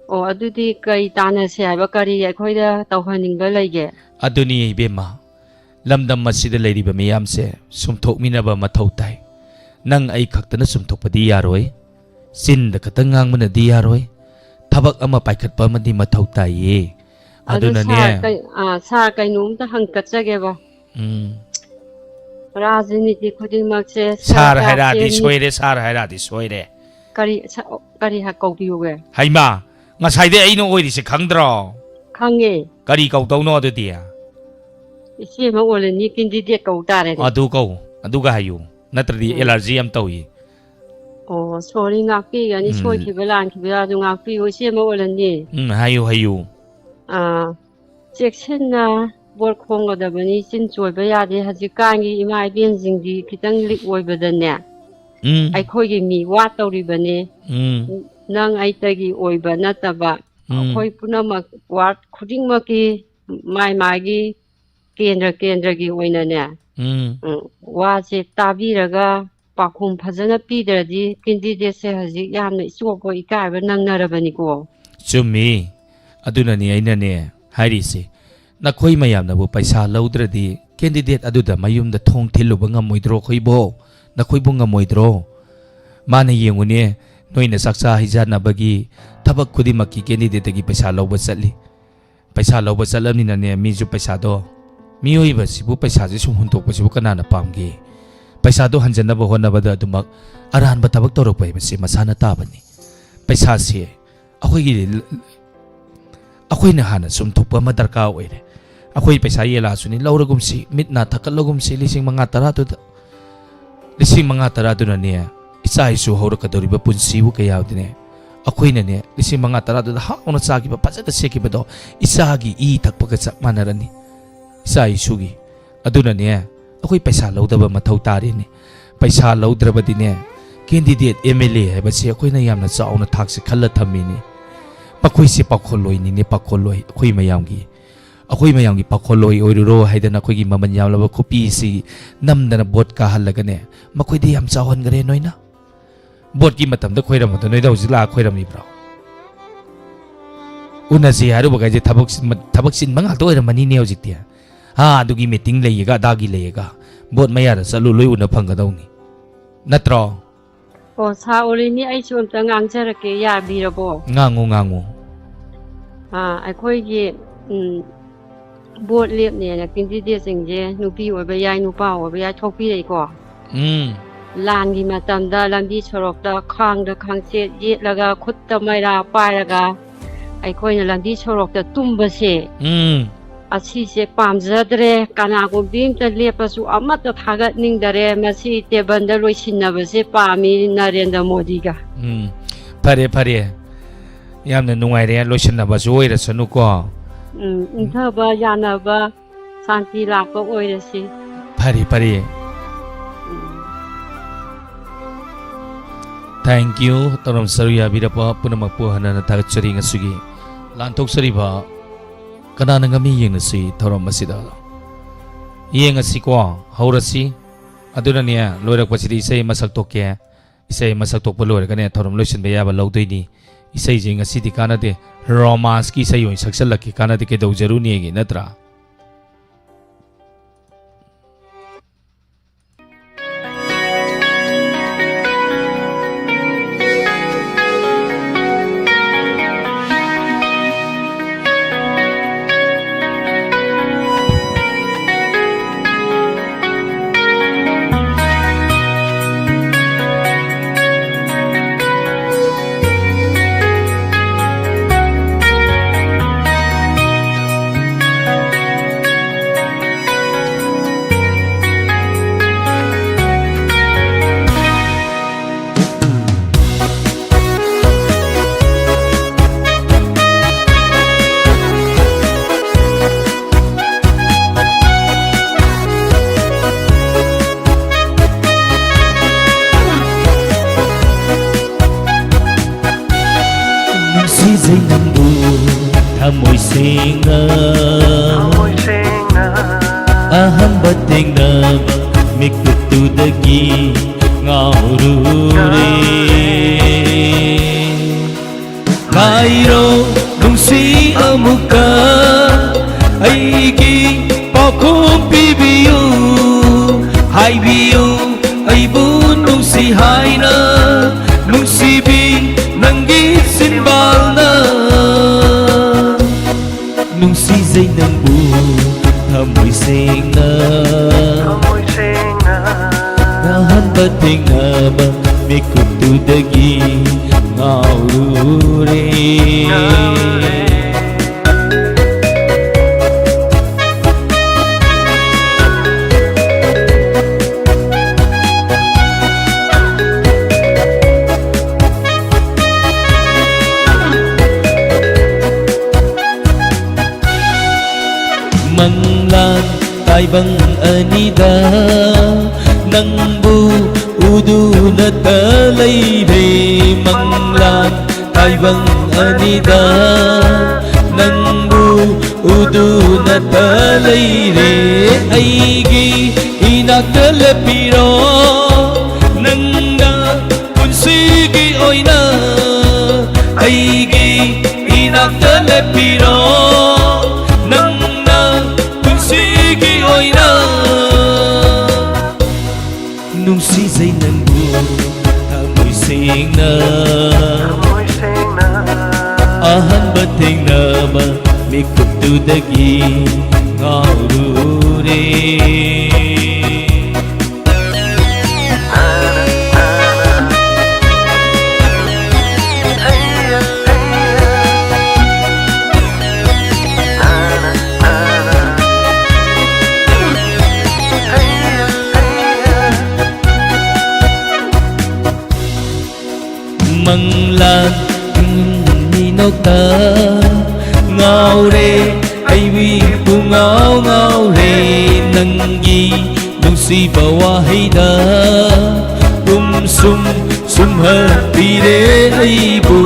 ꯑꯣ, ꯑꯗꯨꯗꯤ ꯀꯔꯤ ꯇꯥꯟꯅꯁꯦ ꯍꯥꯏꯕ? ꯀꯔꯤ ꯑꯩꯈꯣꯏꯗ ꯇꯧꯍꯟꯅꯤꯡꯕ ꯂꯩꯒꯦ? ꯑꯗꯨꯅꯤ ꯏꯕꯦꯝꯃ, ꯂꯝꯗꯝ ꯑꯁꯤꯗ ꯂꯩꯔꯤꯕ ꯃꯤꯌꯥꯝꯁꯦ ꯁꯨꯝꯊꯣꯛꯃꯤꯟꯅꯕ ꯃꯊꯧ ꯇꯥꯏ꯫ ꯅꯪ ꯑꯩ ꯈꯛꯇꯅ ꯁꯨꯝꯊꯣꯛꯄꯗꯤ ꯌꯥꯔꯣꯏ, ꯆꯤꯟꯗ ꯈꯛꯇ ꯉꯥꯡꯕꯅꯗꯤ ꯌꯥꯔꯣꯏ, ꯊꯕꯛ ꯑꯃ ꯄꯥꯏꯈꯠꯄ ꯑꯃꯗꯤ ꯃꯊꯧ ꯇꯥꯏꯌꯦ꯫ ꯑꯗꯨ ꯑꯗꯨꯅꯅꯦ꯫ ꯁꯥꯔ, ꯀꯩ-, ꯑꯥ, ꯁꯥꯔ, ꯀꯩꯅꯣꯝꯇ ꯍꯪꯀꯠꯆꯒꯦꯕ꯫ ꯎꯝ꯫ ꯔꯥꯖꯅꯤꯇꯤ ꯈꯨꯗꯤꯡꯃꯛꯁꯦ ꯁꯥꯔ ꯁꯔꯀꯥꯔ ꯍꯥꯏꯔꯛꯑꯗꯤ ꯁꯦꯝꯃꯤ-, ꯁꯣꯏꯔꯦ, ꯁꯥꯔ ꯍꯥꯏꯔꯛꯑꯗꯤ ꯁꯣꯏꯔꯦ꯫ ꯀꯔꯤ ꯁ-, ꯀꯔꯤ ꯍꯥꯏ ꯀꯧꯕꯤꯌꯨꯒꯦ? ꯍꯩꯃꯥ, ꯉꯁꯥꯏꯗꯩ ꯑꯩꯅ ꯑꯣꯏꯔꯤꯁꯦ ꯈꯪꯗ꯭ꯔꯣ? ꯈꯪꯉꯦ꯫ ꯀꯔꯤ ꯀꯧꯗꯧꯅꯣ ꯑꯗꯨꯗꯤ? ꯏꯆꯦ ꯑꯃ ꯑꯣꯏꯔꯅꯤ, ꯀꯦꯟꯗꯤꯗꯦꯠ ꯀꯧ ꯇꯥꯔꯦꯅꯦ꯫ ꯑꯗꯨ ꯀꯧ, ꯑꯗꯨꯒ ꯍꯥꯏꯌꯨ, ꯅꯠꯇ꯭ꯔꯗꯤ ꯎꯝ꯫ ꯑꯦꯂꯔꯖꯤ ꯌꯥꯝ ꯇꯧꯏ꯫ ꯑꯣ, ꯁꯣꯔꯤ, ꯉꯥꯛꯄꯤꯒꯅꯤ, ꯎꯝ꯫ ꯁꯣꯏꯈꯤꯕ ꯂꯥꯟꯈꯤꯕ ꯌꯥꯎꯔꯁꯨ ꯉꯥꯛꯄꯤꯌꯨ, ꯏꯆꯦ ꯑꯃ ꯑꯣꯏꯔꯅꯤ꯫ ꯎꯝ, ꯍꯥꯏꯌꯨ, ꯍꯥꯏꯌꯨ꯫ ꯑꯥ, ꯆꯦꯛꯁꯤꯟꯅ ꯚꯣꯠ ꯈꯣꯝꯒꯗꯕꯅꯤ, ꯆꯤꯟ ꯆꯣꯏꯕ ꯌꯥꯗꯦ꯫ ꯍꯧꯖꯤꯛꯀꯥꯟꯒꯤ ꯏꯃꯥ ꯏꯕꯦꯟꯁꯤꯡꯗꯤ ꯈꯤꯇꯪ ꯂꯤꯛ ꯑꯣꯏꯕꯗꯅꯦ, ꯎꯝ꯫ ꯑꯩꯈꯣꯏꯒꯤ ꯃꯤ ꯋꯥꯠꯇꯧꯔꯤꯕꯅꯤ꯫ ꯎꯝ꯫ ꯅꯪ ꯑꯩꯇꯒꯤ ꯑꯣꯏꯕ ꯅꯠꯇꯕ, ꯎꯝ꯫ ꯑꯩꯈꯣꯏ ꯄꯨꯝꯅꯃꯛ ꯋꯥꯔꯗ ꯈꯨꯗꯤꯡꯃꯛꯀꯤ ꯃꯥꯏ ꯃꯥꯒꯤ ꯀꯦꯟꯗ꯭ꯔ ꯀꯦꯟꯗ꯭ꯔꯒꯤ ꯑꯣꯏꯅꯅꯦ, ꯎꯝ꯫ ꯎꯝ, ꯋꯥꯁꯦ ꯇꯥꯕꯤꯔꯒ ꯄꯥꯎꯈꯨꯝ ꯐꯖꯅ ꯄꯤꯗ꯭ꯔꯗꯤ ꯀꯦꯟꯗꯤꯗꯦꯠꯁꯦ ꯍꯧꯖꯤꯛ ꯌꯥꯝꯅ ꯏꯆꯣꯞꯄ ꯏꯀꯥꯏꯕ ꯅꯪꯅꯔꯕꯅꯤꯀꯣ꯫ ꯆꯨꯝꯃꯤ꯫ ꯑꯗꯨꯅꯅꯤ ꯑꯩꯅꯅꯦ, ꯍꯥꯏꯔꯤꯁꯦ, ꯅꯈꯣꯏ ꯃꯌꯥꯝꯅꯕꯨ ꯄꯩꯁꯥ ꯂꯧꯗ꯭ꯔꯗꯤ candidate ꯑꯗꯨꯗ ꯃꯌꯨꯝꯗ ꯊꯣꯡ ꯊꯤꯜꯂꯨꯕ ꯉꯝꯃꯣꯏꯗ꯭ꯔꯣ? ꯑꯩꯈꯣꯏꯕꯣ, ꯅꯈꯣꯏꯕꯨ ꯉꯝꯃꯣꯏꯗ꯭ꯔꯣ? ꯃꯥꯅ ꯌꯦꯡꯉꯨꯅꯦ, ꯅꯣꯏꯅ ꯆꯥꯛꯆꯥ ꯍꯩꯖꯥꯟꯅꯕꯒꯤ ꯊꯕꯛ ꯈꯨꯗꯤꯡꯃꯛꯀꯤ candidateꯇꯒꯤ ꯄꯩꯁꯥ ꯂꯧꯕ ꯆꯠꯂꯤ꯫ ꯄꯩꯁꯥ ꯂꯧꯕ ꯆꯠꯂꯕꯅꯤꯅꯅꯦ, ꯃꯤꯁꯨ ꯄꯩꯁꯥꯗꯣ, ꯃꯤꯑꯣꯏꯕꯁꯤꯕꯨ ꯄꯩꯁꯥꯁꯦ ꯁꯨꯝ ꯍꯨꯟꯗꯣꯛꯄꯁꯤꯕꯨ ꯀꯅꯥꯅ ꯄꯥꯝꯒꯦ? ꯄꯩꯁꯥꯗꯣ ꯍꯟꯖꯟꯅꯕ ꯍꯣꯠꯅꯕꯗ ꯑꯗꯨꯃꯛ ꯑꯔꯥꯟꯕ ꯊꯕꯛ ꯇꯧꯔꯛꯄ ꯍꯥꯏꯕꯁꯤ ꯃꯁꯥꯅ ꯇꯥꯕꯅꯤ꯫ ꯄꯩꯁꯥꯁꯦ ꯑꯩꯈꯣꯏꯒꯤ, ꯑꯩꯈꯣꯏꯅ ꯍꯥꯟꯅ ꯆꯨꯝꯊꯣꯛꯄ ꯑꯃ ꯗꯔꯀꯥꯔ ꯑꯣꯏꯔꯦ꯫ ꯑꯩꯈꯣꯏ ꯄꯩꯁꯥ ꯌꯦꯜꯂꯛꯑꯁꯨꯅꯤ, ꯂꯧꯔꯒꯨꯝꯁꯤ, ꯃꯤꯠ ꯅꯥ ꯊꯛꯀꯠꯂꯒꯨꯝꯁꯤ, ꯂꯤꯁꯤꯡ ꯃꯉꯥ ꯇꯔꯥꯗꯨꯗ꯫ ꯂꯤꯁꯤꯡ ꯃꯉꯥ ꯇꯔꯥꯗꯨꯅꯅꯦ, ꯏꯆꯥ ꯏꯁꯨ ꯍꯧꯔꯛꯀꯗꯧꯔꯤꯕ ꯄꯨꯟꯁꯤꯕꯨ ꯀꯌꯥꯗꯅꯦ, ꯑꯩꯈꯣꯏꯅꯅꯦ, ꯂꯤꯁꯤꯡ ꯃꯉꯥ ꯇꯔꯥꯗꯨꯗ ꯍꯥꯎꯅ ꯆꯥꯈꯤꯕ, ꯐꯖꯅ ꯁꯦꯠꯈꯤꯕꯗꯣ ꯏꯆꯥꯒꯤ ꯏ ꯊꯛꯄꯒ ꯆꯞ ꯃꯥꯟꯅꯔꯅꯤ꯫ ꯏꯆꯥ ꯏꯁꯨꯒꯤ꯫ ꯑꯗꯨꯅꯅꯦ, ꯑꯩꯈꯣꯏ ꯄꯩꯁꯥ ꯂꯧꯗꯕ ꯃꯊꯧ ꯇꯥꯔꯦꯅꯦ꯫ ꯄꯩꯁꯥ ꯂꯧꯗ꯭ꯔꯕꯗꯤꯅꯦ, candidate MLA ꯍꯥꯏꯕꯁꯦ ꯑꯩꯈꯣꯏꯅ ꯌꯥꯝꯅ ꯆꯥꯎꯅ ꯊꯥꯛꯁꯦ ꯈꯜꯂ ꯊꯝꯃꯤꯅꯦ꯫ ꯃꯈꯣꯏꯁꯦ ꯄꯥꯈꯣꯜꯂꯣꯏꯅꯤꯅꯦ, ꯄꯥꯈꯣꯜꯂꯣꯏ ꯑꯩꯈꯣꯏ ꯃꯌꯥꯝꯒꯤ꯫ ꯑꯩꯈꯣꯏ ꯃꯌꯥꯝꯒꯤ ꯄꯥꯈꯣꯜꯂꯣꯏ ꯑꯣꯏꯔꯨꯔꯣ ꯍꯥꯏꯗꯅ ꯑꯩꯈꯣꯏꯒꯤ ꯃꯃꯜ ꯌꯥꯝꯂꯕ ꯈꯨꯄꯤꯁꯤ ꯅꯝꯗꯅ vote ꯀꯥꯍꯜꯂꯒꯅꯦ, ꯃꯈꯣꯏꯗ ꯌꯥꯝ ꯆꯥꯎꯍꯟꯈ꯭ꯔꯦ ꯅꯣꯏꯅ꯫ Voteꯀꯤ ꯃꯇꯝꯗ ꯈꯣꯏꯔꯝꯕꯗꯣ ꯅꯣꯏꯗ ꯍꯧꯖꯤꯛ ꯂꯥꯛꯑ ꯈꯣꯏꯔꯝꯃꯤꯕ꯭ꯔꯣ? ꯎꯅꯁꯤ ꯍꯥꯏꯔꯨꯕꯈꯩꯁꯦ ꯊꯕꯛ ꯆꯤꯟꯕ, ꯊꯕꯛ ꯆꯤꯟꯕ ꯉꯥꯛꯇ ꯑꯣꯏꯔꯝꯃꯅꯤꯅꯦ ꯍꯧꯖꯤꯛꯇꯤ꯫ ꯑꯥ, ꯑꯗꯨꯒꯤ meeting ꯂꯩꯌꯦꯒ, ꯑꯗꯥꯒꯤ ꯂꯩꯌꯦꯒ, vote ꯃꯌꯥꯗ ꯆꯠꯂꯨ, ꯂꯣꯏ ꯎꯅ ꯐꯪꯒꯗꯧꯅꯤ꯫ ꯅꯠꯇ꯭ꯔꯣ? ꯑꯣ, ꯁꯥꯔ ꯑꯣꯂꯤꯅꯤ, ꯑꯩꯁꯨ ꯑꯝꯇ ꯉꯥꯡꯖꯔꯛꯀꯦ, ꯌꯥꯕꯤꯔꯕꯣ? ꯉꯥꯡꯉꯨ, ꯉꯥꯡꯉꯨ꯫ ꯑꯥ, ꯑꯩꯈꯣꯏꯒꯤ, ꯎꯝ, vote ꯂꯦꯞꯅꯦꯅ candidateꯁꯤꯡꯁꯦ, ꯅꯨꯄꯤ ꯑꯣꯏꯕ ꯌꯥꯏ, ꯅꯨꯄꯥ ꯑꯣꯏꯕ ꯌꯥꯏ, ꯊꯣꯛꯄꯤꯔꯛꯏꯀꯣ꯫ ꯎꯝ꯫ ꯂꯥꯟꯒꯤ ꯃꯇꯝꯗ ꯂꯝꯕꯤ ꯁꯣꯔꯣꯛꯇ ꯈꯥꯡꯗ ꯈꯥꯡꯆꯦꯠ ꯌꯦꯠꯂꯒ, ꯈꯨꯠꯇ ꯃꯩꯔꯥ ꯄꯥꯏꯔꯒ ꯑꯩꯈꯣꯏꯅ ꯂꯝꯕꯤ ꯁꯣꯔꯣꯛꯇ ꯇꯨꯝꯕꯁꯦ, ꯎꯝ꯫ ꯑꯁꯤꯁꯦ ꯄꯥꯝꯖꯗ꯭ꯔꯦ꯫ ꯀꯅꯥꯒꯨꯝꯕꯤ ꯑꯝꯇ ꯂꯦꯞꯄꯁꯨ ꯑꯃꯠꯇ ꯊꯥꯒꯠꯅꯤꯡꯗꯔꯦ꯫ ꯃꯁꯤ ꯇꯦꯕꯜꯗ ꯂꯣꯏꯁꯤꯟꯅꯕꯁꯦ ꯄꯥꯝꯃꯤ ꯅꯔꯦꯟꯗ꯭ꯔ ꯃꯣꯗꯤꯒ꯫ ꯎꯝ, ꯐꯔꯦ, ꯐꯔꯦ꯫ ꯌꯥꯝꯅ ꯅꯨꯡꯉꯥꯏꯔꯦ, ꯂꯣꯏꯁꯤꯟꯅꯕꯁꯨ ꯑꯣꯏꯔꯁꯅꯨꯀꯣ꯫ ꯎꯝ, ꯏꯪꯊꯕ, ꯌꯥꯅꯕ, ꯁꯥꯟꯇꯤ ꯂꯥꯛꯄ ꯑꯣꯏꯔꯁꯤ꯫ ꯐꯔꯦ, ꯐꯔꯦ꯫ ꯎꯝ꯫ Thank you꯫ ꯊꯧꯔꯝ ꯁꯔꯨꯛ ꯌꯥꯕꯤꯔꯛꯄ ꯄꯨꯝꯅꯃꯛꯄꯨ ꯍꯟꯅ ꯍꯟꯅ ꯊꯥꯒꯠꯆꯔꯤ꯫ ꯉꯁꯤꯒꯤ ꯂꯥꯟꯊꯣꯛꯆꯔꯤꯕ ꯀꯅꯥꯅ ꯉꯝꯃꯤ ꯌꯦꯡꯅꯁꯤ ꯊꯧꯔꯝ ꯑꯁꯤꯗ꯫ ꯌꯦꯡꯉꯁꯤꯀꯣ, ꯍꯧꯔꯁꯤ꯫ ꯑꯗꯨꯅꯅꯦ, ꯂꯣꯏꯔꯛꯄꯁꯤꯗꯤ ꯏꯁꯩ ꯑꯃ ꯁꯛꯇꯣꯛꯀꯦ꯫ ꯏꯁꯩ ꯑꯃ ꯁꯛꯇꯣꯛꯄ ꯂꯣꯏꯔꯒꯅꯦ, ꯊꯧꯔꯝ ꯂꯣꯏꯁꯤꯟꯕ ꯌꯥꯕ ꯂꯧꯗꯣꯏꯅꯤ꯫ ꯏꯁꯩꯁꯦ ꯉꯁꯤꯗꯤ ꯀꯥꯟꯅꯗꯦ, ꯔꯣꯃꯥꯟꯁꯀꯤ ꯏꯁꯩ ꯑꯣꯏꯅ ꯁꯛꯆꯜꯂꯛꯀꯦ, ꯀꯥꯟꯅꯗꯦ, ꯀꯩꯗꯧꯖꯔꯨꯅꯦꯒꯦ, ꯅꯠꯇ꯭ꯔꯥ? ꯅꯨꯡꯁꯤꯖꯩ ꯅꯪꯕꯨ ꯊꯃꯣꯏ ꯁꯦꯡꯅ, ꯊꯃꯣꯏ ꯁꯦꯡꯅ꯫ ꯑꯍꯥꯟꯕ ꯊꯦꯡꯅꯕ ꯃꯤꯀꯨꯞꯇꯨꯗꯒꯤ ꯉꯥꯎꯔꯨꯔꯦ꯫ ꯉꯥꯏꯔꯣ ꯅꯨꯡꯁꯤ ꯑꯃꯨꯛꯀ ꯑꯩꯒꯤ ꯄꯥꯎꯈꯨꯝ ꯄꯤꯕꯤꯌꯨ, ꯍꯥꯏꯕꯤꯌꯨ ꯑꯩꯕꯨ ꯅꯨꯡꯁꯤ ꯍꯥꯏꯅ, ꯅꯨꯡꯁꯤꯕꯤ ꯅꯪꯒꯤ ꯆꯤꯟꯕꯥꯜꯅ꯫ ꯅꯨꯡꯁꯤꯖꯩ ꯅꯪꯕꯨ ꯊꯃꯣꯏ ꯁꯦꯡꯅ, ꯊꯃꯣꯏ ꯁꯦꯡꯅ꯫ ꯑꯍꯥꯟꯕ ꯊꯦꯡꯅꯕ ꯃꯤꯀꯨꯞꯇꯨꯗꯒꯤ ꯉꯥꯎꯔꯨꯔꯦ꯫ ꯉꯥꯎꯔꯨꯔꯦ꯫ ꯃꯪꯂꯥꯟ ꯇꯥꯏꯕꯪ ꯑꯅꯤꯗ ꯅꯪꯕꯨ ꯎꯗꯨꯅꯇ ꯂꯩꯔꯦ꯫ ꯃꯪꯂꯥꯟ ꯇꯥꯏꯕꯪ ꯑꯅꯤꯗ ꯅꯪꯕꯨ ꯎꯗꯨꯅꯇ ꯂꯩꯔꯦ꯫ ꯑꯩꯒꯤ ꯏꯅꯥꯛꯇ ꯂꯦꯞꯄꯤꯔꯣ, ꯅꯪꯅ ꯄꯨꯟꯁꯤꯒꯤ ꯑꯣꯏꯅ꯫ ꯄꯤꯔꯣ ꯅꯪꯅ ꯄꯨꯟꯁꯤꯒꯤ ꯑꯣꯏꯅ꯫ ꯅꯨꯡꯁꯤꯖꯩ ꯅꯪꯕꯨ ꯊꯃꯣꯏ ꯁꯦꯡꯅ꯫ ꯑꯍꯥꯟꯕ ꯊꯦꯡꯅꯕ ꯃꯤꯀꯨꯞꯇꯨꯗꯒꯤ ꯉꯥꯎꯔꯨꯔꯦ꯫ ꯃꯪꯂꯥꯟ ꯃꯤꯅꯣꯛꯇ ꯉꯥꯎꯔꯦ, ꯑꯩ ꯄꯨꯡꯉꯥꯎ ꯉꯥꯎꯔꯦ꯫ ꯅꯪꯒꯤ ꯅꯨꯡꯁꯤꯕ ꯋꯥꯍꯩꯗ ꯄꯨꯝꯁꯨꯝ ꯁꯨꯝꯍꯠꯄꯤꯔꯦ ꯑꯩꯕꯨ꯫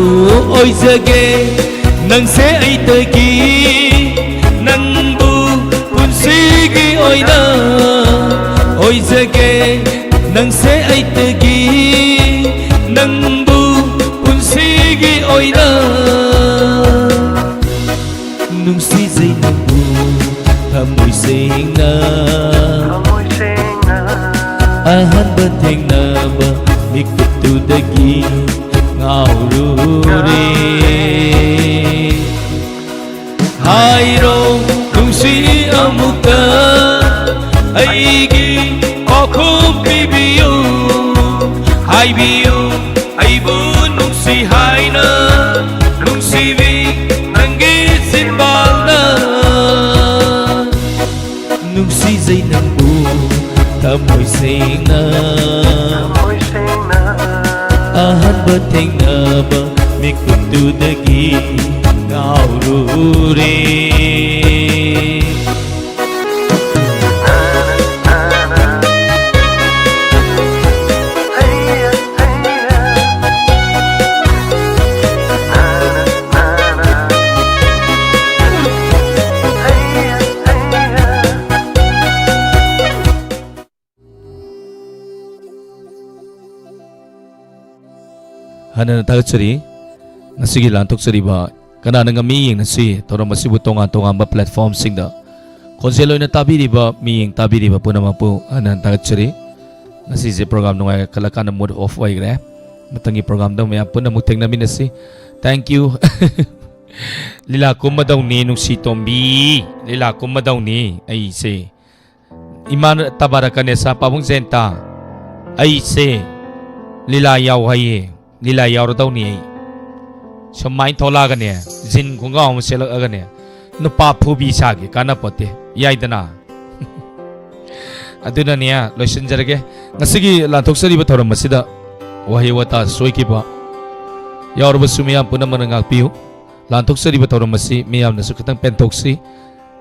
ꯑꯣꯏꯖꯒꯦ ꯅꯪꯁꯦ ꯑꯩꯇꯒꯤ, ꯅꯪꯕꯨ ꯄꯨꯟꯁꯤꯒꯤ ꯑꯣꯏꯅ ꯑꯣꯏꯖꯒꯦ ꯅꯪꯁꯦ ꯑꯩꯇꯒꯤ, ꯅꯪꯕꯨ ꯄꯨꯟꯁꯤꯒꯤ ꯑꯣꯏꯅ꯫ ꯅꯨꯡꯁꯤꯖꯩ ꯅꯪꯕꯨ ꯊꯃꯣꯏ ꯁꯦꯡꯅ꯫ ꯑꯍꯥꯟꯕ ꯊꯦꯡꯅꯕ ꯃꯤꯀꯨꯞꯇꯨꯗꯒꯤ ꯉꯥꯎꯔꯨꯔꯦ꯫ ꯍꯥꯏꯔꯣ ꯅꯨꯡꯁꯤ ꯑꯃꯨꯛꯇ ꯑꯩꯒꯤ ꯄꯥꯎꯈꯨꯝ ꯄꯤꯕꯤꯌꯨ꯫ ꯍꯥꯏꯕꯤꯌꯨ ꯑꯩꯕꯨ ꯅꯨꯡꯁꯤ ꯍꯥꯏꯅ, ꯅꯨꯡꯁꯤꯕꯤ ꯅꯪꯒꯤ ꯆꯤꯟꯕꯥꯜꯅ꯫ ꯅꯨꯡꯁꯤꯖꯩ ꯅꯪꯕꯨ ꯊꯃꯣꯏ ꯁꯦꯡꯅ꯫ ꯑꯍꯥꯟꯕ ꯊꯦꯡꯅꯕ ꯃꯤꯀꯨꯞꯇꯨꯗꯒꯤ ꯉꯥꯎꯔꯨꯔꯦ꯫ ꯍꯟꯅ ꯊꯥꯒꯠꯆꯔꯤ꯫ ꯉꯁꯤꯒꯤ ꯂꯥꯟꯊꯣꯛꯆꯔꯤꯕ ꯀꯅꯥꯅ ꯉꯝꯃꯤ ꯌꯦꯡꯅꯁꯤ꯫ ꯊꯧꯔꯝ ꯑꯁꯤꯕꯨ ꯇꯣꯉꯥꯟ ꯇꯣꯉꯥꯟꯕ platformꯁꯤꯡꯗ ꯈꯣꯟꯖꯦꯜ ꯑꯣꯏꯅ ꯇꯥꯕꯤꯔꯤꯕ, ꯃꯤꯌꯦꯡ ꯇꯥꯕꯤꯔꯤꯕ ꯄꯨꯝꯅꯃꯛꯄꯨ ꯍꯟꯅ ꯍꯟꯅ ꯊꯥꯒꯠꯆꯔꯤ꯫ ꯉꯁꯤꯁꯦ program ꯅꯨꯡꯉꯥꯏꯈꯠꯂꯀꯥꯟꯗ mood off ꯑꯣꯏꯈ꯭ꯔꯦ꯫ ꯃꯊꯪꯒꯤ programꯗ ꯃꯌꯥꯝ ꯄꯨꯟꯅ ꯑꯃꯨꯛ ꯊꯦꯡꯅꯃꯤꯟꯅꯁꯤ꯫ Thank you꯫ ꯂꯤꯂꯥ ꯀꯨꯝꯕꯗꯧꯅꯤ ꯅꯨꯡꯁꯤ ꯇꯣꯝꯕꯤ, ꯂꯤꯂꯥ ꯀꯨꯝꯕꯗꯧꯅꯤ ꯑꯩꯁꯦ꯫ ꯏꯃꯥ ꯇꯕꯥꯔꯛꯀꯅꯦꯁꯥ ꯄꯥꯕꯨꯡ ꯖꯌꯟꯇ, ꯑꯩꯁꯦ ꯂꯤꯂꯥ ꯌꯥꯎ ꯍꯥꯏꯌꯦ, ꯂꯤꯂꯥ ꯌꯥꯎꯔꯗꯧꯅꯤ ꯑꯩ꯫ ꯁꯨꯃꯥꯏꯅ ꯊꯣꯛꯂꯛꯑꯒꯅꯦ, ꯖꯤꯟ ꯈꯣꯡꯒ꯭ꯔꯥꯎ ꯑꯃ ꯁꯦꯠꯂꯛꯑꯒꯅꯦ, ꯅꯨꯄꯥ ꯐꯨꯕꯤ ꯁꯥꯒꯦ ꯀꯥꯟꯅꯄꯣꯠꯇꯦ, ꯌꯥꯏꯗꯅ꯫ ꯑꯗꯨꯅꯅꯦ, ꯂꯣꯏꯁꯤꯟꯖꯔꯒꯦ꯫ ꯉꯁꯤꯒꯤ ꯂꯥꯟꯊꯣꯛꯆꯔꯤꯕ ꯊꯧꯔꯝ ꯑꯁꯤꯗ ꯋꯥꯍꯩ ꯋꯥꯇꯥ ꯁꯣꯏꯈꯤꯕ ꯌꯥꯎꯔꯕꯁꯨ ꯃꯤꯌꯥꯝ ꯄꯨꯝꯅꯃꯛꯅ ꯉꯥꯛꯄꯤꯌꯨ꯫ ꯂꯥꯟꯊꯣꯛꯆꯔꯤꯕ ꯊꯧꯔꯝ ꯑꯁꯤ ꯃꯤꯌꯥꯝꯅꯁꯨ ꯈꯤꯇꯪ ꯄꯦꯟꯊꯣꯛꯁꯤ꯫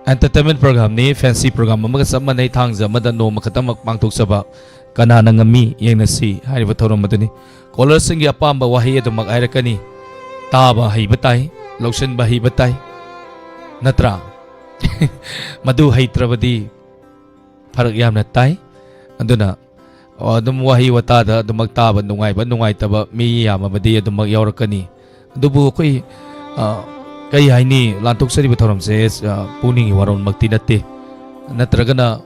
Entertainment programꯅꯤ, fancy program ꯑꯃꯒ ꯆꯞ ꯃꯥꯟꯅꯩ꯫ ꯊꯥꯡꯖ ꯑꯃꯗ ꯅꯣꯡꯃ ꯈꯛꯇꯃꯛ ꯄꯥꯡꯊꯣꯛꯆꯕ꯫ ꯀꯅꯥꯅ ꯉꯝꯃꯤ ꯌꯦꯡꯅꯁꯤ ꯍꯥꯏꯔꯤꯕ ꯊꯧꯔꯝ ꯑꯗꯨꯅꯤ꯫ Callerꯁꯤꯡꯒꯤ ꯑꯄꯥꯝꯕ ꯋꯥꯍꯩ ꯑꯗꯨꯃꯛ ꯍꯥꯏꯔꯛꯀꯅꯤ꯫ ꯇꯥꯕ ꯍꯩꯕ ꯇꯥꯏ, ꯂꯧꯁꯤꯟꯕ ꯍꯩꯕ ꯇꯥꯏ, ꯅꯠꯇ꯭ꯔꯥ? ꯃꯗꯨ ꯍꯩꯇ꯭ꯔꯕꯗꯤ ꯐꯔꯛ ꯌꯥꯝꯅ ꯇꯥꯏ꯫ ꯑꯗꯨꯅ ꯑꯗꯨꯝ ꯋꯥꯍꯩ ꯋꯥꯇꯥꯗ ꯑꯗꯨꯃꯛ ꯇꯥꯕ ꯅꯨꯡꯉꯥꯏꯕ ꯅꯨꯡꯉꯥꯏꯇꯕ ꯃꯤ ꯌꯥꯝꯃꯕꯗꯤ ꯑꯗꯨꯃꯛ ꯌꯥꯎꯔꯛꯀꯅꯤ꯫ ꯑꯗꯨꯕꯨ ꯑꯩꯈꯣꯏ, ꯑ, ꯀꯔꯤ ꯍꯥꯏꯅꯤ, ꯂꯥꯟꯊꯣꯛꯆꯔꯤꯕ ꯊꯧꯔꯝꯁꯦ, ꯑ, ꯄꯨꯛꯅꯤꯡꯒꯤ ꯋꯥꯔꯣꯜꯃꯛꯇꯤ ꯅꯠꯇꯦ꯫ ꯅꯠꯇ꯭ꯔꯒꯅ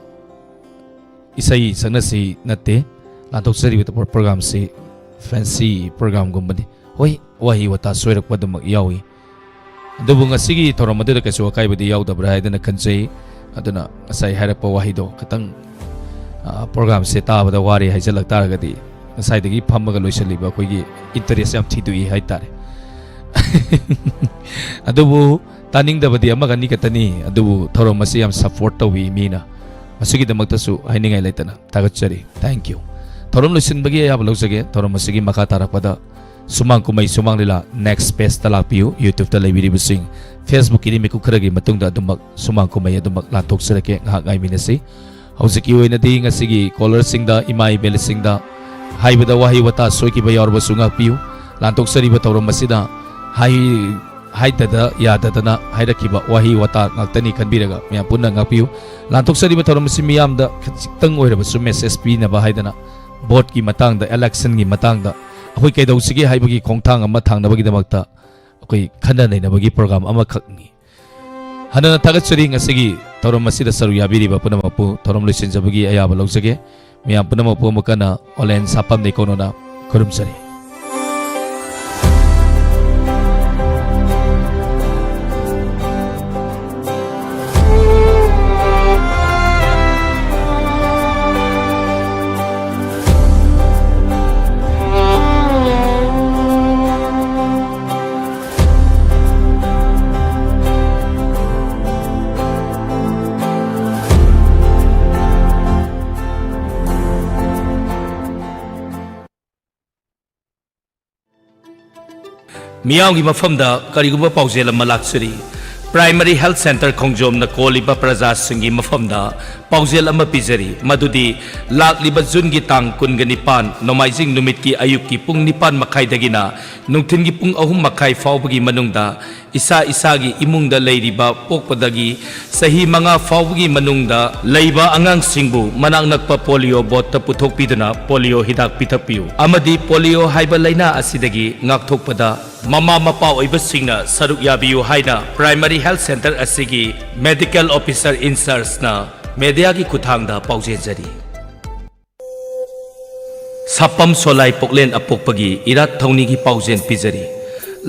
ꯏꯁꯩ ꯁꯛꯅꯁꯤ ꯅꯠꯇꯦ꯫ ꯂꯥꯟꯊꯣꯛꯆꯔꯤꯕ ꯄ꯭ꯔꯣꯒ꯭ꯔꯥꯝꯁꯤ fancy programꯒꯨꯝꯕꯅꯤ꯫ ꯍꯣꯏ, ꯋꯥꯍꯩ ꯋꯥꯇꯥ ꯁꯣꯏꯔꯛꯄ ꯑꯗꯨꯃꯛ ꯌꯥꯎꯏ꯫ ꯑꯗꯨꯕꯨ ꯉꯁꯤꯒꯤ ꯊꯧꯔꯝ ꯑꯗꯨꯗ ꯀꯩꯁꯨ ꯑꯀꯥꯏꯕꯗꯤ ꯌꯥꯎꯗꯕ꯭ꯔꯥ ꯍꯥꯏꯗꯅ ꯈꯟꯖꯩ꯫ ꯑꯗꯨꯅ ꯉꯁꯥꯏ ꯍꯥꯏꯔꯛꯄ ꯋꯥꯍꯩꯗꯣ ꯈꯤꯇꯪ, ꯑ, programꯁꯦ ꯇꯥꯕꯗ ꯋꯥꯔꯦ ꯍꯥꯏꯖꯜꯂꯛ ꯇꯥꯔꯒꯗꯤ ꯉꯁꯥꯏꯗꯒꯤ ꯐꯝꯃꯒ ꯂꯣꯏꯁꯤꯜꯂꯤꯕ ꯑꯩꯈꯣꯏꯒꯤ interest ꯌꯥꯝ ꯊꯤꯗꯣꯛꯏ ꯍꯥꯏꯇꯥꯔꯦ꯫ ꯑꯗꯨꯕꯨ ꯇꯥꯅꯤꯡꯗꯕꯗꯤ ꯑꯃꯒ ꯑꯅꯤ ꯈꯛꯇꯅꯤ, ꯑꯗꯨꯕꯨ ꯊꯧꯔꯝ ꯑꯁꯤ ꯌꯥꯝ support ꯇꯧꯏ ꯃꯤꯅ꯫ ꯃꯁꯤꯒꯤꯗꯃꯛꯇꯁꯨ ꯍꯥꯏꯅꯤꯡꯉꯥꯏ ꯂꯩꯇꯅ ꯊꯥꯒꯠꯆꯔꯤ꯫ Thank you꯫ ꯊꯧꯔꯝ ꯂꯣꯏꯁꯤꯟꯕꯒꯤ ꯑꯌꯥꯕ ꯂꯧꯖꯒꯦ꯫ ꯊꯧꯔꯝ ꯑꯁꯤꯒꯤ ꯃꯈꯥ ꯇꯥꯔꯛꯄꯗ ꯁꯨꯃꯥꯡ ꯀꯨꯝꯍꯩ ꯁꯨꯃꯥꯡ ꯂꯤꯂꯥ next pageꯇ ꯂꯥꯛꯄꯤꯌꯨ꯫ YouTubeꯇ ꯂꯩꯕꯤꯔꯤꯕꯁꯤꯡ, Facebookꯀꯤꯗꯤ ꯃꯤꯀꯨꯞ ꯈꯔꯒꯤ ꯃꯇꯨꯡꯗ ꯑꯗꯨꯃꯛ ꯁꯨꯃꯥꯡ ꯀꯨꯝꯍꯩ ꯑꯗꯨꯃꯛ ꯂꯥꯟꯊꯣꯛꯆꯔꯛꯀꯦ꯫ ꯉꯥꯏꯍꯥꯛ ꯉꯥꯏꯃꯤꯟꯅꯁꯤ꯫ ꯍꯧꯖꯤꯛꯀꯤ ꯑꯣꯏꯅꯗꯤ ꯉꯁꯤꯒꯤ callerꯁꯤꯡꯗ, ꯏꯃꯥ ꯏꯕꯦꯜꯁꯤꯡꯗ ꯍꯥꯏꯕꯗ ꯋꯥꯍꯩ ꯋꯥꯇꯥ ꯁꯣꯏꯈꯤꯕ ꯌꯥꯎꯔꯕꯁꯨ ꯉꯥꯛꯄꯤꯌꯨ꯫ ꯂꯥꯟꯊꯣꯛꯆꯔꯤꯕ ꯊꯧꯔꯝ ꯑꯁꯤꯗ ꯍꯥꯏ-, ꯍꯥꯏꯗꯗ ꯌꯥꯗꯗꯅ ꯍꯥꯏꯔꯛꯈꯤꯕ ꯋꯥꯍꯩ ꯋꯥꯇꯥ ꯉꯥꯛꯇꯅꯤ ꯈꯟꯕꯤꯔꯒ ꯃꯌꯥꯝ ꯄꯨꯟꯅ ꯉꯥꯛꯄꯤꯌꯨ꯫ ꯂꯥꯟꯊꯣꯛꯆꯔꯤꯕ ꯊꯧꯔꯝ ꯑꯁꯤ ꯃꯤꯌꯥꯝꯗ ꯈꯖꯤꯛꯇꯪ ꯑꯣꯏꯔꯕꯁꯨ message ꯄꯤꯅꯕ ꯍꯥꯏꯗꯅ voteꯀꯤ ꯃꯇꯥꯡꯗ, electionꯒꯤ ꯃꯇꯥꯡꯗ ꯑꯩꯈꯣꯏ ꯀꯩꯗꯧꯁꯤꯒꯦ ꯍꯥꯏꯕꯒꯤ ꯈꯣꯡꯊꯥꯡ ꯑꯃ ꯊꯥꯡꯅꯕꯒꯤꯗꯃꯛꯇ ꯑꯩꯈꯣꯏ ꯈꯟꯅ ꯅꯩꯅꯕꯒꯤ ꯄ꯭ꯔꯣꯒ꯭ꯔꯥꯝ ꯑꯃꯈꯛꯅꯤ꯫ ꯍꯟꯅꯅ ꯊꯥꯒꯠꯆꯔꯤ, ꯉꯁꯤꯒꯤ ꯊꯧꯔꯝ ꯑꯁꯤꯗ ꯁꯔꯨꯛ ꯌꯥꯕꯤꯔꯤꯕ ꯄꯨꯝꯅꯃꯛꯄꯨ ꯊꯧꯔꯝ ꯂꯣꯏꯁꯤꯟꯖꯕꯒꯤ ꯑꯌꯥꯕ ꯂꯧꯖꯒꯦ꯫ ꯃꯤꯌꯥꯝ ꯄꯨꯝꯅꯃꯛꯄꯨ ꯑꯃꯨꯛ ꯍꯟꯅ ꯑꯣꯂꯦꯟ ꯁꯥꯄꯝ ꯂꯩꯀꯣꯟꯅꯣꯅ ꯈꯨꯔꯨꯝꯖꯔꯤ꯫ ꯃꯤꯌꯥꯝꯒꯤ ꯃꯐꯝꯗ ꯀꯔꯤꯒꯨꯝꯕ ꯄꯥꯎꯖꯦꯜ ꯑꯃ ꯂꯥꯛꯆꯔꯤ꯫ ꯄ꯭ꯔꯥꯏꯃꯔꯤ ꯍꯦꯜꯊ ꯁꯦꯟꯇꯔ ꯈꯣꯡꯖꯣꯝꯅ ꯀꯣꯜꯂꯤꯕ ꯄ꯭ꯔꯖꯥꯁꯤꯡꯒꯤ ꯃꯐꯝꯗ ꯄꯥꯎꯖꯦꯜ ꯑꯃ ꯄꯤꯖꯔꯤ, ꯃꯗꯨꯗꯤ ꯂꯥꯛꯂꯤꯕ ꯖꯨꯟꯒꯤ ꯇꯥꯡ ꯀꯨꯟꯒ ꯅꯤꯄꯥꯟ, ꯅꯣꯡꯃꯥꯏꯖꯤꯡ ꯅꯨꯃꯤꯠꯀꯤ ꯑꯌꯨꯛꯀꯤ ꯄꯨꯡ ꯅꯤꯄꯥꯟ ꯃꯈꯥꯏꯗꯒꯤꯅ ꯅꯨꯡꯊꯤꯜꯒꯤ ꯄꯨꯡ ꯑꯍꯨꯝ ꯃꯈꯥꯏ ꯐꯥꯎꯕꯒꯤ ꯃꯅꯨꯡꯗ ꯏꯁꯥ ꯏꯁꯥꯒꯤ ꯏꯃꯨꯡꯗ ꯂꯩꯔꯤꯕ ꯄꯣꯛꯄꯗꯒꯤ ꯆꯍꯤ ꯃꯉꯥ ꯐꯥꯎꯕꯒꯤ ꯃꯅꯨꯡꯗ ꯂꯩꯕ ꯑꯉꯥꯡꯁꯤꯡꯕꯨ ꯃꯅꯥꯛ ꯅꯛꯄ ꯄꯣꯂꯤꯑꯣ ꯕꯣꯠꯇ ꯄꯨꯊꯣꯛꯄꯤꯗꯨꯅ ꯄꯣꯂꯤꯑꯣ ꯍꯤꯗꯥꯛ ꯄꯤꯊꯛꯄꯤꯌꯨ ꯑꯃꯗꯤ ꯄꯣꯂꯤꯑꯣ ꯍꯥꯏꯕ ꯂꯥꯏꯅꯥ ꯑꯁꯤꯗꯒꯤ ꯉꯥꯛꯊꯣꯛꯄꯗ ꯃꯃꯥ ꯃꯄꯥ ꯑꯣꯏꯕꯁꯤꯡꯅ ꯁꯔꯨꯛ ꯌꯥꯕꯤꯌꯨ ꯍꯥꯏꯅ ꯄ꯭ꯔꯥꯏꯃꯔꯤ ꯍꯦꯜꯊ ꯁꯦꯟꯇꯔ ꯑꯁꯤꯒꯤ ꯃꯦꯗꯤꯀꯦꯜ ꯑꯣꯐꯤꯁꯔ ꯏꯟꯆꯥꯔꯖꯅ ꯃꯦꯗꯤꯌꯥꯒꯤ ꯈꯨꯠꯊꯥꯡꯗ ꯄꯥꯎꯖꯦꯟꯖꯔꯤ꯫ ꯁꯥꯄꯝ ꯁꯣꯂꯥꯏ ꯄꯣꯛꯂꯦꯟ ꯑꯄꯣꯛꯄꯒꯤ ꯏꯔꯥꯠ ꯊꯧꯅꯤꯒꯤ ꯄꯥꯎꯖꯦꯟ ꯄꯤꯖꯔꯤ꯫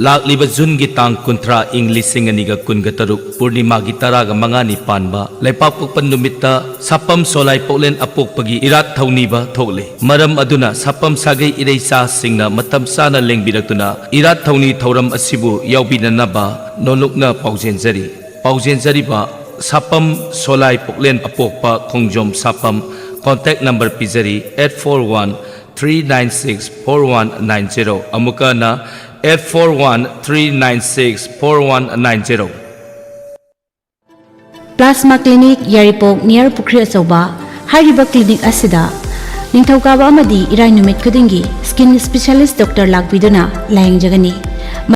ꯂꯥꯛꯂꯤꯕ ꯖꯨꯟꯒꯤ ꯇꯥꯡ ꯀꯨꯟꯊ꯭ꯔꯥ, ꯏꯪ ꯂꯤꯁꯤꯡ ꯑꯅꯤꯒ ꯀꯨꯟꯒ ꯇꯔꯨꯛ, ꯄꯨꯔꯅꯤꯃꯥꯒꯤ ꯇꯔꯥꯒ ꯃꯉꯥꯅꯤ ꯄꯥꯟꯕ ꯂꯩꯄꯥꯛꯄꯣꯛꯄ ꯅꯨꯃꯤꯠꯇ ꯁꯥꯄꯝ ꯁꯣꯂꯥꯏ ꯄꯣꯛꯂꯦꯟ ꯑꯄꯣꯛꯄꯒꯤ ꯏꯔꯥꯠ ꯊꯧꯅꯤꯕ ꯊꯣꯛꯂꯦ꯫ ꯃꯔꯝ ꯑꯗꯨꯅ ꯁꯥꯄꯝ ꯁꯥꯒꯩ ꯏꯔꯩꯆꯥꯁꯤꯡꯅ ꯃꯇꯝ ꯆꯥꯅ ꯂꯦꯡꯕꯤꯔꯛꯇꯨꯅ ꯏꯔꯥꯠ ꯊꯧꯅꯤ ꯊꯧꯔꯝ ꯑꯁꯤꯕꯨ ꯌꯥꯎꯕꯤꯅꯅꯕ ꯅꯣꯂꯨꯛꯅ ꯄꯥꯎꯖꯦꯟꯖꯔꯤ꯫ ꯄꯥꯎꯖꯦꯟꯖꯔꯤꯕ ꯁꯥꯄꯝ ꯁꯣꯂꯥꯏ ꯄꯣꯛꯂꯦꯟ ꯑꯄꯣꯛꯄ ꯈꯣꯡꯖꯣꯝ ꯁꯥꯄꯝ꯫ ꯀꯣꯟꯇꯦꯛ ꯅꯝꯕꯔ ꯄꯤꯖꯔꯤ, eight four one three nine six four one nine zero꯫ ꯑꯃꯨꯛꯀ ꯍꯟꯅ, eight four one three nine six four one nine zero꯫ Plasma Clinic, ꯌꯥꯏꯔꯤꯄꯣꯛ, near ꯄꯨꯈ꯭ꯔꯤ ꯑꯆꯧꯕ꯫ ꯍꯥꯏꯔꯤꯕ clinic ꯑꯁꯤꯗ ꯅꯤꯡꯊꯧꯀꯥꯕ ꯑꯃꯗꯤ ꯏꯔꯥꯏ ꯅꯨꯃꯤꯠ ꯈꯨꯗꯤꯡꯒꯤ skin specialist doctor ꯂꯥꯛꯄꯤꯗꯨꯅ ꯂꯥꯌꯦꯡꯖꯒꯅꯤ꯫